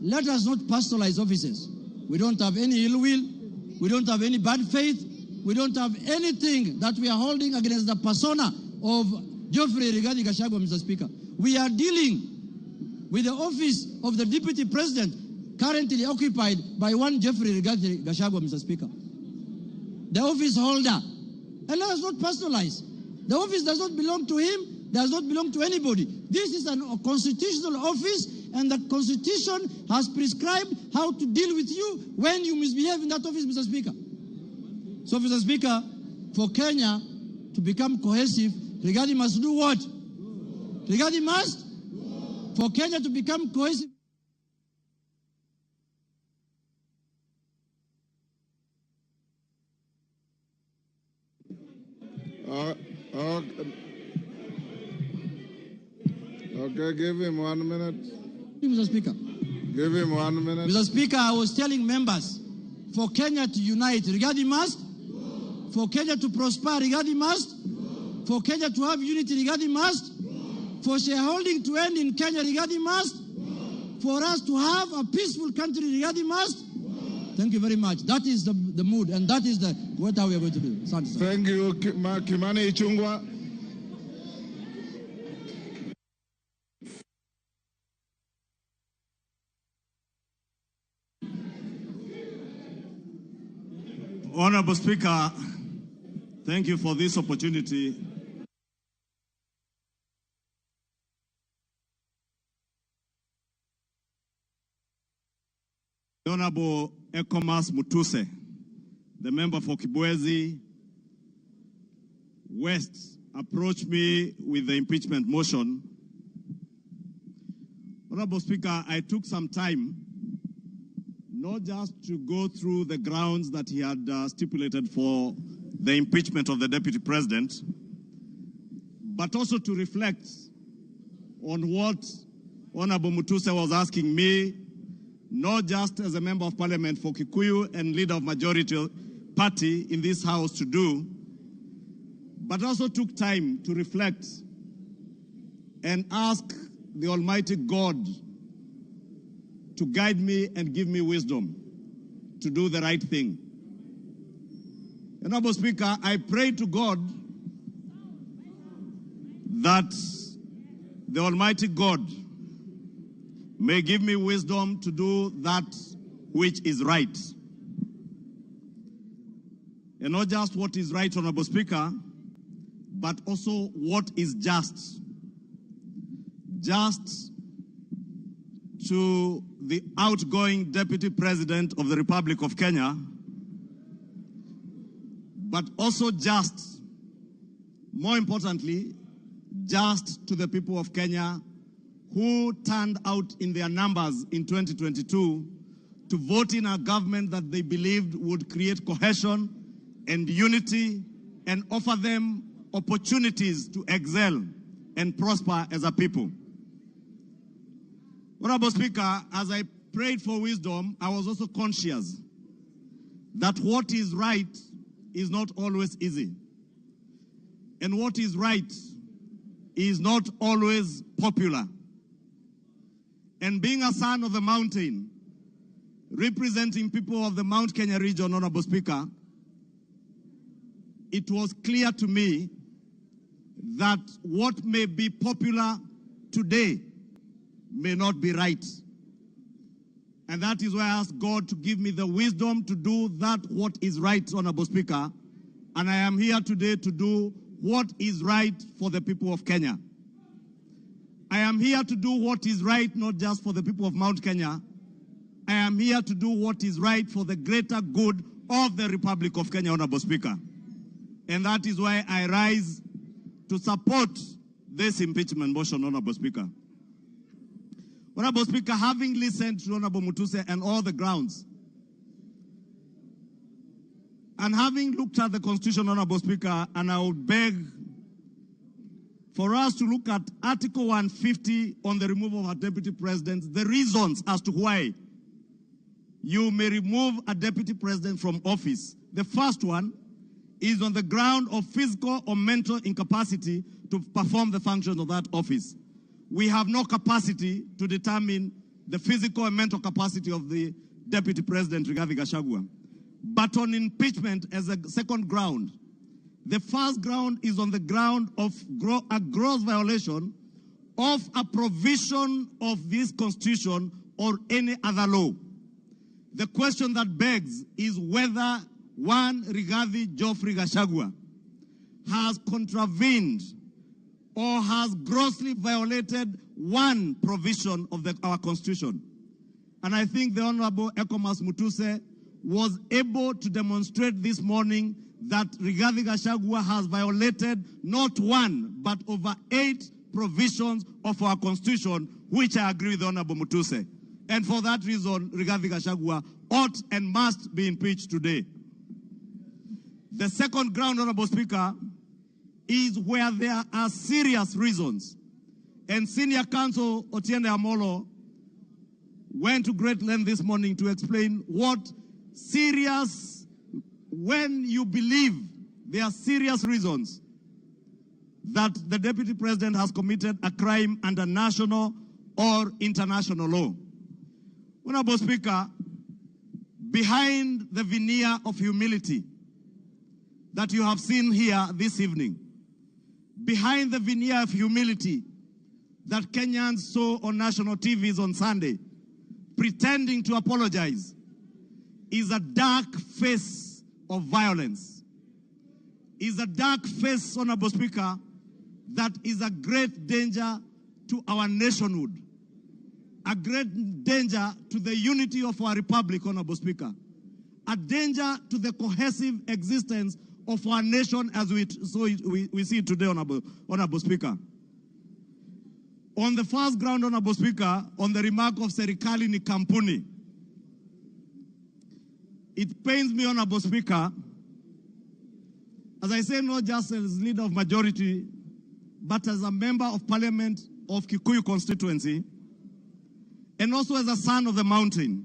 Let us not personalize offices. We don't have any ill will. We don't have any bad faith. We don't have anything that we are holding against the persona of Geoffrey Rigathi Gachagua, Mr. Speaker. We are dealing with the office of the Deputy President currently occupied by one Geoffrey Rigathi Gachagua, Mr. Speaker. The office holder. And let us not personalize. The office does not belong to him, does not belong to anybody. This is a constitutional office, and the Constitution has prescribed how to deal with you when you misbehave in that office, Mr. Speaker. So, Mr. Speaker, for Kenya to become cohesive, Rigathi must do what? Rigathi must? For Kenya to become cohesive. Okay, give him 1 minute. Mr. Speaker. Give him 1 minute. Mr. Speaker, I was telling members, for Kenya to unite, Rigathi must. For Kenya to prosper, Rigathi must. For Kenya to have unity, Rigathi must. For shareholding to end in Kenya, Rigathi must. For us to have a peaceful country, Rigathi must. Thank you very much. That is the mood, and that is what we are going to do. Thank you, Kimani Ichung'wah. Honorable Speaker, thank you for this opportunity. Honorable Ecomas Mutuse, the member for Kibwezi West, approached me with the impeachment motion. Honorable Speaker, I took some time not just to go through the grounds that he had stipulated for the impeachment of the Deputy President, but also to reflect on what Honorable Mutuse was asking me, not just as a member of parliament for Kikuyu and leader of majority party in this house to do, but also took time to reflect and ask the Almighty God to guide me and give me wisdom to do the right thing. Honorable Speaker, I pray to God that the Almighty God may give me wisdom to do that which is right. And not just what is right, Honorable Speaker, but also what is just. Just to the outgoing Deputy President of the Republic of Kenya, but also just, more importantly, just to the people of Kenya who turned out in their numbers in 2022 to vote in a government that they believed would create cohesion and unity and offer them opportunities to excel and prosper as a people. Honorable Speaker, as I prayed for wisdom, I was also conscious that what is right is not always easy. And what is right is not always popular. And being a son of the mountain, representing people of the Mount Kenya region, Honorable Speaker, it was clear to me that what may be popular today may not be right. And that is why I asked God to give me the wisdom to do that what is right, Honorable Speaker. And I am here today to do what is right for the people of Kenya. I am here to do what is right, not just for the people of Mount Kenya. I am here to do what is right for the greater good of the Republic of Kenya, Honorable Speaker. And that is why I rise to support this impeachment motion, Honorable Speaker. Honorable Speaker, having listened to Honorable Mutuse and all the grounds, and having looked at the Constitution, Honorable Speaker, and I would beg for us to look at Article 150 on the removal of a deputy president, the reasons as to why you may remove a deputy president from office. The first one is on the ground of physical or mental incapacity to perform the functions of that office. We have no capacity to determine the physical and mental capacity of the deputy president, Rigathi Gachagua. But on impeachment as a second ground, the first ground is on the ground of a gross violation of a provision of this constitution or any other law. The question that begs is whether one Rigathi Geoffrey Gachagua has contravened or has grossly violated one provision of our constitution. And I think the Honorable Ecomas Mutuse was able to demonstrate this morning that Rigathi Gachagua has violated not one, but over 8 provisions of our constitution, which I agree with Honorable Mutuse. And for that reason, Rigathi Gachagua ought and must be impeached today. The second ground, Honorable Speaker, is where there are serious reasons. And Senior Counsel Otiende Amolo went to great length this morning to explain what serious, when you believe there are serious reasons that the deputy president has committed a crime under national or international law. Honorable Speaker, behind the veneer of humility that you have seen here this evening, behind the veneer of humility that Kenyans saw on national TVs on Sunday, pretending to apologize, is a dark face of violence. Is a dark face, Honorable Speaker, that is a great danger to our nationhood, a great danger to the unity of our republic, Honorable Speaker, a danger to the cohesive existence of our nation as we see it today, Honorable Speaker. On the first ground, Honorable Speaker, on the remark of Serikali ni kampuni, it pains me, Honorable Speaker, as I say, not just as leader of majority, but as a member of parliament of Kikuyu constituency, and also as a son of the mountain,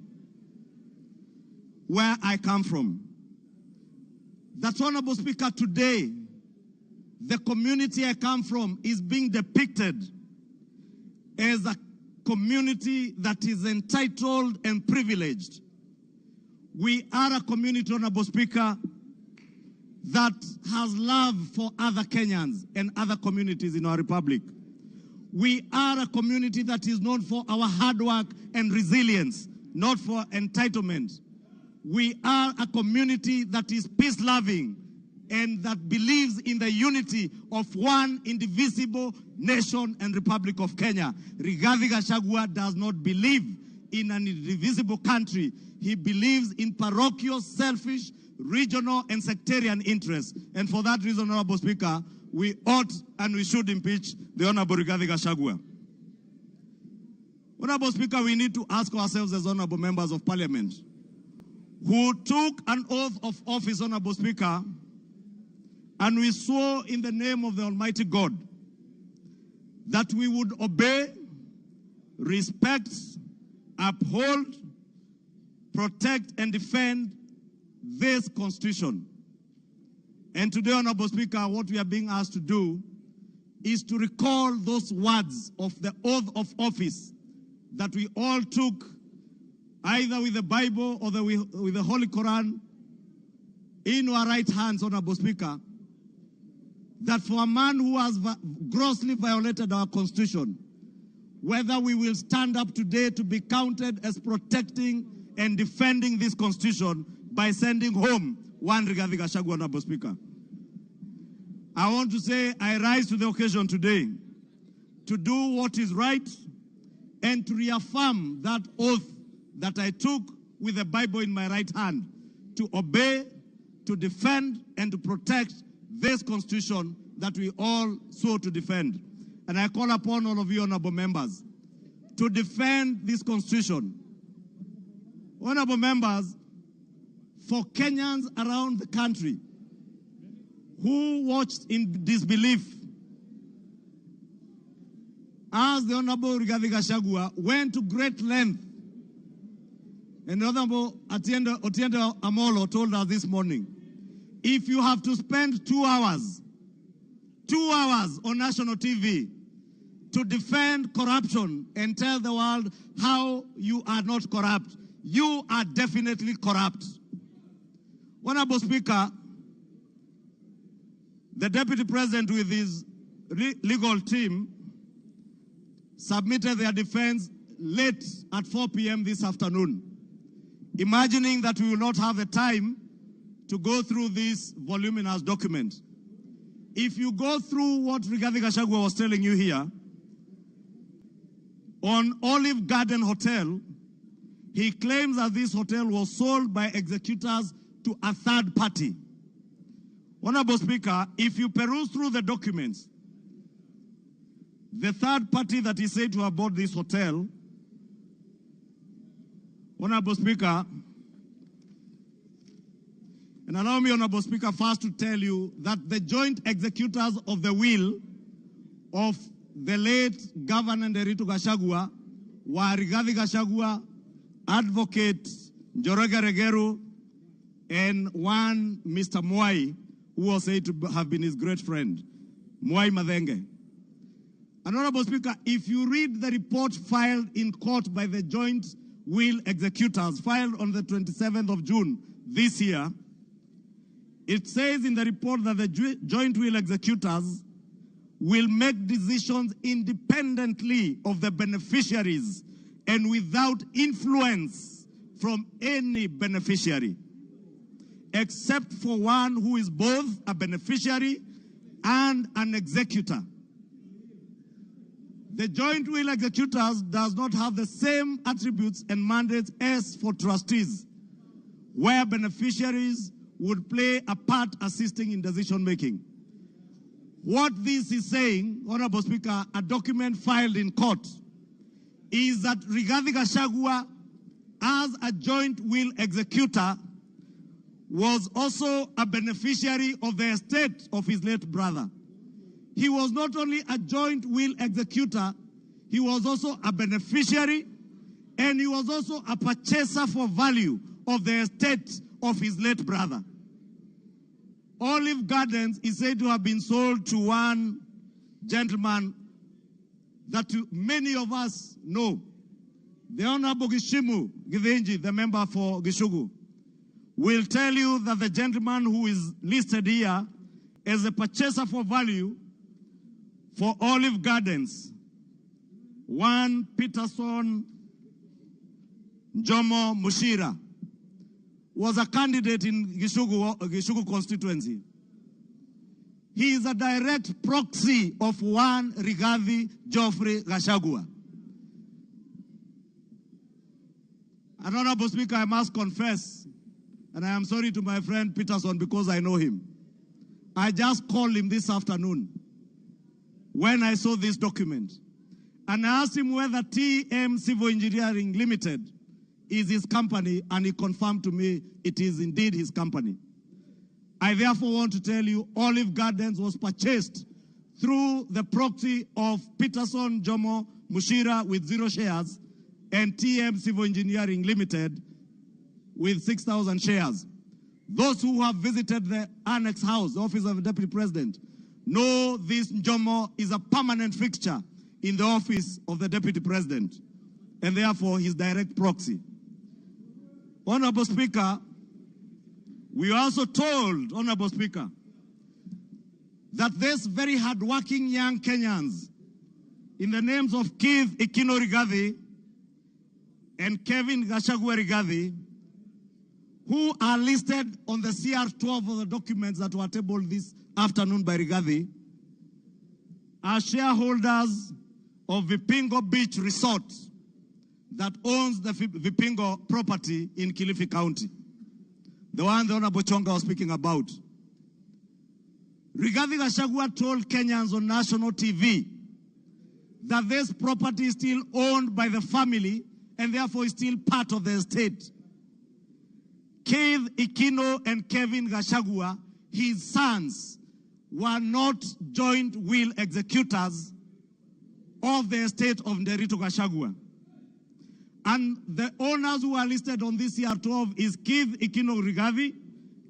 where I come from. That, Honorable Speaker, today, the community I come from is being depicted as a community that is entitled and privileged. We are a community, Honorable Speaker, that has love for other Kenyans and other communities in our republic. We are a community that is known for our hard work and resilience, not for entitlement. We are a community that is peace-loving and that believes in the unity of one indivisible nation and Republic of Kenya. Rigathi Gachagua does not believe in an indivisible country. He believes in parochial, selfish, regional and sectarian interests. And for that reason, Honorable Speaker, we ought and we should impeach the Honorable Rigathi Gachagua. Honorable Speaker, we need to ask ourselves as honorable members of parliament who took an oath of office, Honorable Speaker, and we swore in the name of the Almighty God that we would obey, respect, uphold, protect, and defend this Constitution. And today, Honorable Speaker, what we are being asked to do is to recall those words of the oath of office that we all took, either with the Bible or with the Holy Quran, in our right hands, Honorable Speaker, that for a man who has grossly violated our Constitution, whether we will stand up today to be counted as protecting and defending this Constitution by sending home one Rigathi Gachagua, Honorable Speaker. I want to say I rise to the occasion today to do what is right and to reaffirm that oath that I took with the Bible in my right hand, to obey, to defend, and to protect this Constitution that we all swore to defend. And I call upon all of you, honorable members, to defend this Constitution. Honorable members, for Kenyans around the country who watched in disbelief as the Honorable Rigathi Gachagua went to great length, and the Honorable Otiende Amolo told us this morning, if you have to spend 2 hours, 2 hours on national TV to defend corruption and tell the world how you are not corrupt, you are definitely corrupt. Honorable Speaker, the Deputy President with his legal team submitted their defense late at 4 p.m. this afternoon, imagining that we will not have the time to go through this voluminous document. If you go through what Rigathi Gachagua was telling you here, on Olive Garden Hotel, he claims that this hotel was sold by executors to a third party. Honorable Speaker, if you peruse through the documents, the third party that is said to have bought this hotel, Honorable Speaker, and allow me, Honorable Speaker, first to tell you that the joint executors of the will of the late Governor Nderitu Gachagua were Rigathi Gachagua, Advocate Njoroge Regeru, and one Mr. Mwai, who was said to have been his great friend, Mwai Mathenge. And Honorable Speaker, if you read the report filed in court by the joint will executors, filed on the 27th of June this year, it says in the report that the joint will executors will make decisions independently of the beneficiaries and without influence from any beneficiary. except for one who is both a beneficiary and an executor. The joint will executors does not have the same attributes and mandates as for trustees, where beneficiaries would play a part assisting in decision making. What this is saying, Honorable Speaker, a document filed in court, is that Rigathi Gachagua, as a joint will executor, was also a beneficiary of the estate of his late brother. He was not only a joint will executor, he was also a beneficiary, and he was also a purchaser for value of the estate of his late brother. Olive Gardens is said to have been sold to one gentleman that many of us know. The Honorable Gishimu Githinji, the member for Gishugu, will tell you that the gentleman who is listed here as a purchaser for value for Olive Gardens, one Peterson Njomo Mushira, was a candidate in Gishugu constituency. He is a direct proxy of one Rigathi Geoffrey Gachagua. And Honorable Speaker, I must confess, and I am sorry to my friend Peterson because I know him. I just called him this afternoon when I saw this document and I asked him whether TM Civil Engineering Limited is his company, and he confirmed to me it is indeed his company. I therefore want to tell you Olive Gardens was purchased through the proxy of Peterson Jomo Mushira with 0 shares and TM Civil Engineering Limited with 6,000 shares. Those who have visited the Annex House, the office of the Deputy President, know this Njomo is a permanent fixture in the office of the Deputy President, and therefore his direct proxy. Honorable Speaker, we are also told, Honorable Speaker, that these very hardworking young Kenyans, in the names of Keith Ikino Rigathi and Kevin Gachagua Rigathi, who are listed on the CR12 of the documents that were tabled this afternoon by Rigathi, are shareholders of Vipingo Beach Resort that owns the Vipingo property in Kilifi County, the one the Honorable Chonga was speaking about. Rigathi Gachagua told Kenyans on national TV that this property is still owned by the family and therefore is still part of the estate. Keith Ikino and Kevin Gachagua, his sons, were not joint will executors of the estate of Nderitu Gachagua. And the owners who are listed on this CR12 is Keith Ikino Rigathi,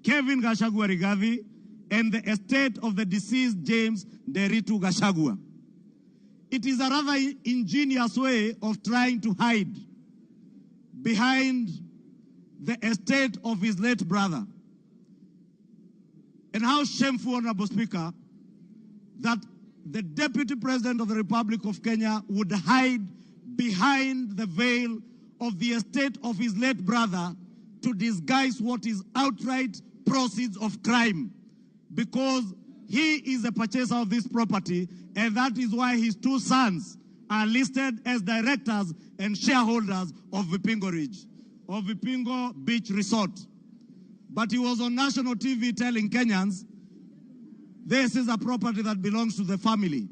Kevin Gachagua Rigathi, and the estate of the deceased James Nderitu Gachagua. It is a rather ingenious way of trying to hide behind the estate of his late brother. And how shameful, Honorable Speaker, that the Deputy President of the Republic of Kenya would hide behind the veil of the estate of his late brother to disguise what is outright proceeds of crime, because he is a purchaser of this property, and that is why his two sons are listed as directors and shareholders of Vipingo Ridge, of Vipingo Beach Resort. But he was on national TV telling Kenyans, this is a property that belongs to the family,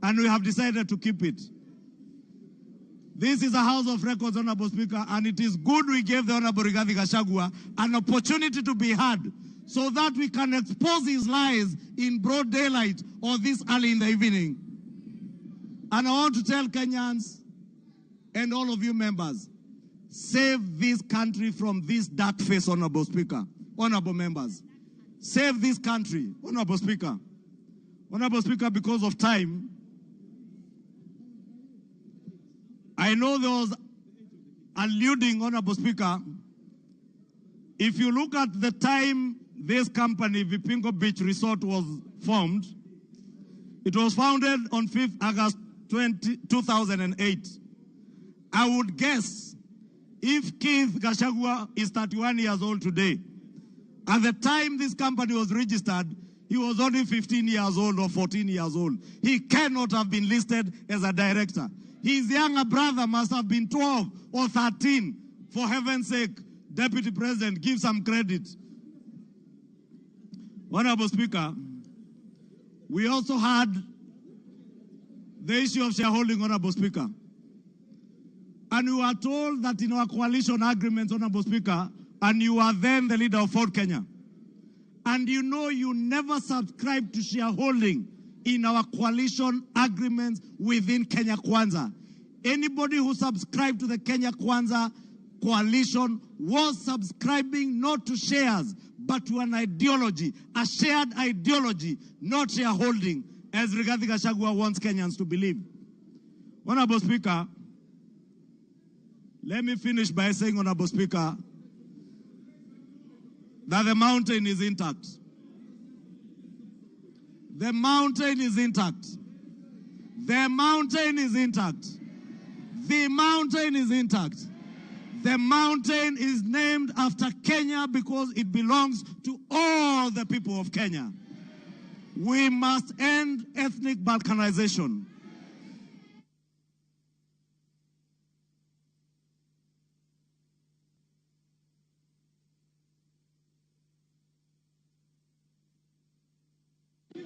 and we have decided to keep it. This is a house of records, Honorable Speaker, and it is good we gave the Honorable Rigathi Gachagua an opportunity to be heard so that we can expose his lies in broad daylight or this early in the evening. And I want to tell Kenyans and all of you members, save this country from this dark face, Honorable Speaker, Honorable members. Save this country, Honorable Speaker. Honorable Speaker, because of time, I know there was alluding, Honorable Speaker, if you look at the time this company, Vipingo Beach Resort, was formed, it was founded on 5th August 2008. I would guess if Keith Gachagua is 31 years old today, At the time this company was registered, he was only 15 years old or 14 years old. He cannot have been listed as a director. His younger brother must have been 12 or 13. For heaven's sake, Deputy President, give some credit. Honorable Speaker, we also had the issue of shareholding, Honorable Speaker. And we were told that in our coalition agreements, Honorable Speaker, and you were then the leader of Ford Kenya. And you know you never subscribed to shareholding in our coalition agreements within Kenya Kwanza. Anybody who subscribed to the Kenya Kwanza coalition was subscribing not to shares, but to an ideology, a shared ideology, not shareholding, as Rigathi Gachagua wants Kenyans to believe. Honorable Speaker, let me finish by saying, Honorable Speaker, that the mountain is intact. The mountain is intact. The mountain is intact. The mountain is intact. The mountain is named after Kenya because it belongs to all the people of Kenya. We must end ethnic balkanization.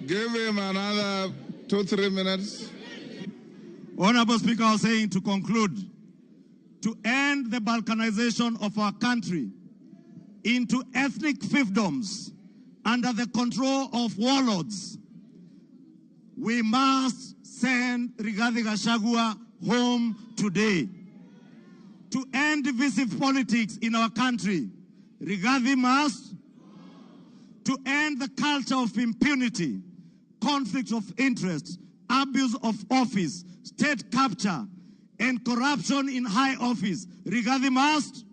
Give him another 2-3 minutes. Honorable Speaker, I was saying to conclude, to end the balkanization of our country into ethnic fiefdoms under the control of warlords, we must send Rigathi Gachagua home today. To end divisive politics in our country, Rigathi must. To end the culture of impunity, conflicts of interest, abuse of office, state capture, and corruption in high office, Rigathi must.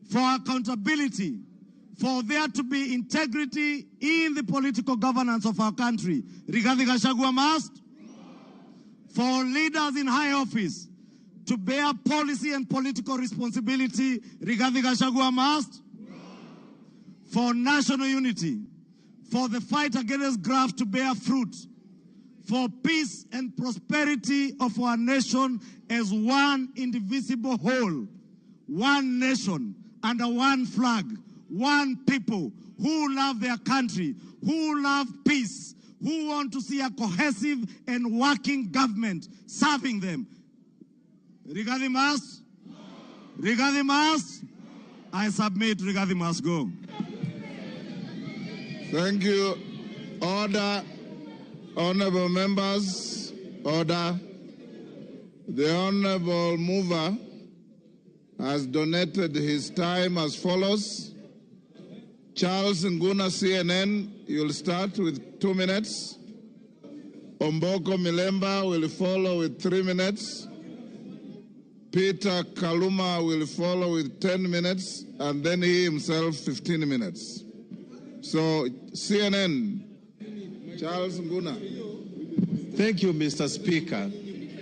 For accountability, for there to be integrity in the political governance of our country, Rigathi Gachagua must. For leaders in high office to bear policy and political responsibility, Rigathi Gachagua must. For national unity, for the fight against graft to bear fruit, for peace and prosperity of our nation as one indivisible whole, one nation under one flag, one people who love their country, who love peace, who want to see a cohesive and working government serving them. Rigathi must. Rigathi must. I submit Rigathi must go. Thank you. Order. Honorable members, order. The Honorable Mover has donated his time as follows. Charles Nguna, CNN, you'll start with 2 minutes. Omboko Milemba will follow with 3 minutes. Peter Kaluma will follow with 10 minutes, and then he himself 15 minutes. So, CNN, Charles Nguna. Thank you, Mr. Speaker.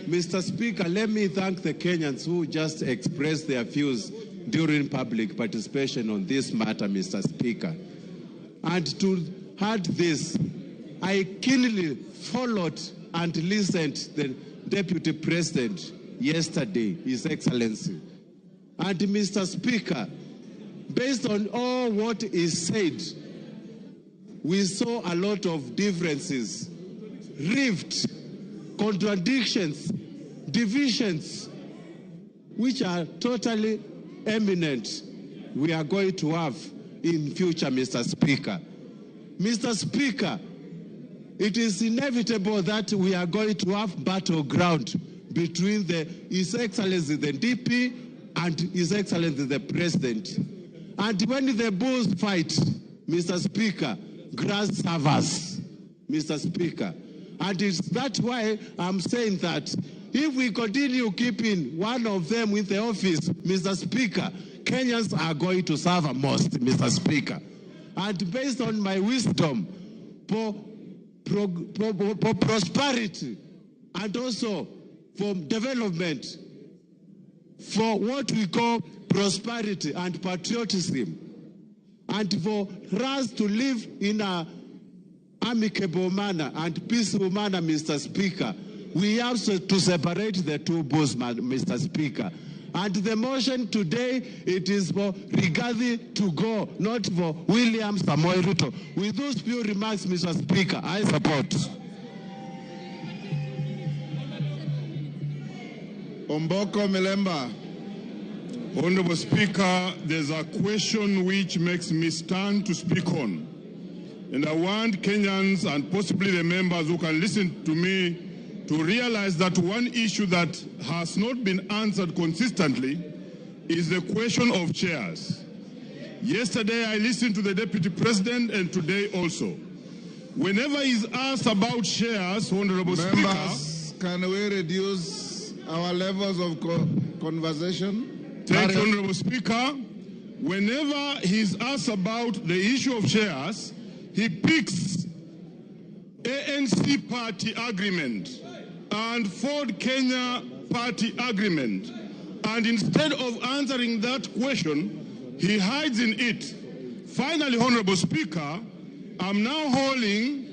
Mr. Speaker, let me thank the Kenyans who just expressed their views during public participation on this matter, Mr. Speaker. And to add this, I keenly followed and listened to the Deputy President yesterday, His Excellency. And Mr. Speaker, based on all what is said, we saw a lot of differences, rift, contradictions, divisions, which are totally eminent we are going to have in future, Mr. Speaker. Mr. Speaker, it is inevitable that we are going to have battleground between His Excellency the DP and His Excellency the President. And when the bulls fight, Mr. Speaker, grass suffers, Mr. Speaker. And it's that's why I'm saying that if we continue keeping one of them in the office, Mr. Speaker, Kenyans are going to suffer most, Mr. Speaker. And based on my wisdom for prosperity and also for development, for what we call prosperity and patriotism, and for us to live in a amicable manner and peaceful manner, Mr. Speaker, we have to separate the two bulls, Mr. Speaker. And the motion today, it is for Rigathi to go, not for William Samoei Ruto. With those few remarks, Mr. Speaker, I support. Omboko Milemba. Honorable Speaker, there's a question which makes me stand to speak on. And I want Kenyans and possibly the members who can listen to me to realize that one issue that has not been answered consistently is the question of chairs. Yesterday I listened to the Deputy President, and today also. Whenever he's asked about shares, Honorable Members, Speaker... Can we reduce our levels of conversation? Thank you, Honorable Speaker. Whenever he's asked about the issue of shares, he picks ANC party agreement and Ford Kenya party agreement. And instead of answering that question, he hides in it. Finally, Honorable Speaker, I'm now holding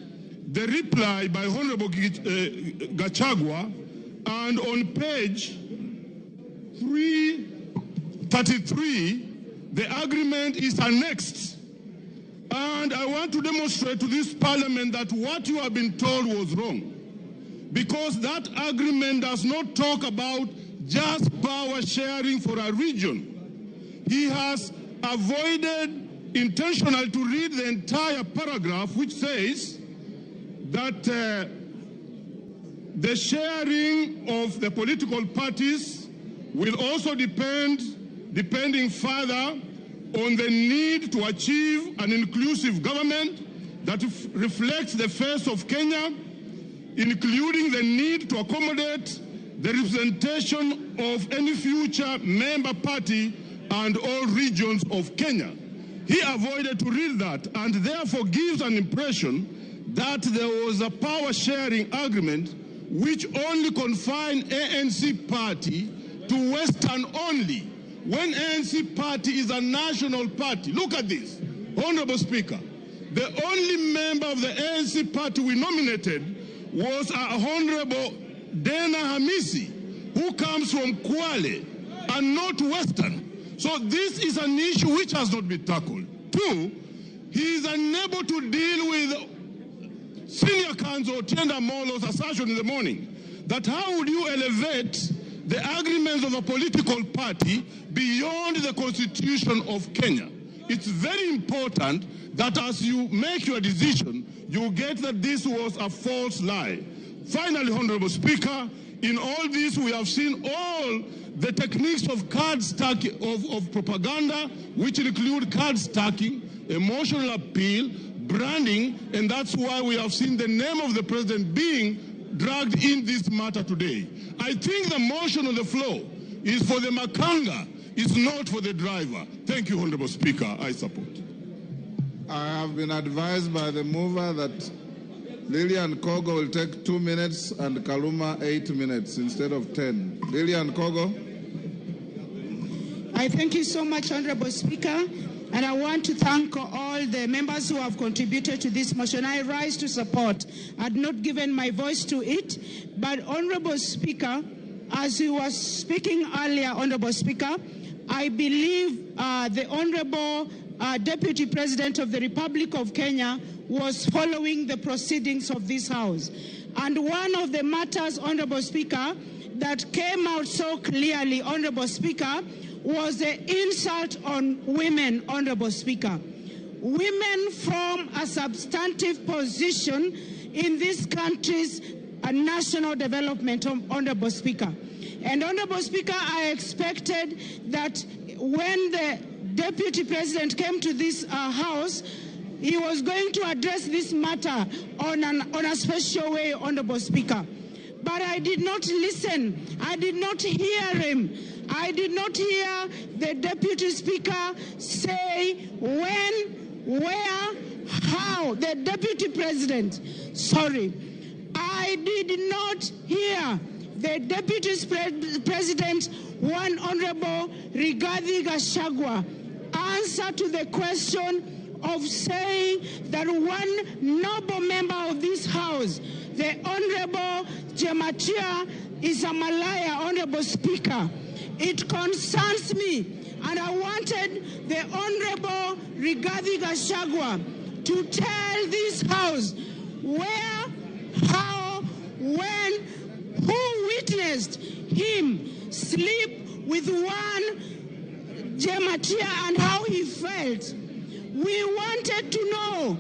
the reply by Honorable Gachagua, and on page 333, the agreement is annexed. And I want to demonstrate to this parliament that what you have been told was wrong. Because that agreement does not talk about just power sharing for a region. He has avoided intentionally to read the entire paragraph, which says that the sharing of the political parties will also depending further on the need to achieve an inclusive government that reflects the face of Kenya, including the need to accommodate the representation of any future member party and all regions of Kenya. He avoided to read that and therefore gives an impression that there was a power-sharing agreement which only confined ANC party to Western only, when ANC party is a national party. Look at this, Honorable Speaker. The only member of the ANC party we nominated was our Honorable Dena Hamisi, who comes from Kwale and not Western. So this is an issue which has not been tackled. Two, he is unable to deal with Senior Counsel Otiende Amollo's assertion in the morning that how would you elevate the agreements of a political party beyond the constitution of Kenya? It's very important that as you make your decision, you get that this was a false lie. Finally, Honorable Speaker, in all this we have seen all the techniques of card stacking, of propaganda, which include card stacking, emotional appeal, branding, and that's why we have seen the name of the president being dragged in this matter today. I think the motion on the floor is for the Makanga, it's not for the driver. Thank you, Honorable Speaker. I support. I have been advised by the mover that Lilian Kogo will take 2 minutes and Kaluma 8 minutes instead of 10. Lilian Kogo. I thank you so much, Honorable Speaker. And I want to thank all the members who have contributed to this motion. I rise to support. I had not given my voice to it, but Honorable Speaker, as you were speaking earlier, Honorable Speaker, I believe the Honorable Deputy President of the Republic of Kenya was following the proceedings of this House. And one of the matters, Honorable Speaker, that came out so clearly, Honorable Speaker, was the insult on women, Honorable Speaker. Women form a substantive position in this country's national development, Honorable Speaker. And Honorable Speaker, I expected that when the Deputy President came to this House, he was going to address this matter on a special way, Honorable Speaker. But I did not listen. I did not hear him. I did not hear the Deputy Speaker say when, where, how. The Deputy President, sorry. I did not hear the Deputy President, one Honorable Rigathi Gachagua, answer to the question of saying that one noble member of this house, the Honorable Jematia, is a Malaya, Honorable Speaker. It concerns me, and I wanted the Honorable Rigathi Gachagua to tell this house where, how, when, who witnessed him sleep with one Jematia and how he felt. We wanted to know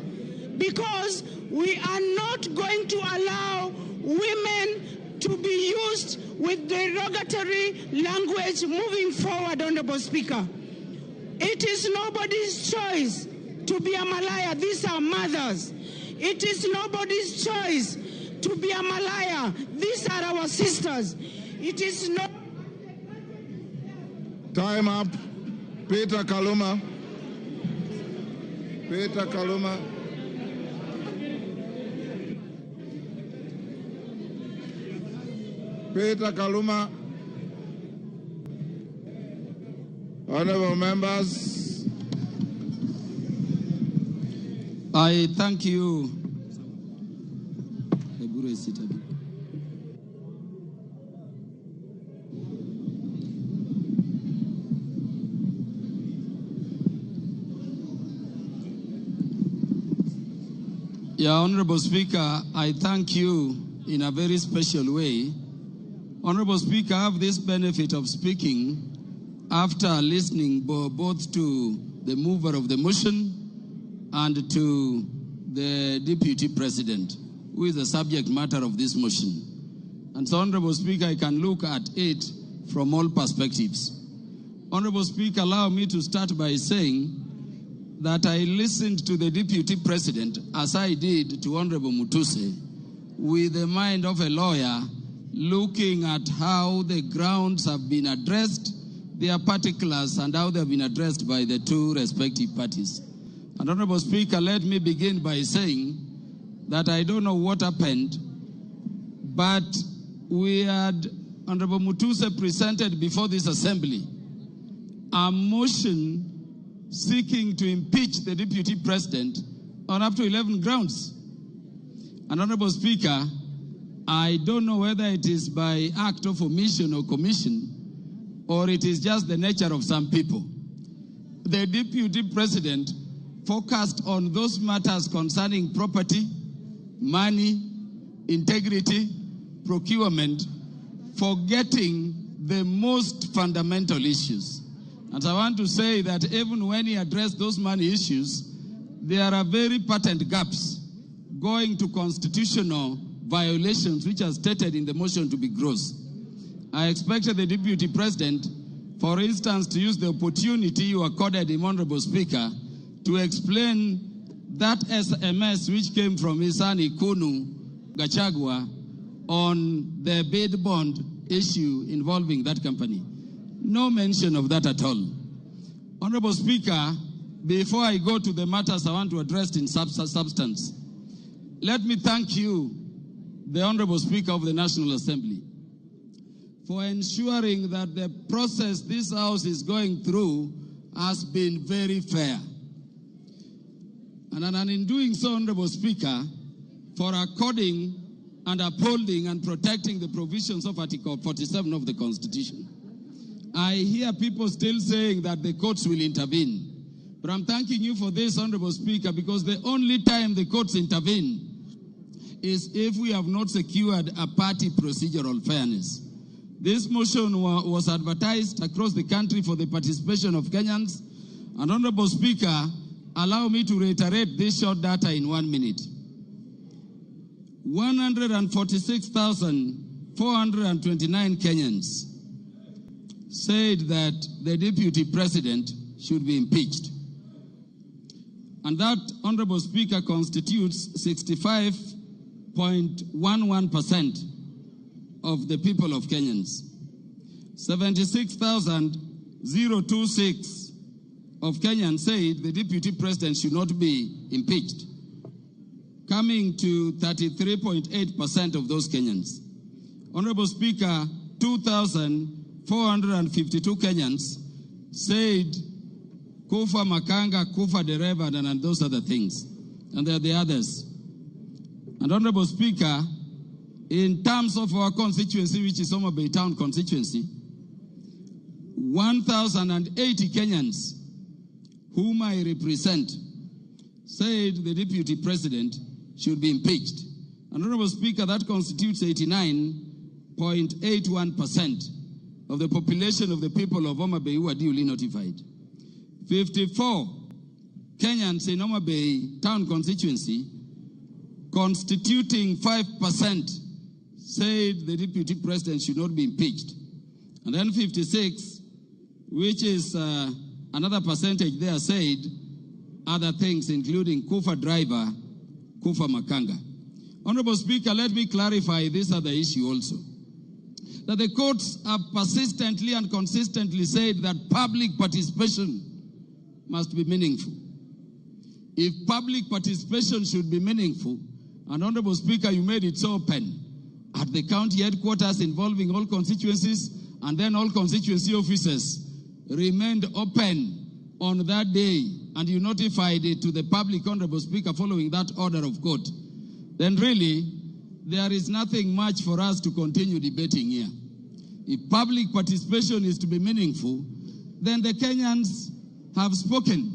because we are not going to allow women to be used with derogatory language moving forward, Honorable Speaker. It is nobody's choice to be a Malaya. These are mothers. It is nobody's choice to be a Malaya. These are our sisters. It is not. Time up. Peter Kaluma. Peter Kaluma. Peter Kaluma. Honorable members. I thank you. Yeah, Honorable Speaker, I thank you in a very special way. Honorable Speaker, I have this benefit of speaking after listening both to the mover of the motion and to the Deputy President, who is the subject matter of this motion. And so, Honorable Speaker, I can look at it from all perspectives. Honorable Speaker, allow me to start by saying that I listened to the Deputy President, as I did to Honorable Mutuse, with the mind of a lawyer, looking at how the grounds have been addressed, their particulars, and how they have been addressed by the two respective parties. And Honorable Speaker, let me begin by saying that I don't know what happened, but we had Honorable Mutuse presented before this assembly a motion seeking to impeach the Deputy President on up to 11 grounds. And Honorable Speaker, I don't know whether it is by act of omission or commission, or it is just the nature of some people. The Deputy President focused on those matters concerning property, money, integrity, procurement, forgetting the most fundamental issues. And I want to say that even when he addressed those money issues, there are very patent gaps going to constitutional violations which are stated in the motion to be gross. I expected the Deputy President, for instance, to use the opportunity you accorded him, Honorable Speaker, to explain that SMS which came from his son Ikunu Gachagua on the bid bond issue involving that company. No mention of that at all. Honorable Speaker, before I go to the matters I want to address in substance, let me thank you, the Honorable Speaker of the National Assembly, for ensuring that the process this House is going through has been very fair. And in doing so, Honorable Speaker, for according and upholding and protecting the provisions of Article 47 of the Constitution. I hear people still saying that the courts will intervene. But I'm thanking you for this, Honorable Speaker, because the only time the courts intervene is if we have not secured a party procedural fairness. This motion was advertised across the country for the participation of Kenyans. And Honorable Speaker, allow me to reiterate this short data in 1 minute. 146,429 Kenyans said that the Deputy President should be impeached. And that, Honorable Speaker, constitutes 65.11% of the people of Kenyans. 76,026 of Kenyans said the Deputy President should not be impeached, coming to 33.8% of those Kenyans. Honorable Speaker, 2,452 Kenyans said Kufa Makanga, Kufa Dereva, and those other things. And there are the others. And Honorable Speaker, in terms of our constituency, which is Homa Bay Town constituency, 1,080 Kenyans whom I represent said the deputy president should be impeached. And Honorable Speaker, that constitutes 89.81% of the population of the people of Homa Bay who are duly notified. 54 Kenyans in Homa Bay Town constituency, constituting 5%, said the deputy president should not be impeached. And then 56, which is another percentage there, said other things, including Kufa driver, Kufa Makanga. Honorable Speaker, let me clarify this other issue also. That the courts have persistently and consistently said that public participation must be meaningful. If public participation should be meaningful, and Honorable Speaker, you made it so open, at the county headquarters involving all constituencies, and then all constituency offices remained open on that day, and you notified it to the public, Honorable Speaker, following that order of court, then really, there is nothing much for us to continue debating here. If public participation is to be meaningful, then the Kenyans have spoken.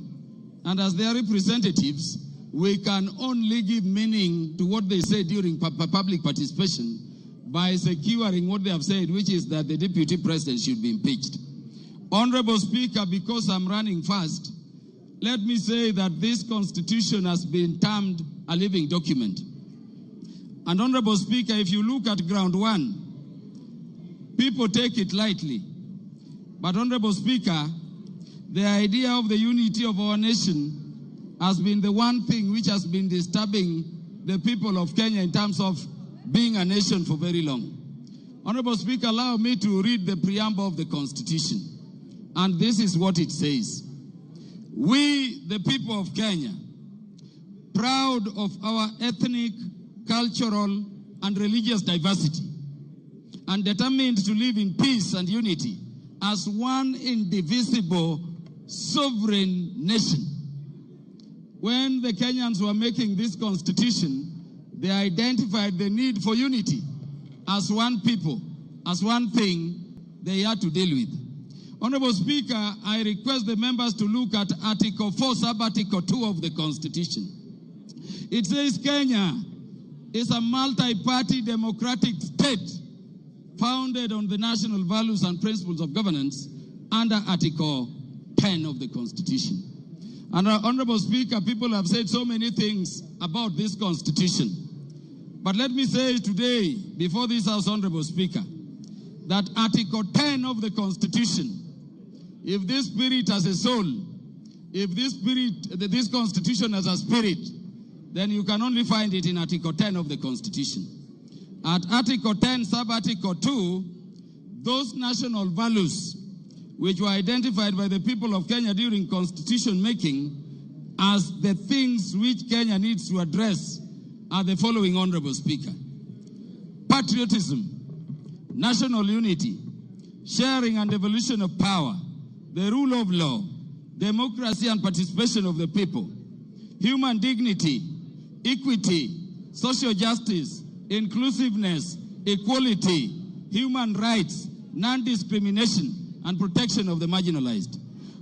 And as their representatives, we can only give meaning to what they say during public participation by securing what they have said, which is that the deputy president should be impeached. Honorable Speaker, because I'm running fast, let me say that this constitution has been termed a living document. And Honorable Speaker, if you look at ground one, people take it lightly. But Honorable Speaker, the idea of the unity of our nation has been the one thing which has been disturbing the people of Kenya in terms of being a nation for very long. Honorable Speaker, allow me to read the preamble of the Constitution. And this is what it says. We, the people of Kenya, proud of our ethnic, cultural, and religious diversity, and determined to live in peace and unity as one indivisible sovereign nation. When the Kenyans were making this constitution, they identified the need for unity as one people, as one thing they had to deal with. Honorable Speaker, I request the members to look at Article 4, Sub-Article 2 of the Constitution. It says Kenya is a multi-party democratic state founded on the national values and principles of governance under Article 10 of the Constitution. And Honorable Speaker, people have said so many things about this Constitution. But let me say today, before this House, Honorable Speaker, that Article 10 of the Constitution, if this spirit has a soul, if this spirit, this Constitution has a spirit, then you can only find it in Article 10 of the Constitution. At Article 10, Sub-Article 2, those national values which were identified by the people of Kenya during constitution making as the things which Kenya needs to address are the following, Honorable Speaker. Patriotism, national unity, sharing and devolution of power, the rule of law, democracy and participation of the people, human dignity, equity, social justice, inclusiveness, equality, human rights, non-discrimination, and protection of the marginalized.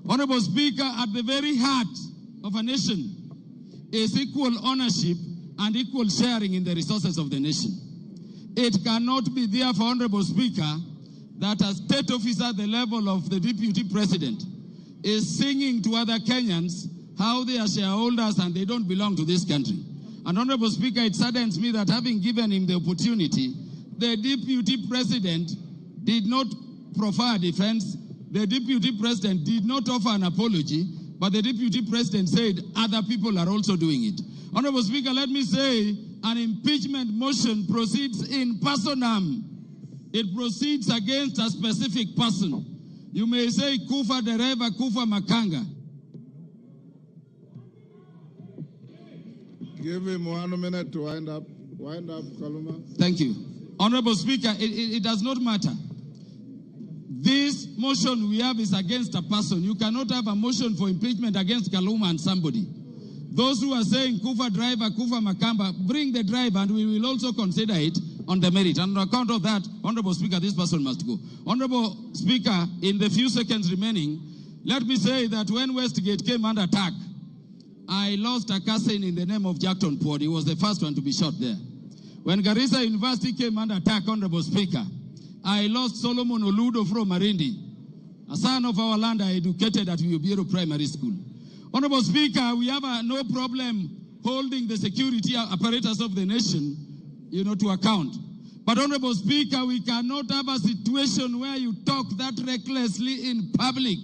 Honorable Speaker, at the very heart of a nation is equal ownership and equal sharing in the resources of the nation. It cannot be therefore, Honorable Speaker, that a state officer at the level of the deputy president is singing to other Kenyans how they are shareholders and they don't belong to this country. And Honorable Speaker, it saddens me that having given him the opportunity, the deputy president did not proffer a defense. The deputy president did not offer an apology, but the deputy president said other people are also doing it. Honorable Speaker, let me say an impeachment motion proceeds in personam. It proceeds against a specific person. You may say Kufa Dereva, Kufa Makanga. Give him 1 minute to wind up. Wind up, Kaluma. Thank you. Honorable Speaker, it does not matter. This motion we have is against a person. You cannot have a motion for impeachment against Kaluma and somebody. Those who are saying Kufa driver, Kufa Makamba, bring the driver and we will also consider it on the merit. And on account of that, Honorable Speaker, this person must go. Honorable Speaker, in the few seconds remaining, let me say that when Westgate came under attack, I lost a cousin in the name of Jackton Port. He was the first one to be shot there. When Garissa University came under attack, Honorable Speaker, I lost Solomon Oludo from Marindi, a son of our land I educated at Ubiero Primary School. Honorable Speaker, we have no problem holding the security apparatus of the nation, to account. But Honorable Speaker, we cannot have a situation where you talk that recklessly in public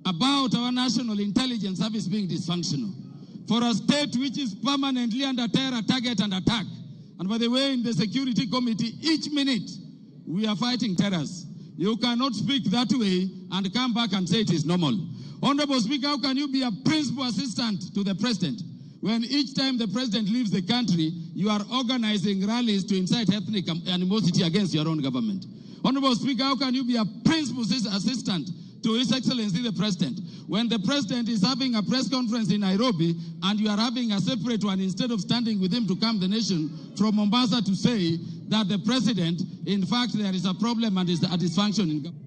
about our national intelligence service being dysfunctional. For a state which is permanently under terror, target and attack. And by the way, in the security committee, each minute we are fighting terrors. You cannot speak that way and come back and say it is normal. Honorable Speaker, how can you be a principal assistant to the president when each time the president leaves the country, you are organizing rallies to incite ethnic animosity against your own government? Honorable Speaker, how can you be a principal assistant to His Excellency the President when the President is having a press conference in Nairobi and you are having a separate one instead of standing with him to calm the nation from Mombasa to say that the President, in fact, there is a problem and is a dysfunction in government?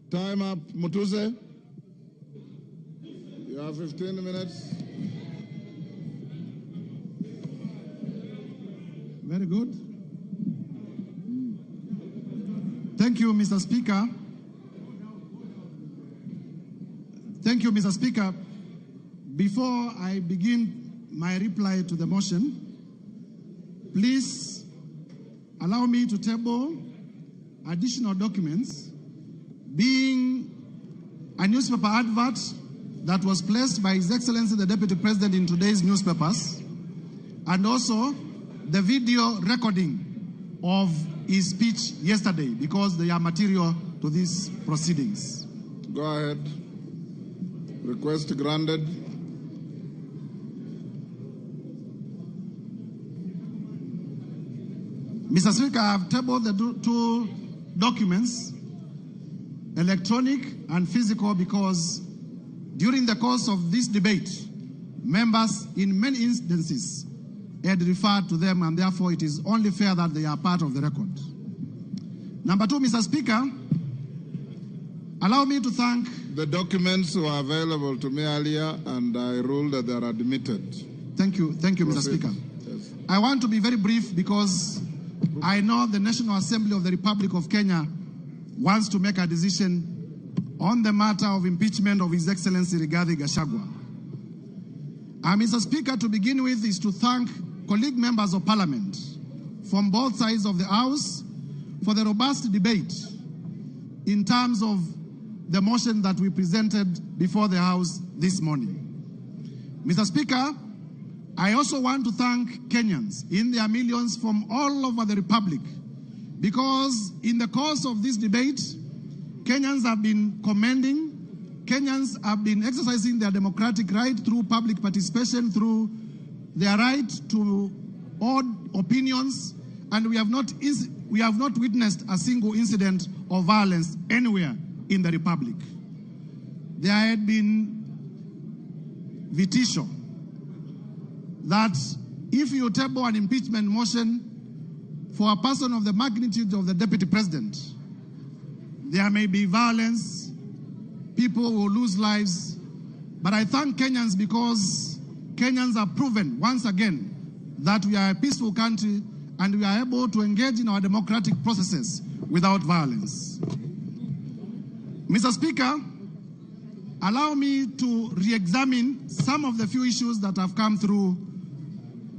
Time up, Mutuse. You have 15 minutes. Very good. Thank you, Mr. Speaker. Thank you, Mr. Speaker. Before I begin my reply to the motion, please allow me to table additional documents, being a newspaper advert that was placed by His Excellency the Deputy President in today's newspapers, and also the video recording of his speech yesterday, because they are material to these proceedings. Go ahead. Request granted. Mr. Speaker, I have tabled the two documents, electronic and physical, because during the course of this debate, members in many instances had referred to them, and therefore it is only fair that they are part of the record. Number two, Mr. Speaker, allow me to thank... The documents were available to me earlier, and I ruled that they are admitted. Thank you, Mr. Speaker. Yes. I want to be very brief because I know the National Assembly of the Republic of Kenya wants to make a decision on the matter of impeachment of His Excellency Rigathi Gachagua. And Mr. Speaker, to begin with is to thank colleague members of Parliament from both sides of the House for the robust debate in terms of the motion that we presented before the House this morning. Mr. Speaker, I also want to thank Kenyans in their millions from all over the Republic, because in the course of this debate, Kenyans have been commending, Kenyans have been exercising their democratic right through public participation, through their right to odd opinions, and we have not witnessed a single incident of violence anywhere in the Republic. There had been vitisho that if you table an impeachment motion for a person of the magnitude of the Deputy President, there may be violence, people will lose lives. But I thank Kenyans because Kenyans have proven once again that we are a peaceful country and we are able to engage in our democratic processes without violence. Mr. Speaker, allow me to re-examine some of the few issues that have come through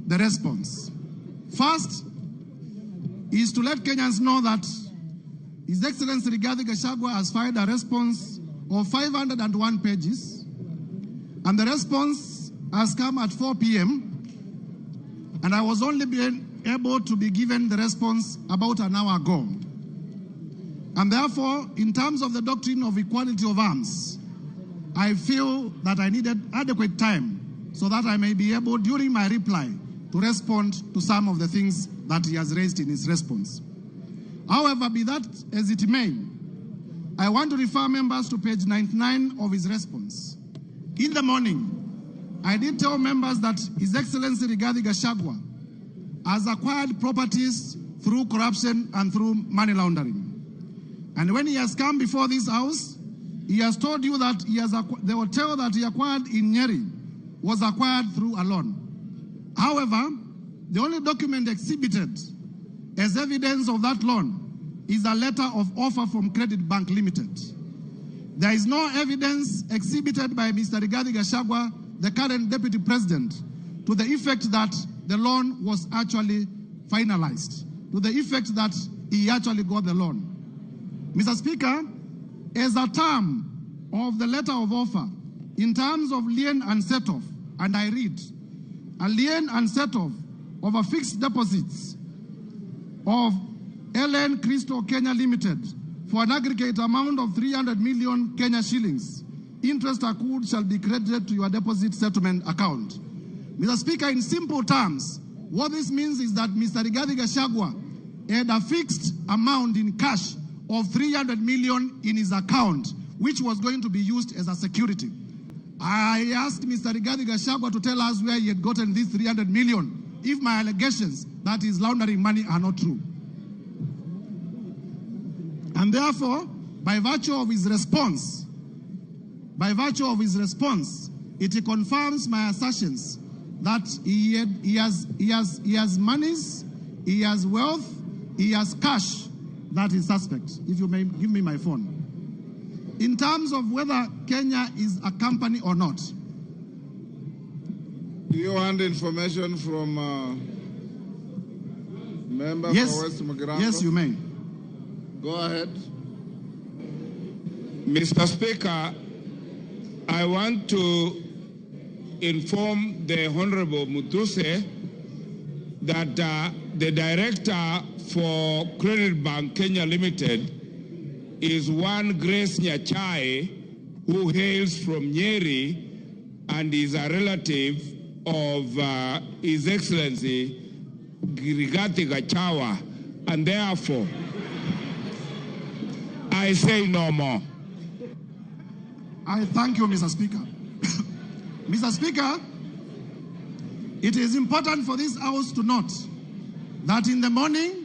the response. First is to let Kenyans know that His Excellency Rigathi Gachagua has filed a response of 501 pages, and the response has come at 4 p.m., and I was only being able to be given the response about an hour ago. And therefore, in terms of the doctrine of equality of arms, I feel that I needed adequate time so that I may be able, during my reply, to respond to some of the things that he has raised in his response. However, be that as it may, I want to refer members to page 99 of his response. In the morning, I did tell members that His Excellency Rigathi Gachagua has acquired properties through corruption and through money laundering. And when he has come before this house, he has told you that he has the hotel that he acquired in Nyeri was acquired through a loan. However, the only document exhibited as evidence of that loan is a letter of offer from Credit Bank Limited. There is no evidence exhibited by Mr. Rigathi Gachagua, the current deputy president, to the effect that the loan was actually finalized, to the effect that he actually got the loan. Mr. Speaker, as a term of the letter of offer, in terms of lien and set-off, and I read, a lien and set-off of a fixed deposits of LN Crystal Kenya Limited for an aggregate amount of 300 million Kenya shillings. Interest accrued shall be credited to your deposit settlement account. Mr. Speaker, in simple terms, what this means is that Mr. Rigathi Gachagua had a fixed amount in cash of 300 million in his account, which was going to be used as a security. I asked Mr. Rigathi Gachagua to tell us where he had gotten this 300 million, if my allegations that he's laundering money are not true. And therefore, by virtue of his response, it confirms my assertions that he has monies, he has wealth, he has cash that is suspect. If you may give me my phone. In terms of whether Kenya is a company or not. Do you want information from member yes. for West Mugirango? Yes, you may. Go ahead. Mr. Speaker, I want to inform the Honorable Mutuse that the director for Credit Bank Kenya Limited is one Grace Nyachai, who hails from Nyeri and is a relative of His Excellency Rigathi Gachagua, and therefore I say no more. I thank you, Mr. Speaker. Mr. Speaker, it is important for this House to note that in the morning,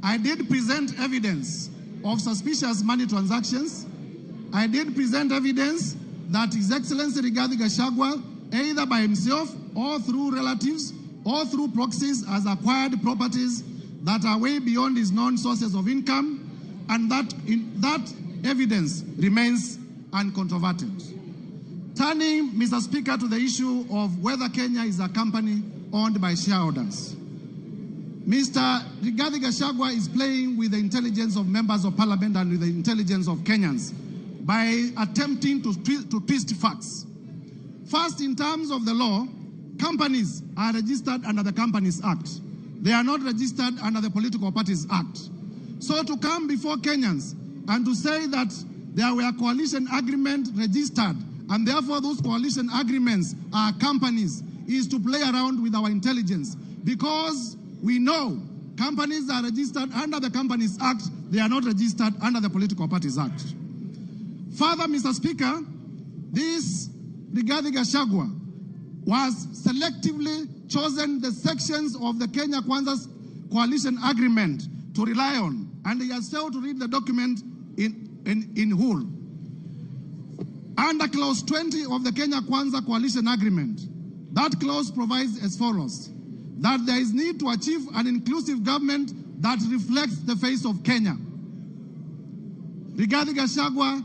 I did present evidence of suspicious money transactions. I did present evidence that His Excellency Rigathi Gachagua, either by himself or through relatives or through proxies, has acquired properties that are way beyond his known sources of income, and that, that evidence remains uncontroverted. Turning, Mr. Speaker, to the issue of whether Kenya is a company owned by shareholders. Mr. Rigathi Gachagua is playing with the intelligence of members of parliament and with the intelligence of Kenyans by attempting to twist facts. First, in terms of the law, companies are registered under the Companies Act. They are not registered under the Political Parties Act. So to come before Kenyans and to say that there were coalition agreements registered and therefore those coalition agreements are companies is to play around with our intelligence, because we know companies are registered under the Companies Act. They are not registered under the Political Parties Act. Further, Mr. Speaker, this Rigathi Gachagua was selectively chosen the sections of the Kenya Kwanza Coalition Agreement to rely on, and he has failed to read the document in whole. Under Clause 20 of the Kenya Kwanza Coalition Agreement, that clause provides as follows: that there is need to achieve an inclusive government that reflects the face of Kenya. Rigathi Gachagua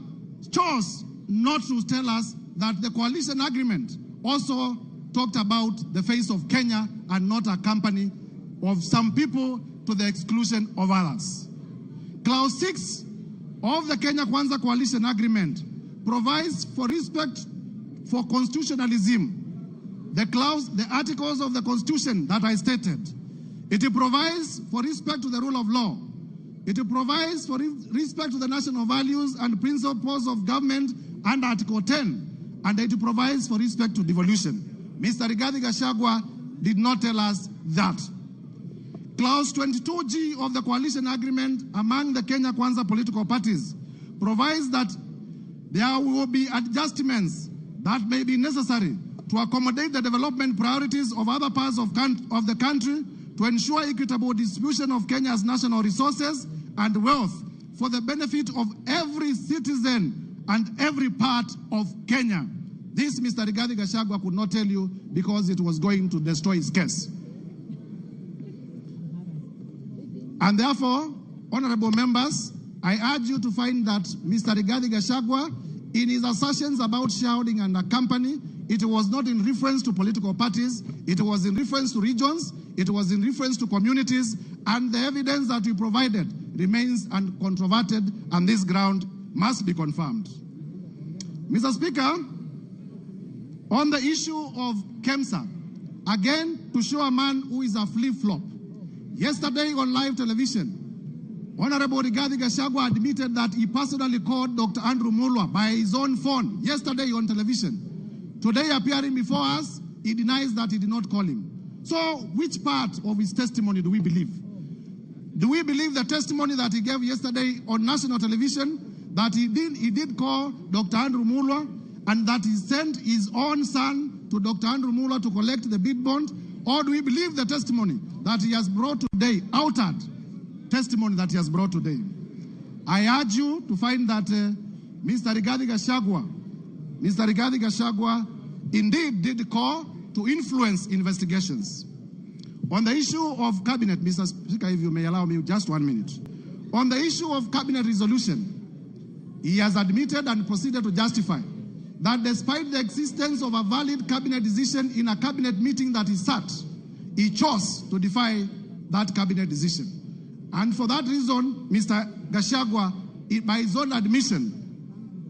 chose not to tell us that the coalition agreement also talked about the face of Kenya and not a company of some people to the exclusion of others. Clause 6 of the Kenya Kwanza Coalition Agreement provides for respect for constitutionalism. The clause, the articles of the Constitution that I stated. It provides for respect to the rule of law. It provides for respect to the national values and principles of government under Article 10. And it provides for respect to devolution. Mr. Rigathi Gachagua did not tell us that. Clause 22G of the coalition agreement among the Kenya Kwanza political parties provides that there will be adjustments that may be necessary to accommodate the development priorities of other parts of the country to ensure equitable distribution of Kenya's national resources and wealth for the benefit of every citizen and every part of Kenya. This Mr. Rigathi Gachagua could not tell you because it was going to destroy his case. And therefore, honorable members, I urge you to find that Mr. Rigathi Gachagua, in his assertions about shareholding and a company, it was not in reference to political parties, it was in reference to regions, it was in reference to communities, and the evidence that we provided remains uncontroverted, and this ground must be confirmed. Mr. Speaker, on the issue of KEMSA, again, to show a man who is a flip-flop, yesterday on live television, Honorable Rigathi Gachagua admitted that he personally called Dr. Andrew Mulwa by his own phone yesterday on television. Today, appearing before us, he denies that he did not call him. So, which part of his testimony do we believe? Do we believe the testimony that he gave yesterday on national television, that he did call Dr. Andrew Mulwa and that he sent his own son to Dr. Andrew Mulwa to collect the bid bond? Or do we believe the testimony that he has brought today, altered testimony that he has brought today? I urge you to find that Mr. Rigathi Gachagua indeed did call to influence investigations. On the issue of cabinet, Mr. Speaker, if you may allow me just 1 minute. On the issue of cabinet resolution, he has admitted and proceeded to justify that despite the existence of a valid cabinet decision in a cabinet meeting that he sat, he chose to defy that cabinet decision. And for that reason, Mr. Gachagua, by his own admission,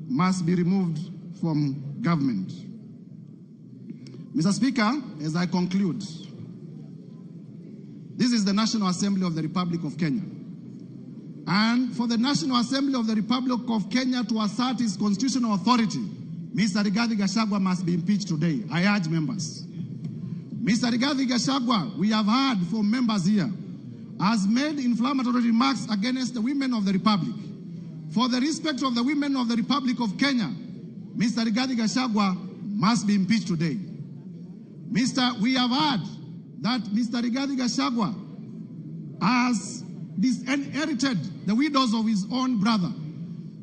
must be removed from government. Mr. Speaker, as I conclude, this is the National Assembly of the Republic of Kenya. And for the National Assembly of the Republic of Kenya to assert its constitutional authority, Mr. Rigathi Gachagua must be impeached today. I urge members. Mr. Rigathi Gachagua, we have heard from members here, has made inflammatory remarks against the women of the Republic. For the respect of the women of the Republic of Kenya, Mr. Rigathi Gachagua must be impeached today. We have heard that Mr. Rigathi Gachagua has disinherited the widows of his own brother.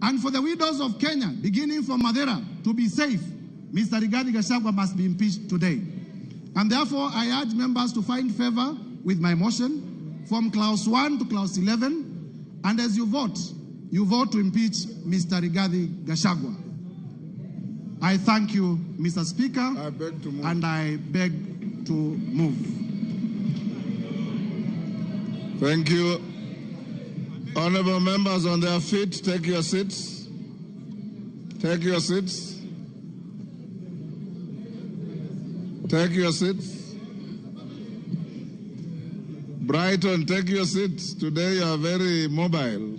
And for the widows of Kenya, beginning from Madeira, to be safe, Mr. Rigathi Gachagua must be impeached today. And therefore, I urge members to find favor with my motion from Clause 1 to Clause 11. And as you vote to impeach Mr. Rigathi Gachagua. I thank you, Mr. Speaker. I beg to move. And I beg to move. Thank you. Honorable members on their feet, take your seats. Take your seats. Take your seats. Brighton, take your seats. Today you are very mobile.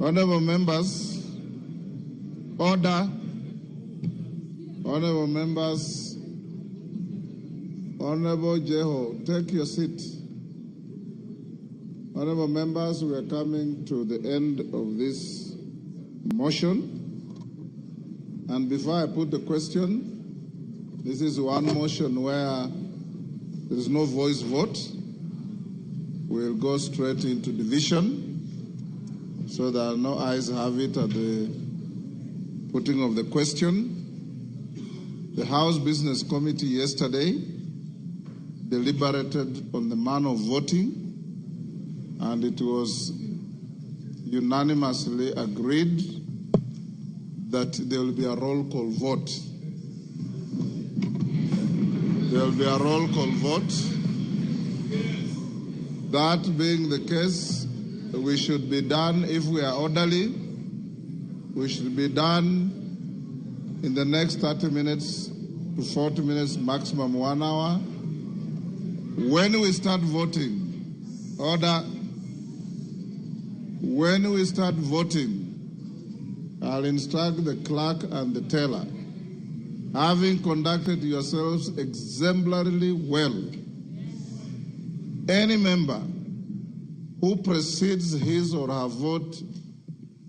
Honorable members, order. Honorable members, Honorable Jeho, take your seat. Honorable members, we are coming to the end of this motion. And before I put the question, this is one motion where there is no voice vote. We'll go straight into division so that no eyes have it at the putting of the question. The House Business Committee yesterday deliberated on the manner of voting, and it was unanimously agreed that there will be a roll call vote. There will be a roll call vote. That being the case, we should be done, if we are orderly, we should be done in the next 30 minutes to 40 minutes, maximum 1 hour. When we start voting, order. When we start voting, I'll instruct the clerk and the teller Having conducted yourselves exemplarily well, any member who precedes his or her vote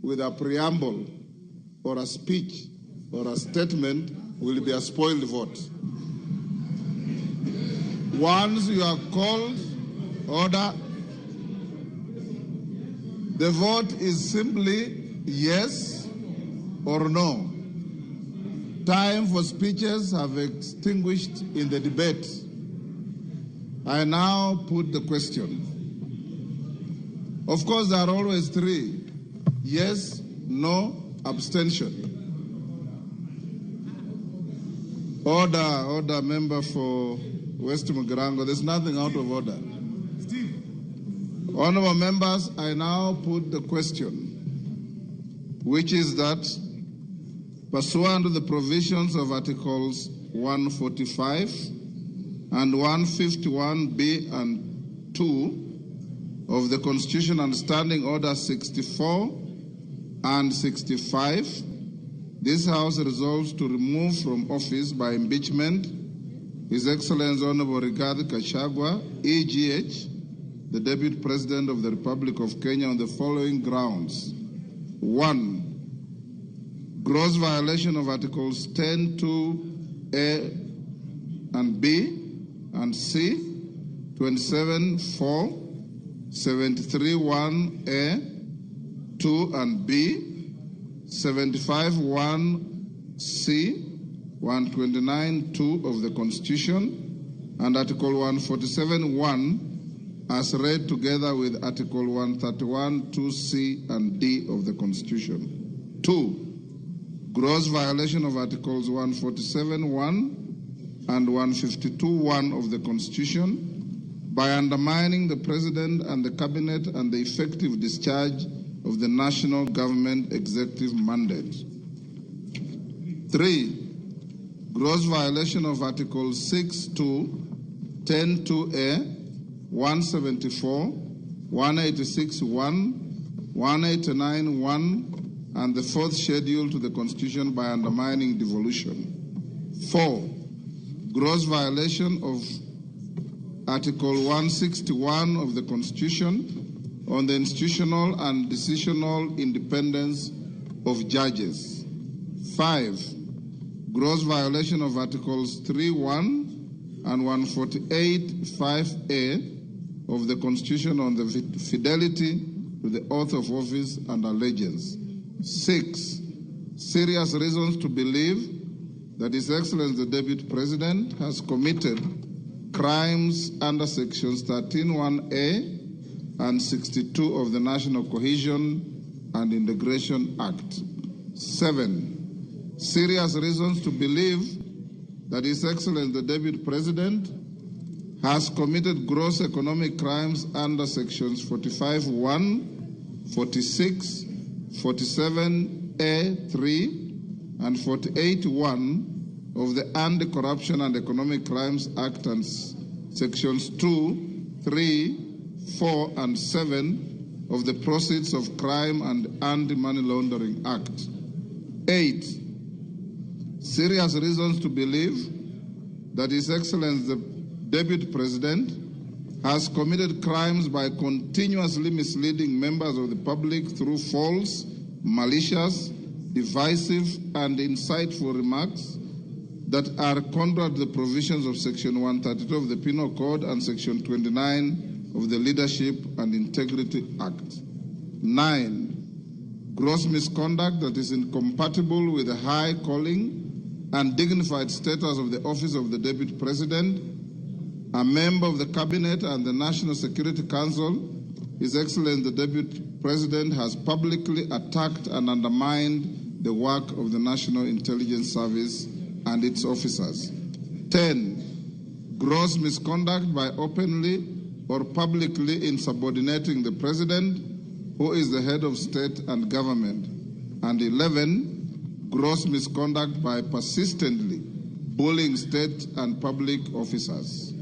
with a preamble or a speech or a statement will be a spoiled vote. Once you are called, order, the vote is simply yes or no. Time for speeches have extinguished in the debate. I now put the question. Of course, there are always three: yes, no, abstention. Order, order, member for West Mugirango. There's nothing out of order. Steve. Honorable members, I now put the question, which is that pursuant to the provisions of Articles 145 and 151B and 2 of the Constitution and Standing Order 64 and 65, this House resolves to remove from office by impeachment His Excellency Honorable Rigathi Gachagua, EGH, the Deputy President of the Republic of Kenya, on the following grounds. 1, gross violation of Articles 10, 2, A and B and C, 27, 4, 73, 1, A, 2 and B, 75, 1, C, 129, 2 of the Constitution, and Article 147, 1, as read together with Article 131, 2C and D of the Constitution. 2, gross violation of Articles 147, 1 and 152, 1 of the Constitution by undermining the President and the Cabinet and the effective discharge of the national government executive mandate. 3, gross violation of Articles 6, 2, 10, 2A, 174, 186, 1, 189, 1, and the fourth schedule to the Constitution by undermining devolution. 4, gross violation of Article 161 of the Constitution on the institutional and decisional independence of judges. 5, gross violation of Articles 3.1 and 148.5A of the Constitution on the fidelity to the oath of office and allegiance. 6, serious reasons to believe that His Excellency the Deputy President has committed crimes under Sections 13.1A and 62 of the National Cohesion and Integration Act. 7, serious reasons to believe that His Excellency the Deputy President has committed gross economic crimes under Sections 45.1, 46, 47A3, and 48.1 of the Anti-Corruption and Economic Crimes Act and Sections 2, 3, 4, and 7 of the Proceeds of Crime and Anti-Money Laundering Act. 8, serious reasons to believe that His Excellency the Deputy President has committed crimes by continuously misleading members of the public through false, malicious, divisive, and insightful remarks that are contrary to the provisions of Section 132 of the Penal Code and Section 29 of the Leadership and Integrity Act. 9, gross misconduct that is incompatible with the high calling and dignified status of the office of the Deputy President, a member of the Cabinet and the National Security Council. His Excellency the Deputy President has publicly attacked and undermined the work of the National Intelligence Service and its officers. 10, gross misconduct by openly or publicly insubordinating the President, who is the head of state and government. And 11, gross misconduct by persistently bullying state and public officers.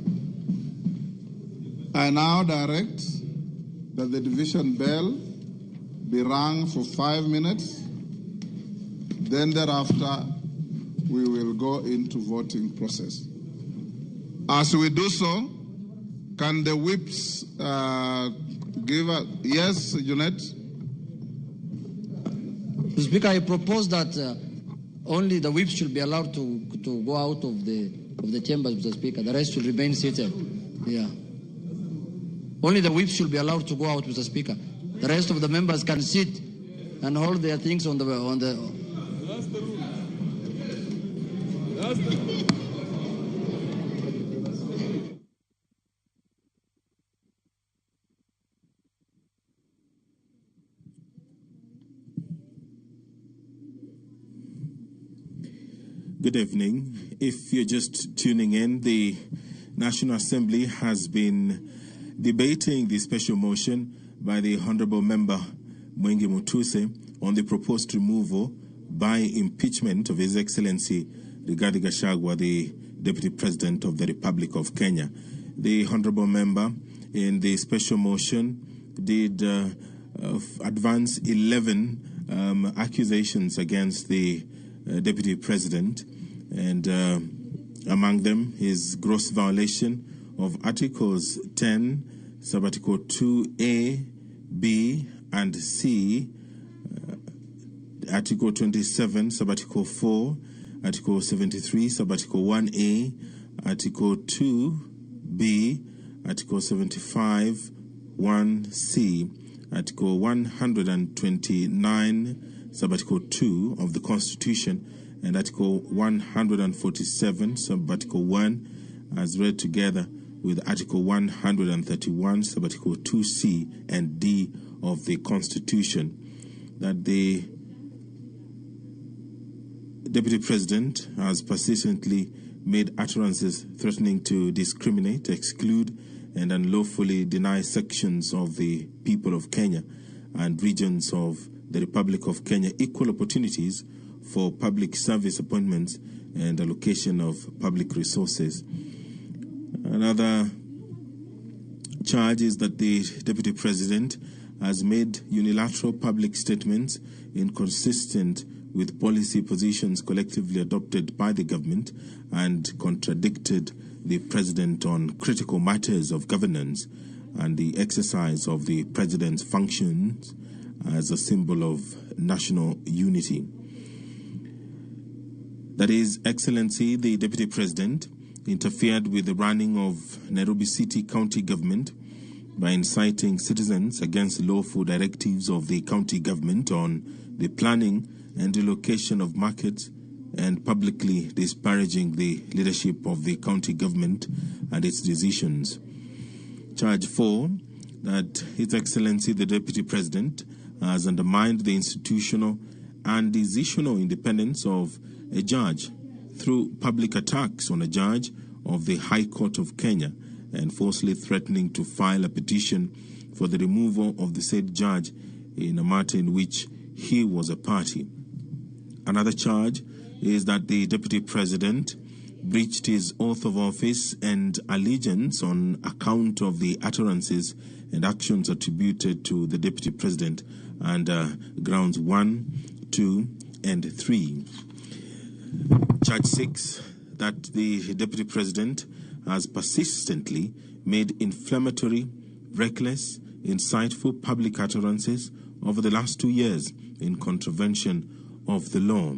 I now direct that the division bell be rung for 5 minutes. Then thereafter, we will go into voting process. As we do so, can the whips give a... Yes, Junet? Mr. Speaker, I propose that only the whips should be allowed to go out of the chambers, Mr. Speaker. The rest should remain seated. Yeah. Only the whips should be allowed to go out, Mr. Speaker. The rest of the members can sit and hold their things on the. That's the rule. That's the rule. Good evening. If you're just tuning in, the National Assembly has been debating the special motion by the Honorable Member Mwengi Mutuse on the proposed removal by impeachment of His Excellency Rigathi Gachagua, the Deputy President of the Republic of Kenya. The Honorable Member in the special motion did advance 11 accusations against the Deputy President, and among them is gross violation of Articles 10, Subarticle 2A, B, and C, Article 27, Subarticle 4, Article 73, Subarticle 1A, Article 2B, Article 75, 1C, Article 129, Subarticle 2 of the Constitution, and Article 147, Subarticle 1, as read together with Article 131, Subarticle 2C and D of the Constitution, that the Deputy President has persistently made utterances threatening to discriminate, exclude, and unlawfully deny sections of the people of Kenya and regions of the Republic of Kenya equal opportunities for public service appointments and allocation of public resources. Another charge is that the Deputy President has made unilateral public statements inconsistent with policy positions collectively adopted by the government and contradicted the President on critical matters of governance and the exercise of the President's functions as a symbol of national unity. That is, Excellency, the Deputy President interfered with the running of Nairobi City County Government by inciting citizens against lawful directives of the county government on the planning and relocation of markets and publicly disparaging the leadership of the county government and its decisions. Charge 4, that His Excellency the Deputy President has undermined the institutional and decisional independence of a judge through public attacks on a judge of the High Court of Kenya and falsely threatening to file a petition for the removal of the said judge in a matter in which he was a party. Another charge is that the Deputy President breached his oath of office and allegiance on account of the utterances and actions attributed to the Deputy President under grounds 1, 2, and 3. Charge 6, that the Deputy President has persistently made inflammatory, reckless, insightful public utterances over the last 2 years in contravention of the law.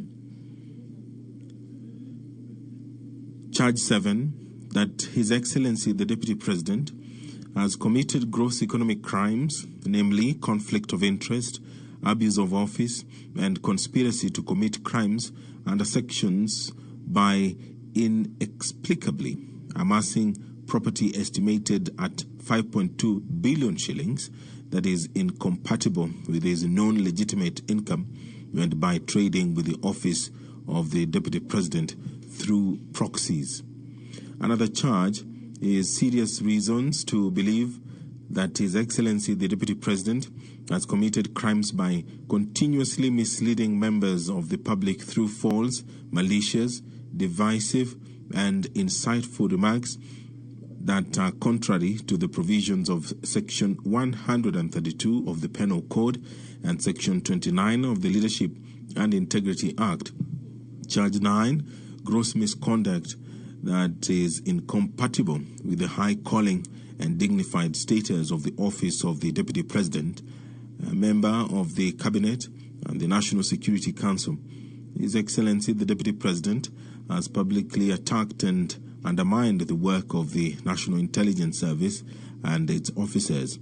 Charge 7, that His Excellency the Deputy President has committed gross economic crimes, namely conflict of interest, abuse of office, and conspiracy to commit crimes under sections by inexplicably amassing property estimated at 5.2 billion shillings that is incompatible with his known legitimate income and by trading with the office of the Deputy President through proxies. Another charge is serious reasons to believe that His Excellency the Deputy President has committed crimes by continuously misleading members of the public through false, malicious, divisive, and insightful remarks that are contrary to the provisions of Section 132 of the Penal Code and Section 29 of the Leadership and Integrity Act, Charge 9, gross misconduct that is incompatible with the high calling and dignified status of the office of the Deputy President, a member of the Cabinet and the National Security Council. His Excellency the Deputy President has publicly attacked and undermined the work of the National Intelligence Service and its officers.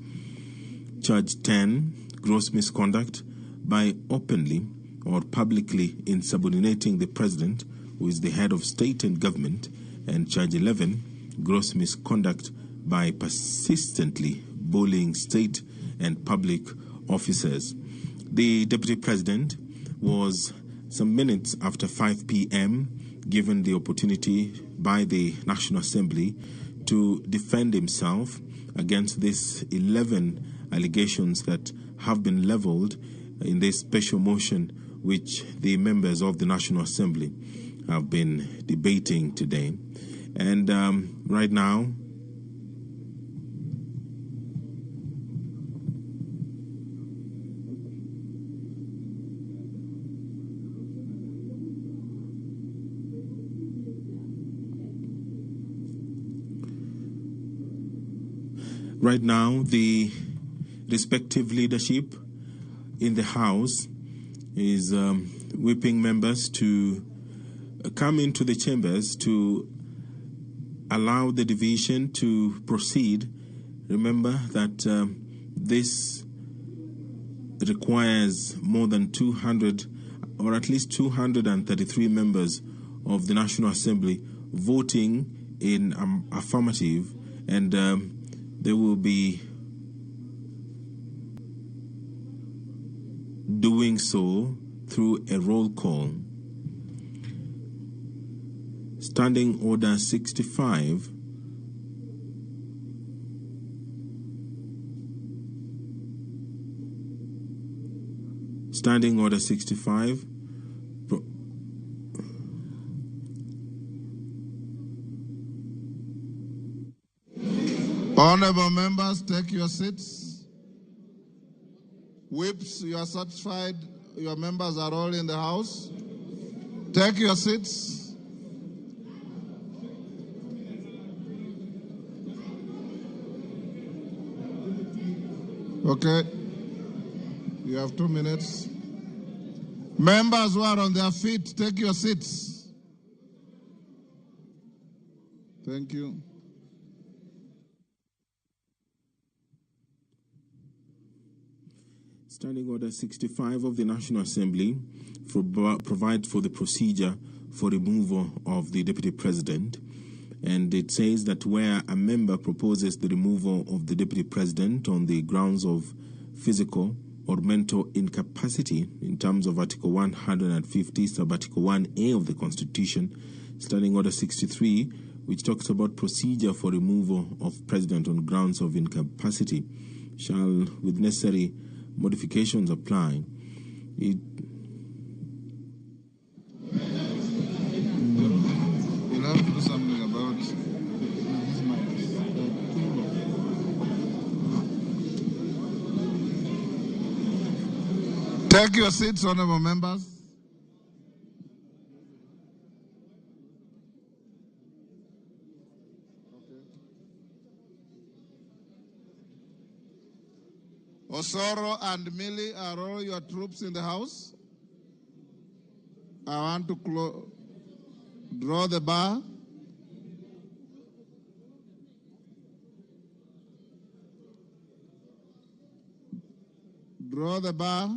Charge 10, gross misconduct by openly or publicly insubordinating the President, who is the head of state and government, and charge 11, gross misconduct by persistently bullying state and public officers. The Deputy President was some minutes after 5 p.m. given the opportunity by the National Assembly to defend himself against these 11 allegations that have been leveled in this special motion which the members of the National Assembly have been debating today. And right now, the respective leadership in the House is whipping members to come into the chambers to allow the division to proceed. Remember that this requires more than 200 or at least 233 members of the National Assembly voting in affirmative, and they will be doing so through a roll call. Standing Order 65 Standing Order 65 Honorable members, take your seats. Whips, you are satisfied your members are all in the house. Take your seats. Okay. You have 2 minutes. Members who are on their feet, take your seats. Thank you. Standing Order 65 of the National Assembly provides for the procedure for removal of the Deputy President. And it says that where a member proposes the removal of the Deputy President on the grounds of physical or mental incapacity in terms of Article 150, Sub-Article 1A of the Constitution, Standing Order 63, which talks about procedure for removal of President on grounds of incapacity, shall, with necessary modifications, apply. You'll have to do something about these mics. They're too low. Take your seats, honorable members. Osoro and Millie, are all your troops in the house? I want to draw the bar. Draw the bar.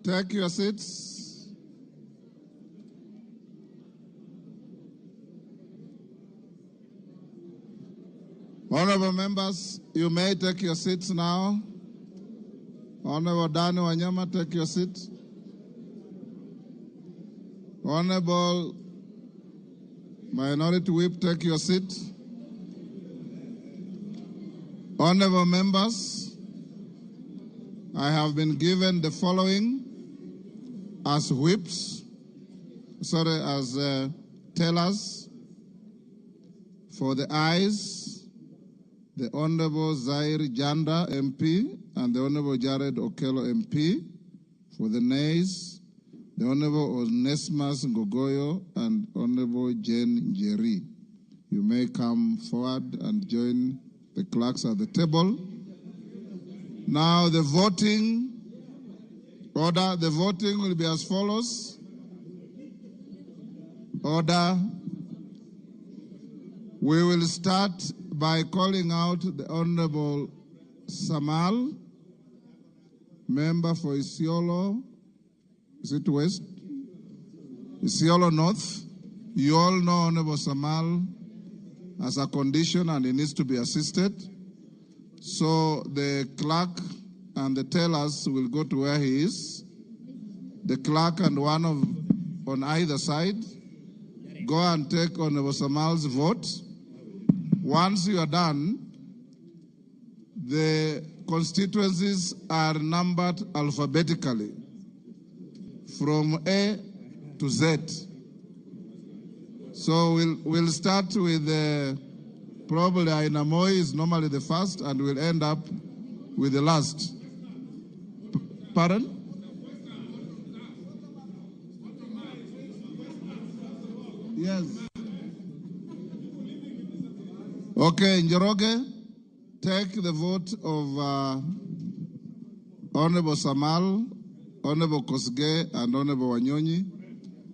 Take your seats. Honorable members, you may take your seats now. Honorable Dani Wanyama, take your seat. Honorable Minority Whip, take your seat. Honorable members, I have been given the following as whips. as tellers. For the ayes, the Honorable Zaire Janda, MP, and the Honorable Jared Okello, MP. For the nays, the Honorable Onesmus Ngogoyo and Honorable Jane Njeri. You may come forward and join the clerks at the table. Now the voting order, the voting will be as follows. Order. We will start by calling out the Honorable Samal, member for Isiolo, is it West? Isiolo North. You all know Honorable Samal as a condition and he needs to be assisted. So the clerk and the tellers will go to where he is. The clerk and one of on either side go and take Honorable Samal's vote. Once you are done, the constituencies are numbered alphabetically from A to Z. So we'll start with probably Ainamoi is normally the first, and we'll end up with the last. Pardon? Yes. Okay, Njoroge, take the vote of Honorable Samal, Honorable Kosgei, and Honorable Wanyonyi,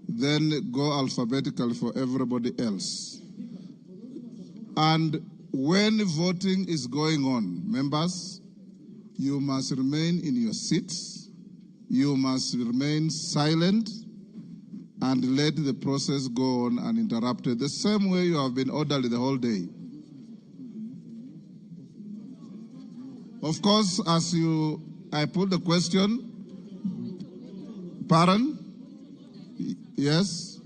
then go alphabetically for everybody else. And when voting is going on, members, you must remain in your seats, you must remain silent, and let the process go on uninterrupted, the same way you have been orderly the whole day. Of course, as I put the question, pardon? Yes?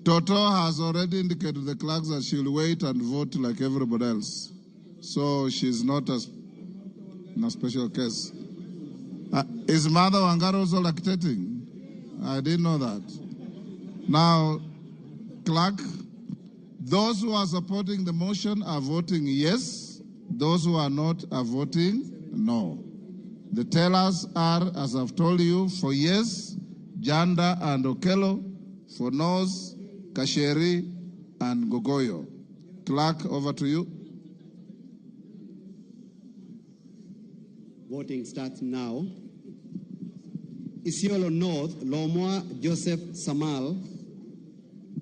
Toto has already indicated to the clerks that she'll wait and vote like everybody else. So she's not in a special case. Is Mother Wangari also lactating? I didn't know that. Now, clerk, those who are supporting the motion are voting yes. Those who are not are voting no. The tellers are, as I've told you, for yes, Janda and Okello, for no's, Kasheri and Gogoyo. Clerk, over to you. Voting starts now. Isiolo North, Lomwa Joseph Samal.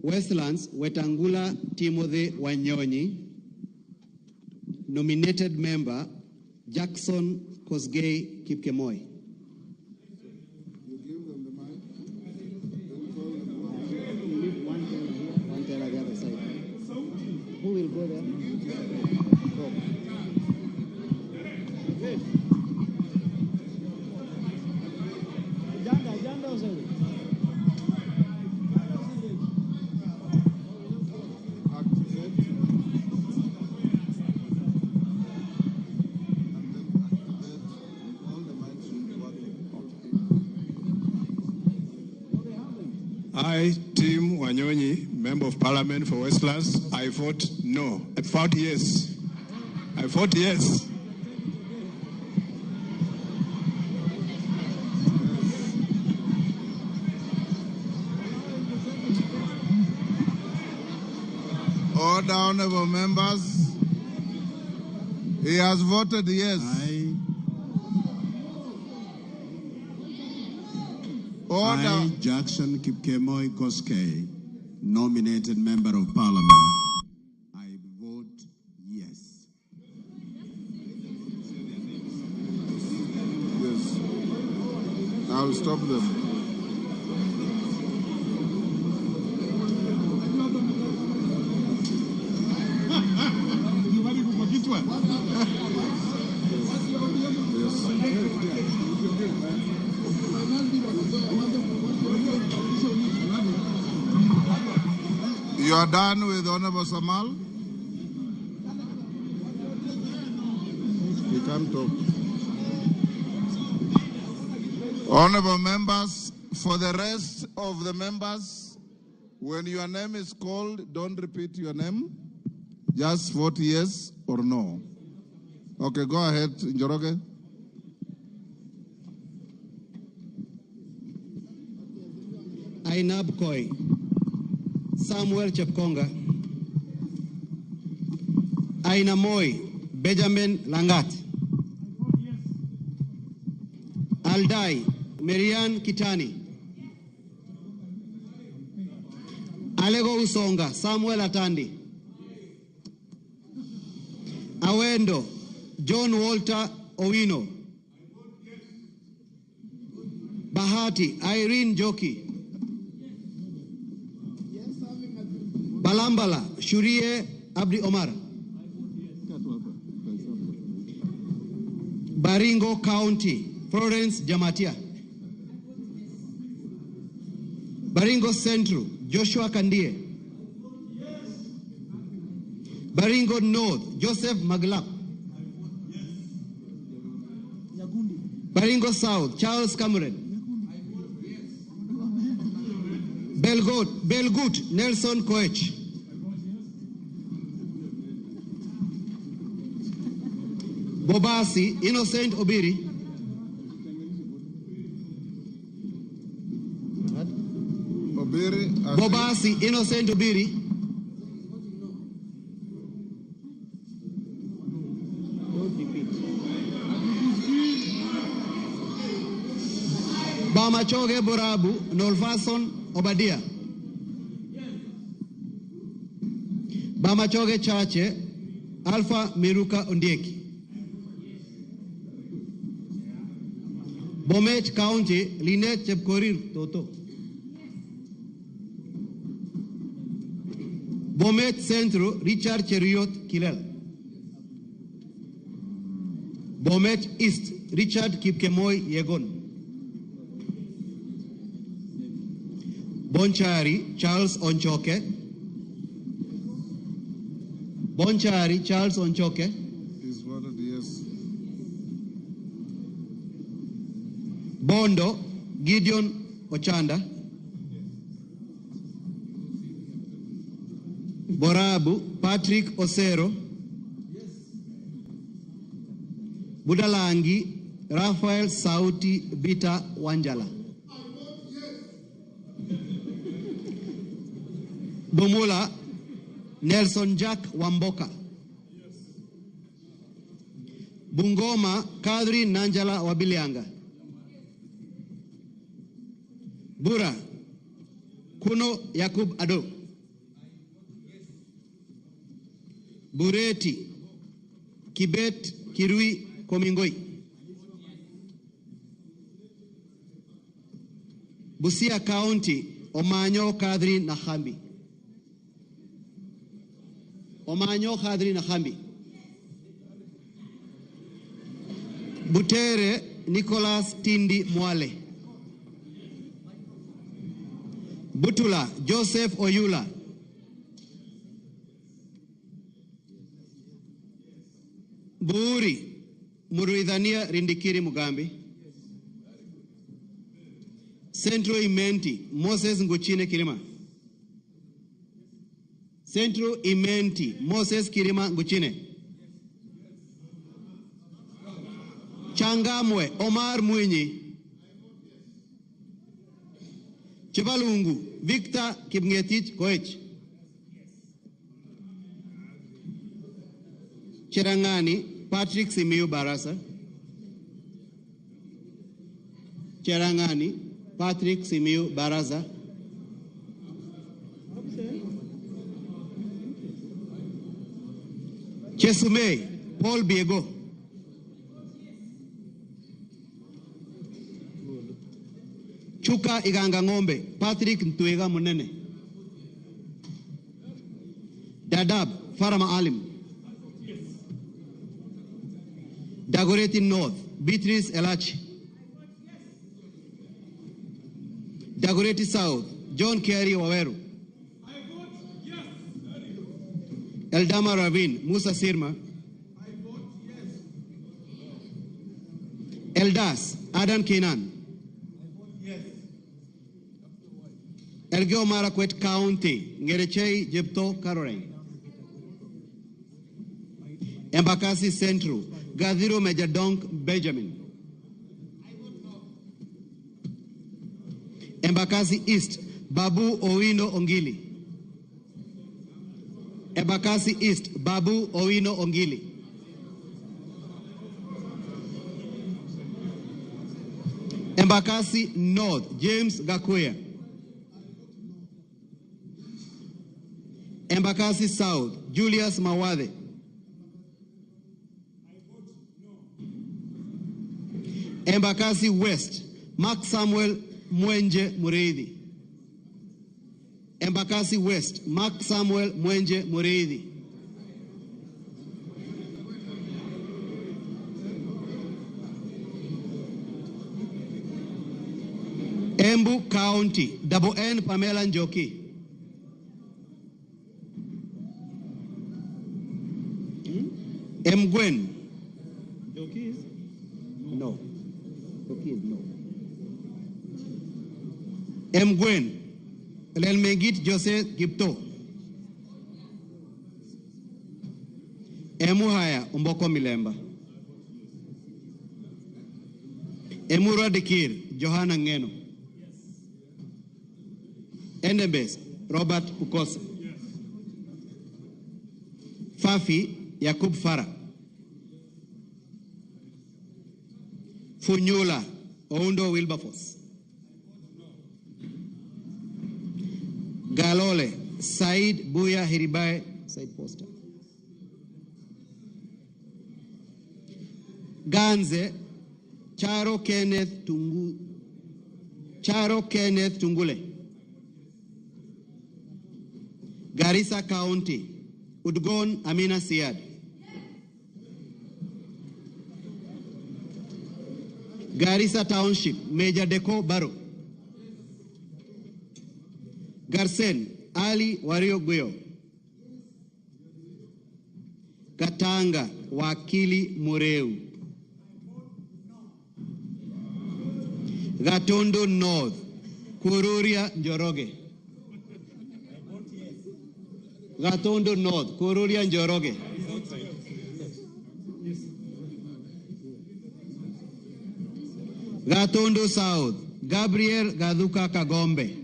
Westlands, Wetangula Timothy Wanyonyi. Nominated member, Jackson Kosgei Kipkemoi. You give them the mic. You leave one teller here, one teller the other side. Who will go there? Go. Janda, I, Tim Wanyonyi, Member of Parliament for Westlands, I vote no. I vote yes. I vote yes. Order, honorable members. He has voted yes. Order. I, Jackson Kipkemoi Koskei, nominated Member of Parliament, I vote yes. Yes. I'll stop them. Yes. You are done with Honorable Samal? He can't talk. Honorable members, for the rest of the members, when your name is called, don't repeat your name. Just vote yes or no. Okay, go ahead, Njoroge. Ainab Koi, Samuel Chepkonga, Aina Moi, Benjamin Langat, Aldai, Marian Kitani, Alego Usonga, Samuel Atandi, Awendo, John Walter Owino, Bahati, Irene Joki, Balambala, Shurie Abdi Omar, Baringo County, Florence Jamatia, Baringo Central, Joshua Kandie, Baringo North, Joseph Maglap, Baringo South, Charles Cameron, Belgut, Nelson Koech, Bobasi, Innocent Obiri, Obiri, Bobasi, Innocent Obiri, Bamachoge Borabu, Nolfason Obadia, Bamachoge Chache, Alpha Miruka Ondieki, Bomet County, Linet Chepkorir Toto, Bomet Centro, Richard Cheruiyot Kilel, Bomet East, Richard Kipkemoi Yegon, Bonchari, Charles Onchoke, Bonchari, Charles Onchoke, is voted yes. Bondo, Gideon Ochanda, Borabu, Patrick Osero, Budalangi, Raphael Sauti Bita Wanjala, Bumula, Nelson Jack Wamboka, Bungoma, Kadri Nanjala Wabilianga, Bura, Kuno Yakub Ado, Bureti, Kibet Kirui Komingoi, Busia County, Omanyo Kadri Nahambi, Omanyo Kadri Nahambi, Butere Nicholas Tindi Mwale, Butula Joseph Oyula, Buuri Muruidhania Rindikiri Mugambi, Central Imenti Moses Nguchine Kirima, Central Imenti Moses Kirima Nguchine, Changamwe Omar Mwinyi, Chibalungu Victor Kipngetich Koech, Cherangani Patrick Simiyu Barasa, Cherangani Patrick Simiyu Barasa, Chesumei Paul Biego, Chuka Iganga Ng'ombe Patrick Ntuiga Munene, Dadab Farah Maalim, Dagoretti North Beatrice Elachi, Dagoretti South John Kerry Waweru, Eldama Ravine Musa Sirma, Eldas Adan Kenan, Elgeyo Marakwet County, Ngerechei Jepto Caroline. Embakasi Central, Gathiro Major Donk Benjamin. Embakasi East, Babu Owino Ongili. Embakasi East, Babu Owino Ongili. Embakasi North, James Gakuya. Embakasi South, Julius Mawathe. Embakasi West, Mark Samuel Mwenje Mureithi. Embakasi West, Mark Samuel Mwenje Mureithi. Embu County, Double N Pamela Njoki. Mgwen. Njoki is? No. Njoki is no. Mgwen. Lelmengit Jose Gipto. Emuhaya Umboko Milemba. Emurua Dikir Johanna Ngeno. Endebess Robert Pukose. Fafi Yakub Farah. Funyula Oundo Wilberforce. Galole Said Buya Hiribae Said Poster. Ganze Charo Kenneth Tungu, Charo Kenneth Tungule. Garissa County Udgon Amina Siad. Garissa Township Major Deco Baro. Garsen Ali Wario Guyo. Katanga Wakili Mureu. Gatundu North Kururia Njoroge. Gatundu North Kururia Njoroge. Gatundu South Gabriel Gaduka Kagombe.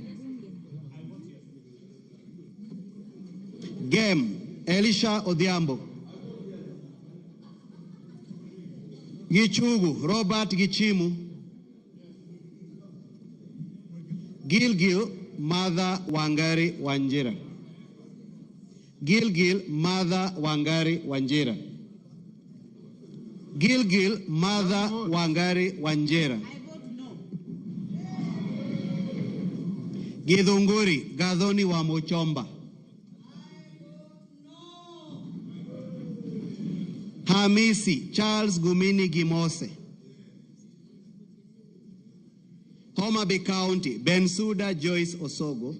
Gem Elisha Odhiambo. Gichugu Robert Gichimu. Gilgil Martha Wangari Wanjira. Gilgil Martha Wangari Wanjira. Gilgil Martha Wangari Wanjira. Githunguri Gathoni wa Muchomba. Hamisi Charles Gumini Gimose. Homa Bay County Bensuda Joyce Osogo.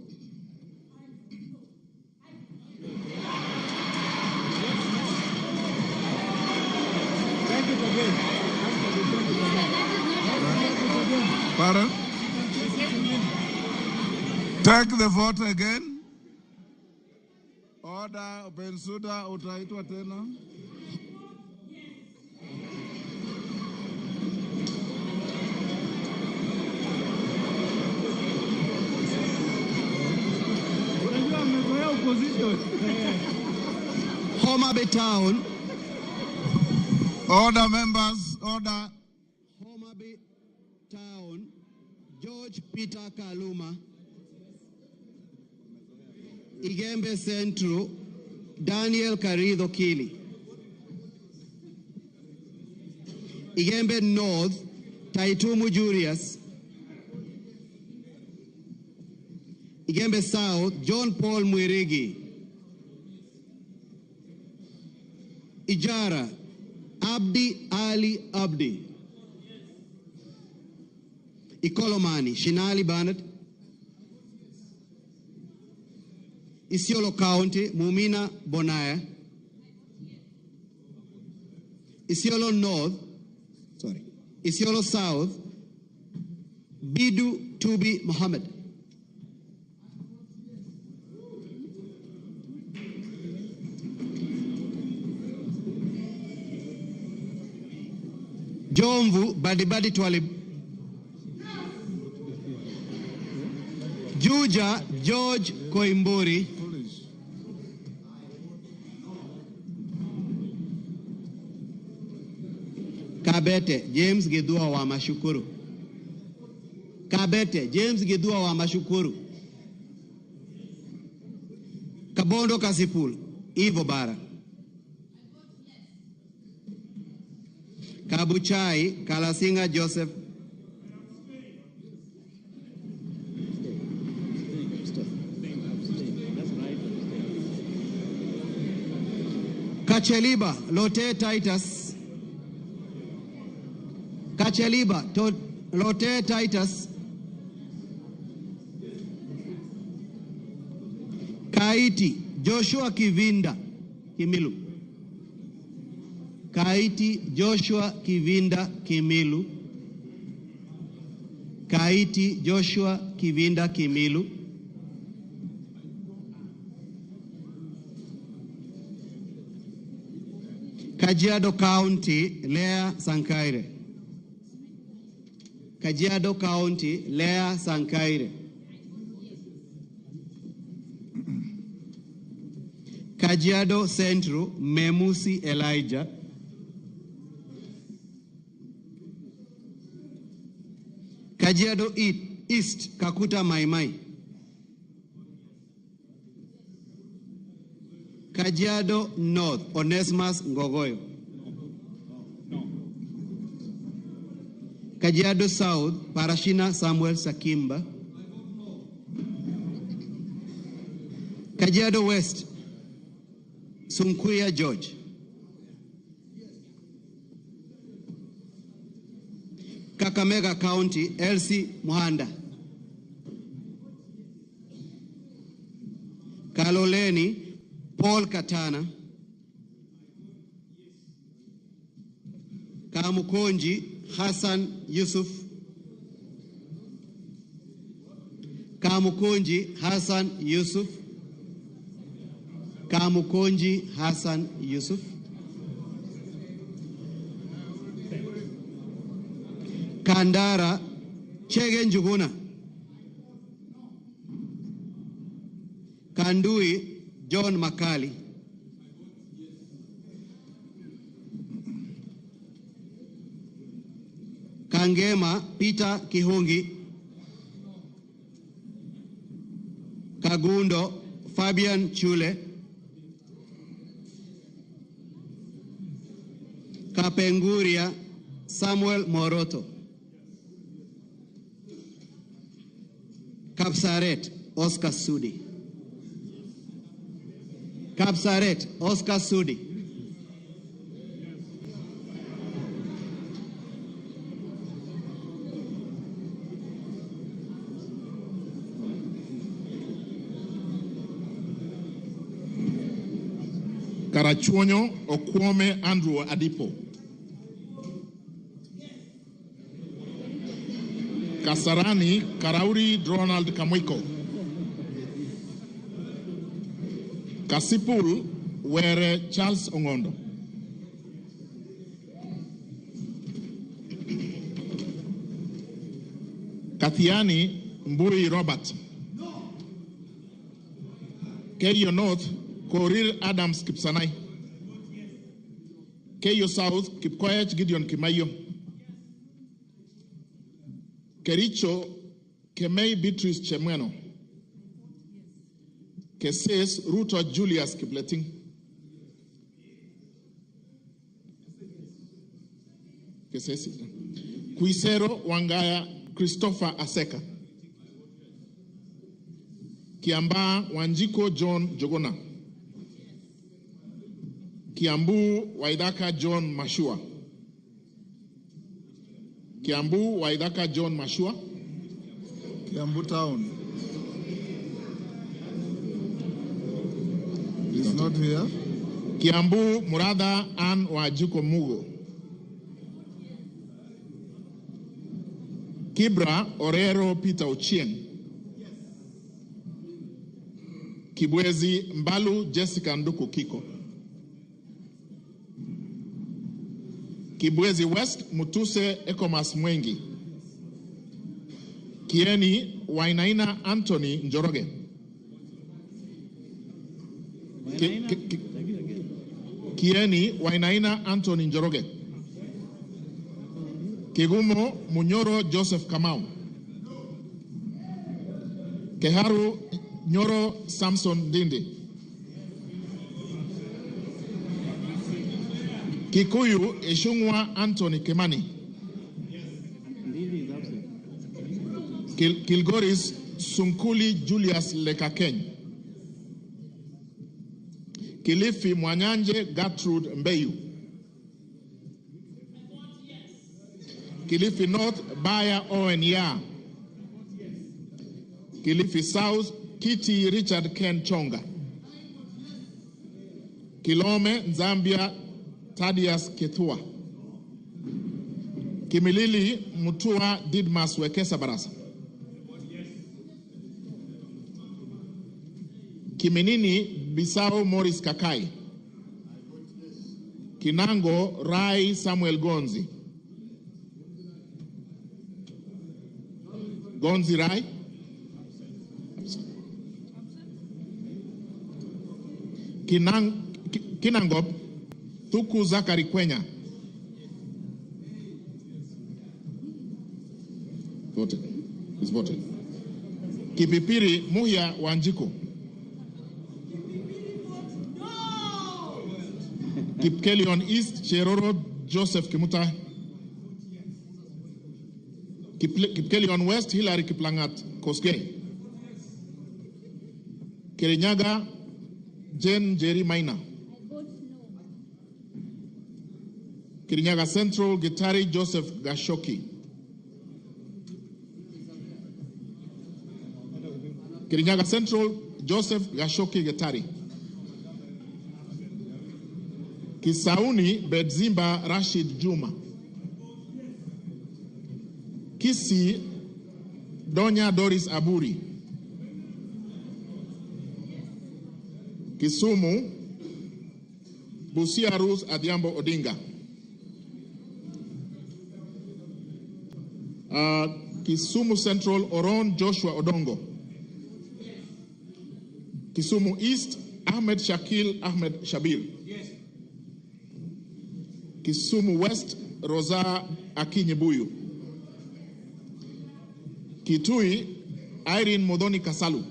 Pardon? Take the vote again. Order, Bensuda utaitwa tena. Homa Bay Town. Order, members, order. Homa Bay Town, George Peter Kaluma. Igembe Central, Daniel Karido Kili. Igembe North, Taitumu Julius. Igembe South, John Paul Mwirigi. Ijara, Abdi Ali Abdi. Ikolomani, Shinali Bernard. Isiolo County, Mumina Bonaya. Isiolo North, sorry, Isiolo South, Bidu Tubi Mohammed. Jomvu Badibadi Twalib. Juja George Koimburi. Kabete James Gidua wa Mashukuru. Kabete James Gidua wa Mashukuru. Kabondo Kasipul Ivo Bara. Kabuchai Kalasinga Joseph. Kacheliba Lote Titus. Kacheliba Lote Titus. Kaiti Joshua Kivinda Kimilu. Kaiti Joshua Kivinda Kimilu. Kaiti Joshua Kivinda Kimilu. Kajiado County Lea Sankaire. Kajiado County Lea Sankaire. Kajiado Central Memusi Elijah. Kajiado East Kakuta Maimai. Kajiado North Onesmus Ngogoyo. Kajiado South Parashina Samuel Sakimba. Kajiado West Sunkuya George. Kakamega County Elsie Muhanda. Kaloleni Paul Katana. Kamukonji Hassan Yusuf. Kamukonji Hassan Yusuf. Kamukonji Hassan Yusuf. Kandara Chege Njuguna. Kandui John Makali. Kangema Peter Kihungi. Kagundo Fabian Chule. Kapenguria Samuel Moroto. Kapsaret Oscar Sudi. Kapsaret Oscar Sudi. Karachuonyo Okwome Andrew Adipo. Kasarani Karauri Ronald Kamwiko. Kasipul Were Charles Ongondo. Kathiani Mbui Robert. Keyo North Korir Adams Kipsanai. Keyo South Kipkoech Gideon Kimayo. Kericho Kemei Beatrice Chemweno. Keses Ruto Julius Kipleting. Keses. Kuisero Wangaya Christopher Aseka. Kiamba Wanjiko John Jogona. Kiambu Waidaka John Mashua. Kiambu Waidaka John Mashua. Kiambu Town. He's not here. Kiambu Murada Ann Wajiko Mugo. Kibra Orero Peter Ochieng. Kibwezi Mbalu Jessica Nduku Kiko. Kibwezi West, Mutuse Ekomas Mwengi. Kieni Wainaina Anthony Njoroge. Kieni Wainaina Anthony Njoroge. Kigumo Munyoro Joseph Kamau. Keharu Nyoro Samson Dindi. Kikuyu Ishungwa Anthony Kimani. Kilgoris Sunkuli Julius Lekakeny. Kilifi Mwanyanje Gertrude Mbeyu. Kilifi North Baya Owen Ya. Kilifi South Kiti Richard Ken Chonga. Kilome Nzambia Thaddeus Ketua. Kimilili Mutua Didmas Wekesa Barasa. Kiminini Bisao Morris Kakai. Kinango Rai Samuel Gonzi. Gonzi Rai. Kinangop Tuku Zakari Kwenya. Voted. It's voted. Kipipiri Muhia Wanjiku. Kipkelion East Cheroro Joseph Kimuta. Kipkelion West Hilary Kiplangat Kosgei. Kirinyaga Jane Jerry Maina. Kirinyaga Central Gitari Joseph Gashoki. Kirinyaga Central Joseph Gashoki Gitari. Kisauni Bedzimba Rashid Juma. Kisi Donya Doris Aburi. Kisumu Busia Ruth Adhiambo Odinga. Kisumu Central Oron Joshua Odongo. Kisumu East Ahmed Shakil Ahmed Shabir. Yes. Kisumu West Rosa Akinyibuyu. Kitui Irene Modoni Kasalu.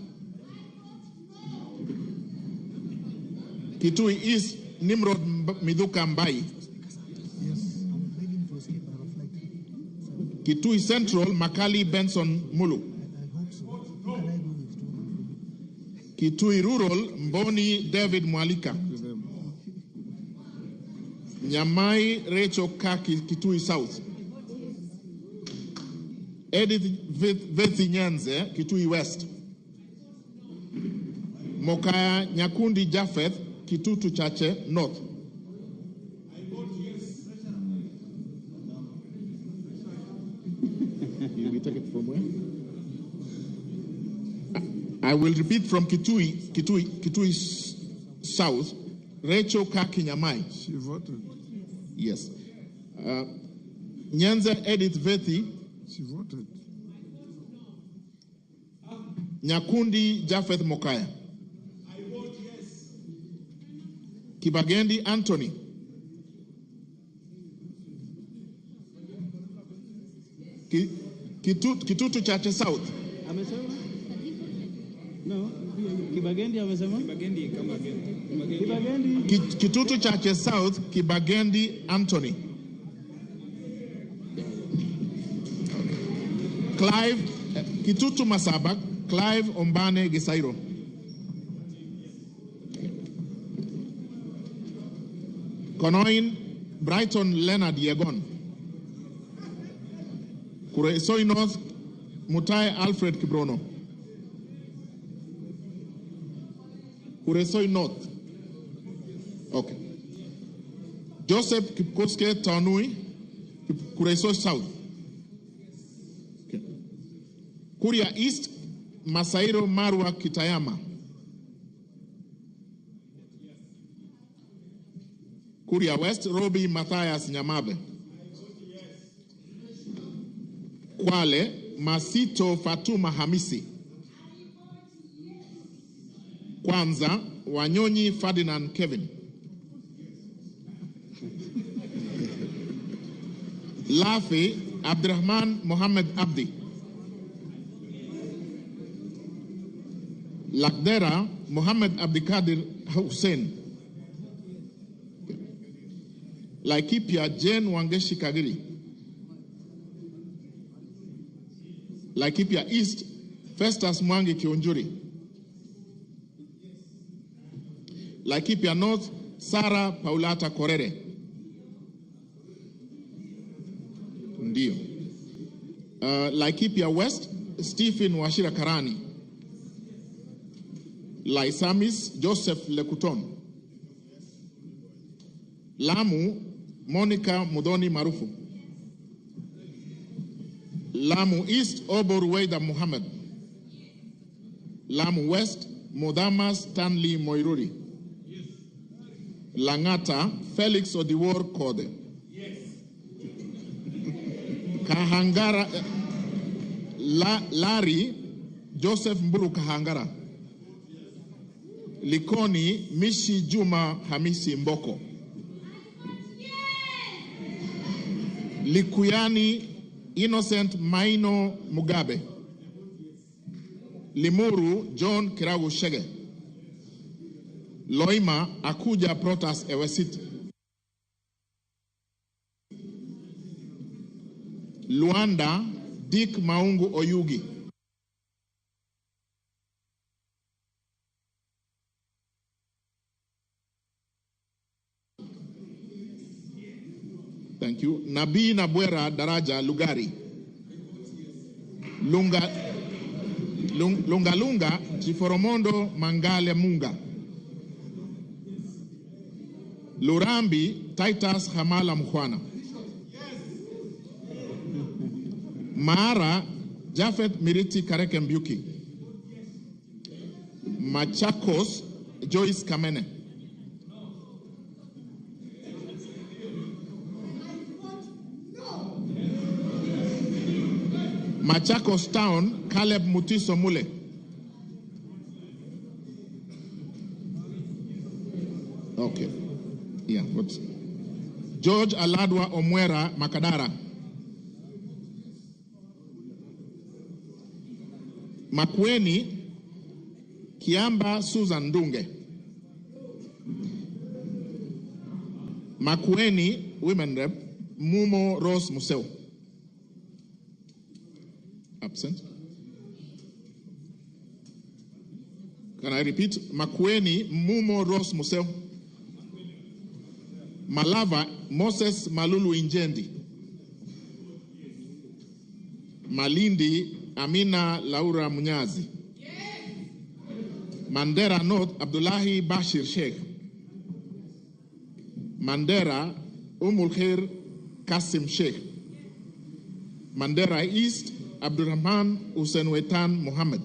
Kitui East Nimrod Miduka Mbai. Kitui Central Makali Benson Mulu. Kitui Rural Mboni David Mwalika. Nyamai Rachel Kaki Kitui South. Edith Vethi Nyanze Kitui West. Mokaya Nyakundi Japheth Kitutu Chache North. You take it from where? I will repeat from Kitui South. Rachel Kaki Nyamai. She voted. Yes. Nyanza Edith Vethi. She voted. Nyakundi Japheth Mokaya. I vote yes. Kibagendi Anthony. Kitutu Chache South. Amesema? No. Kibagendi amesema? Kibagendi kama again. Kibagendi. Kitutu Chache South, Kibagendi Anthony. Clive Kitutu Masaba, Clive Ombane Gisairo. Konoin Brighton Leonard Yegon. Kuresoi North Mutai Alfred Kibrono. Kuresoi North. Okay. Joseph Kipkoske Tanui, Kuresoi South. Okay. Kuria East, Masairo Marwa Kitayama. Kuria West, Robi Matthias Nyamabe. Kwale, Masito Fatuma Hamisi. Kwanza, Wanyonyi Ferdinand Kevin. Lafi Abdurrahman Mohammed Abdi. Lakdera Mohammed Abdikadir Hussein. Laikipia Jane Wangeshi Kagiri. Laikipia East Festus Mwangi Kionjuri. Laikipia North Sarah Paulata Korere. Ndio. Laikipia West Stephen Wachira Karani. Laisamis Joseph Lekuton. Lamu Monica Mudoni Marufu. Lamu East Obor Weida Muhammad. Lamu West Modama Stanley Moiruri. Langata Felix Odiwuor Kode. Kahangara Larry Joseph Mburu Kahangara. Likoni Mishi Juma Hamisi Mboko. Likuyani Innocent Maino Mugabe. Limuru John Kiragu Shege. Loima Akuja Protas Ewesit. Luanda Dick Maungu Oyugi. Thank you. Nabii Nabwera Daraja Lugari. Lunga Lunga Lunga Chiforomondo Mangale Munga. Lurambi Titus Hamala Mkhwana. Mara Jafet Miriti Kareke Mbiuki. Machakos Joyce Kamene. Machakos Town Caleb Mutiso Mule. Okay. Yeah, what? George Aladwa Omwera Makadara. Makweni Kiamba Susan Dunge. Makueni Women Rep Mumo Rose Museo. Absent. Can I repeat? Makueni Mumo Rose Museo. Malava Moses Malulu Injendi. Malindi Amina Laura Munyazi. Mandera North Abdullahi Bashir Sheikh. Mandera Umulkhair Kasim Sheikh. Mandera East Abdurrahman Hussein Mohammed.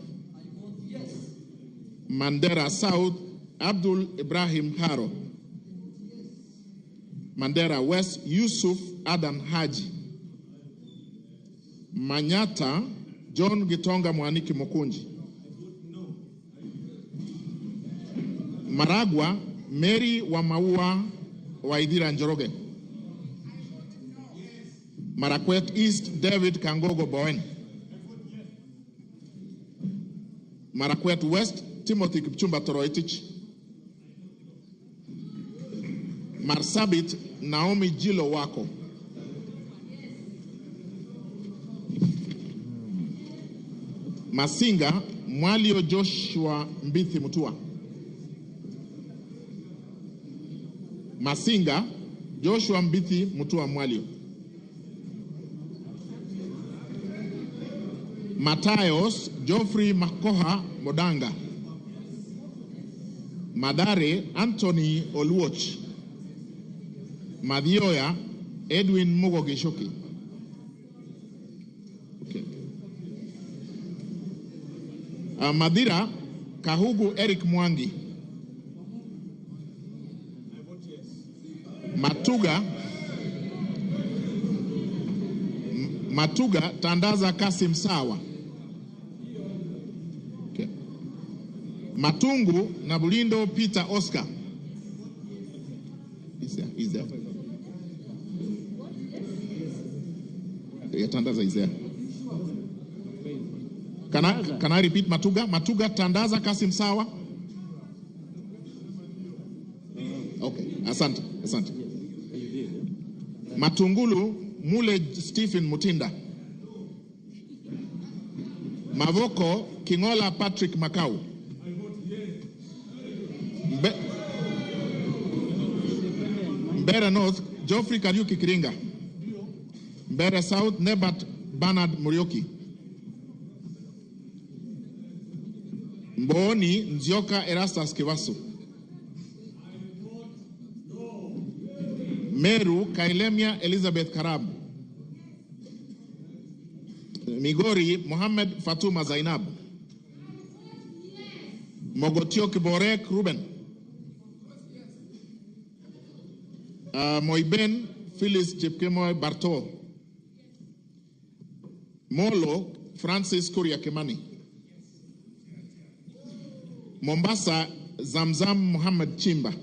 Mandera South Abdul Ibrahim Haro. Mandera West Yusuf Adam Haji. Manyata John Gitonga Mwaniki Mokunji. Maragua Mary Wamaua Waithira Njoroge. Marakwet East David Kangogo Bowen. Marakwet West Timothy Kipchumba Toroitich. Marsabit Naomi Jilo Wako. Masinga Mwalio Joshua Mbithi Mutua. Masinga Joshua Mbithi Mutua Mwalio. Matayos Geoffrey Makoha Modanga. Madare Anthony Oluoch. Madioya Edwin Mugo Gishoki. Okay. Madira Kahugu Eric Mwangi. Matuga Matuga Tandaza Kasim Sawa. Okay. Matungu Nabulindo Peter Oscar. Is there? Is there? Yeah, Tandaza is there. Can I repeat Matuga? Matuga Tandaza Kasim Sawa. Okay, asante, asante. Matungulu Mule Stephen Mutinda. Mavoko Kingola Patrick Makau. Mbeere North Geoffrey Kariuki Kiringa. Mbeere South Nebat Bernard Murioki. Mbooni Nzioka Erastus Kivasu. Meru Kailemia Elizabeth Karabu. Migori Mohamed Fatuma Zainab. Mogotio Kiborek Ruben. Moiben Phyllis Chepkemoi Barto. Molo Francis Kuria Kimani. Mombasa Zamzam Muhammad Chimba.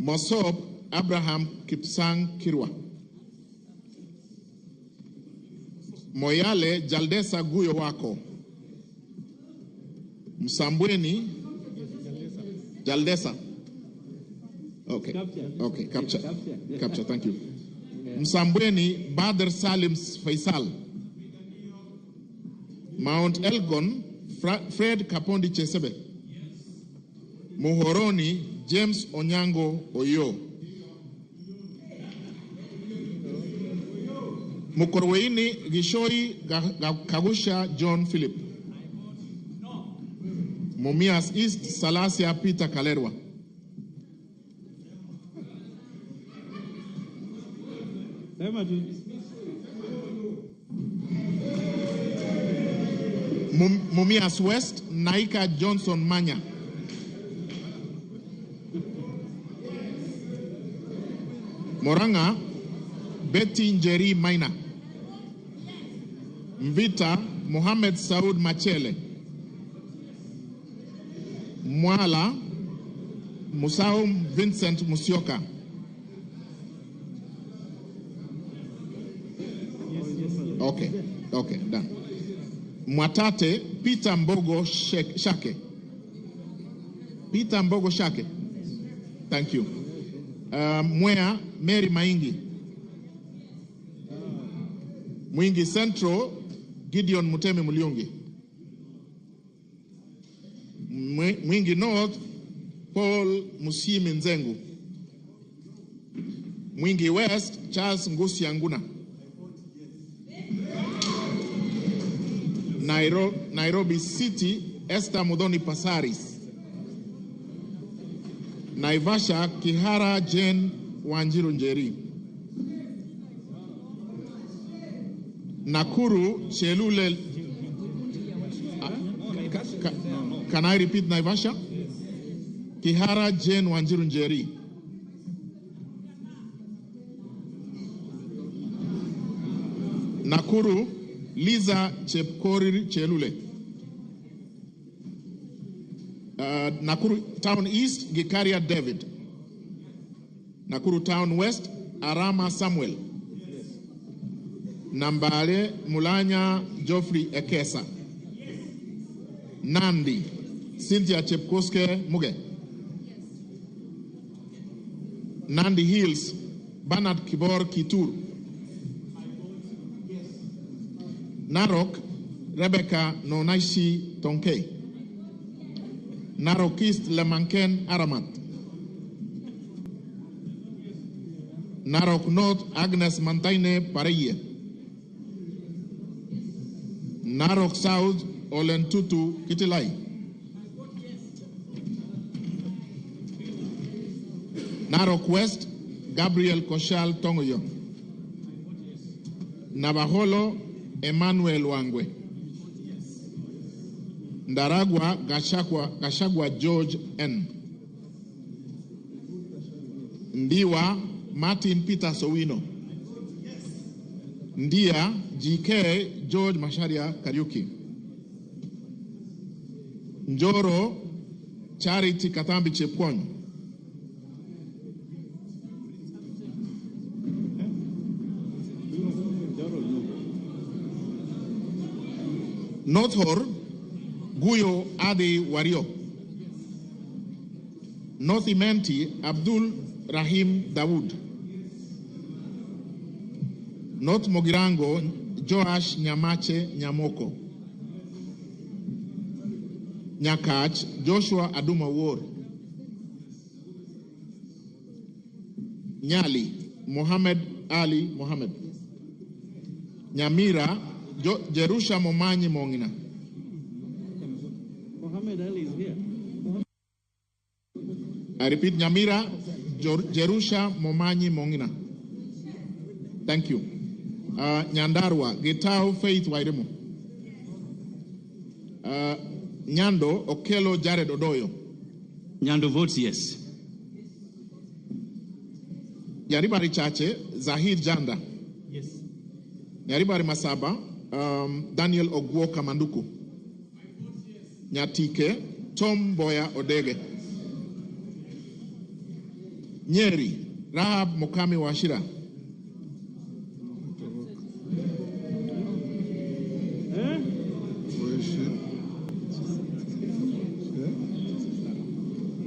Mosob Abraham Kipsang Kirwa. Moyale Jaldesa Guyo Wako. Msambweni Jaldesa. Okay. Okay, capture. Capture, thank you. Msambweni Badr Salim Faisal. Mount Elgon Fred Kapondi Chesebe. Muhoroni James Onyango Oyo. Mukorweini Gishoi Kagusha John Philip. Mumias East Salasia Peter Kalerwa. Mumias West Naika Johnson Manya. Moranga Betty Njeri Maina. Mvita Mohamed Saud Machele. Mwala Musau Vincent Musyoka. Okay, okay, done. Mwatate Peter Mbogo Shake. Peter Mbogo Shake. Thank you. Mwea Mary Maingi. Mwingi Central Gideon Mutemi Muliungi. Mwingi North Paul Musimi Nzengu. Mwingi West Charles Ngusi Anguna. Nairobi City Esther Mudoni Pasaris. Naivasha Kihara Jane Wanjiru Njeri. Nakuru Chelule. Can I repeat Naivasha? Kihara Jane Wanjiru Njeri. Nakuru Liza Chepkorir Chelule. Nakuru Town East Gikaria David. Nakuru Town West Arama Samuel. Nambale Mulanya Geoffrey Ekesa. Nandi Cynthia Chepkoske Muge. Nandi Hills Bernard Kibor Kitur. Narok Rebecca Nonaishi Tonke. Narok East Lemanken Aramat. Narok North Agnes Mantaine Pareye. Narok South Olentutu Kitilai. Narok West Gabriel Koshal Tongoyo. Navaholo Emmanuel Wangwe. Ndaragwa Gashagwa George N. Ndiwa Martin Peter Sowino. Ndia GK George Macharia Kariuki. Njoro Charity Katambi Chepkwony. North Horr Guyo Adi Wario. North Imenti Abdul Rahim Dawood. North Mogirango Joash Nyamache Nyamoko. Nyakach Joshua Aduma War. Nyali Mohammed Ali Mohammed. Nyamira Jerusha Momanyi Mongina. Mohammed Ali is here. I repeat, Nyamira Jerusha Momanyi Mongina. Thank you. Nyandarua Gitau Faith Wairimu. Nyando Okelo Jared Odoyo. Nyando votes yes. Nyaribari Chache Zahid Janda. Yes. Nyaribari Masaba Daniel Ogwoka Manduku. Nyatike Tom Boya Odege. Nyeri Rahab Mokami Wachira.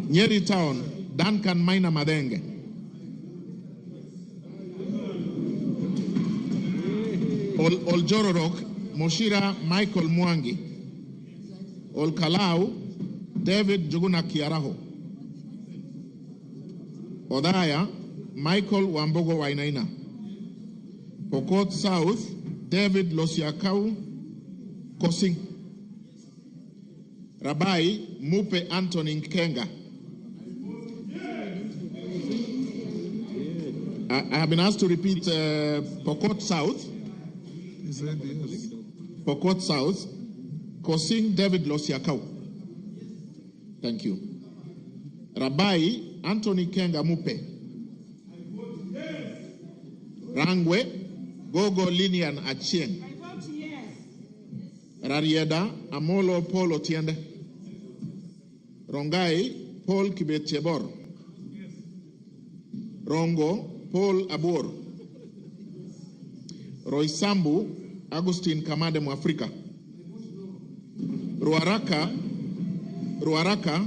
Nyeri Town Duncan Maina Madenge. Oljororok Moshira Michael Mwangi. Olkalau David Juguna Kiaraho. Odaya Michael Wambogo Wainaina. Pokot South David Losiakau Kosing. Rabai Mupe Anthony Nkenga. I have been asked to repeat Pokot South. Pokot South, Kosing David Losiakau. Thank you. Rabai Anthony Kenga Mupe. Rangwe Gogo Linian Achieng. Rarieda Amolo Paul Otiende. Rongai Paul Kibet Chebor. Rongo Paul Abor. Roysambu Agustin Kamade Mwafrika. Ruaraka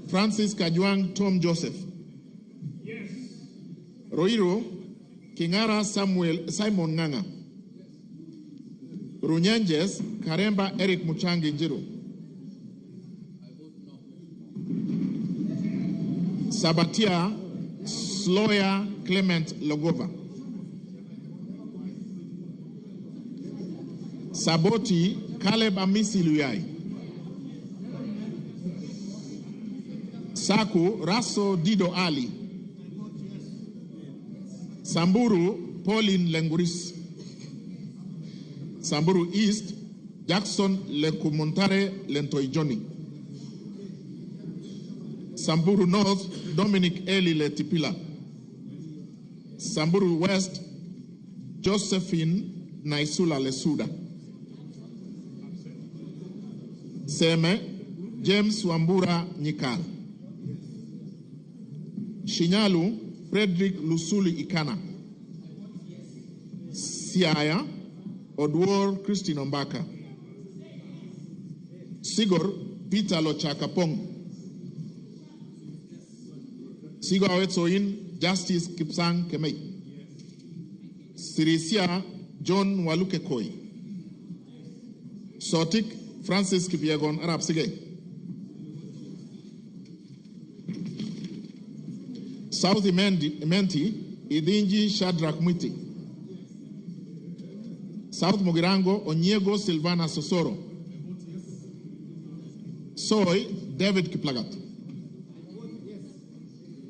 Francis Kajwang Tom Joseph. Yes. Roiro Kingara Samuel Simon Nganga. Runyenjes Karemba Eric Muchangi Njiru. Sabatia Sloya Clement Logova. Saboti Caleb Amisi Luyai. Saku Raso Dido Ali. Samburu Pauline Lenguris. Samburu East Jackson Lekumontare Lentoijoni. Samburu North Dominic Eli Letipila. Samburu West Josephine Naisula Lesuda. Seme James Wambura Nyikal. Shinyalu Frederick Lusuli Ikana. Siaya Odwor Christine Ombaka. Sigor Peter Lochakapong. Sigor Awetsoin Justice Kipsang Kemei. Sirisia John Waluke Koi. Sotik Francis Kipyegon Arab Sige. South Imenti Idinji Shadrach Mwiti. South Mugirango Onyego Silvana Sosoro. Soy David Kiplagat.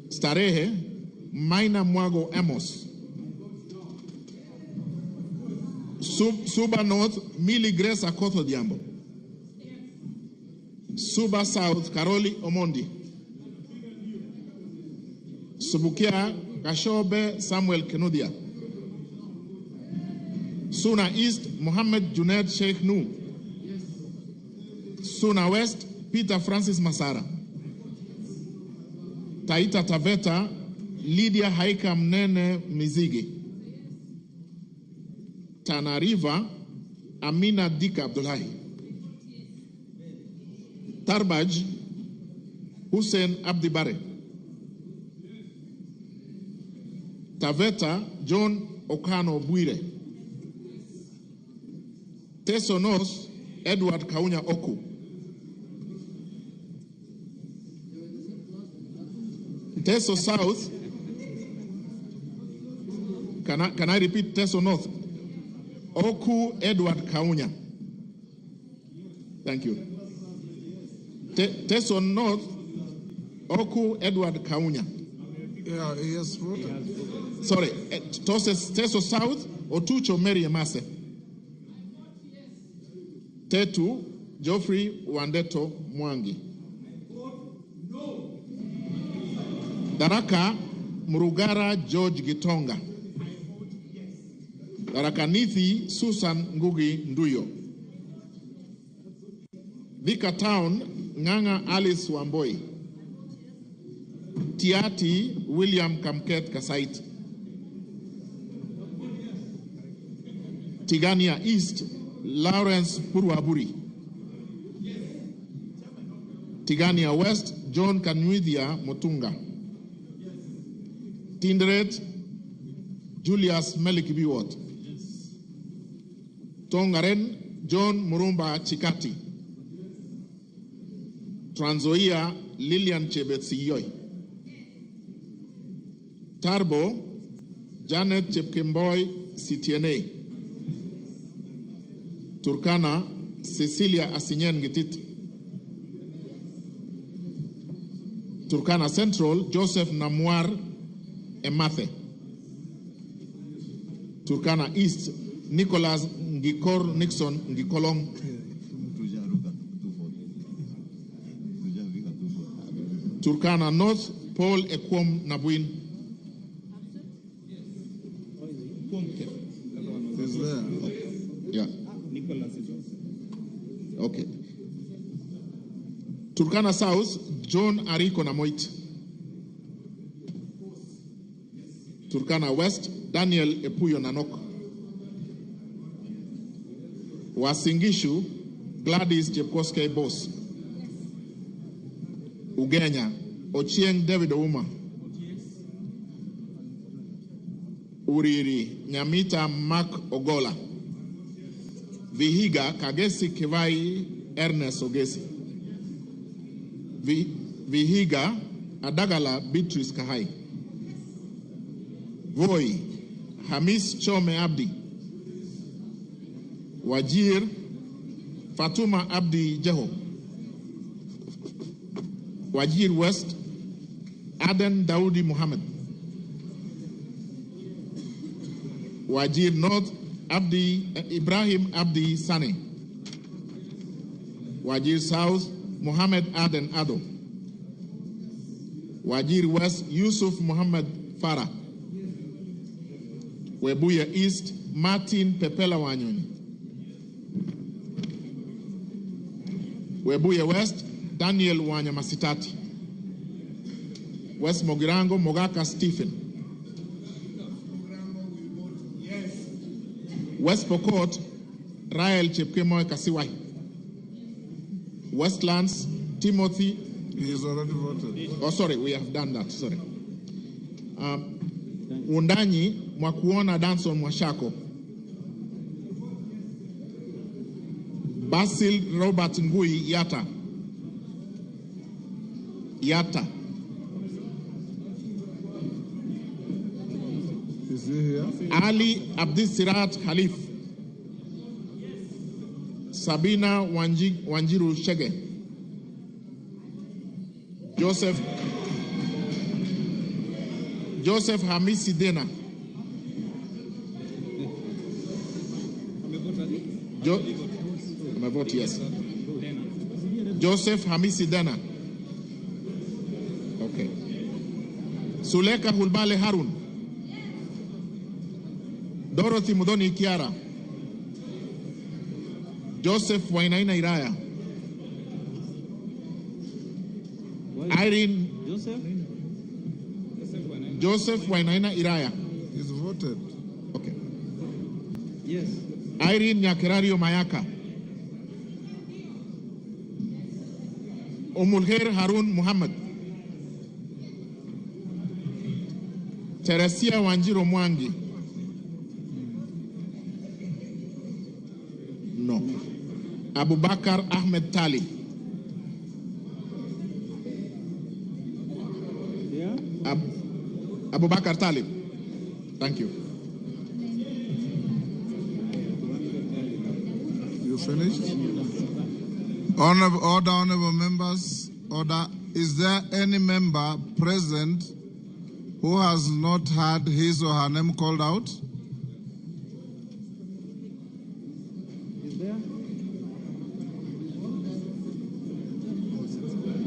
Starehe Maina Mwago Amos. Suba North Mili Grace Akoth Odhiambo. Suba South Karoli Omondi. Subukia Kashobe Samuel Kenudia. Suna East, Mohammed Junaid Sheikh Nu. Suna West, Peter Francis Masara. Taita Taveta, Lydia Haika Mnene Mizigi. Tana River, Amina Dika Abdullahi. Tarbaj, Hussein Abdi Bare. Taveta, John Okano Bwire. Teso North, Edward Kaunya Oku. Teso South, can I repeat Teso North? Oku Edward Kaunya. Thank you. Teso North, Oku Edward Kaunya. Yeah, he has voted. Sorry, Teso South, Otucho Mary Emase. Tetu, Geoffrey Wandeto Mwangi. Daraka Murugara George Gitonga. Daraka Nithi Susan Ngugi Nduyo. Thika Town Nganga Alice Wamboi. Tiati William Kamket Kasait. Tigania East Lawrence Purwaburi. Tigania West John Kanwithia Motunga. Tinderet Julius Melik Biwot. Tongaren John Murumba Chikati. Trans Nzoia Lilian Chebet Siyoi. Tarbo Janet Chepkemboi Sitiene. Turkana Cecilia Asinyen Gitit. Turkana Central Joseph Namuar Emathe. Turkana East Nicholas Ngikor Nixon Ngikolong. Turkana North Paul Ekwom Nabuin. Is there? Yeah. Okay. Turkana South, John Ariko Namoit. Turkana West, Daniel Epuyo Nanok. Wasingishu, Gladys Jepkoske Bos. Ugenya, Ochieng David Ouma. Uriri, Nyamita Mark Ogola. Vihiga, Kagesi Kivai Ernest Ogesi. Vihiga, Adagala Beatrice Kahai. Voi, Hamis Chome Abdi. Wajir, Fatuma Abdi Jeho. Wajir West, Aden Daudi Muhammad. Wajir North, Abdi Ibrahim Abdi Sane. Wajir South, Muhammad Aden Ado. Wajir West, Yusuf Muhammad Farah. Webuye East, Martin Pepela Wanyoni. Webuye West, Daniel Wanyamasitati. West Mogirango, Mogaka Stephen. West Pokot, Rael Chepkemoi Kasiwai. Westlands, Timothy. He has already voted. Oh, sorry, we have done that. Sorry. Wundanyi, Mwakuona Danson Mwashako. Basil Robert Ngui Yata. Yata. Is he here? Ali Abdisirat Khalif. Sabina Wanjiru Shege. Joseph Hamisi Dena. I vote yes. Joseph Hamisi Dena. Okay. Suleka Hulbale Harun. Dorothy Mudoni Kiara. Joseph Wainaina Iraya. Irene Joseph Wainaina Iraya. He's voted. Okay. Yes. Irene Nyakerario Mayaka. Umulkheir Harun Muhammad. Teresia Wanjiru Mwangi. No. Abubakar Ahmed Talib. Yeah. Abubakar Talib. Thank you. You finished? Order, honorable members. Order. Is there any member present who has not had his or her name called out? Is there?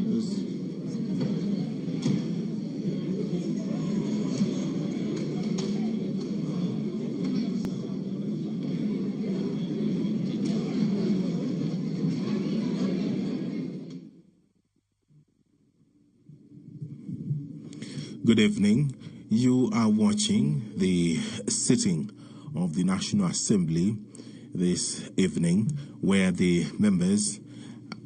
Yes. Good evening. You are watching the sitting of the National Assembly this evening, where the members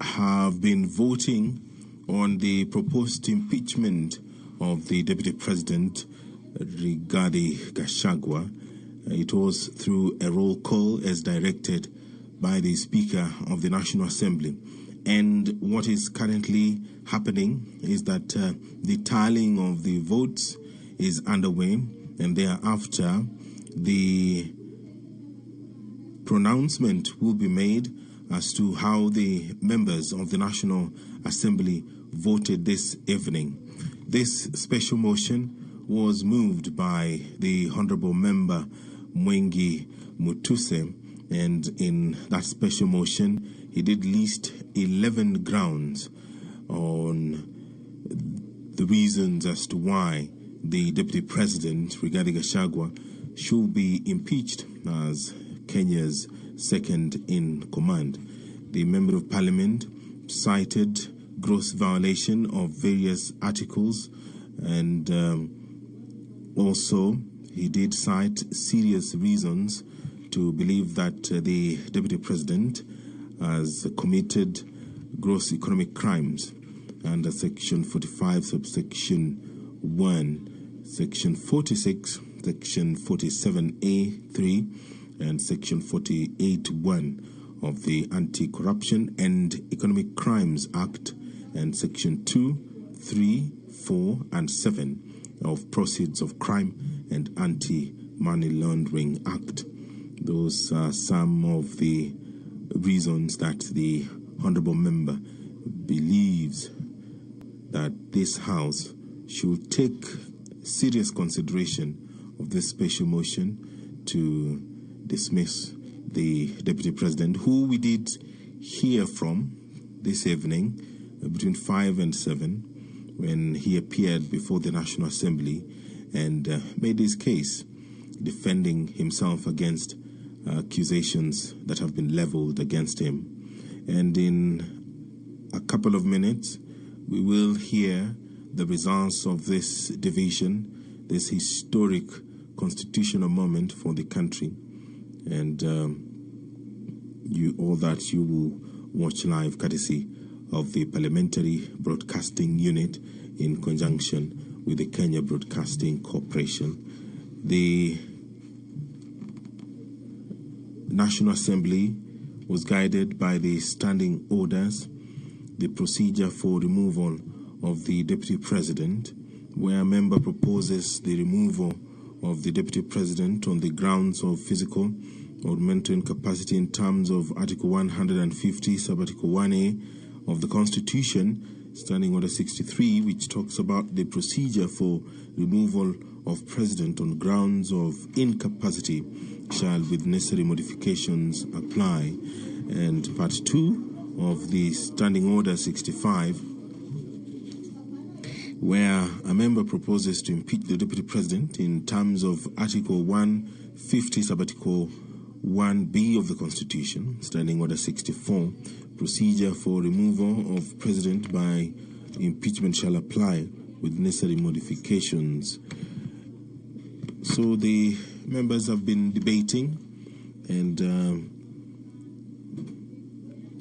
have been voting on the proposed impeachment of the Deputy President, Rigathi Gachagua. It was through a roll call as directed by the Speaker of the National Assembly. And what is currently happening is that the tallying of the votes is underway, and thereafter the pronouncement will be made as to how the members of the National Assembly voted this evening. This special motion was moved by the Honorable Member Mwengi Mutuse, and in that special motion he did list 11 grounds on the reasons as to why the Deputy President, Rigathi Gachagua, should be impeached as Kenya's second in command. The Member of Parliament cited gross violation of various articles, and also he did cite serious reasons to believe that the Deputy President has committed gross economic crimes under Section 45, subsection 1, Section 46, Section 47A3, and Section 48(1) of the Anti-Corruption and Economic Crimes Act, and Section 2, 3, 4, and 7 of Proceeds of Crime and Anti-Money Laundering Act. Those are some of the reasons that the Honorable Member believes that this House should take serious consideration of this special motion to dismiss the Deputy President, who we did hear from this evening between 5 and 7 when he appeared before the National Assembly and made his case, defending himself against accusations that have been leveled against him. And in a couple of minutes, we will hear the results of this division, this historic constitutional moment for the country. And all that you will watch live courtesy of the Parliamentary Broadcasting Unit in conjunction with the Kenya Broadcasting Corporation. The National Assembly was guided by the standing orders, the procedure for removal of the Deputy President, where a member proposes the removal of the Deputy President on the grounds of physical or mental incapacity in terms of Article 150, Sub-Article 1A of the Constitution, Standing Order 63, which talks about the procedure for removal of President on grounds of incapacity shall, with necessary modifications, apply. And Part 2 of the Standing Order 65, where a member proposes to impeach the Deputy President in terms of Article 150, Sub-Article 1B of the Constitution, Standing Order 64, procedure for removal of president by impeachment shall apply with necessary modifications. So the members have been debating, and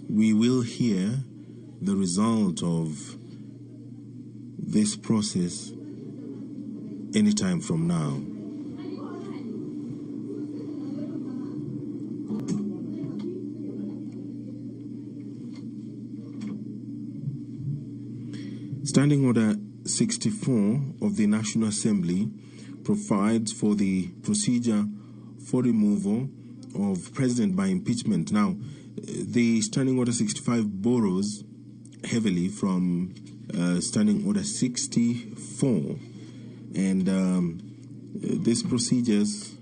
we will hear the result of this process anytime from now. Standing Order 64 of the National Assembly provides for the procedure for removal of president by impeachment. Now, the Standing Order 65 borrows heavily from Standing Order 64, and these procedures,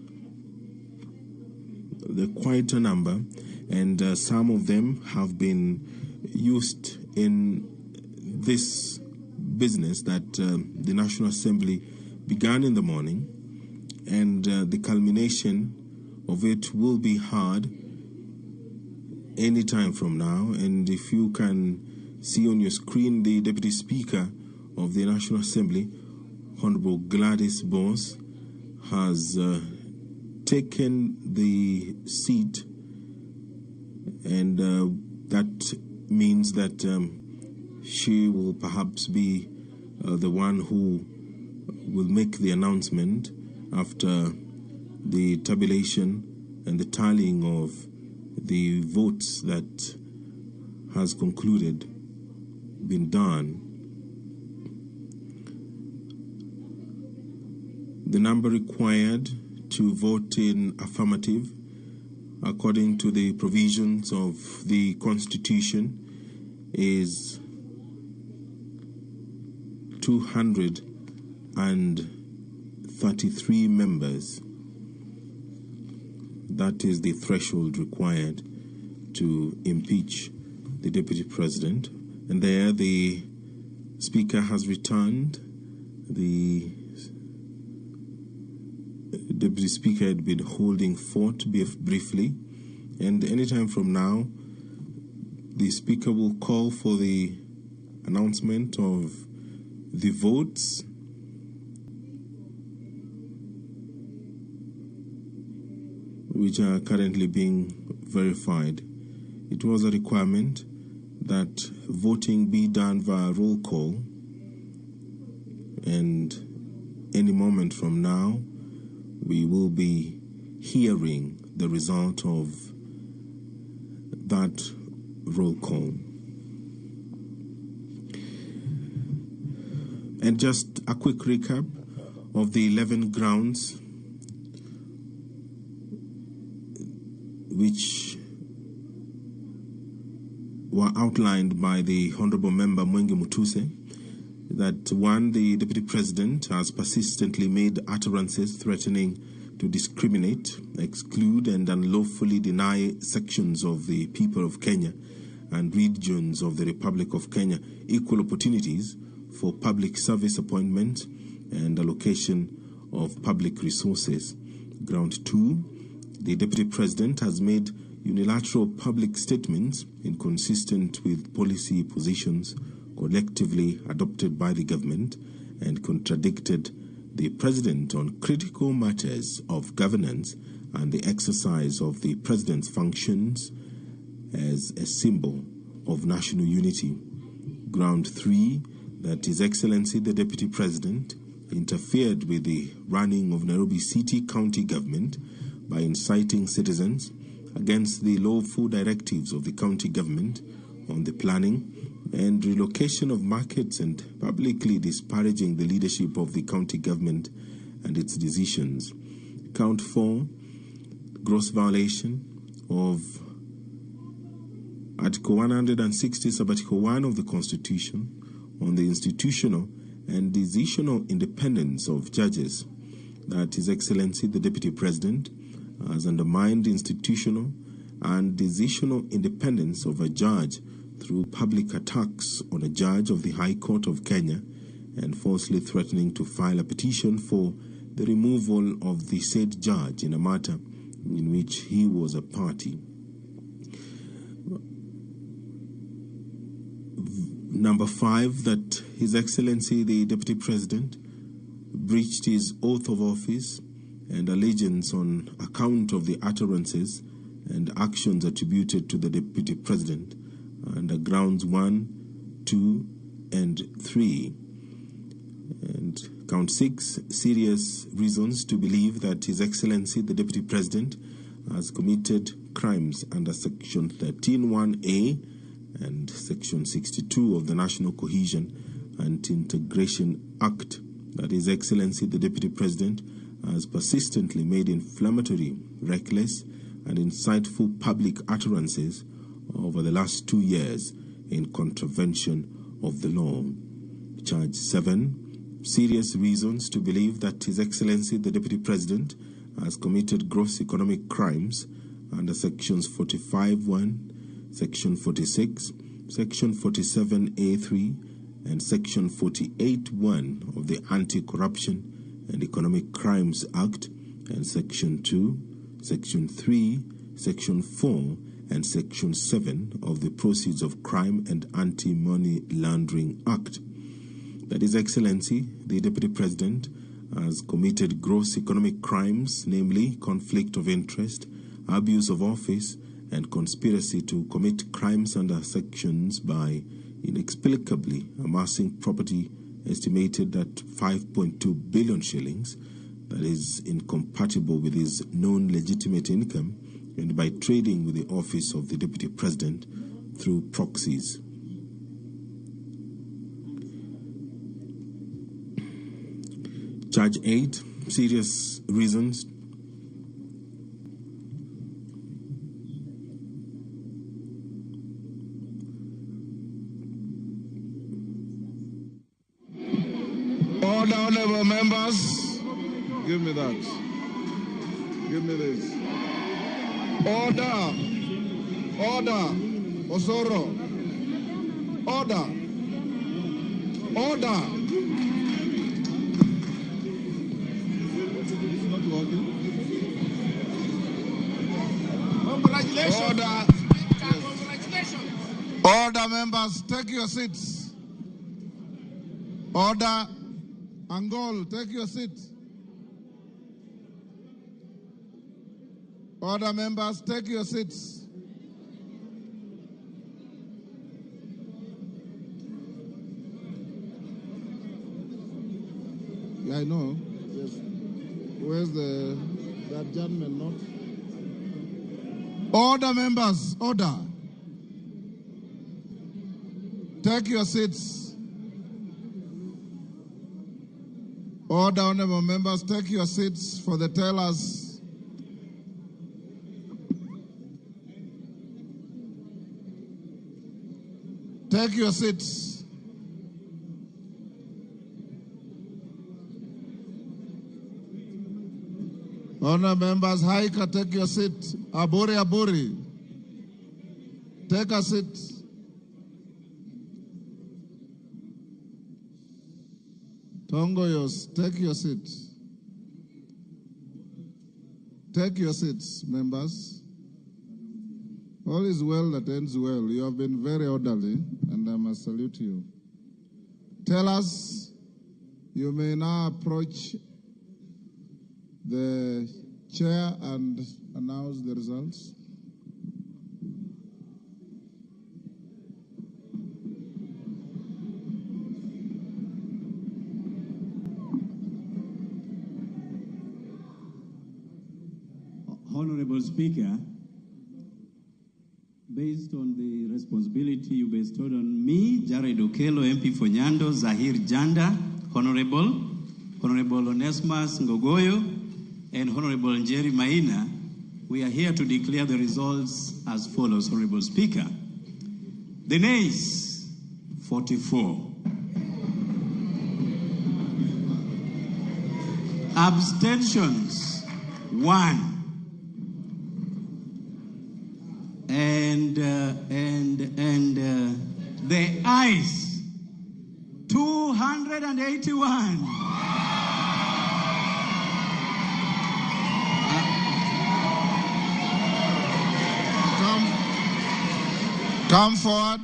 they're quite a number, and some of them have been used in this business that the National Assembly began in the morning, and the culmination of it will be heard any time from now. And if you can see on your screen, the Deputy Speaker of the National Assembly, Honorable Gladys Boss, has taken the seat, and that means that she will perhaps be the one who will make the announcement after the tabulation and the tallying of the votes that has concluded been done. The number required to vote in affirmative, according to the provisions of the Constitution, is 233 members. That is the threshold required to impeach the Deputy President. And there the Speaker has returned. The Deputy Speaker had been holding forth briefly, and anytime from now the Speaker will call for the announcement of the votes. Which are currently being verified. It was a requirement that voting be done via roll call, and any moment from now we will be hearing the result of that roll call. And just a quick recap of the 11 grounds which were outlined by the Honorable Member Mwengi Mutuse, that one, the Deputy President has persistently made utterances threatening to discriminate, exclude, and unlawfully deny sections of the people of Kenya and regions of the Republic of Kenya equal opportunities for public service appointment and allocation of public resources. Ground two, the Deputy President has made unilateral public statements inconsistent with policy positions collectively adopted by the government and contradicted the President on critical matters of governance and the exercise of the President's functions as a symbol of national unity. Ground three, that His Excellency the Deputy President interfered with the running of Nairobi City County Government by inciting citizens against the lawful directives of the county government on the planning and relocation of markets and publicly disparaging the leadership of the county government and its decisions. Count four, gross violation of Article 160, Sub-Article 1 of the Constitution on the institutional and decisional independence of judges, that His Excellency the Deputy President has undermined institutional and decisional independence of a judge through public attacks on a judge of the High Court of Kenya and falsely threatening to file a petition for the removal of the said judge in a matter in which he was a party. Number 5, that His Excellency the Deputy President breached his oath of office and allegiance on account of the utterances and actions attributed to the Deputy President under grounds 1, 2, and 3. And count 6, serious reasons to believe that His Excellency the Deputy President has committed crimes under Section 13(1)(a) and Section 62 of the National Cohesion and Integration Act, that His Excellency the Deputy President has persistently made inflammatory, reckless, and insightful public utterances over the last 2 years in contravention of the law. Charge 7, serious reasons to believe that His Excellency the Deputy President has committed gross economic crimes under Sections 45(1), Section 46, Section 47A3, and Section 48(1) of the Anti-Corruption and Economic Crimes Act, and Section 2, Section 3, Section 4, and Section 7 of the Proceeds of Crime and Anti-Money Laundering Act. That His Excellency, the Deputy President, has committed gross economic crimes, namely conflict of interest, abuse of office, and conspiracy to commit crimes under sections by inexplicably amassing property estimated at 5.2 billion shillings that is incompatible with his known legitimate income, and by trading with the office of the Deputy President through proxies. Charge 8, serious reasons Order, honorable members. Give me that. Give me this. Order. Order. Osoro. Order. Order. It's not working. Congratulations. Order. Congratulations. Order, members. Take your seats. Order. Angol, take your seat. Order, members, take your seats. Yeah, I know. Yes. Where's the adjournment note? Order, members, order. Take your seats. Order, honorable members, take your seats for the tellers. Take your seats. Honorable members, Haika, take your seat. Aburi, Aburi. Take a seat. Tongoyos, take your seat. Take your seats, members. All is well that ends well. You have been very orderly, and I must salute you. Tell us, you may now approach the chair and announce the results. Honorable Speaker, based on the responsibility you bestowed on me, Jared Okello, MP for Nyando, Zahir Janda, Honorable Onesmus Ngogoyo, and Honorable Njeri Maina, we are here to declare the results as follows, Honorable Speaker. The nays, 44. Abstentions, 1. And the ayes, 281. Come forward.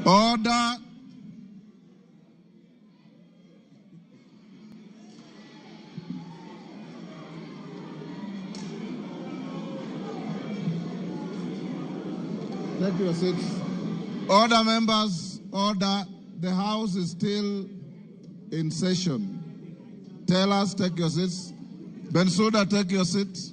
Order. Take your seats. Order, members. Order. The House is still in session. Tell us, take your seats. Bensouda, take your seat.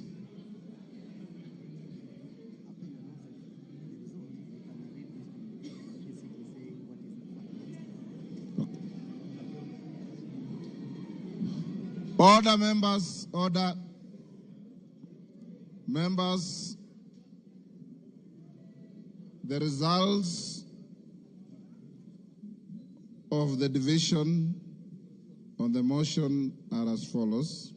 Order, members. Order. Members, the results of the division on the motion are as follows.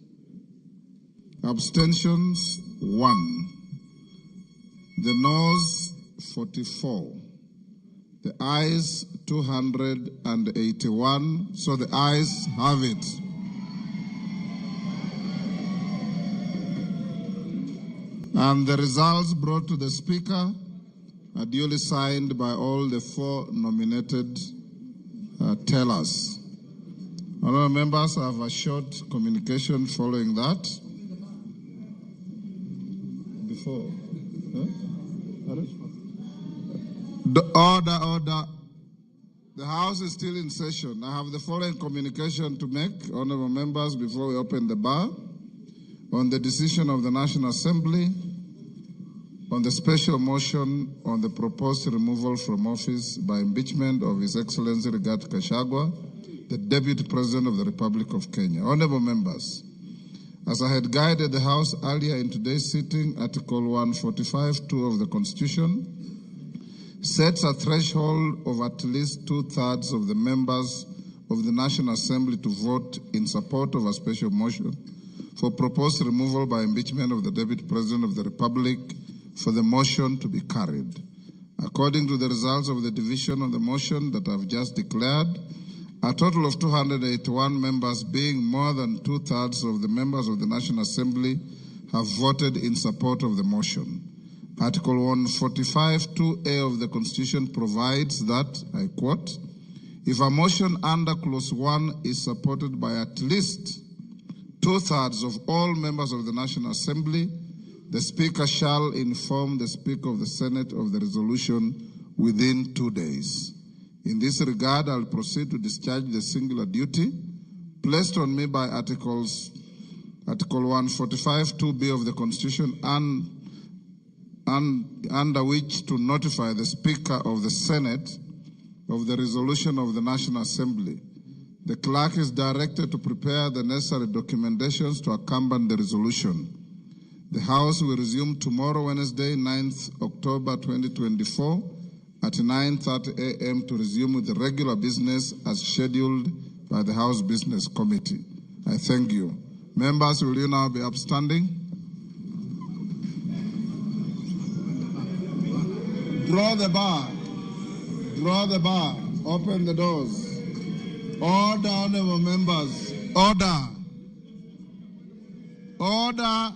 Abstentions, 1. The noes, 44. The ayes, 281. So the ayes have it. And the results brought to the Speaker are duly signed by all the 4 nominated tellers. Honourable members, I have a short communication following that. Before. Huh? The order, order. The House is still in session. I have the following communication to make, honourable members, before we open the bar, on the decision of the National Assembly on the special motion on the proposed removal from office by impeachment of His Excellency Rigathi Gachagua, the Deputy President of the Republic of Kenya. Honourable members, as I had guided the House earlier in today's sitting, Article 145(2) of the Constitution sets a threshold of at least 2/3 of the members of the National Assembly to vote in support of a special motion for proposed removal by impeachment of the Deputy President of the Republic for the motion to be carried. According to the results of the division on the motion that I've just declared, a total of 281 members, being more than 2/3 of the members of the National Assembly, have voted in support of the motion. Article 145(2)(a) of the Constitution provides that, I quote, if a motion under Clause 1 is supported by at least 2/3 of all members of the National Assembly, the Speaker shall inform the Speaker of the Senate of the resolution within 2 days. In this regard, I'll proceed to discharge the singular duty placed on me by Article 145(2)(b) of the Constitution and under which to notify the Speaker of the Senate of the resolution of the National Assembly. The clerk is directed to prepare the necessary documentations to accompany the resolution. The House will resume tomorrow, Wednesday, 9th October 2024, at 9:30 a.m. to resume with the regular business as scheduled by the House Business Committee. I thank you. Members, will you now be upstanding? Draw the bar. Draw the bar. Open the doors. Order, honorable members. Order. Order.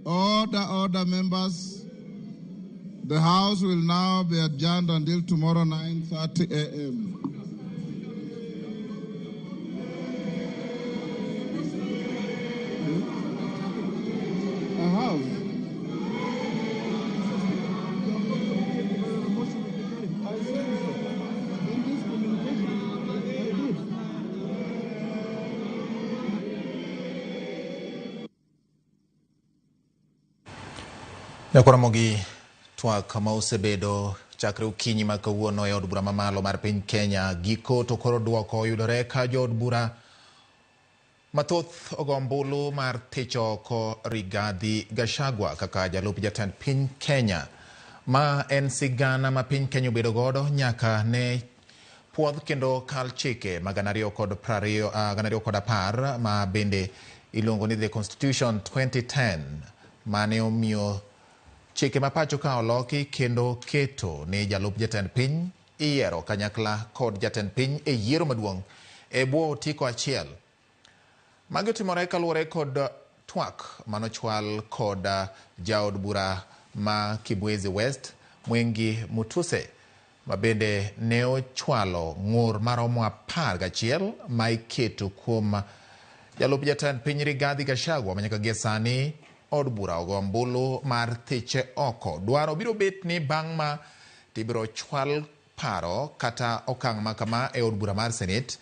Order, order, members. The House will now be adjourned until tomorrow, 9:30 a.m. I have. Nyakwaramogi twak ma osebedo chakre okinyi ma kawuono e od bura mamalo mar piny Kenya. Giko to koro duoko oyudore ka jood bura mathoth ogo ombulu mar thicho oko Rigathi Gachagua kaka jalup jatend piny Kenya. Ma en sigana ma piny Kenya obedo godo nyaka ne puodh kendo kal chike mag 2010 ma bende iluongo ni The Constitution 2010 mane omiyo chike ma pacho ka oloki kendo keto ni jalup jatend piny iyiero kanyakla kod jatend piny e yiero maduong' e bwo otiko achiel. Magi otimore kaluwore kod twak manochwal kod jaod bura ma Kibwezi West Mwengi Mutuse, ma bende ne ochwalo ng'ur maromo 11 ma iketo kuom jalup jatend piny Rigathi Gachagua ma nyaka gie sani od bura ogo ombulu mar thiche oko. Dwaro biro bet ni bang' ma tibiro chwal paro kata okang' ma kama e od bura mar Senate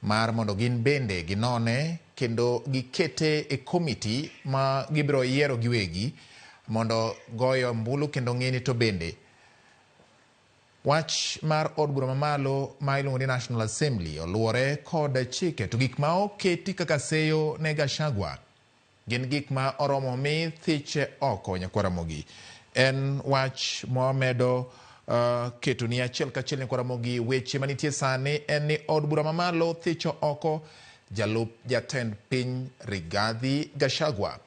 mar mondo gin bende ginone kendo gikete e komiti ma gibiro yiero giwegi mondo goyo ombulu kendo ng'e ni to bende wach mar od bura mamalo ma iluongo ni National Assembly oluwore kod chike to gik ma oketi kaka seyo ne Gachagua gin gik ma oromo mi thiche oko nyakwar Ramogi. En wach mwamedo ketoni achiel kachiel nyakwar Ramogi. Weche manitie sani en ni od bura mamalo thicho oko jalup jatend piny Rigathi Gachagua.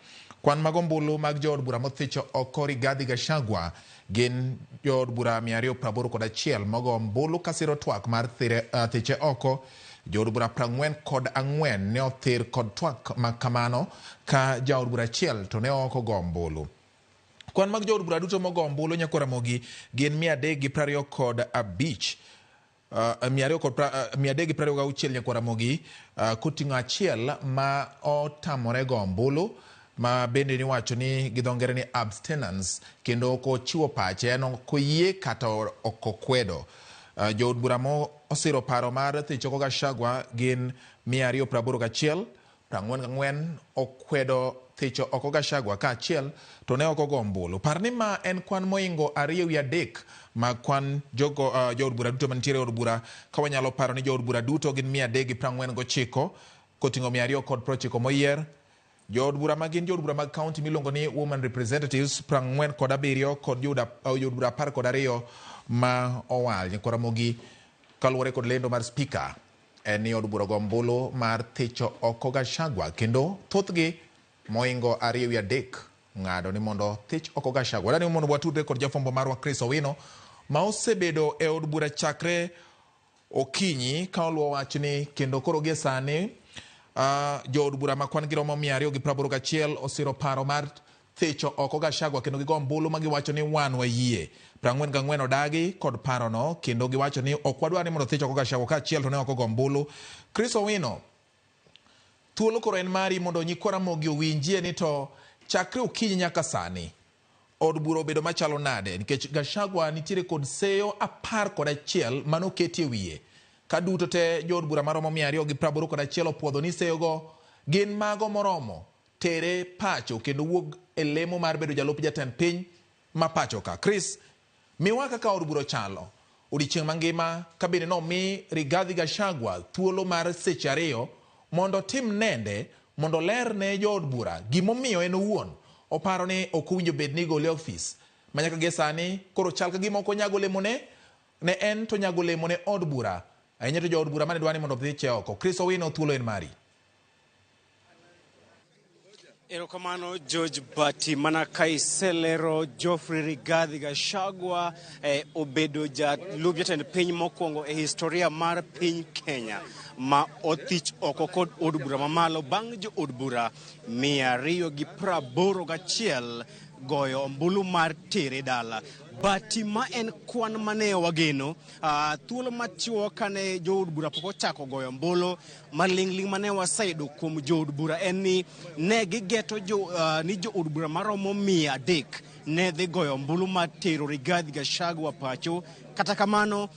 Kwan mag ombulu mag jood bura mothicho oko Rigathi Gachagua gin jood bura 281 mogo ombulu kasiro twak mar thiche oko. Jood bura 44 ne othir kod twak ma kamano ka jaod bura achiel to ne ok ogo ombulu. Kwan mag jood bura duto mogo ombulu nyakwar Ramogi gin 325, 326 nyakwar Ramogi, koting'o achiel ma otamore go ombulu ma bende niwacho ni gi dho ngere ni abstinence, kendo ok ochiwo pache, en ok oyie kata ok okwedo. Jood bura mo osiro paro mar thicho oko Gachagua gin 281, 44 okwedo thicho oko Gachagua ka achiel to ne ok ogo ombulu. Par ni ma en kwan moingo 2/3 mag kwan jogo, jood bura duto mantiere e od bura, ka wanyalo paro ni jood bura duto gin 349 koting'o 290 moyier. Jood bura ma gin jood bura mag county miluongo ni women representatives 47 kod jood bura 12 ma owal. Nyakwar Ramogi, kaluwore kod lendo mar speaker en ni od bura ogo ombulu mar thicho oko Gachagua kendo thothgi moingo 2/3 ng'ado ni mondo thich oko Gachagua. Wadwani mondo watudre kod jafwambo marwa Chris Owino ma osebedo e od bura chakre okinyi ka oluwo wachni kendo koro gie sani jood bura ma kwan gi romo 281 osiro paro mar thicho oko Gachagua kendo gigo ombulu ma giwacho ni wan wayie. 44 odagi kod parono kendo giwacho ni ok wadwar ni mondo thich oko Gachagua ka achiel to ne ok ogo ombulu. Chris Owino, thuolo koro en mari mondo nyikwa Ramogi owinjie ni to chakre okinyi nyaka sani od bura obedo machalo nade, nikech Gachagua nitiere kod seyo 11 manoketi e wiye ka duto te jood bura maromo 281 opuodho ni seyogo gin mago moromo tere pacho kendo wuog e lemo mar bedo jalup jatend piny ma pacho ka. Chris, miwa kaka od bura ochalo odiochieng' mangima ka bende nomi Rigathi Gachagua thuolo mar seche 2 mondo otim nende mondo oler ne jood bura gimomiyo en owuon oparo ni ok owinjo bed ni igole e ofis ma nyaka gie sani koro chal ka gima ok onyago lemone ne en to nyago lemo ne od bura ahinya to jood bura mane dwa ni mondo odhiche oko. Chris Owino, thuolo en mari. Erokamano George Bati, mana ka iselero Geoffrey Rigathi Gachagua obedo jalup jatend piny mokwongo e historia mar piny Kenya ma othich oko kod od bura mamalo bang' jo od bura 281 goyo ombulu mar tere dala. Bati, ma en kwan mane wageno, thuolo machuok kane jood bura pok ochako goyo ombulu maling'ling' mane waseyudo kuom jood bura en ni ne gigeto ni jood bura maromo 300 ne dhi goyo ombulu mar tero Rigathi Gachagua pacho. Kata kamano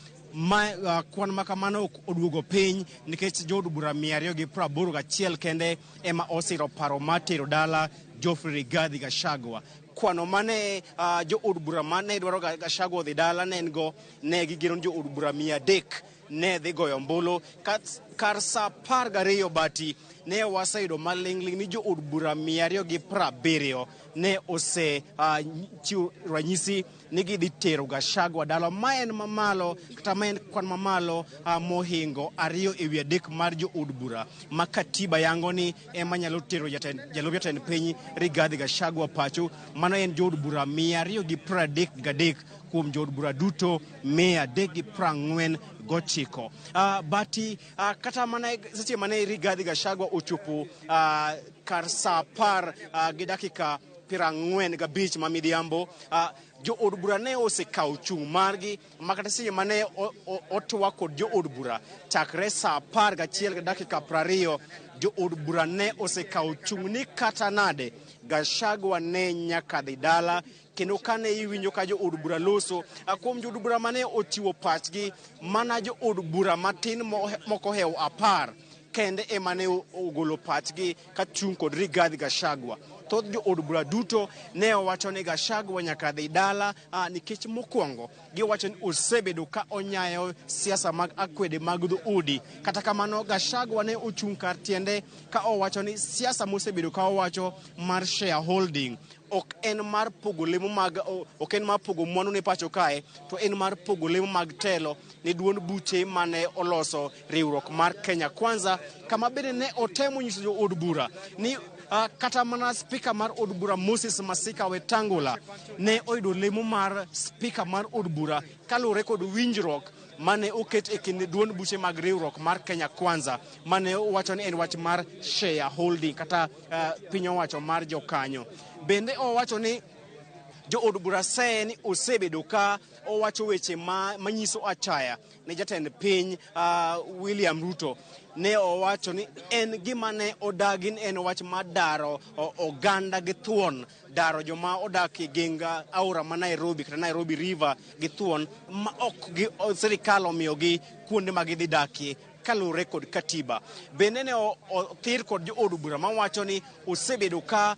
kwan ma kamano ok oduogo piny nikech jood bura 281 kende ema osiro paro mar tero dala Geoffrey Rigathi Gachagua. Kwano mane jood bura mane dwaro Gachagua odhi dala ne en go, ne gigeno ni jood bura 300 ne dhi goyo ombulu. Kar sa 12 Bati ne waseyudo maling'ling' ni jood bura 270 ne ose chiwo ranyisi ni gidhi tero Gachagua dala, ma en mamalo kata ma en kwan mamalo mohingo 2/3 mar jood bura ma katiba yango ni ema nyalo tero jalup jatend piny Rigathi Gachagua pacho. Mano en jood bura 233 kuom jood bura duto 343. gochiko. Bati kata mana seche mane Rigathi Gachagua ochopo kar sa 10 gi dakika 45 ma midhiambo, jood bura ne osekawo chung' margi ma kata seche mane otwak kod jood bura chakre sa 11 gi dakika 20, jood bura ne osekawo chung' ni kata nade Gachagua ne nyaka dhi dala. Kendo kane iwinjo ka jood bura loso, kuom jood bura mane ochiwo pachgi, mana jood bura matin moko hewo 10 kende ema ne ogolo pachgi ka chung' kod Rigathi Gachagua. Thoth jood bura duto ne owacho ni Gachagua nyaka dhi dala, nikech mokwongo giwacho ni osebedo ka onyayo siasa mag akwede mag dhoudi. Kata kamano Gachagua ne ochung' kar tiende ka owacho ni siasa mosebedo ka owacho mar shareholding ok en mar pogo lemo mag, ok en mar pogo mwandu ne pacho kae, to en mar pogo lemo mag telo ne duond buche mane oloso riwruok mar Kenya Kwanza, kama bende ne otemo nyiso jood bura ni kata mana spika mar od bura Moses Masika Wetangula ne oyudo lemo mar spika mar od bura kaluwore kod winjruok mane oket e kind duond buche mag riwruok mar Kenya Kwanza, mane owacho ni en wach mar shareholding kata piny owacho mar jokanyo. Bende owacho ni jood bura seye ni osebedo ka owacho weche manyiso achaya ne jatend piny William Ruto. Ne owacho ni en gima ne odagi en wach mar daro oganda gi thuon, daro joma odak e geng aora ma Nairobi kata Nairobi River gi thuon ma ok sirikal omiyogi kuonde ma gidhi dakie kaluwore kod katiba. Bende ne othir kod jood bura mawacho ni osebedo ka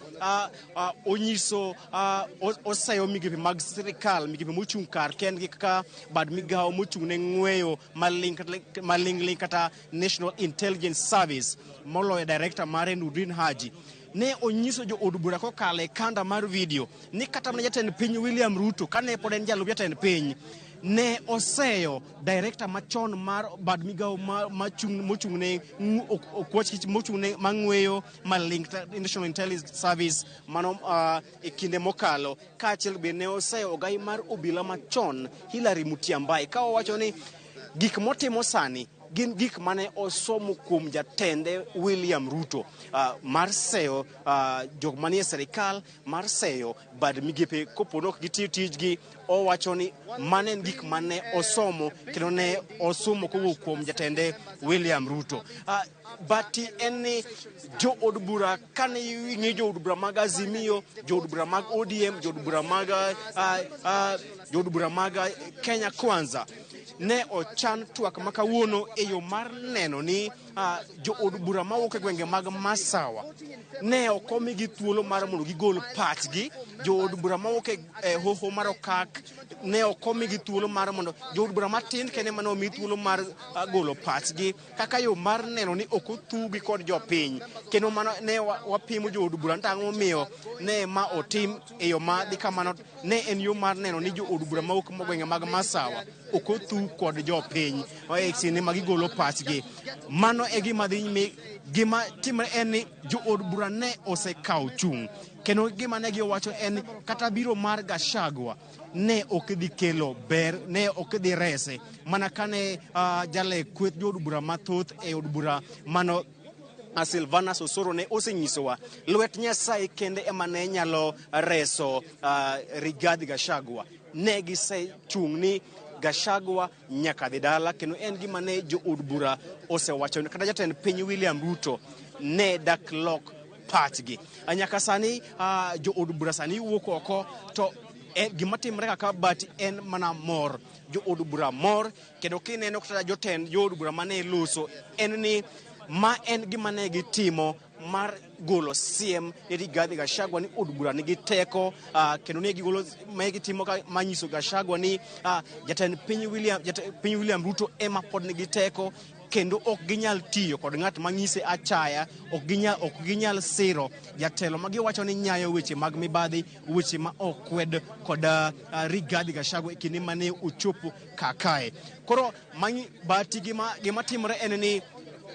onyiso oseyo migepe mag sirikal, migepe mochung' kar kendgi kaka bad migawo mochung' ne ng'weyo maling'ling kata National Intelligence Service, moloyo director mare Nurdin Haji. Ne onyiso jood bura kokalo e kanda mar video ni kata mana jatend piny William Ruto kane pod en jalup jatend piny ne oseyo director machon mar bad migawo mochung' ne okwach kich mochung' ne mang'weyo maling National Intelligence Service mano e kinde mokalo, kaachiel bende ne oseyo ogai mar obila machon Hillary Mutyambai ka owacho ni gik motimo sani gin gik mane osomo kuom jatende William Ruto, mar seyo jok manie sirikal, mar seyo bad migepe kopo ni ok gitiyo tijgi. Owacho ni mano en gik mane osomo kendo ne osomo kowuok kuom jatende William Ruto. Bati en ni jood bura kane ing'iyo jood bura mag Azimio, jood bura mag ODM, jood bura mag jood bura mag Kenya Kwanza ne ochan twak ma kawuono e yo mar neno ni jood bura mawuok e gwenge mag Masawa ne ok omigi thuolo mar mondo gigol pachgi. Jood bura mawuok e hoho mar Okak ne ok omigi thuolo mar mondo jood bura matin kende mane omi thuolo mar golo pachgi kaka yo mar neno ni ok othugi kod jopiny. Kendo mano ne wapimo jood bura ni ang'o momiyo ne ma otim e yo ma dhi kamano, ne en yo mar neno ni jood bura mawuok e gwenge mag Masawa ok othu kod jopiny e kinde ma gigolo pachgi. Mano e gima dhi nyime. Gima timore en ni jood bura ne osekawo chung', kendo gima ne giwacho en kata biro mar Gachagua ne ok dhi kelo ber, ne ok dhi rese mana kane jale kweth jood bura mathoth e od bura mano Silvanus Osoro ne osenyisowa lwet Nyasaye kende ema ne nyalo reso Rigathi Gachagua. Ne gisechung' ni Gachagua nyaka dhi dala, kendo en gima ne jood bura osewacho kata jatend piny William Ruto ne dak lok pachgi. Nyaka sani jood bura sani wuok oko to gima timore kaka but en mana mor. Jood bura mor, kendo kineno kata jotend jood bura mane loso en ni ma en gima ne gitimo mar golo siem ne Rigathi Gachagua ni od bura nigi teko, kendo ne gigolo ma gitimo ka manyiso Gachagua ni jatend piny William, jatend piny William Ruto ema pod nigi teko, kendo ok ginyal tiyo kod ng'at manyise achaya, ok ginyal siro jatelo ma giwacho ni nyayo weche mag mibadhi, weche ma ok kwed kod Rigathi Gachagua e kinde mane ochopo kakae. Koro bahati gima timore en ni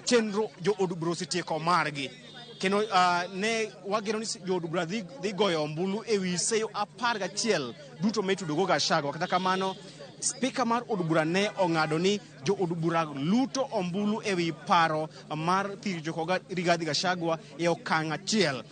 chenro jood bura osetieko margi, kendo ne wageno ni jood bura dhi goyo ombulu e wi seyo 11 duto ma itudogo Gachagua. Kata kamano Spika mar od bura ne ong'ado ni jo od bura luto ombulu e wi paro mar thicho Rigathi Gachagua e okang' achiel.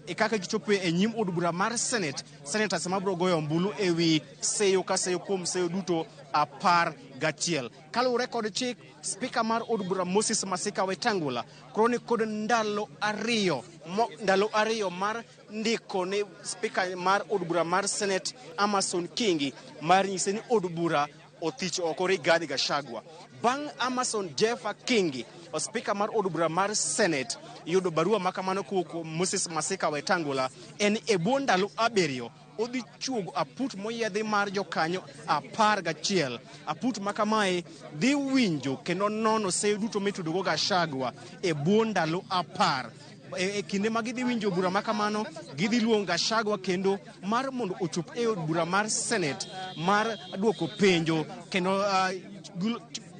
E kaka gichopo e nyim od bura mar Senate, senators mabiro goyo ombulu e wi seyo ka seyo kuom seyo duto 11. Kaluwore kod chik, spika mar od bura Moses Masika Wetangula koro ni kod ndalo 2 mar ndiko ne spika mar od bura mar Senate Amason Kingi mar nyise ni od bura othich oko Rigathi Gachagua. Bang' Amason Jeffa Kingi, spika mar od bura mar Senate, yudo barua makamano kowuok Moses Masika Wetangula en e bwo ndalo 7 odhi chuogo aput moyiedhi mar jokanyo 11. Aput makamae dhi winjo kendo nono seyo duto mitudogo Gachagua e bwo ndalo 10. E kinde ma gidhi winjo bura makamano, gidhi luongo Gachagua kendo mar mondo ochop e od bura mar Senate mar duoko penjo kendo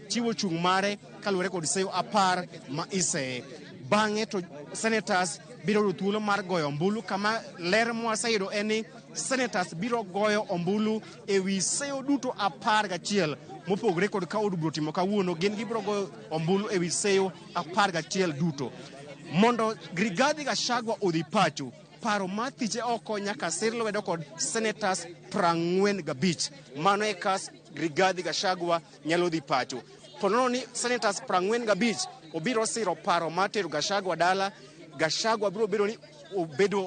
chiwo chung' mare kaluwore kod seyo 10 ma iseye. Bang'e to senators biro yudo thuolo mar goyo ombulu, kama ler mwaseyudo en ni senators biro goyo ombulu e wi seyo duto 11 mopogore kod ka od bura otimo kawuono. Gin gibiro goyo ombulu e wi seyo 11 duto. Mondo Rigathi Gachagua odhi pacho, paro mar thiche oko nyaka sir lwedo kod senators 45. Mano e ka Rigathi Gachagua nyalo dhi pacho. Ponono ni senators 45 obiro siro paro mar tero Gachagua dala, Gachagua biro bedo ni obedo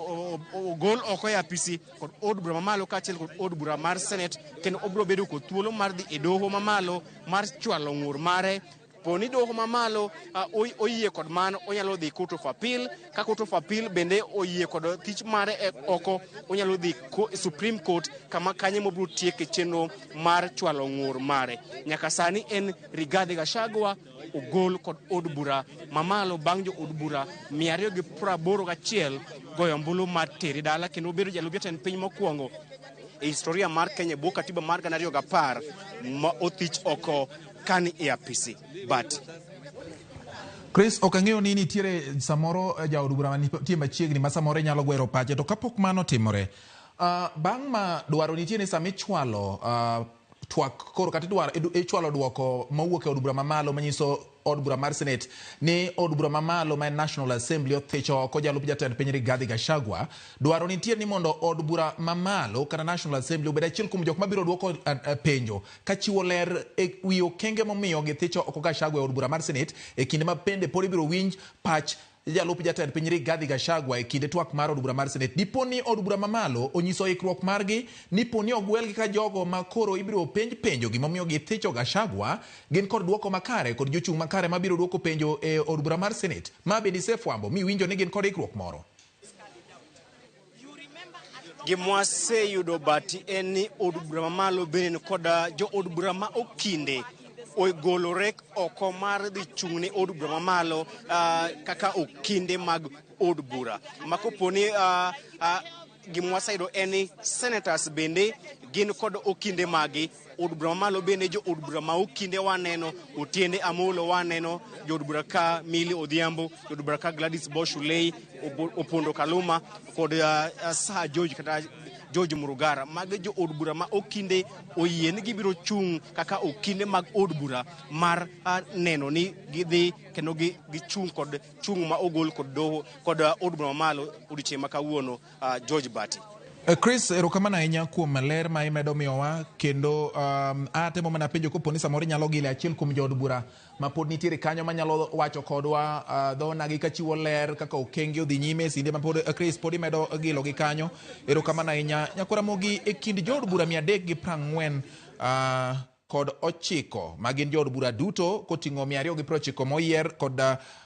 ogol oko e apisi kod od bura mamalo kaachiel kod od bura mar Senate, kendo obiro bedo kod thuolo mar dhi e doho mamalo mar chwalo ng'ur mare. Poni doho mamalo oyie kod mano, onyalo dhi Court of Appeal. Ka Court of Appeal bende oyie kod tich mare e oko, onyalo dhi Supreme Court, kama kanye mobiro tieke chenro mar chwalo ng'ur mare. Nyaka sani en Rigathi Gachagua ogol kod od bura mamalo bang' jo od bura 281 goyo ombulu mar tere dala, kendo obedo jalup jatend piny mokwongo e historia mar Kenya e bwo katiba mar 2010 ma othich oko kani e apisi. But Chris, ok ang'eyo ni nitiere samoro jaod bura manitie machiegni ma samoro inyalo gwero pache, to kapok mano otimore, bang' ma dwaro nitie ni sama ichwalo twak koro kata ichwalo duoko mowuok e od bura mamalo manyiso od bura mar Senate ni od bura mamalo ma en National Assembly othicho oko jalup jatend piny Rigathi Gachagua, dwaro nitie ni mondo od bura mamalo kata National Assembly obed achiel kuom jok mabiro duoko penjo kachiwo ler e wi okenge momiyo githicho oko Gachagua e od bura mar Senate e kinde ma bende pod ibiro winj pach jalup jatend piny Rigathi Gachagua e kinde twak mar od bura mar Senate. Dipo ni od bura mamalo onyiso ikruok margi ni po ni ogwelgi ka jogo ma koro ibiro penj penjo gimomiyo githicho Gachagua gin kod duoko makare kod jochung' makare mabiro duoko penjo e od bura mar Senate. Ma bende isefwambo miwinjo ni gin kod ikruok moro? Gimwaseyudo bati en ni od bura mamalo bende ni kod jo od bura ma okinde ogolore oko mar dhi chung' ne od bura mamalo kaka okinde mag od bura. Ma kopo ni gimwaseyudo en ni senators bende gin kod okinde magi. Od bura mamalo bende jo od bura ma okinde waneno Otiende Amolo, waneno jo od bura ka Millie Odhiambo, jo od bura ka Gladys Bosch Ulei, Opondo Kaluma kod Sir George kata George Murugara. Magi jo od bura ma okinde oyie ni gibiro chung' kaka okinde mag od bura mar neno ni gidhi kendo gichung' kod chung' ma ogol kod doho kod od bura mamalo odiochieng' ma kawuono. George Bati. Chris, erokamano ahinya kuom ler ma imedo miyowa, kendo atemo mana penjo kopo ni samoro inyalo gile achiel kuom jood bura ma pod nitiere kanyo manyalo wacho kodwa dhonagi kachiwo ler kaka okenge odhi nyime sinde ma pod Chris pod imedo gilo gi kanyo. Erokamano ahinya. Nyakwaramogi, e kind jood bura 349 ma gin jood bura duto koting'o 290 moyier kod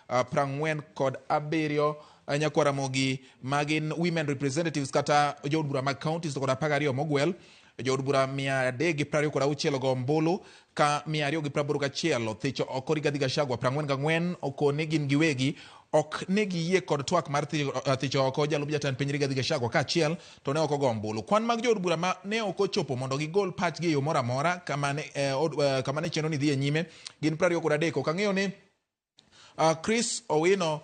47 Nyakwaramogi ma gin women representatives kata jood bura mag counties to kod 12 mogwel. Jood bura 326 go ombulu ka 281 othicho oko Rigathi Gachagua, 44 okone gin giwegi ok ne giyie kod twak mar thicho oko jalup jatend piny Rigathi Gachagua kaachiel to ne ok ogo ombulu. Kwan mag jood bura ma ne ok ochopo mondo gigol pachgi e yo moro amora kama ne chenro ni dhi e nyime gin 23. Ok ang'eyo ni Chris Owino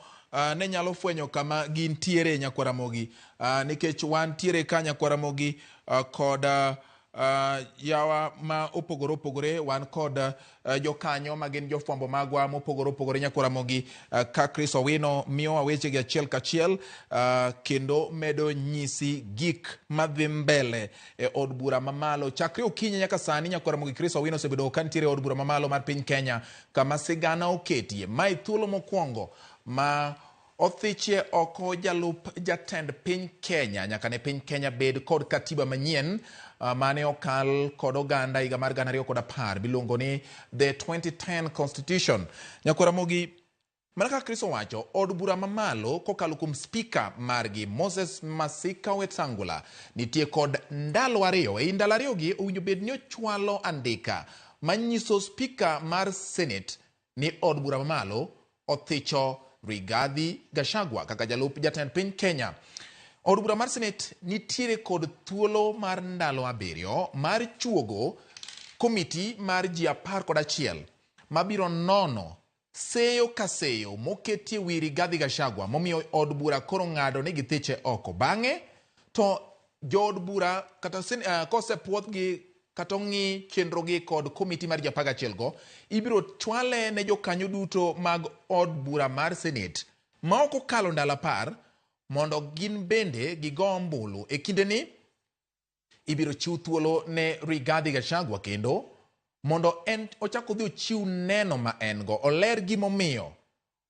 ne nyalo fwenyo kama gintiere Nyakwaramogi, nikech wantiere ka Nyakwaramogi kod Yawa ma opogore opogore wan kod jokanyo ma gin jofwambo magwa mopogore opogore nyakwa Ramogi, ka Chris Owino miyowa wechegi achiel kachiel, kendo medo nyisi gik madhi mbele e od bura mamalo chakre okinyi nyaka sani. Nyakwa Ramogi, Chris Owino osebedo ka nitiere e od bura mamalo mar piny Kenya kama sigana oketie. Mae thuolo mokwongo ma othichie oko jalup jatend piny Kenya nyaka ne piny Kenya bed kod katiba manyien, mane okal kod oganda higa mar 2010 miluongo ni the 2010 Constitution. Nyakwa Ramogi, mana kaka Chris owacho, od bura mamalo kokalo kuom spika margi Moses Masika Wetangula nitie kod ndalo 2. Ei ndalo 2 gi owinjo bed ni ochwalo andika manyiso spika mar Senate ni od bura mamalo othicho Rigathi Gachagua kaka jalup jatend piny Kenya. Od bura mar Senate nitiere kod thuolo mar ndalo 7 mar chuogo komiti mar ji 11 mabiro nono seyo ka seyo moketie wi Rigathi Gachagua momiyo od bura koro ng'ado ni githiche oko. Bang'e to jood bura kata kosepuodhgi kata ong'i chenrogi kod komiti mar ji 11 go, ibiro chwale ne jokanyo duto mag od bura mar Senate ma ok okalo ndalo 10 mondo gin bende gigo ombulu. E kindeni ibiro chiw thuolo ne Rigathi Gachagua kendo mondo en ochak odhi ochiw neno ma en go, oler gimomiyo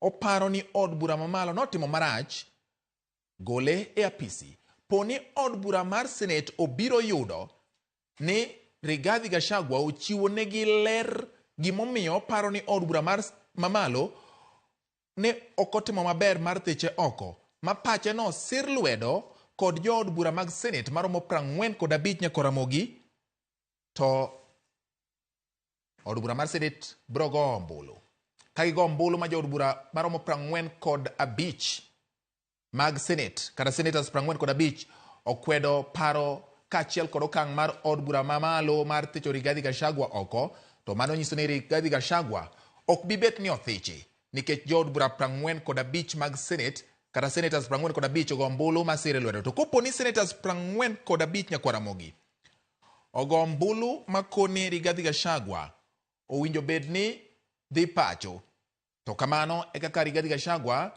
oparo ni od bura mamalo notimo marach gole e apisi. Poni od bura mar Senate obiro yudo ni Rigathi Gachagua ochiwo negi ler gimomiyo oparo ni od bura mar mamalo ne ok otimo maber mar thiche oko, ma pache no sir lwedo kod jood bura mag Senate maromo 45 nyaka Ramogi, to od bura mar Senate biro go ombulu. Ka gigo ombulu ma jood bura maromo 45 mag Senate kata senators 45 okwedo paro kaachiel kod okang' mar od bura mamalo mar thicho Rigathi Gachagua oko, to mano nyiso ni Rigathi Gachagua ok bi bet ni othichi nikech jood bura 45 mag Senate kata senators 45 ogo ombulu masire lwedo. To kopo ni senators 45 nyakwa Ramogi ogo ombulu makoni Rigathi Gachagua owinjo bed ni dhi pacho, to kamano e kaka Rigathi Gachagua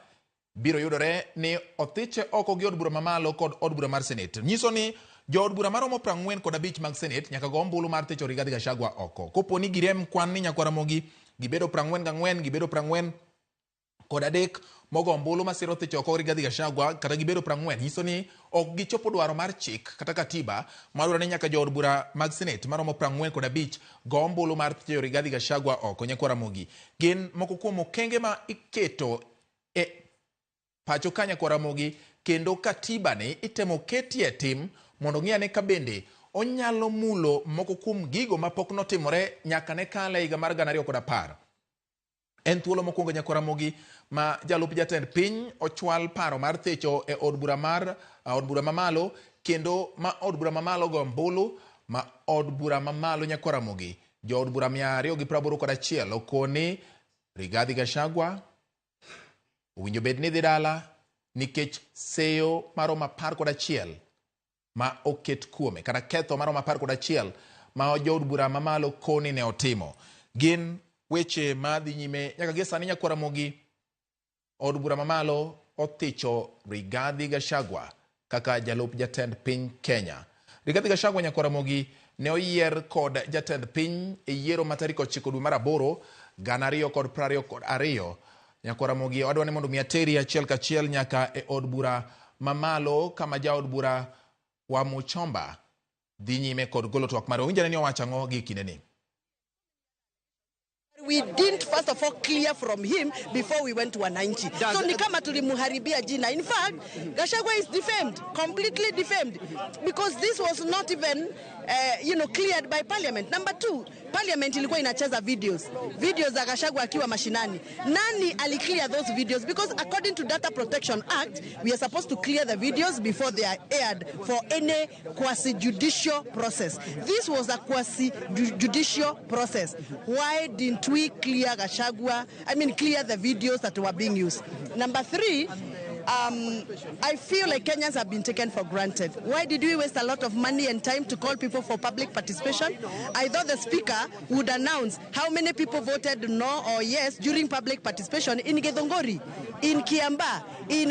biro yudore ni othiche oko gi od bura mamalo kod od bura mar Senate. Nyiso ni jood bura maromo 45 mag Senate nyaka go ombulu mar thicho Rigathi Gachagua oko. Kopo ni girem kwan ni nyakwa Ramogi gibedo 44, gibedo 43 mogo ombulu masiro thicho oko Rigathi Gachagua, kata gibedo 40, nyiso ni ok gichopo dwaro mar chik kata katiba madwaro ni nyaka jood bura mag Senate maromo 45 go ombulu mar thicho Rigathi Gachagua oko. Nyakwa Ramogi, gin moko kuom okenge ma iketo e pacho ka nyakwa Ramogi, kendo katiba ni itemo ketie tim mondo ng'i ane ka bende onyalo mulo moko kuom gigo mapok notimore nyaka ne kale higa mar 2010. En thuolo mokwongo nyakwa Ramogi ma jalup jatend piny ochwal paro mar thicho e od bura mar od bura mamalo, kendo ma od bura mamalo go ombulu ma od bura mamalo nyakwa Ramogi jood bura 281 okoni Rigathi Gachagua owinjo bed ni dhi dala nikech seyo maromo 11 ma oket kuome kata ketho maromo 11 ma jood bura mamalo koni ne otimo. Gin weche madhi nyime nyaka gie sani nyakwa Ramogi. Od bura mamalo othicho Rigathi Gachagua kaka jalup jatend piny Kenya. Rigathi Gachagua nyakwa Ramogi ne oyier kod jatend piny e yiero ma tarik 9 dwe mar 8 2022. Nyakwa Ramogi, wadwa ni mondo mi ateri achiel kachiel nyaka e od bura mamalo kama jaod bura wa Muchomba dhi nyime kod golo twak mare. Owinjore ni owacho ang'o gi kindeni? We didn't first of all clear from him before we went to wananchi. So ni kama tulimuharibia jina. In fact, Gachagua is defamed, completely defamed, because this was not even cleared by parliament. Number 2, parliament ilikuwa inacheza videos za Gachagua akiwa mashinani. Nani aliclear those videos? Because according to Data Protection Act, we are supposed to clear the videos before they are aired for any quasi-judicial process. This was a quasi-judicial process. Why didn't we clear Gachagua? I mean, clear the videos that were being used. Number 3, I feel like Kenyans have been taken for granted. Why did we waste a lot of money and time to call people for public participation? I thought the speaker would announce how many people voted no or yes during public participation in Githunguri, in Kiambaa, in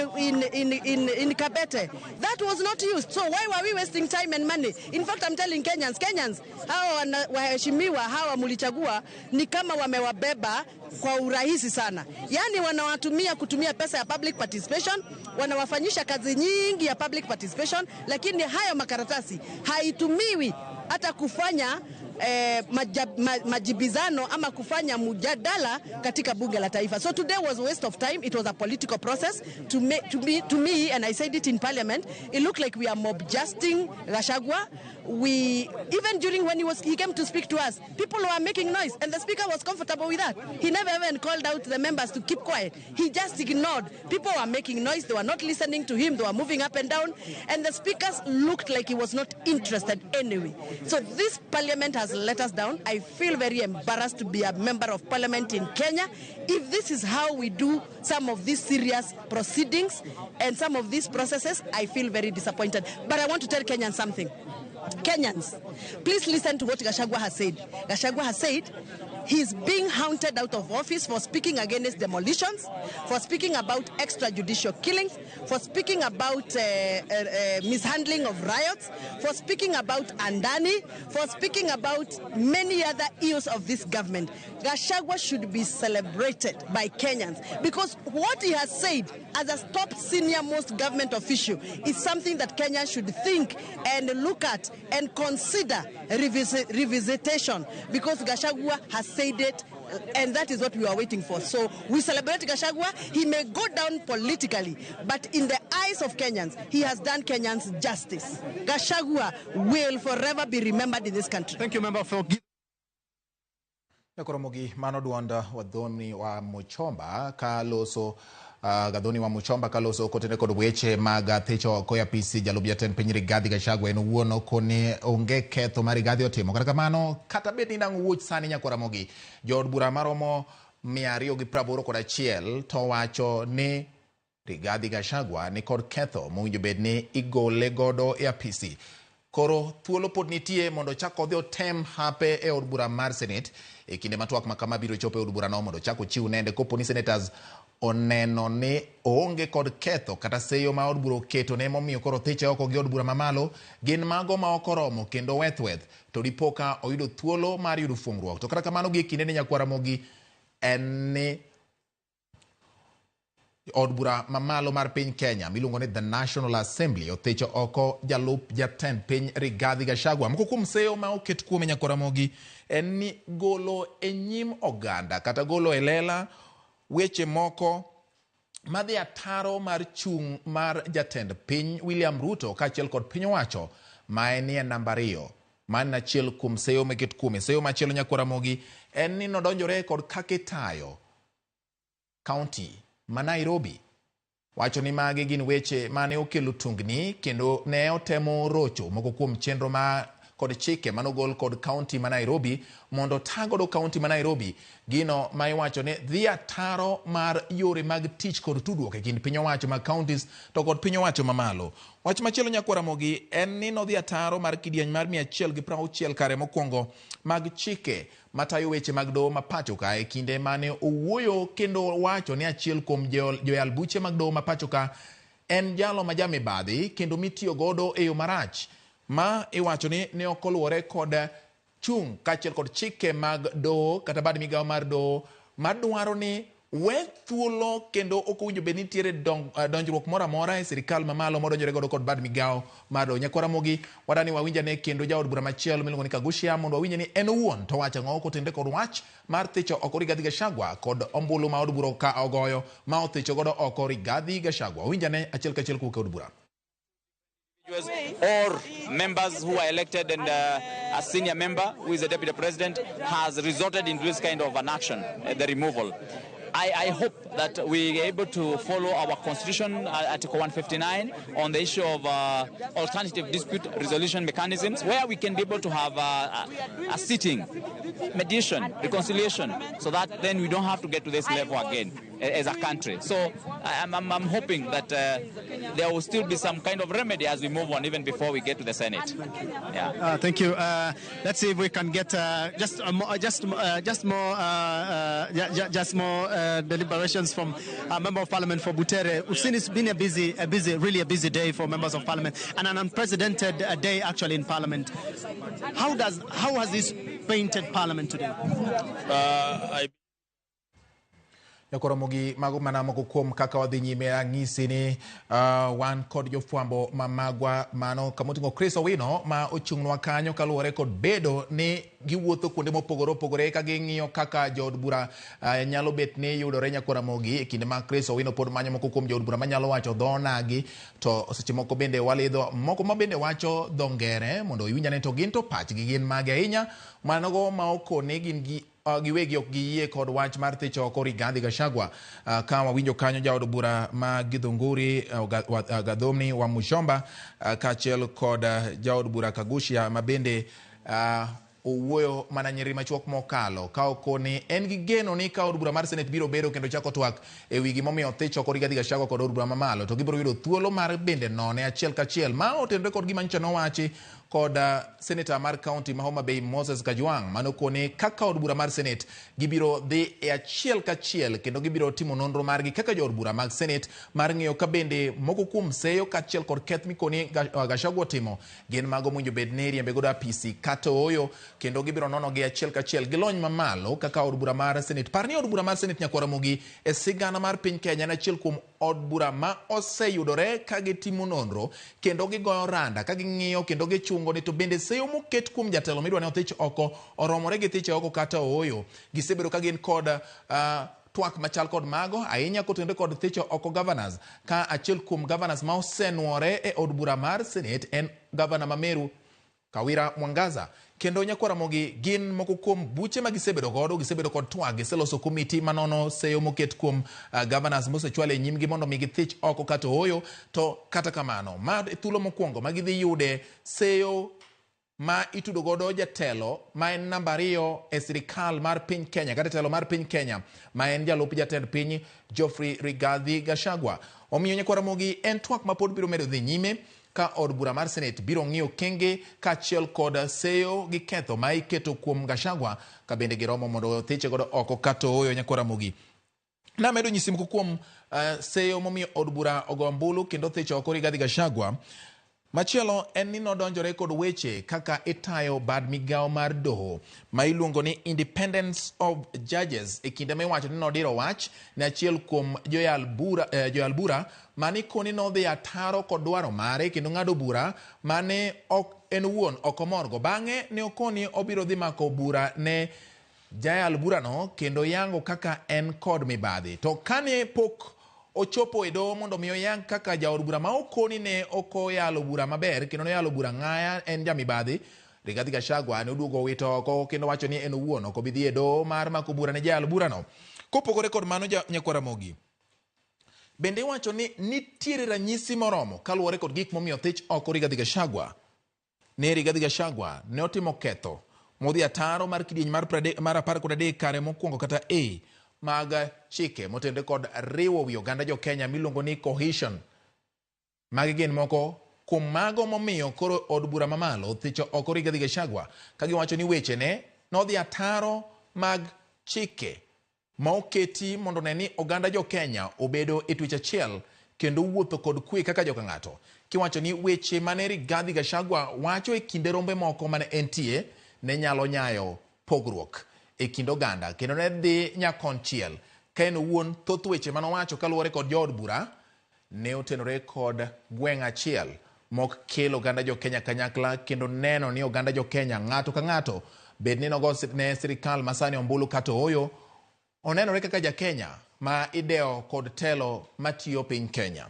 Kabete. That was not used. So why were we wasting time and money? In fact, I'm telling Kenyans, hawa waheshimiwa, hawa mulichagua ni kama wamewabeba kwa urahisi sana. Yani wanawatumia kutumia pesa ya public participation, wanawafanyisha kazi nyingi ya public participation, lakini hayo makaratasi haitumiwi hata kufanya majibizano ama kufanya mjadala katika bunge la taifa. So today was a waste of time. It was a political process. To me, and I said it in parliament, it looked like we are mob justing Gachagua. We even during when he came to speak to us, people were making noise, and the speaker was comfortable with that. He never even called out the members to keep quiet. He just ignored. People were making noise. They were not listening to him. They were moving up and down, and the speakers looked like he was not interested anyway. So this parliament has let us down. I feel very embarrassed to be a member of parliament in Kenya. If this is how we do some of these serious proceedings and some of these processes, I feel very disappointed. But I want to tell Kenyans something. Kenyans, please listen to what Gachagua has said. Gachagua has said he's being hounded out of office for speaking against demolitions, for speaking about extrajudicial killings, for speaking about mishandling of riots, for speaking about Andani, for speaking about many other ills of this government. Gachagua should be celebrated by Kenyans because what he has said as a top senior most government official is something that Kenyans should think and look at and consider revisitation, because Gachagua has said it, and that is what we are waiting for. So we celebrate Gachagua. He may go down politically, but in the eyes of Kenyans, he has done Kenyans justice. Gachagua will forever be remembered in this country. Thank you, Member for Nyakoromogi mano duonda wadhoni wa Muchomba kaloso Gathoni wa Muchomba kaloso kotene kod weche mag thicho oko e apisi jalup jatend piny Rigathi Gachagua en owuon okone onge ketho ma Rigathi otimo. Kata kamano, kata bed ni nang' wuoch sani Nyakoromogi, jood bura maromo 281 to wacho ni Rigathi Gachagua ni kod ketho mowinjo bed ni igole godo e apisi. Koro thuolo pod nitie mondo chak odhi otem hape e od bura mar Senate e kinde ma twak ma kama biro chopo e od burano mondo chak ochiw nende kopo ni senators oneno ni oonge kod ketho kata seyo ma od bura oketo ne momiyo koro thiche oko gi od bura mamalo gin mago ma ok oromo kendo weth to dipo ka oyudo thuolo mar yudo fuongruok. To kata kamano gi kinde ni Nyakwaramogi en ni od bura mamalo mar piny Kenya miluongo ni The National Assembly othicho oko jalup jatend piny Rigathi Gachagua. Moko kuom seyo ma oket kuome Nyakwaramogi en ni golo e nyim oganda kata golo e lela weche moko madhi ataro mar chung' mar jatend piny William Ruto kaachiel kod piny owacho ma en e namba 2. Mano achiel kuom seyo moket kuome. Seyo machielo Nyakwaramogi en ni nodonjore kod kaka itayo kaunti ma Nairobi. Wacho ni magi gin weche mane okelo tungni kendo ne otemo rocho moko kuom chenro ma kod chike manogol kod kaunti ma Nairobi mondo tagodo kaunti ma Nairobi gino ma iwacho ni dhi ataro mar yore mag tich kod tudruok e kind piny owacho mag counties to kod piny owacho mamalo. Wach machielo Nyakwaramogi en ni nodhi ataro mar kidieny mar 160 kare mokwongo mag chike matayo weche mag doho ma pacho ka e kinde mane owuoyo kendo wacho ni achiel kuom joyal buche mag doho ma pacho ka en jalo ma jamibadhi kendo mitiyo godo e yo marach ma iwacho ni ne ok oluwore kod chung' kaachiel kod chike mag doho kata bad migawo mar doho madwaro ni we thuolo kendo ok owinjo bed nitiere donjruok moro amora e sirikal mamalo modonjore godo kod bad migawo mar doho. Nyakwaramogi wadani wawinjane kendo jaod bura machielo miluongo ni Kaguchia mondo wawinje ni en owuon to wacho ang'o kotenore kod wach mar thicho oko Rigathi Gachagua kod ombulu ma od bura ka ogoyo ma othicho godo oko Rigathi Gachagua. Wawinjane achiel kachiel kowuok e od bura. Or members who are elected and a senior member who is a deputy president has resorted into this kind of an action, the removal. I hope that we are able to follow our constitution, Article 159, on the issue of alternative dispute resolution mechanisms, where we can be able to have a sitting, mediation, reconciliation, so that then we don't have to get to this level again. as a country. So I'm hoping that there will still be some kind of remedy as we move on, even before we get to the Senate. Yeah. Thank you. Let's see if we can get just more deliberations from a member of Parliament for Butere. We've seen it's been a really busy day for members of Parliament, and an unprecedented day actually in Parliament. How has this painted Parliament today? Nyakoromogi mago mana moko kuom kaka wadhi nyime ang'isi ni wan kod jofwambo mamagwa mano kamoting'o Chris Owino ma ochung'nwa kanyo kaluwore kod bedo ni giwuotho kuonde mopogore opogore ka ging'iyo kaka jood bura nyalo bet ni yudore Nyakoramogi e kinde ma Chris Owino pod manyo moko kuom jood bura manyalo wacho dho onagi, to seche moko bende walidho moko ma bende wacho dho ngere mondo iwinj ane to gin to pachgi gin mage ahinya manogo ma okone gin gi giwegi ok giyie kod wach mar thicho oko Rigathi Gachagua. Ka wawinjo kanyo jaod bura ma Githunguri Gathoni wa Muchomba kaachiel kod jaod bura Kaguchia ma bende owuoyo mana nyiri machuok mokalo ka okoni en gi geno ni ka od bura mar Senate biro bedo kendo chako twak e wi gimomiyo thich oko Rigathi Gachagua kod od bura mamalo, to gibiro yudo thuolo mar bende none achiel kachiel ma otenore kod gima nyocha nowachi kod senator mar county ma Homa Bay Moses Kajwang' manokone kaka od bura mar Senate gibiro dhi e achiel kachiel kendo gibiro timo nonro margi kaka jood bura mag Senate mar ng'iyo ka bende moko kuom seyo kaachiel kod keth mikoni Gachagua timo gin mago mowinjo bed ni riembe godo apisi kata ooyo, kendo gibiro nono gi achiel kachiel gi lony mamalo kaka od bura mar Senate. Par ni od bura mar Senate Nyakwaramogi e sigana mar piny Kenya en achiel kuom od bura ma oseyudore ka gitimo nonro kendo gigoyo randa ka ging'iyo kendo gichungo ni to bende seyo moket kuom jatelo midwa ni othich oko oromore gi thiche oko kata ooyo. Gisebedo ka gin kod twak machal kod mago ahinya kotenore kod thicho oko governors, ka achiel kuom governors ma osenuore e od bura mar Senate en governor ma Meru Kawira Mwangaza. Kendo Nyakwaramogi gin moko kuom buche ma gisebedo godo, gisebedo kod twak, giseloso komiti manono seyo moket kuom governors mosechwal e nyimgi mondo mi githich oko kata ooyo. To kata kamano ma e thuolo mokwongo ma gidhi yude seyo ma itudo godo jatelo ma en namba 2 e sirikal mar piny Kenya kata jatelo mar piny Kenya ma en jalup jatend piny Geoffrey Rigathi Gachagua. Omiyo Nyakwaramogi en twak ma pod biro medo dhi nyime ka od bura mar Senate biro ng'iyo kenge kaachiel kod seyo gi ketho ma iketo kuom Gachagua ka bende giromo mondo thiche godo oko kata ooyo. Nyakwaramogi namedo nyisi moko kuom seyo momiyo od bura ogo ombulu kendo thicho oko Rigathi Gachagua. Machielo en ni nodonjore kod weche kaka itayo bad migawo mar doho ma iluongo ni Independence of Judges e kinde ma iwacho ni nodiro wach ne achiel kuom joyal bura mane koni nodhi ataro kod dwaro mare kendo ng'ado bura mane ok en owuon ok omorgo. Bang'e ne okoni obiro dhi mako bura ne jayal burano kendo yango kaka en kod mibadhi. To kane pok ochopo e doho mondo mi oyang kaka jaod bura ma okoni ne ok oyalo bura maber kendo noyalo bura ng'aya en jamibadhi, Rigathi Gachagua ne oduogo owito oko kendo wacho ni en owuon ok obi dhi e doho mar mako bura ne jayal burano. Kopogore kod mano, Nyakwaramogi bende iwacho ni nitiere ranyisi moromo kaluwore kod gik momiyo thich oko Rigathi Gachagua. Ne Rigathi Gachagua ne otimo ketho modhi ataro mar kidieny mar 13 kare mokwongo kata A mag chike motenore kod riwo wi oganda jo Kenya miluongo ni cohesion. Magi gin moko kuom mago momiyo koro od bura mamalo thicho oko Rigathi Gachagua ka giwacho ni wechene nodhi ataro mag chike ma oketi mondo ne ni oganda jo Kenya obedo e twech achiel kendo wuotho kod kwe kaka joka ng'ato. Kiwacho ni weche mane Rigathi Gachagua wacho e kinde rombe moko mane entie ne nyalo nyayo pogruok e kind oganda kendo ne dhi nyakonchiel ka en owuon thoth weche manowacho kaluwore kod jood bura ne otenore kod gweng' achiel mok kel oganda jo Kenya kanyakla kendo neno ni oganda jo Kenya ng'ato ka ng'ato bed ni nogo ne sirikal masani ombulu kata ooyo onenore kaka ja Kenya ma idewo kod telo matiyo piny Kenya.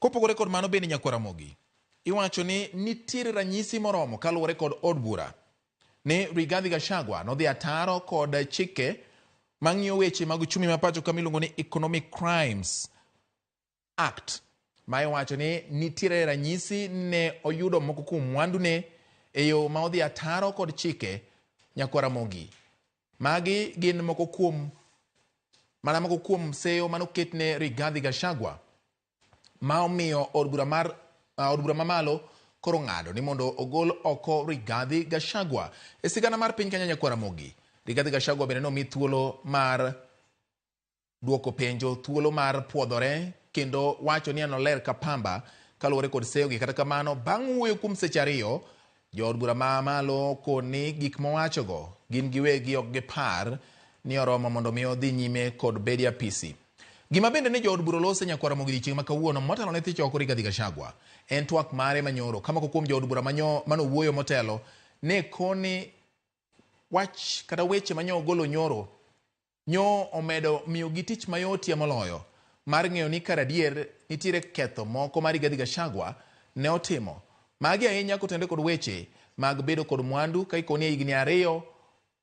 Kopogore kod mano bende Nyakwaramogi iwacho ni nitiere ranyisi moromo kaluwore kod od bura ni Rigathi Gachagua nodhi ataro kod chike mang'iyo weche mag uchumi ma pacho ka miluongo ni Economic Crimes Act ma iwacho ni nitiere ranyisi ne oyudo moko kuom mwandune e yo ma odhi ataro kod chike. Nyakwaramogi magi gin moko kuom Mana moko kuom seyo manoketne Rigathi Gachagua ma omiyo od bura mar od bura mamalo koro ng'ado ni mondo ogol oko Rigathi Gachagua e sigana mar piny Kenya. Nyakwar Ramogi, Rigathi Gachagua bende nomi thuolo mar duoko penjo, thuolo mar puodhore kendo wacho ni en oler ka pamba kaluwore kod seyogi. Kata kamano, bang' wuoyo kuom seche 2, jood bura mamalo koni gik mowachogo gin giwegi ok gipar ni oromo mondo mi odhi nyime kod bedo e apisi. Gima bende ne jood bura olose, Nyakwar Ramogi, odiechieng' ma kawuono motelo ne thicho oko Rigathi Gachagua en twak mare manyoro ka moko kuom jood bura manowuoyo motelo ne koni wach kata weche manyo ogolo nyoro nyo omedo miyogi tich mayotie moloyo mar ng'eyo ni kar adier nitiere ketho moko ma Rigathi Gachagua ne otimo. Magi ahinya kotenore kod weche mag bedo kod mwandu ka ikoni e higni 2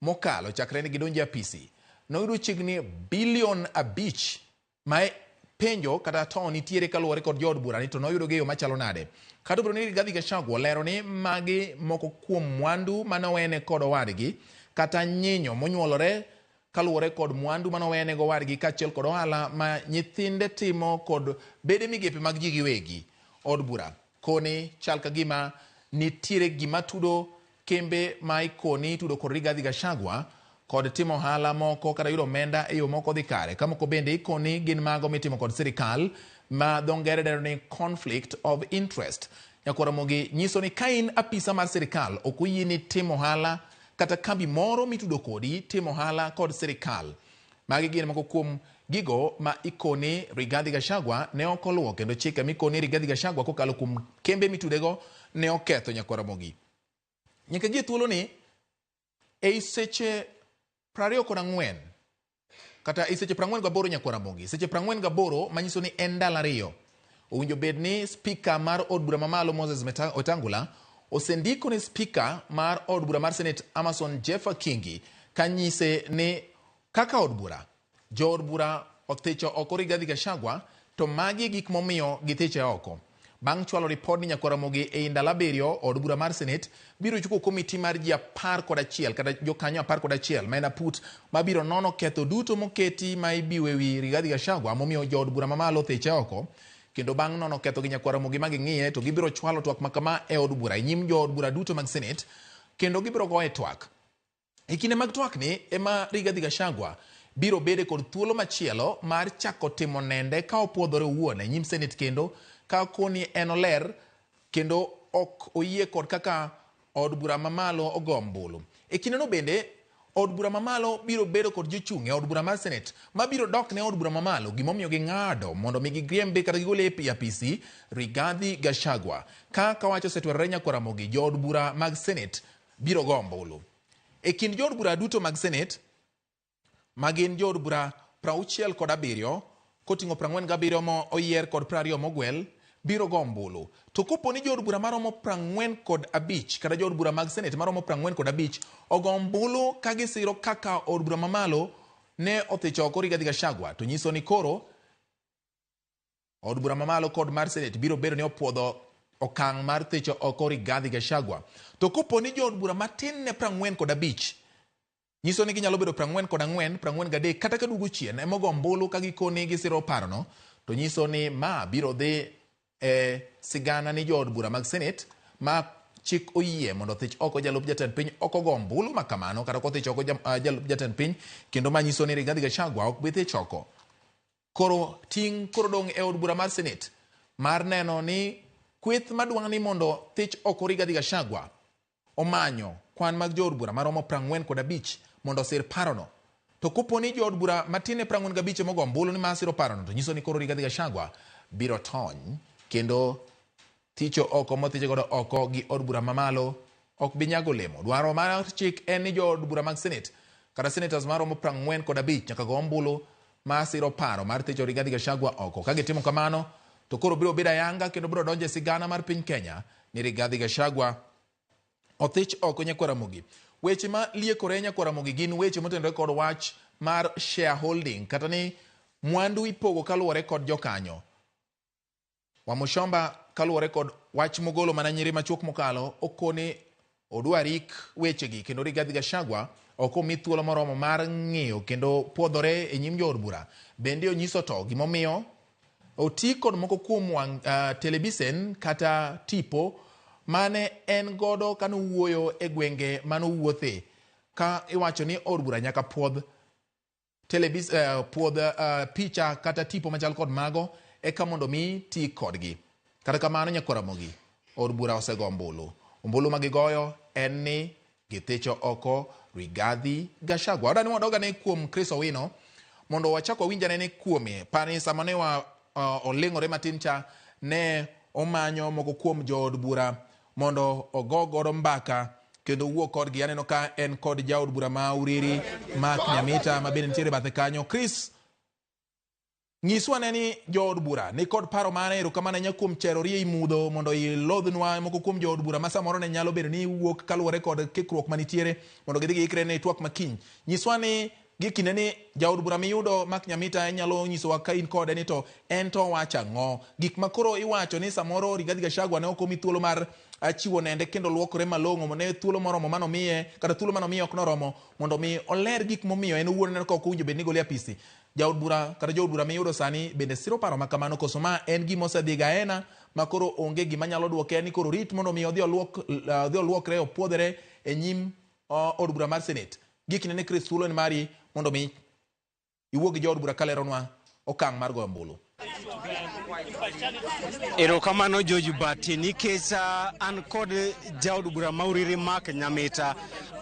mokalo chakre ne gidonjo e apisi. Noyudo chiegni bilion 5 ma penjo kata to nitiere kaluwore kod jood bura ni to noyudo gi e yo machalo nade. Kata obedo ni Rigathi Gachagua olero ni magi moko kuom mwandu manowene kod owadgi kata nyinyo monyuolore kaluwore kod mwandu manowene go owadgi kaachiel kod ohala ma nyithinde timo kod bede migepe mag ji giwegi. Od bura koni chal ka gima nitiere gima tudo kembe ma ikoni itudo kod Rigathi Gachagua kod timo ohala moko kata yudo omenda e yo moko dhi kare. Ka moko bende ikoni gin mago mitimo kod sirikal ma dho ngere dendo ni conflict of interest. Nyakwar Ramogi nyiso ni ka in apisa mar sirikal ok oyieni timo ohala kata kambi moro mitudo kodi timo ohala kod sirikal. Magi gin moko kuom gigo ma ikoni Rigathi Gachagua ne ok oluwo kendo chike mikoni Rigathi Gachagua kokalo kuom kembe mitudego ne oketho. Nyakwar Ramogi, nyaka gie thuoloni ei seche 24 kata ei seche 48, Nyakwar Ramogi, seche 48 manyiso ni en ndalo 2, owinjo bed ni spika mar od bura mamalo Moses Wetangula osendiko ne spika mar od bura mar Senate Amason Jeffa Kingi kanyise ni kaka od bura jood bura othicho oko Rigathi Gachagua to magi e gik momiyo githiche oko. Bang' chwalo ripod ni Nyakwar Ramogi ei ndalo 7, od bura mar Senate biro chako komiti mar ji 11 kata jokanyo 11 ma en aput mabiro nono ketho duto moketi ma ibiwo ewi Rigathi Gachagua momiyo jood bura mamalo othiche oko. Kendo bang' nono ketho gi, Nyakwar Ramogi, ma ging'iye to gibiro chwalo twak makama e od bura e nyim jood bura duto mag Senate kendo gibiro goye twak. E kinde mag twak ni ema Rigathi Gachagua biro bede kod thuolo machielo mar chako timo nende ka opuodhore owuon e nyim Senate kendo ka koni en oler kendo ok oyie kod kaka od bura mamalo ogo ombulu. E kindeno bende od bura mamalo biro bedo kod jochung' e od bura mar Senate mabiro dok ne od bura mamalo gimomiyo ging'ado mondo mi giriembe kata gigole e apisi Rigathi Gachagua. Kaka wach osetwerore, Nyakwar Ramogi, jood bura mag Senate biro go ombulu. E kind jood bura duto mag Senate ma gin jood bura 67 koting'o 47 mo oyier kod 20 mogwel biro go ombulu. To kopo ni jood bura maromo 45 kata jood bura mag Senate maromo 45 ogo ombulu ka gisiro kaka od bura mamalo ne othicho oko Rigathi Gachagua, to nyiso ni koro od bura mamalo kod mar Senate biro bedo ni opuodho okang' mar thicho oko Rigathi Gachagua. To kopo ni jood bura matin ne 45, nyiso ni ginyalo bedo 44, 43 kata kaduogo chien ema ogo ombulu ka gikoni gisiro parono, to nyiso ni ma biro dhi e sigana ni jood bura mag Senate ma chik oyie mondo othich oko jalup jatend piny ok ogo ombulu ma kamano kata ok othich oko jalup jatend piny, kendo ma nyiso ni Rigathi Gachagua ok bi thich oko. Koro ting' koro dong' e od bura mar Senate mar neno ni kweth madwang' ni mondo thich oko Rigathi Gachagua omanyo kwan mag jood bura maromo 45 mondo osir parono. To kopo ni jood bura matin ne 45 ema ogo ombulu ni mar siro parono, to nyiso ni koro Rigathi Gachagua biro tony kendo thicho oko mothiche godo oko gi od bura mamalo ok bi nyago olemo. Dwaro mar chik en ni jood bura mag Senate kata senators maromo 45 nyaka go ombulu mar siro paro mar thicho Rigathi Gachagua oko. Ka gitimo kamano to koro biro bedo ayanga kendo biro donjo e sigana mar piny Kenya ni Rigathi Gachagua othich oko. Nyakwar Ramogi, weche ma liekore, Nyakwar Ramogi, gin weche motenore kod wach mar shareholding kata ni mwandu ipogo kaluwore kod jokanyo. Wamuchomba kaluwore kod wach mogolo mana nyiri machuok mokalo okoni odwa rik wechegi kendo Rigathi Gachagua Ok omi thuolo moromo mar ng'iyo kendo puodhore e nyim jood bura. Bende onyiso to gimomiyo oti kod moko kuom wang' telebisen kata tipo mane en godo kanowuoyo e gwenge manowuothe ka iwacho ni od bura nyaka puodh puodh picha kata tipo machal kod mago eka mondo mi ti kodgi. Kata kamano nyakwar Ramogi, od bura osego ombulu. Ombulu ma gigoyo en ni githicho oko Rigathi Gachagua. Adwa ni wadog ane kuom Chris Owino mondo wachak wawinj ane ni kuome. Par ni sama ne wa oling'ore matin cha ne omanyo moko kuom jood bura mondo ogo godo mbaka kendo wuo kodgi. Aneno ka en kod jaod bura ma Uriri Mark Nyamita ma bende nitiere bathe kanyo. Chris, nyiswa ane ni jood bura ni kod paro mane? Erokamano ahinya kuom cherori ei mudho mondo ilodhnwa moko kuom jood bura ma samoro ne nyalo bedo ni wuok kaluwore kod kikruok manitiere mondo gidhi giikre ne twak makiny. Nyiswa ni gi kinde ni jaod bura miyudo Mark Nyamita inyalo nyisowa ka in kode ni to en to owacho ang'o? Gik ma koro iwacho ni samoro Rigathi Gachagua ne ok omi thuolo mar chiwo nende kendo luokore malong'o ne thuolo moromo manomiye kata thuolo manomiye ok noromo mondo mi oler gik momiyo en owuon oneno ka ok owinjo bed ni gole apisi. Jaod bura kata jood bura miyudo sani bende siro paro ma kamano koso ma en gima osedhi gaena ma koro onge gima nyalo duoke ni koro rit mondo mi odhi oluokre opuodhre e nyim od bura mar Senate. Gi kinde ni Chris thuolo en mari mondo mi iwuo gi jood bura kaleronwa okang' mar goyo ombulu. Erokamano George Bati, nikech an kod jaod bura ma Uriri Mark Nyamita,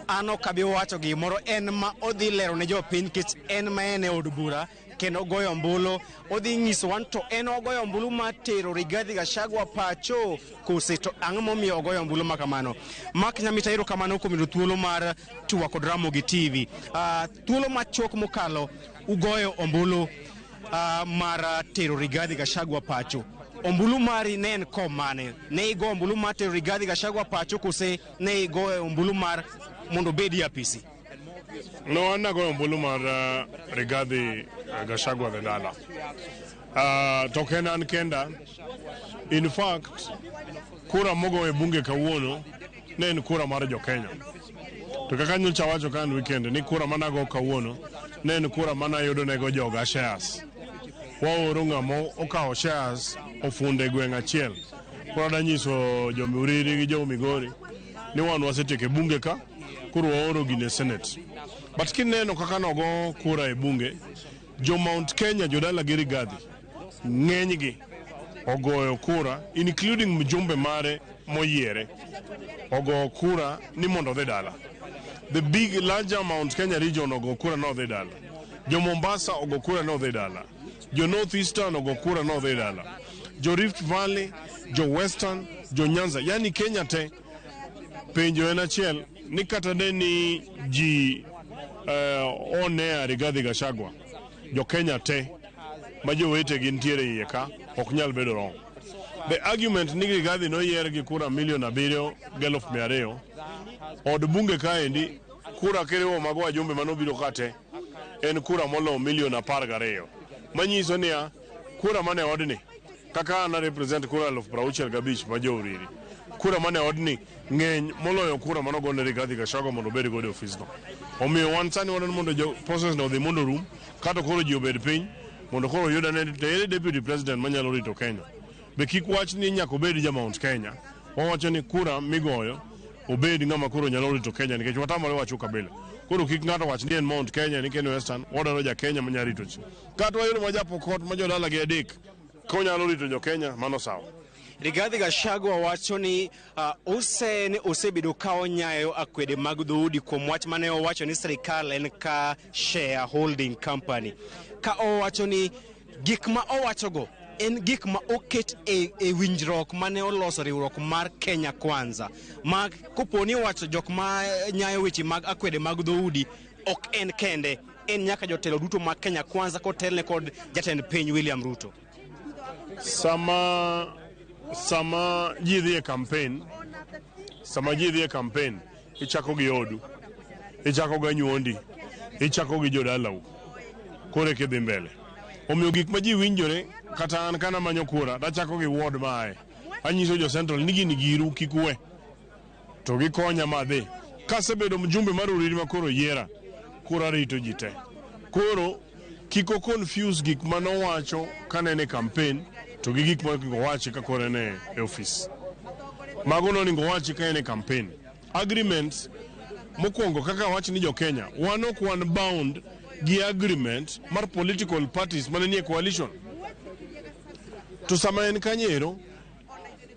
an ok abi wacho gimoro, en ma odhi lero ne jopiny nikech en ma en e od bura kendo goyo ombulu. Odhi nyiso wan to en ogoyo ombulu mar tero Rigathi Gachagua pacho kose to ang'o momiyo ogoyo ombulu ma kamano. Mark Nyamita, erokamano kuom yudo thuolo mar twak kod Ramogi TV. Thuolo machuok mokalo ugoyo ombulu mar tero Rigathi Gachagua pacho. Ombulu mari ne en kom mane? Ne igo ombulu mar tero Rigathi Gachagua pacho kose ne igo ombulu mar mondo obed e apisi? No, an nagoyo ombulu mar Rigathi Gachagua dhi dala. To ok en an kenda. In fact, kura mogo e bunge kawuono ne en kura mar jo-Kenya. To kaka nyocha awacho ka an weekend ni kura manago kawuono ne en kura manayudo nego joga shares. Waoro ng'ama okawo shares ofundo e gweng' achiel. Koro adwa nyiso jo Uriri gi jo Migori ni wan wasetieko e bunge ka, koro waoro gini e Senate. But kineno kaka nogo kura e bunge, jo Mount Kenya jodala gi Rigathi ng'enygi ogoyo kura including mjumbe mare moyiere ogo kura ni mondo odhi dala. The big larger Mount Kenya region ogo kura ni odhi dala. Jo Mombasa ogo kura ni odhi dala. Jo North Eastern ogo kura ni odhi dala. Jo Rift Valley, jo Western, jo Nyanza, yani Kenya te. Penjo en achiel ni kata de ni ji one Rigathi Gachagua, jo Kenya te ma jowetegi nitiere iye ka ok nyal bedo wrong. The argument ni Rigathi noyier gi kura 7,200,000 od bunge kaendi kura kiriwo mago wajumbe manobiro ka te en kura moloyo 12 million. Manyiso niya kura mane odni kaka an a represent kura 65,000 ma jo Uriri, kura mane odni ng'eny moloyo kura manogone Rigathi Gachagua mondo obed godo e ofisno. Omiyo wan sani wadwaro mondo jo process no odhi mondo orum kato koro ji obed piny mondo koro oyud ane to ere deputy president manyalo rito Kenya. Be kik wach ni nyaka obed ja Mount Kenya. Wawacho ni kura migoyo obed ng'ama koro nyalo rito Kenya nikech watamore wacho kabila. Koro kik ng'ato wach ni en Mount Kenya ni en Western, wadwaro ja Kenya manyalo rito ji. Kata wayudo ma ja Pokot ma jodala gi adek konyalo rito jo Kenya mano sawa. Rigathi Gachagua wacho ni Hussein osebedo ka onyayo akwede mag dhoudi kuom wach mane owacho ni sirikal en ka shareholding company. Ka owacho ni gik ma owachogo en gik ma oket e winjruok mane oloso riwruok mar Kenya Kwanza. Ma kopo ni owacho jok ma nyayo weche mag akwede mag dhoudi ok en kende, en nyaka jotelo duto mag Kenya Kwanza kotelne kod jatend piny William Ruto. Sama ji dhi e campaign, sama ji dhi e campaign, ichako gi odu, ichako gi anyuondi, ichako gi jodalau, koro eka idhi mbele. Omiyo gik ma ji winjore, kata an kana manyo kura, tachako gi ward ma aye. Anyiso jo Central ni gini giru kik uwe. To gikonya ma adhi. Kasebedo mjumbe mar Uriri ma koro yiera, koro arito ji te. Koro kik o confuse gik manowacho kane en e campaign to gi gik monego owachi ka koro en e ofis. Mago nonego owachi ka en e campaign. Agreements mokwongo kaka awach ni jo Kenya, wan ok wan bound gi agreement mar political parties mane nie coalition. To sama en kanyero,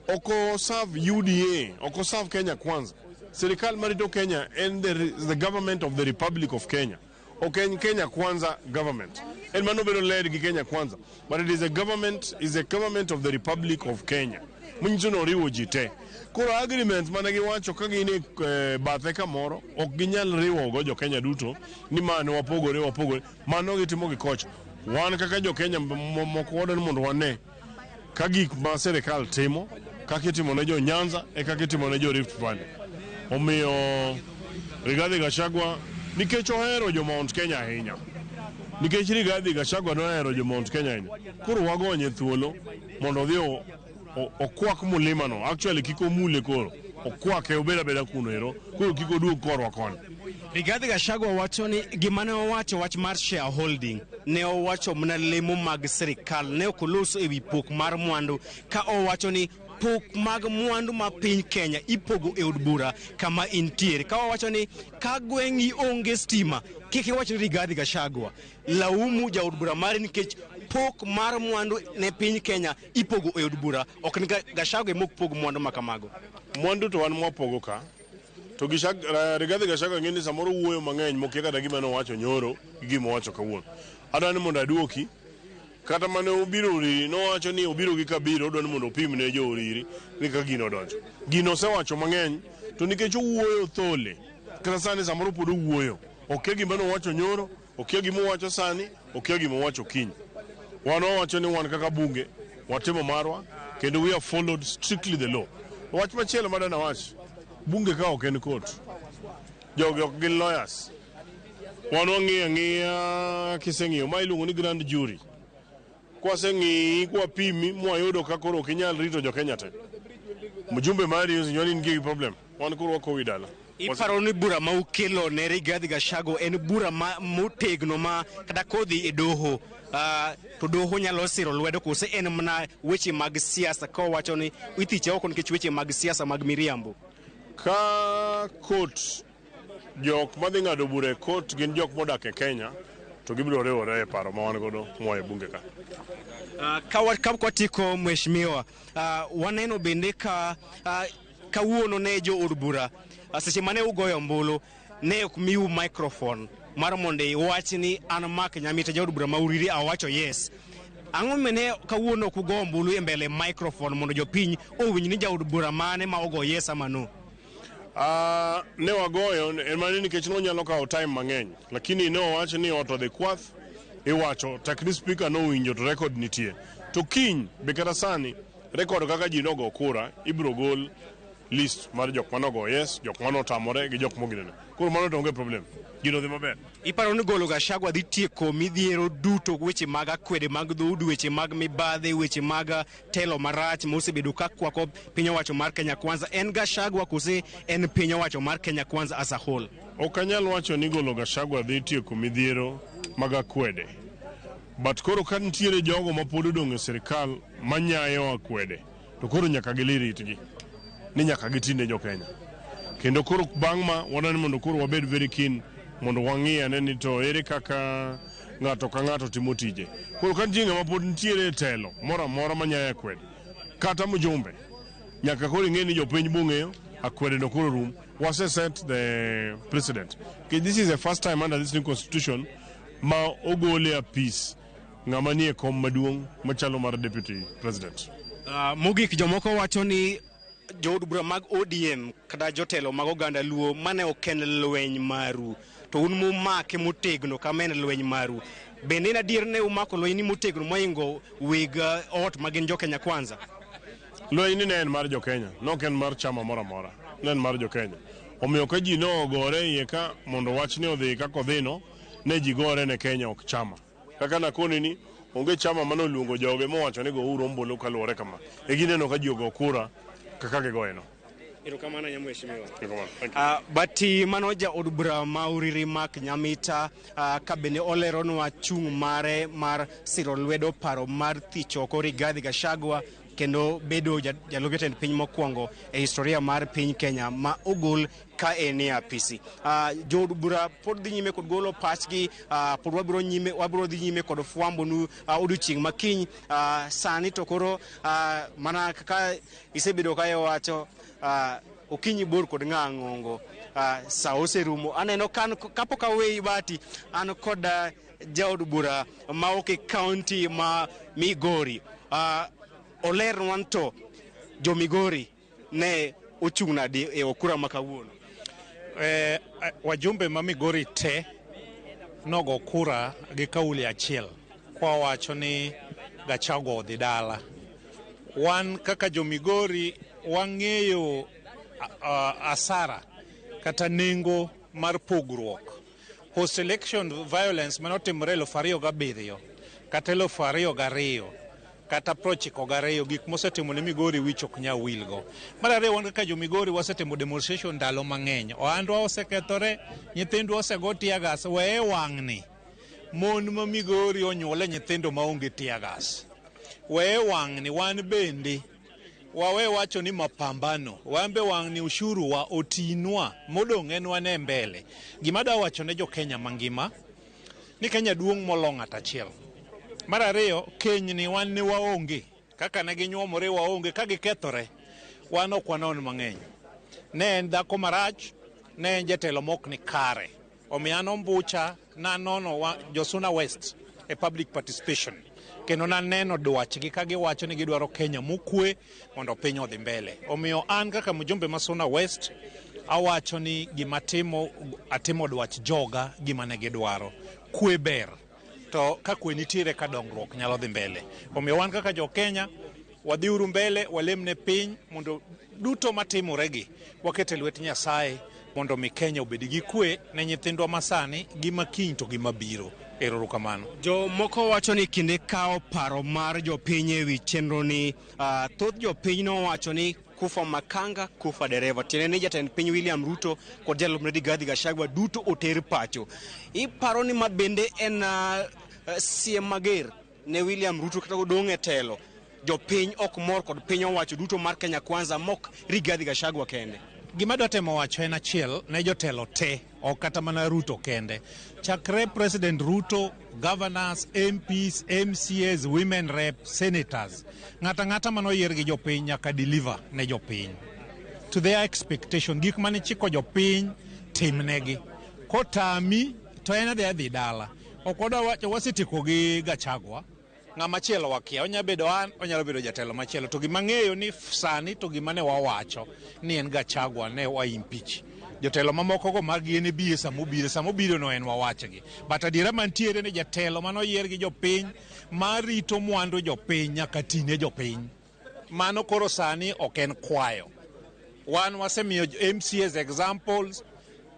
ok oserve UDA, ok oserve Kenya Kwanza. Sirikal marito Kenya en the government of the Republic of Kenya. Ok en Kenya Kwanza government. En mano bedo led gi Kenya Kwanza. But it is a government, is a government of the Republic of Kenya. Manyiso ni oriwo ji te. Koro agreements mane giwacho ka gin e bathe kamoro, ok ginyal riwo go jo Kenya duto ni mane wapogore wapogore. Mano gitimo gi kocha. Wan kaka jo Kenya moko wadwaro ni mondo wane ka gik ma sirikal timo kaka itimo ne jo Nyanza e kaka itimo ne jo Rift Valley. Omiyo Rigathi Gachagua nikech ohero jo Mount Kenya ahinya. Nikech Rigathi Gachagua nohero jo Mount Kenya ahinya. Koro wagonye thuolo mondo odhi okwak mulima no. Actually kik omule koro. Okwake obed abeda kuno ero. Koro kik oduog korwa koni. Rigathi Gachagua wacho ni gima ne owacho wach mar shareholding ne owacho mana lemo mag sirikal ne ok oloso ewi pok mar mwandu ka owacho ni pok mag mwandu ma piny Kenya ipogo e od bura kama intiere ka owacho ni ka gweng'i onge stima kik iwach ni Rigathi Gachagua laumu jaod bura mari nikech pok mar mwandu ne piny Kenya ipogo e od bura ok ni Gachagua ema ok pog mwandu ma kamago. Mwandu to wan mwapogo ka. To Rigathi Gachagua ng'e ni samoro wuoyo mang'eny mokia kata gima nowacho nyoro gi gima owacho kawuono. Adwa ni mondo aduoki kata mane obiro Uriri nowacho ni obiro gi Kabiro odwa ni mondo opim ne jo Uriri ni ka gino odonjo. Gino osewacho mang'eny to nikech owuoyo thole kata sani samoro pod owuoyo. Okia gima nowacho nyoro, okia gima owacho sani, okia gima owacho kiny. Wan wawacho ni wan kaka bunge watimo marwa kendo we have followed strictly the law. Wach machielo madwa nawach, bunge ka ok en court. Jogi ok gin lawyers. Wan wang'iyo ang'iya kiseng'iyo ma iluongo ni grand jury. Kwaseng'iyi kwapimi mwayudo ka koro ok inyal rito jo Kenya te. Mjumbe mari osinyo ni in gi problem. Wan koro wakowi dala. Iparo ni bura ma ukelo ne Rigathi Gachagua en bura ma motegno ma kata kodhi e doho to doho nyalo siro lwedo kose en mana weche mag siasa ka owacho ni ithiche oko nikech weche mag siasa mag miriambo? Ka court jok madhi ng'ado bura e court gin jok modak e Kenya to gibiro riwore e paro ma wan godo moa e bunge ka. Ka kwatieko mheshimiwa, waneno bende ka kawuono ne jo od bura seche mane ugoyo ombulu ne ok miu microphone mar mondo iwach ni an Mark Nyamita jaod bura ma Uriri awacho yes. Ang'o mane kawuono ok ugo ombulu e mbele microphone mondo jopiny owinj ni jaod bura mane ma ogo yes ama no? Ne wagoyo en mana nikech nonyalo kawo time mang'eny lakini ne owach ni ot odhi kwath iwacho tek ni speaker nowinjo to record nitie to kiny be kata sani record kaka ji nogo kura ibiro gol list mar jok manogo yes jok manotamore gi jok moginene koro mano to onge problem gino dhi maber. Iparo ni golo Gachagua dhi tieko midhiero duto weche mag akwede mag dhoudi weche mag mibadhi weche mag telo marach mosebedo ka kwako piny owacho mar Kenya Kwanza en Gachagua kose en piny owacho mar Kenya Kwanza as a whole? Ok anyal wacho ni golo Gachagua dhi tieko midhiero mag akwede but koro ka nitiere jogo ma pod odong' e sirikal manyayo akwede to koro nyaka gilir itgi ni nyaka gitine jo Kenya kendo koro bang' ma wadwani mondo koro wabed very keen mondo wang'i ane ni to ere kaka ng'ato ka ng'ato timo tije. Koro ka nitie ng'ama pod nitiere e telo moro amora manyayo akwede kata mjumbe nyaka koro ing'e ni jopiny bong'eyo akwede no koro rum. Wase set the precedent. This is the first time under this new constitution ma ogole apis ng'ama nie kom maduong' machalo mar deputy president. Mogik jomoko wacho ni jood bura mag ODM kata jotelo mag oganda Luo mane ok en lweny maru to un mumake motegno kama en lweny maru bende en adier ne umako lweny ni motegno moingo weg ot ma gin jo Kenya Kwanza? Lweny ni ne en mar jo Kenya, ne ok en mar chama moro amora, ne en mar jo Kenya. Omiyo ka ji ne ogore iye ka mondo wachni odhi kaka odhino, ne ji gore ne Kenya ok chama. Kaka nakoni ni onge chama mane oluongo joge mowacho ni gouru ombulu kaluwore kama. E gineno ka ji ogo kura kaka gigoyeno. Erokamano ahinya mheshimiwa. Erokamano. Thank you. Bati mano jaod bura ma Uriri Mark Nyamita ka bende oleronwa chung' mare mar siro lwedo paro mar thicho oko Rigathi Gachagua kendo bedo jalup jatend piny mokwongo e historia mar piny Kenya ma ogol ka en e apisi. Jood bura pod dhi nyime kod golo pachgi, pod wabiro nyime, wabiro dhi nyime kod fwambo nu odiochieng' makiny. Sani to koro mana kaka isebedo ka iwacho, okinyi bor kod ng'a ng'ongo, sa oserumo. Aneno kan kapok aweyi Bati, an kod jaod bura ma ok e kaunti ma Migori. Olernwa to jo Migori ne ochung' nadi e okura ma kawuono? Wajumbe ma Migori te nogo kura gi kauli achiel kwa wacho ni Gachagua odhi dala. Wan kaka jo Migori wang'eyo asara kata nengo mar pogruok. Post election violence manotimore 2007 kata 2002 kata 92, gik mosetimo ne Migori wich ok nyal wilgo. Mar ariyo, wan kaka jo Migori wasetimo demonstration ndalo mang'eny. Ohandwa osekethore, nyithindwa osego tear gas, weye wang'ni. Mon ma Migori onyuole nyithindo maonge tear gas. Weye wang'ni wan bende wawe wacho ni mapambano, wan be wang'ni ushuru wa otinwa, modong' en wane e mbele. Gima adwa wacho ne jo Kenya mangima ni Kenya duong' molo ng'ato achiel. Mar ariyo, kenyni wan ne waonge, kaka ne ginyuomore waonge, ka gikethore, wan ok wanon mang'eny. Ne en dhako marach, ne en jatelo mok ni kare. Omiyo an ombucha nanono Josuna West e public participation. Kendo naneno dwachgi ka giwacho ni gidwaro Kenya mokwe mondo piny odhi mbele. Omiyo an kaka mjumbe ma Suna West awacho ni gima timo, atimo dwach joga gima ne gidwaro. Kwe ber, to ka kwe nitiere ka dongruok nyalo dhi mbele. Omiyo wan kaka jo Kenya wadhiuru mbele, walemne piny mondo duto matimoregi waket e lwet Nyasaye mondo mi Kenya obed gi kwe ne nyithindwa masani gi makiny to gi mabiro. Erokamano. Jomoko wacho ni kinde kawo paro mar jopiny e wi chenro ni, thoth jopiny nowacho ni kufa makanga kufa dereva, tiende ni jatend piny William Ruto kod jalupne Rigathi Gachagua duto oter pacho. Iparo ni ma bende en siem mager ne William Ruto kata odong' e telo? Jopiny ok mor kod piny owacho duto mar Kenya Kwanza mok Rigathi Gachagua kende. Gima adwa temo wacho en achiel ne jotelo te, ok kata mana Ruto kende. Chakre President Ruto, governors, MPs, MCAs, women rep, senators, ng'ata ng'ata manoyier gi jopiny nyaka deliver ne jopiny to their expectation. Gik mane chiko jopiny timnegi. Kotami to en adhi adhi dala. Ok wadwa wacho wasetieko gi Gachagua. Ng'ama chielo wakia, onyalo bedo an, onyalo bedo jatelo machielo. To gima ng'eyo ni sani to gima ne wawacho ni en Gachagua ne wa impeach. Jotelo mamoko go mag gin bi samobiro, samobiro no en wawachgi. But adiera mantiere ni jatelo manoyier gi jopiny marito mwandu jopiny nyaka tine jopiny. Mano koro sani ok en kwayo. Wan wasemiyo MCAs examples,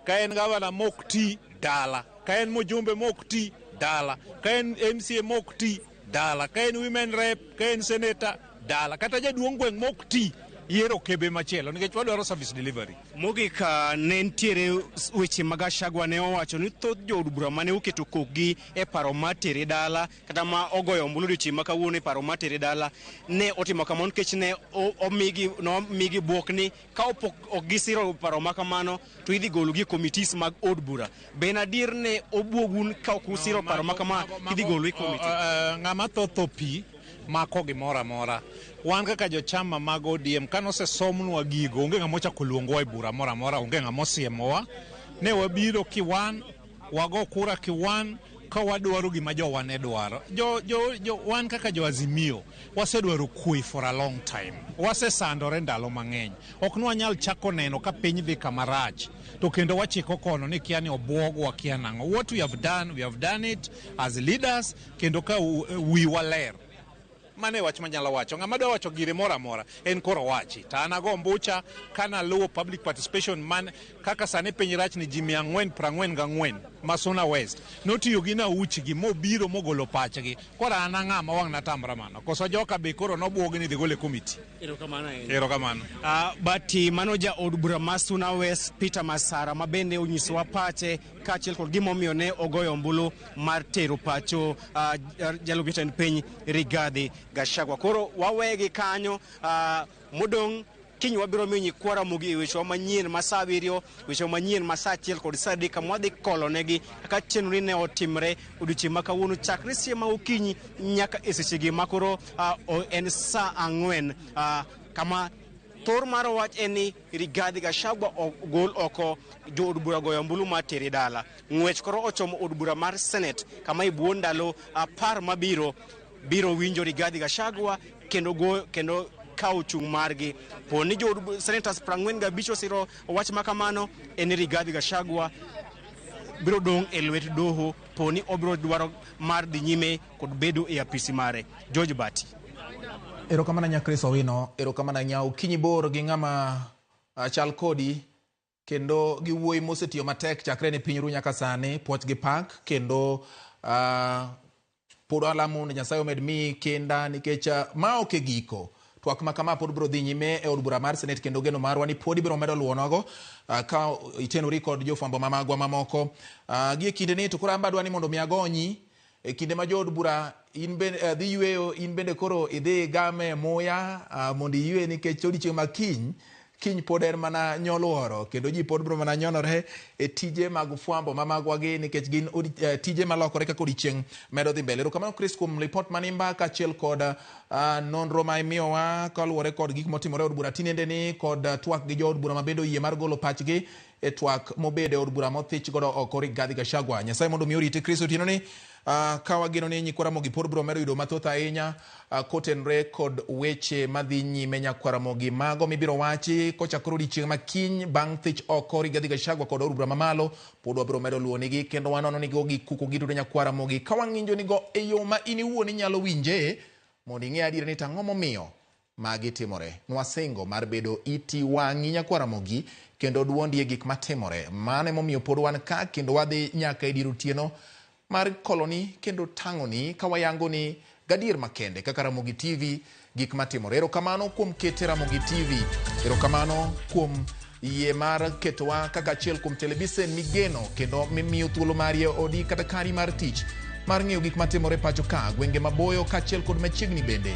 ka en gavana mok ti dala, ka en mjumbe mok ti dala, ka en MCA mok ti dala, ka en women rep, ka en senator dala, kata jaduong' gweng' mok ti yiero kebe machielo nikech wadwaro service delivery. Mogik, ne nitiere weche mag Gachagua ne owacho ni thoth jood bura mane oketo kokgi e paro mar tere dala kata ma ogoyo ombulu odiochieng' ma kawuono e paro mar tere dala ne otimo kamano nikech ne omigi, nomigi bwok ni ka ok gisiro paro ma kamano to idhi gologi e committees mag od bura. Be en adier ne obwogun ka ok usiro paro ma kama idhi golu e committee? Ng'ama thotho pi mako gimoro amora. Wan kaka jochama mag ODM kanosesomnwa gigo, onge ng'ama ochako luongowa e bura moro amora, onge ng'ama osiemowa. Ne wabiro kiwan, wago kura kiwan, ka wadwaro gima jowa ne dwaro. Wan kaka jo Azimio wasedwaro kwe for a long time. Wasesandore ndalo mang'eny. Ok nwanyal chako neno ka piny dhi kama rach to kendo wachiko kono ni kia ni obwogwa kia nang'o. What we have done, we have done it as leaders kendo ka wiwa ler. Mano e wach manyalo wacho. Ng'ama dwa wacho gire moro amora en koro wachi. To an ago ombucha kanaluwo public participation man kaka sani piny rach ni ji 444 ma Suna West notiyo gi nauchgi mobiro mogolo pachgi. Koro an ang'a ma wang' natamra mano? Koso joka be koro nobwogi ni dhi gole komiti? Erokamano ahinya. Erokamano. Bati mano ja od bura ma Suna West Peter Masara ma bende onyisowa pache kaachiel kod gimomiyo ne ogoyo ombulu mar tero pacho jalup jatend piny Rigathi Gachagua. Koro wawegi kanyo modong' kiny wabiro miyo nyikwa Ramogi e wechewa manyien ma saa 7, wechewa manyien ma saa 1 kod saa 3 kama wadhi kolonegi kaka chenro ni ne otimre odiochieng' ma kawuono chakre seche ma okinyi nyaka e sechegi ma koro en saa 4 kama thor mar wach en ni Rigathi Gachagua ogol oko jo od bura goyo ombulu mar tere dala. Ng'wech koro ochomo od bura mar Senate kama e bwo ndalo 10 mabiro biro winjo Rigathi Gachagua kendo go kendo kawo chung' margi. Po ni jo senators 45 osiro wach ma kamano, en ni Rigathi Gachagua biro dong' e lwet doho po ni obiro dwaro mar dhi nyime kod bedo e apisi mare. George Bati. Erokamano nya Chris Owino, erokamano nya okinyi bor gi ng'ama chal kodi kendo gi wuoyi mosetiyo matek chakre ne piny ru nyaka sani, puoch gi pak kendo pod alamo ni Nyasaye omed miyi kinda nikech ma ok e giko. Twak ma kama pod biro dhi nyime e od bura mar Senate kendo geno marwa ni pod ibiro medo luwonago ka itenori kod jofwambo mamagwa mamoko. Gi e kinde ni to koro an be adwa ni mondo mi agonyi e kinde ma jood bura in bende dhi yweyo, in bende koro idhi game muya mondo iywe nikech odiochieng' ma kiny kiny pod en mana nyoluoro kendo ji pod biro mana nyonore e tije mag fwambo mamagwa gi nikech gin tije malokore kaka odiochieng' medo dhi mbele. Erokamano Chris kuom lipot manimba kaachiel kod nonro ma imiyowa kaluwore kod gik motimore e od bura tinende ni kod twak gi jood bura ma bende oyie mar golo pachgi e twak mobedo e od bura mothich godo oko Rigathi Gachagua. Nyasaye mondo mi oriti Chris otieno ni ka wageno ni nyikwa Ramogi pod biro medo yudo mathoth ahinya kotenore kod weche madhi nyime nyakwa Ramogi mago mibiro wachi kochakore odiochieng' ma kiny bang' thich oko Rigathi Gachagua kod od bura mamalo pod wabiro medo luwonigi kendo wanono nigo gi kuku gi duto nyakwa Ramogi ka wang'injo nigo e yo ma in iwuon inyalo winje mondo ing'e adiera ni to ang'o momiyo magi timore. Nwasingo mar bedo iti wang'i nyakwa Ramogi kendo duondi e gik matimore. Mano emomiyo pod wan ka kendo wadhi nyaka e dier otieno mar koloni kendo tang'oni ka wayango ni gadier makende kaka Ramogi TV gik matimore. Erokamano kuom kete Ramogi TV. Erokamano kuom yie mar ketowa kaka achiel kuom televisen migeno kendo mimiyo thuolo mari e odi kata kari mar tich mar ng'eyo gik matimore pacho ka, gwenge maboyo kaachiel kod machiegni bende.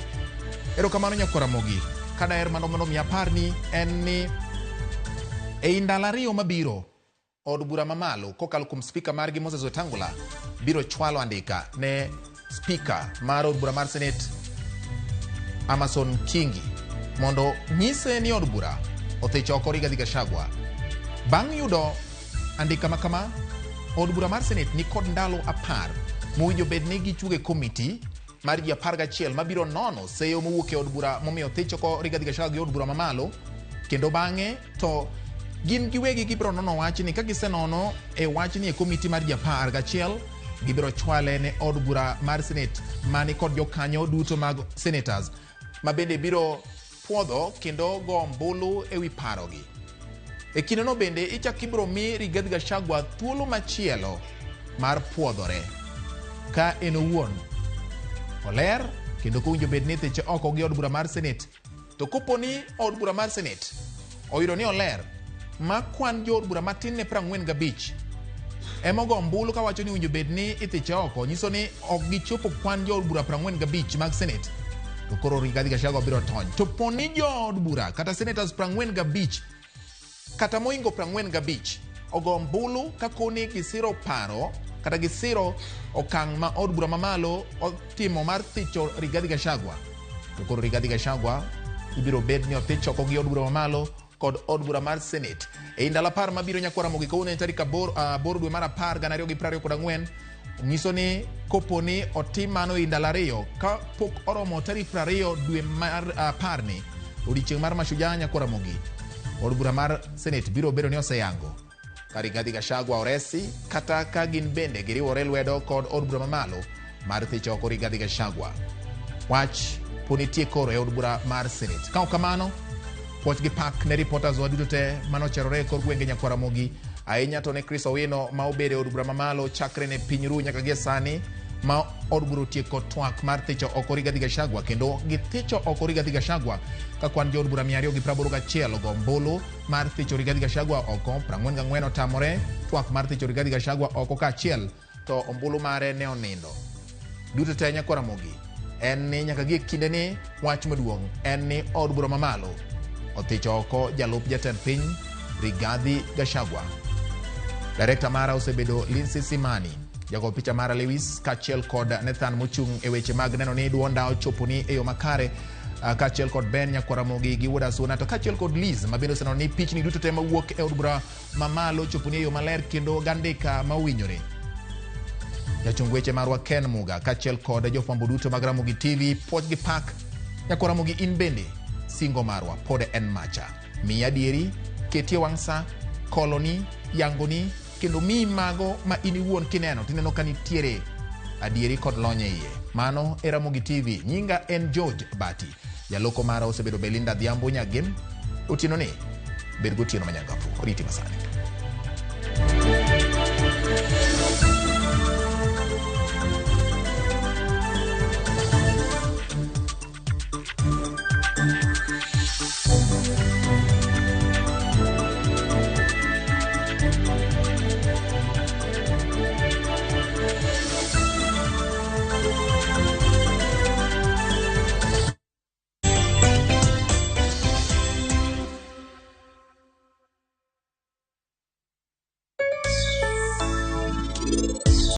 Erokamano nyakwa Ramogi. Kadaher mano mondo mi aparni en ni ei ndalo 2 mabiro od bura mamalo kokalo kuom spika margi Moses Wetangula biro chwalo andika ne spika mar od bura mar Senate Amason Kingi mondo nyise ni od bura othich oko Rigathi Gachagua. Bang' yudo andika ma kama, od bura mar Senate ni kod ndalo 10 mowinjo bed ni gichuoge komiti mar ji 11 mabiro nono seyo mowuok e od bura momiyo othich oko Rigathi Gachagua gi od bura mamalo, kendo bang'e to gin giwegi gibiro nono wachni. Ka gisenono e wachni e komiti mar ji 11 gibiro chwale ne od bura mar Senate mani kod jokanyo duto mag senators ma bende biro puodho kendo go ombulu ewi parogi. E kindeno bende ichak ibiro mi Rigathi Gachagua thuolo machielo mar puodhore ka en owuon oler kendo kowinjo bed ni thiche oko gi od bura mar Senate. To kopo ni od bura mar Senate oyudo ni oler ma kwan jo od bura matin ne 45 ema ogo ombulu kawacho ni owinjo bed ni ithiche oko, nyiso ni ok gichopo kwan jo od bura 45 mag Senate, to koro Rigathi Gachagua biro tony. To po ni jo od bura kata senators 45 kata moingo 45 ogo ombulu ka koni gisiro paro kata gisiro okang' ma od bura mamalo otimo mar thicho Rigathi Gachagua, to koro Rigathi Gachagua ibiro bed ni othich oko gi od bura mamalo kod od bura mar Senate. E ndalo 10 mabiro nyakwa Ramogi kawuono en tarik 8 dwe mar 10 2024, nyiso ni kopo ni otim mano e ndalo 2 ka pok oromo tarik 20 dwe mar 10 ni odiochieng' mar Mashujaa nyakwa Ramogi, od bura mar Senate biro bedo ni oseyango ka Rigathi Gachagua oresi kata ka gin bende giriwore lwedo kod od bura mamalo mar thicho oko Rigathi Gachagua. Wach pod nitie koro e od bura mar Senate. Ka ok kamano, puoch gi pak ne reporters wa duto te manocherore e kor gwenge nyakwa Ramogi. Ahinya to ne Chris Owino ma obedo e od bura mamalo chakre ne piny ru nyaka gie sani ma od bura otieko twak mar thicho oko Rigathi Gachagua kendo githicho oko Rigathi Gachagua ka kwan jood bura 281 ogo ombulu mar thicho Rigathi Gachagua oko, 44 otamore twak mar thicho Rigathi Gachagua oko kaachiel to ombulu mare ne onindo. Duto te nyakwar Ramogi en ni nyaka gie kinde ni wach maduong' en ni od bura mamalo othicho oko jalup jatend piny Rigathi Gachagua. Direkta mara osebedo Lindsay Simani, jago picha mara Lewis kaachiel kod Nathan mochung' e weche mag neno ni duonda ochoponi e yo makare kaachiel kod Ben nyakwar Ramogi gi Wuod Asuna to kaachiel kod Liz ma bende oseneno ni pichni duto te mawuok e od bura mamalo ochoponi e yo maler kendo gandika ma owinjore. Jachung weche marwa Ken Muga kaachiel kod jofwambo duto mag Ramogi TV puoch gi pak. Nyakwar Ramogi in bende singo marwa pod en macha. Miyi adieri, ketie wang' sa, koloni, yangoni kendo miyi mago ma in iwuon kineno tineno ka nitiere adieri kod lony e iye. Mano e Ramogi TV. Nyinga en George Bati. Jaloko mara osebedo Belinda Adhiambo Nyagem. Otieno ni bed gotieno manyangafu. Oriti masani.